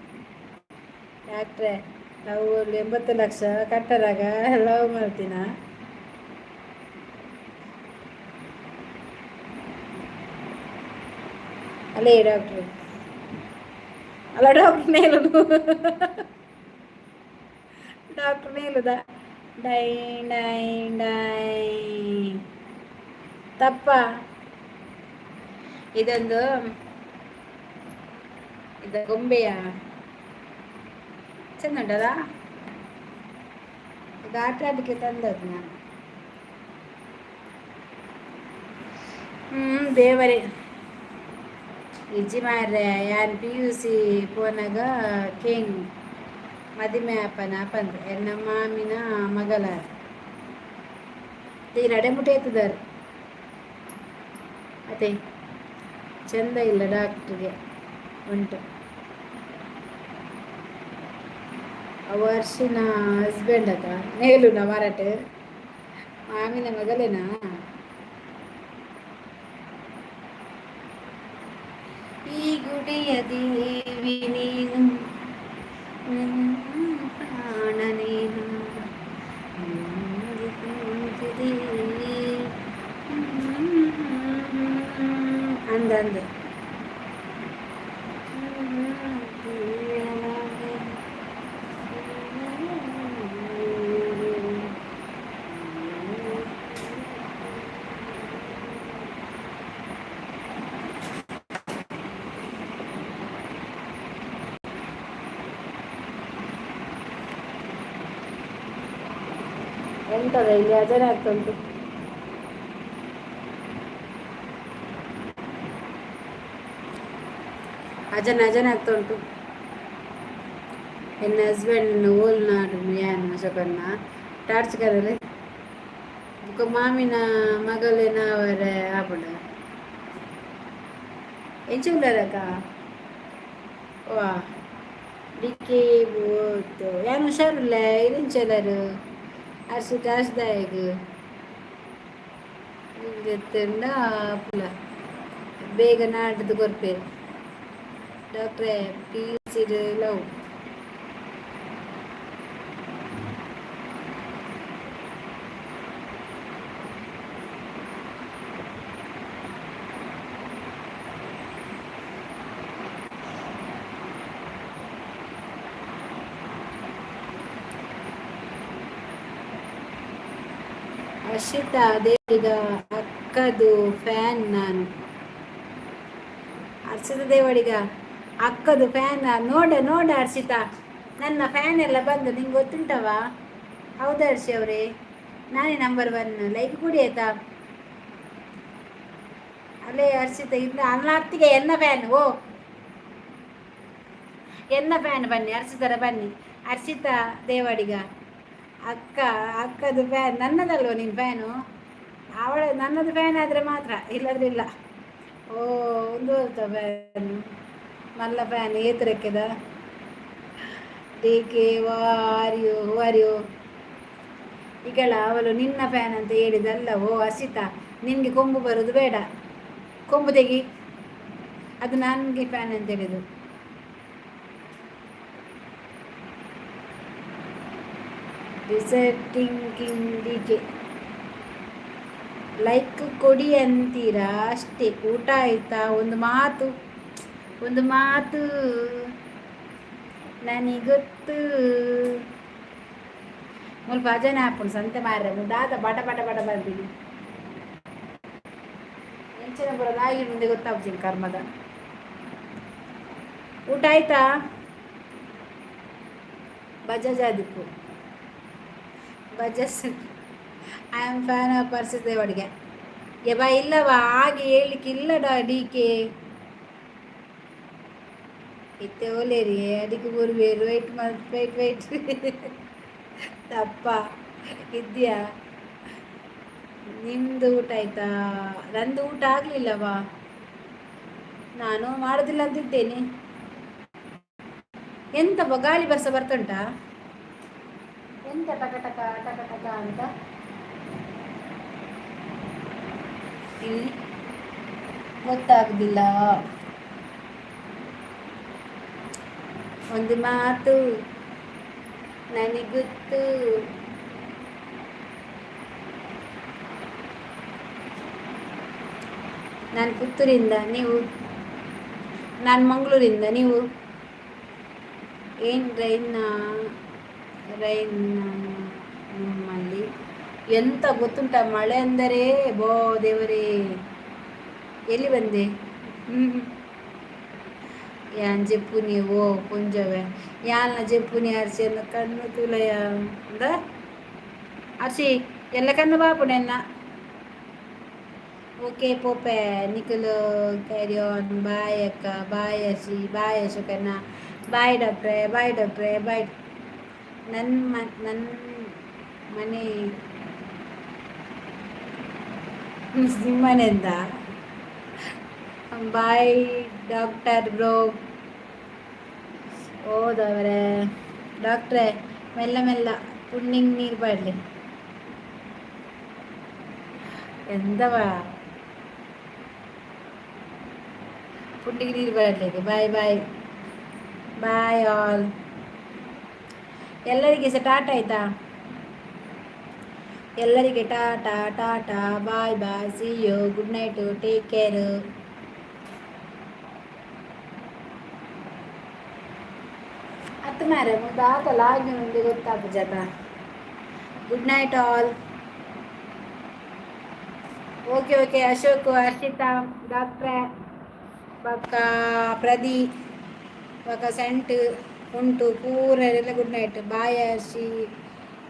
ಡಾಕ್ಟ್ರೆ, ನಾವು 80 ಲಕ್ಷ ಕಟ್ಟರಾಗ ಲವ್ ಮಾಡ್ತೀನ. ಅಲ್ಲೇ ಡಾಕ್ಟ್ರು ಅಲ್ಲ, ಡಾಕ್ಟರ್ ನೇಲುದು, ಡಾಕ್ಟರ್ ನೇಲುದ. ಡೈ ಡೈ ಡೈ ತಪ್ಪ. ಇದೊಂದು ಇದು ಗೊಂಬೆಯ ಚೆಂದ ಉಂಟಲ್ಲ? ಇದು ಆಟ ಆಡಲಿಕ್ಕೆ ತಂದದ್ದು ನಾನು. ದೇವರೇ, ಇಜ್ಜಿ ಮಾರ್ರೆ. ಯಾನ್ ಪಿಯುಸಿ ಪೋನಾಗ ಕೇಂಗ್ ಮದಿಮೆ ಆಪನ ಪಂದ್ ಎನ್ನ ಮಾಮಿನ ಮಗಲ ತೀರಡೆ ಮುಟ್ಟ ಎತ್ತದಾರೆ. ಅದೇ ಚಂದ ಇಲ್ಲ ಡಾಕ್ಟ್ರಿಗೆ ಉಂಟು. ಅವು ಅರ್ಶಿನ ಹಸ್ಬೆಂಡ್ ಅತ ನೇಲುನ ಮಾರಾಟ ಮಾಮಿನ ಮಗಲೇನಾ? ಈ ಗುಡಿಯ ದೇವಿ ನೀನು, ನನ್ನ ಪ್ರಾಣ ನೀನು. ದೇವಿ ಅಂದ ಅಂದ. ಎಂತದ ಇಲ್ಲಿ ಅಜನ ಆಗ್ತಾ ಉಂಟು. ಅಜನ ಅಜನ ಆಗ್ತಾ ಉಂಟು. ಎನ್ನ ಹಸ್ಬೆಂಡ್ ಓಲ್ ನಾಡು ಯಾನ್ ಅಶೋಕಣ್ಣ ಟಾರ್ಚ್ ಕರಲೆ ಬುಕ್ಕ ಮಾಮಿನ ಮಗಲೇನ ಅವರ ಆಪುಂಡ. ಎಂಚ ಉಲ್ಲರಕ್ಕ? ವಾ, ಡಿಕೆ ಬೋತು. ಯಾನ್ ಹುಷಾರುಲ್ಲ. ಇರಿಂಚಲರು ಅರ್ಶಿ ಟಾರ್ಚ್ದಾಯಗ್ ಎತ್ತುಂಡ ಪುಲ ಬೇಗ ನಾಡ್ದು ಕೊರ್ಪೇರು. ಡಾಕ್ಟ್ರೇ, ಪ್ಲೀಸ್ ಲವ್. ಹರ್ಷಿತಾ ದೇವಡಿಗ ಅಕ್ಕದು ಫ್ಯಾನ್ ನಾನು. ಹರ್ಷಿತಾ ದೇವಡಿಗ ಅಕ್ಕದು ಫ್ಯಾನ್. ನೋಡ ನೋಡ ಹರ್ಷಿತಾ, ನನ್ನ ಫ್ಯಾನ್ ಎಲ್ಲ ಬಂದು ನಿಂಗೆ ಗೊತ್ತುಂಟವಾ? ಹೌದಾ ಹರ್ಷಿ ಅವರೇ? ನಾನೇ ನಂಬರ್ ಒನ್. ಲೈಕ್ ಕೊಡಿ ಆಯ್ತಾ? ಅಲ್ಲೇ ಹರ್ಷಿತಾ, ಇಲ್ಲ ಅಲ್ಲ, ಅತ್ತಿಗೆ ಎನ್ನ ಫ್ಯಾನ್. ಓ, ಎನ್ನ ಫ್ಯಾನ್. ಬನ್ನಿ ಹರ್ಷಿತರ, ಬನ್ನಿ. ಹರ್ಷಿತಾ ದೇವಡಿಗ ಅಕ್ಕ, ಅಕ್ಕದು ಫ್ಯಾನ್. ನನ್ನದಲ್ವ ನಿನ್ನ ಫ್ಯಾನು? ಅವಳ ನನ್ನದು ಫ್ಯಾನ್ ಆದರೆ ಮಾತ್ರ, ಇಲ್ಲಾಂದ್ರೆ ಇಲ್ಲ. ಓ, ಒಂದು ಫ್ಯಾನ್, ಮಲ್ಲ ಫ್ಯಾನ್ ಏತರಕ್ಕೆದ. D K, are you, who are you? ಈಗಳ ಅವಳು ನಿನ್ನ ಫ್ಯಾನ್ ಅಂತ ಹೇಳಿದಲ್ಲ. ಓ ಹರ್ಷಿತಾ, ನಿನಗೆ ಕೊಂಬು ಬರೋದು ಬೇಡ, ಕೊಂಬು ತೆಗಿ. ಅದು ನನಗೆ ಫ್ಯಾನ್ ಅಂತ ಹೇಳಿದ್ದು. ಡಿಸೆಟ್ಟಿಂಗ್ ಕಿಂಗ್ ಡಿ ಕೆ. ಲೈಕ್ ಕೊಡಿ ಅಂತೀರಾ ಅಷ್ಟೇ. ಊಟ ಆಯ್ತಾ? ಒಂದು ಮಾತು, ಒಂದು ಮಾತು ನನಗೊತ್ತು. ಮುಲ್ಪ ಭಜನೆ ಆಪುಂಡು ಸಂತೆ ಮಾರ್ರೆ. ದಾದ ಬಟ ಬಟ ಬಟ ಬರ್ತೀನಿ. ಎಂಚಿನ ಪೂರ ನಾಯಿ ಮುಂದೆ ಗೊತ್ತಾಗ್ತೀನಿ ಕರ್ಮದ. ಊಟ ಆಯ್ತಾ? Bajaj ಆದಿಪ್ಪು Bajaj. I am fan of Harshita Devadiga. ಯಬ್ಬಾ, ಇಲ್ಲವಾ, ಹಾಗೆ ಹೇಳಲಿಕ್ಕಿಲ್ಲ. ಡಿ ಕೆ ಇತ್ತೆ ಓಲೇರಿ ಅಡಿಗೆ ಬರುವೇರು. ವೆಯ್ಟ್ ಮಾಡಿ, ವೆಯ್ಟ್ ವೆಯ್ಟ್. ತಪ್ಪ ಇದ್ಯಾ? ನಿಮ್ಮದು ಊಟ ಆಯ್ತಾ? ನಂದು ಊಟ ಆಗಲಿಲ್ಲವಾ. ನಾನು ಮಾಡೋದಿಲ್ಲ ಅಂತಿದ್ದೇನೆ. ಎಂತ ಗಾಳಿ ಬರ್ಸ ಬರ್ತುಂಟಾ? ಎಂತ ಟಕ ಟಕ ಟಕ ಟಕ ಅಂತ ಇಲ್ಲಿ ಗೊತ್ತಾಗುದಿಲ್ಲ. ಒಂದು ಮಾತು ನನಗೊತ್ತು. ನಾನು ಪುತ್ತೂರಿಂದ, ನೀವು? ನಾನು ಮಂಗಳೂರಿಂದ, ನೀವು? ಏನು ರೈನ್ ರೈನ್ ನಿಮ್ಮಲ್ಲಿ? ಎಂತ ಗೊತ್ತುಂಟ? ಮಳೆ ಅಂದರೆ ಬೋ ದೇವರೇ. ಎಲ್ಲಿ ಬಂದೆ? ಯಾನ್ ಜೆಪ್ಪುನಿ ಓ ಪುಂಜವೆ, ಯಾನ್ನ ಜೆಪ್ಪುನಿ. ಅರ್ಶಿ ಎಲ್ಲ ಕಣ್ಣು ತುಲಯ ಅಂದ. ಅರ್ಶಿ ಎಲ್ಲ ಕಣ್ಣು ಬಾಪುಡೆನ್ನ. ಓಕೆ ಪೋಪೆ, ನಿಖಲು ಕ್ಯಾರಿ ಆನ್. ಬಾಯ್ ಅಕ್ಕ, ಬಾಯ್ ಅಶಿ, ಬಾಯ್ ಅಶೋಕಣ್ಣ, ಬಾಯ್ ಡಾಕ್ಟ್ರೆ, ಬಾಯ್ ಡಾಕ್ಟ್ರೆ, ಬಾಯ್. ನನ್ನ ಮನೆ ನಿಮ್ಮನೆಯಿಂದ. Bye doctor bro. ಓದವರೇ ಡಾಕ್ಟ್ರೇ, ಮೆಲ್ಲ ಮೆಲ್ಲ ಪುಣ್ಣಿಂಗ್ ನೀರು ಬಾಡ್ಲಿ. ಎಂದವ ಪುಂಡಿಗೆ ನೀರು ಬರಲಿಕ್ಕೆ. Bye bye bye all. ಎಲ್ಲರಿಗೆ ಸಹ ಟಾಟಾ ಆಯ್ತಾ? ಎಲ್ಲರಿಗೆ tata tata, bye bye, see you, good night, take care. ಅತ್ತು ಮಾರೆ ಮುಂದೆ ಆಗಿ ಮುಂದೆ ಗೊತ್ತಾಗ ಜಾತ. Good night all. Okay okay. Ashok, Harshita, ಡಾಕ್ಟ್ರೆ, ಬಕ್ಕ ಪ್ರದಿ, ಬಕ್ಕ ಸೆಂಟ್ ಉಂಟು ಪೂರ ಎಲ್ಲ good night. Boy Hershey,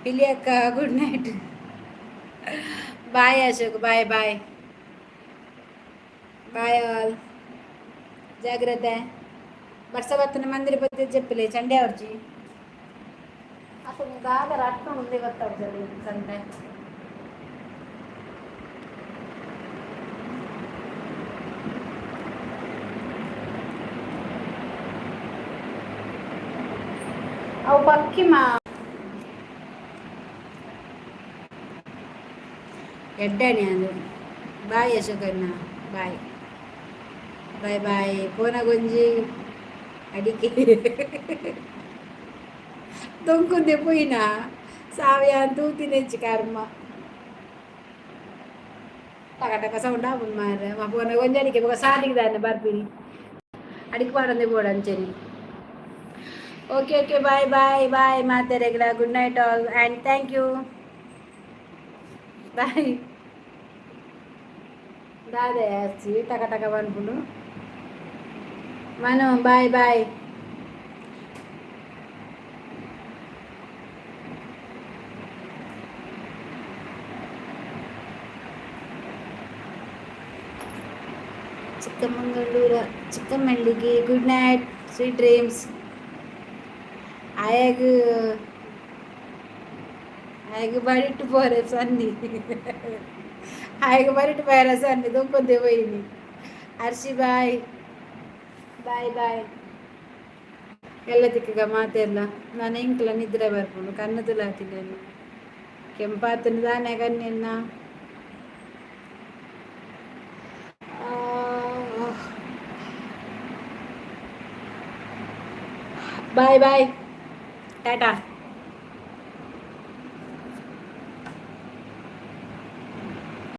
ಪಿಲಿಯಕ್ಕ, good night. Bye Ashok, bye bye bye all. ಜಾಗ್ರತೆ. ಬರ್ಸ ಬತ್ತನ ಮಂದಿರ ಬತ್ತಿ ಜಪ್ಪಲೆ ಚಂಡೆ ಅವ್ರ್ಜಿ. అసలు దాదా రత్నం ఉంది ಗೊತ್ತಾಗ್ತದೆ ಸಂತೆ. ಅವು ಪಕ್ಕಿ ಮಾ ಎಡ್ಡಣಿ ಅದು. ಬಾಯ್ ಅಶೋಕಣ್ಣ, ಬಾಯ್ ಬಾಯ್ ಬಾಯ್. ಪೋನಗೊಂಜಿ ಅಡಿಕೆ ದೊಂಕುಂದೆ ಪೋಯಿನ ಸಾವಿಯ ತೂತಿನೆಚ್ಚಿ ಕರ್ಮ. ಟಕ ಟಕ ಸೌಂಡ್ ಆಪುಂಡು ಮಾರ್ರೆ. ಪೋನ ಒಂಜಿ ಅಡಿಕೆ ಬೊಕ ಸಾದಿಗೆ ದಾನೆ ಬರ್ಪಿನಿ. ಅಡಿಕೆ ಪಾಡೊಂದೆ ಬೋಡು ಅಂಚೆನೆ. Okay okay, bye bye bye ಮಾತೆರೆಗ್ಲ. Good night all and thank you, bye. ದಾದೆ ಆಸ್ತಿ ಟಕ ಟಕ ಪನ್ಪುಂಡು. Manu, bye bye. ಚಿಕ್ಕಮಗಳೂರ ಚಿಕ್ಕಮಲ್ಲಿಗೆ, ಗುಡ್ ನೈಟ್, ಸ್ವೀಟ್ ಡ್ರೀಮ್ಸ್. ಆಯಾಗ ಆಯಾಗ ಬರಿಟ್ಟು ಪೋರೆ ಸನ್ನಿ, ಆಯಾಗ ಬರಿಟ್ಟು ಪೋರೆ ಸನ್ನಿ ದೊಂಕೊಂದೆ ಪೋಯಿನಿ. Arshi, bye bye bye. ಎಲ್ಲ ತಿಕ್ಕಗ ಮಾತೆಲ್ಲ. ನಾನು ಎಂಕ್ಲ ನಿದ್ರೆ ಬರ್ಪುಂಡು, ಕಣ್ಣು ತುಲಾತಿದ್ದೇನೆ. ಕೆಂಪಾತನ ದಾನೆ ಕಣ್ಣೆನ್ನ. Boy boy, Tata.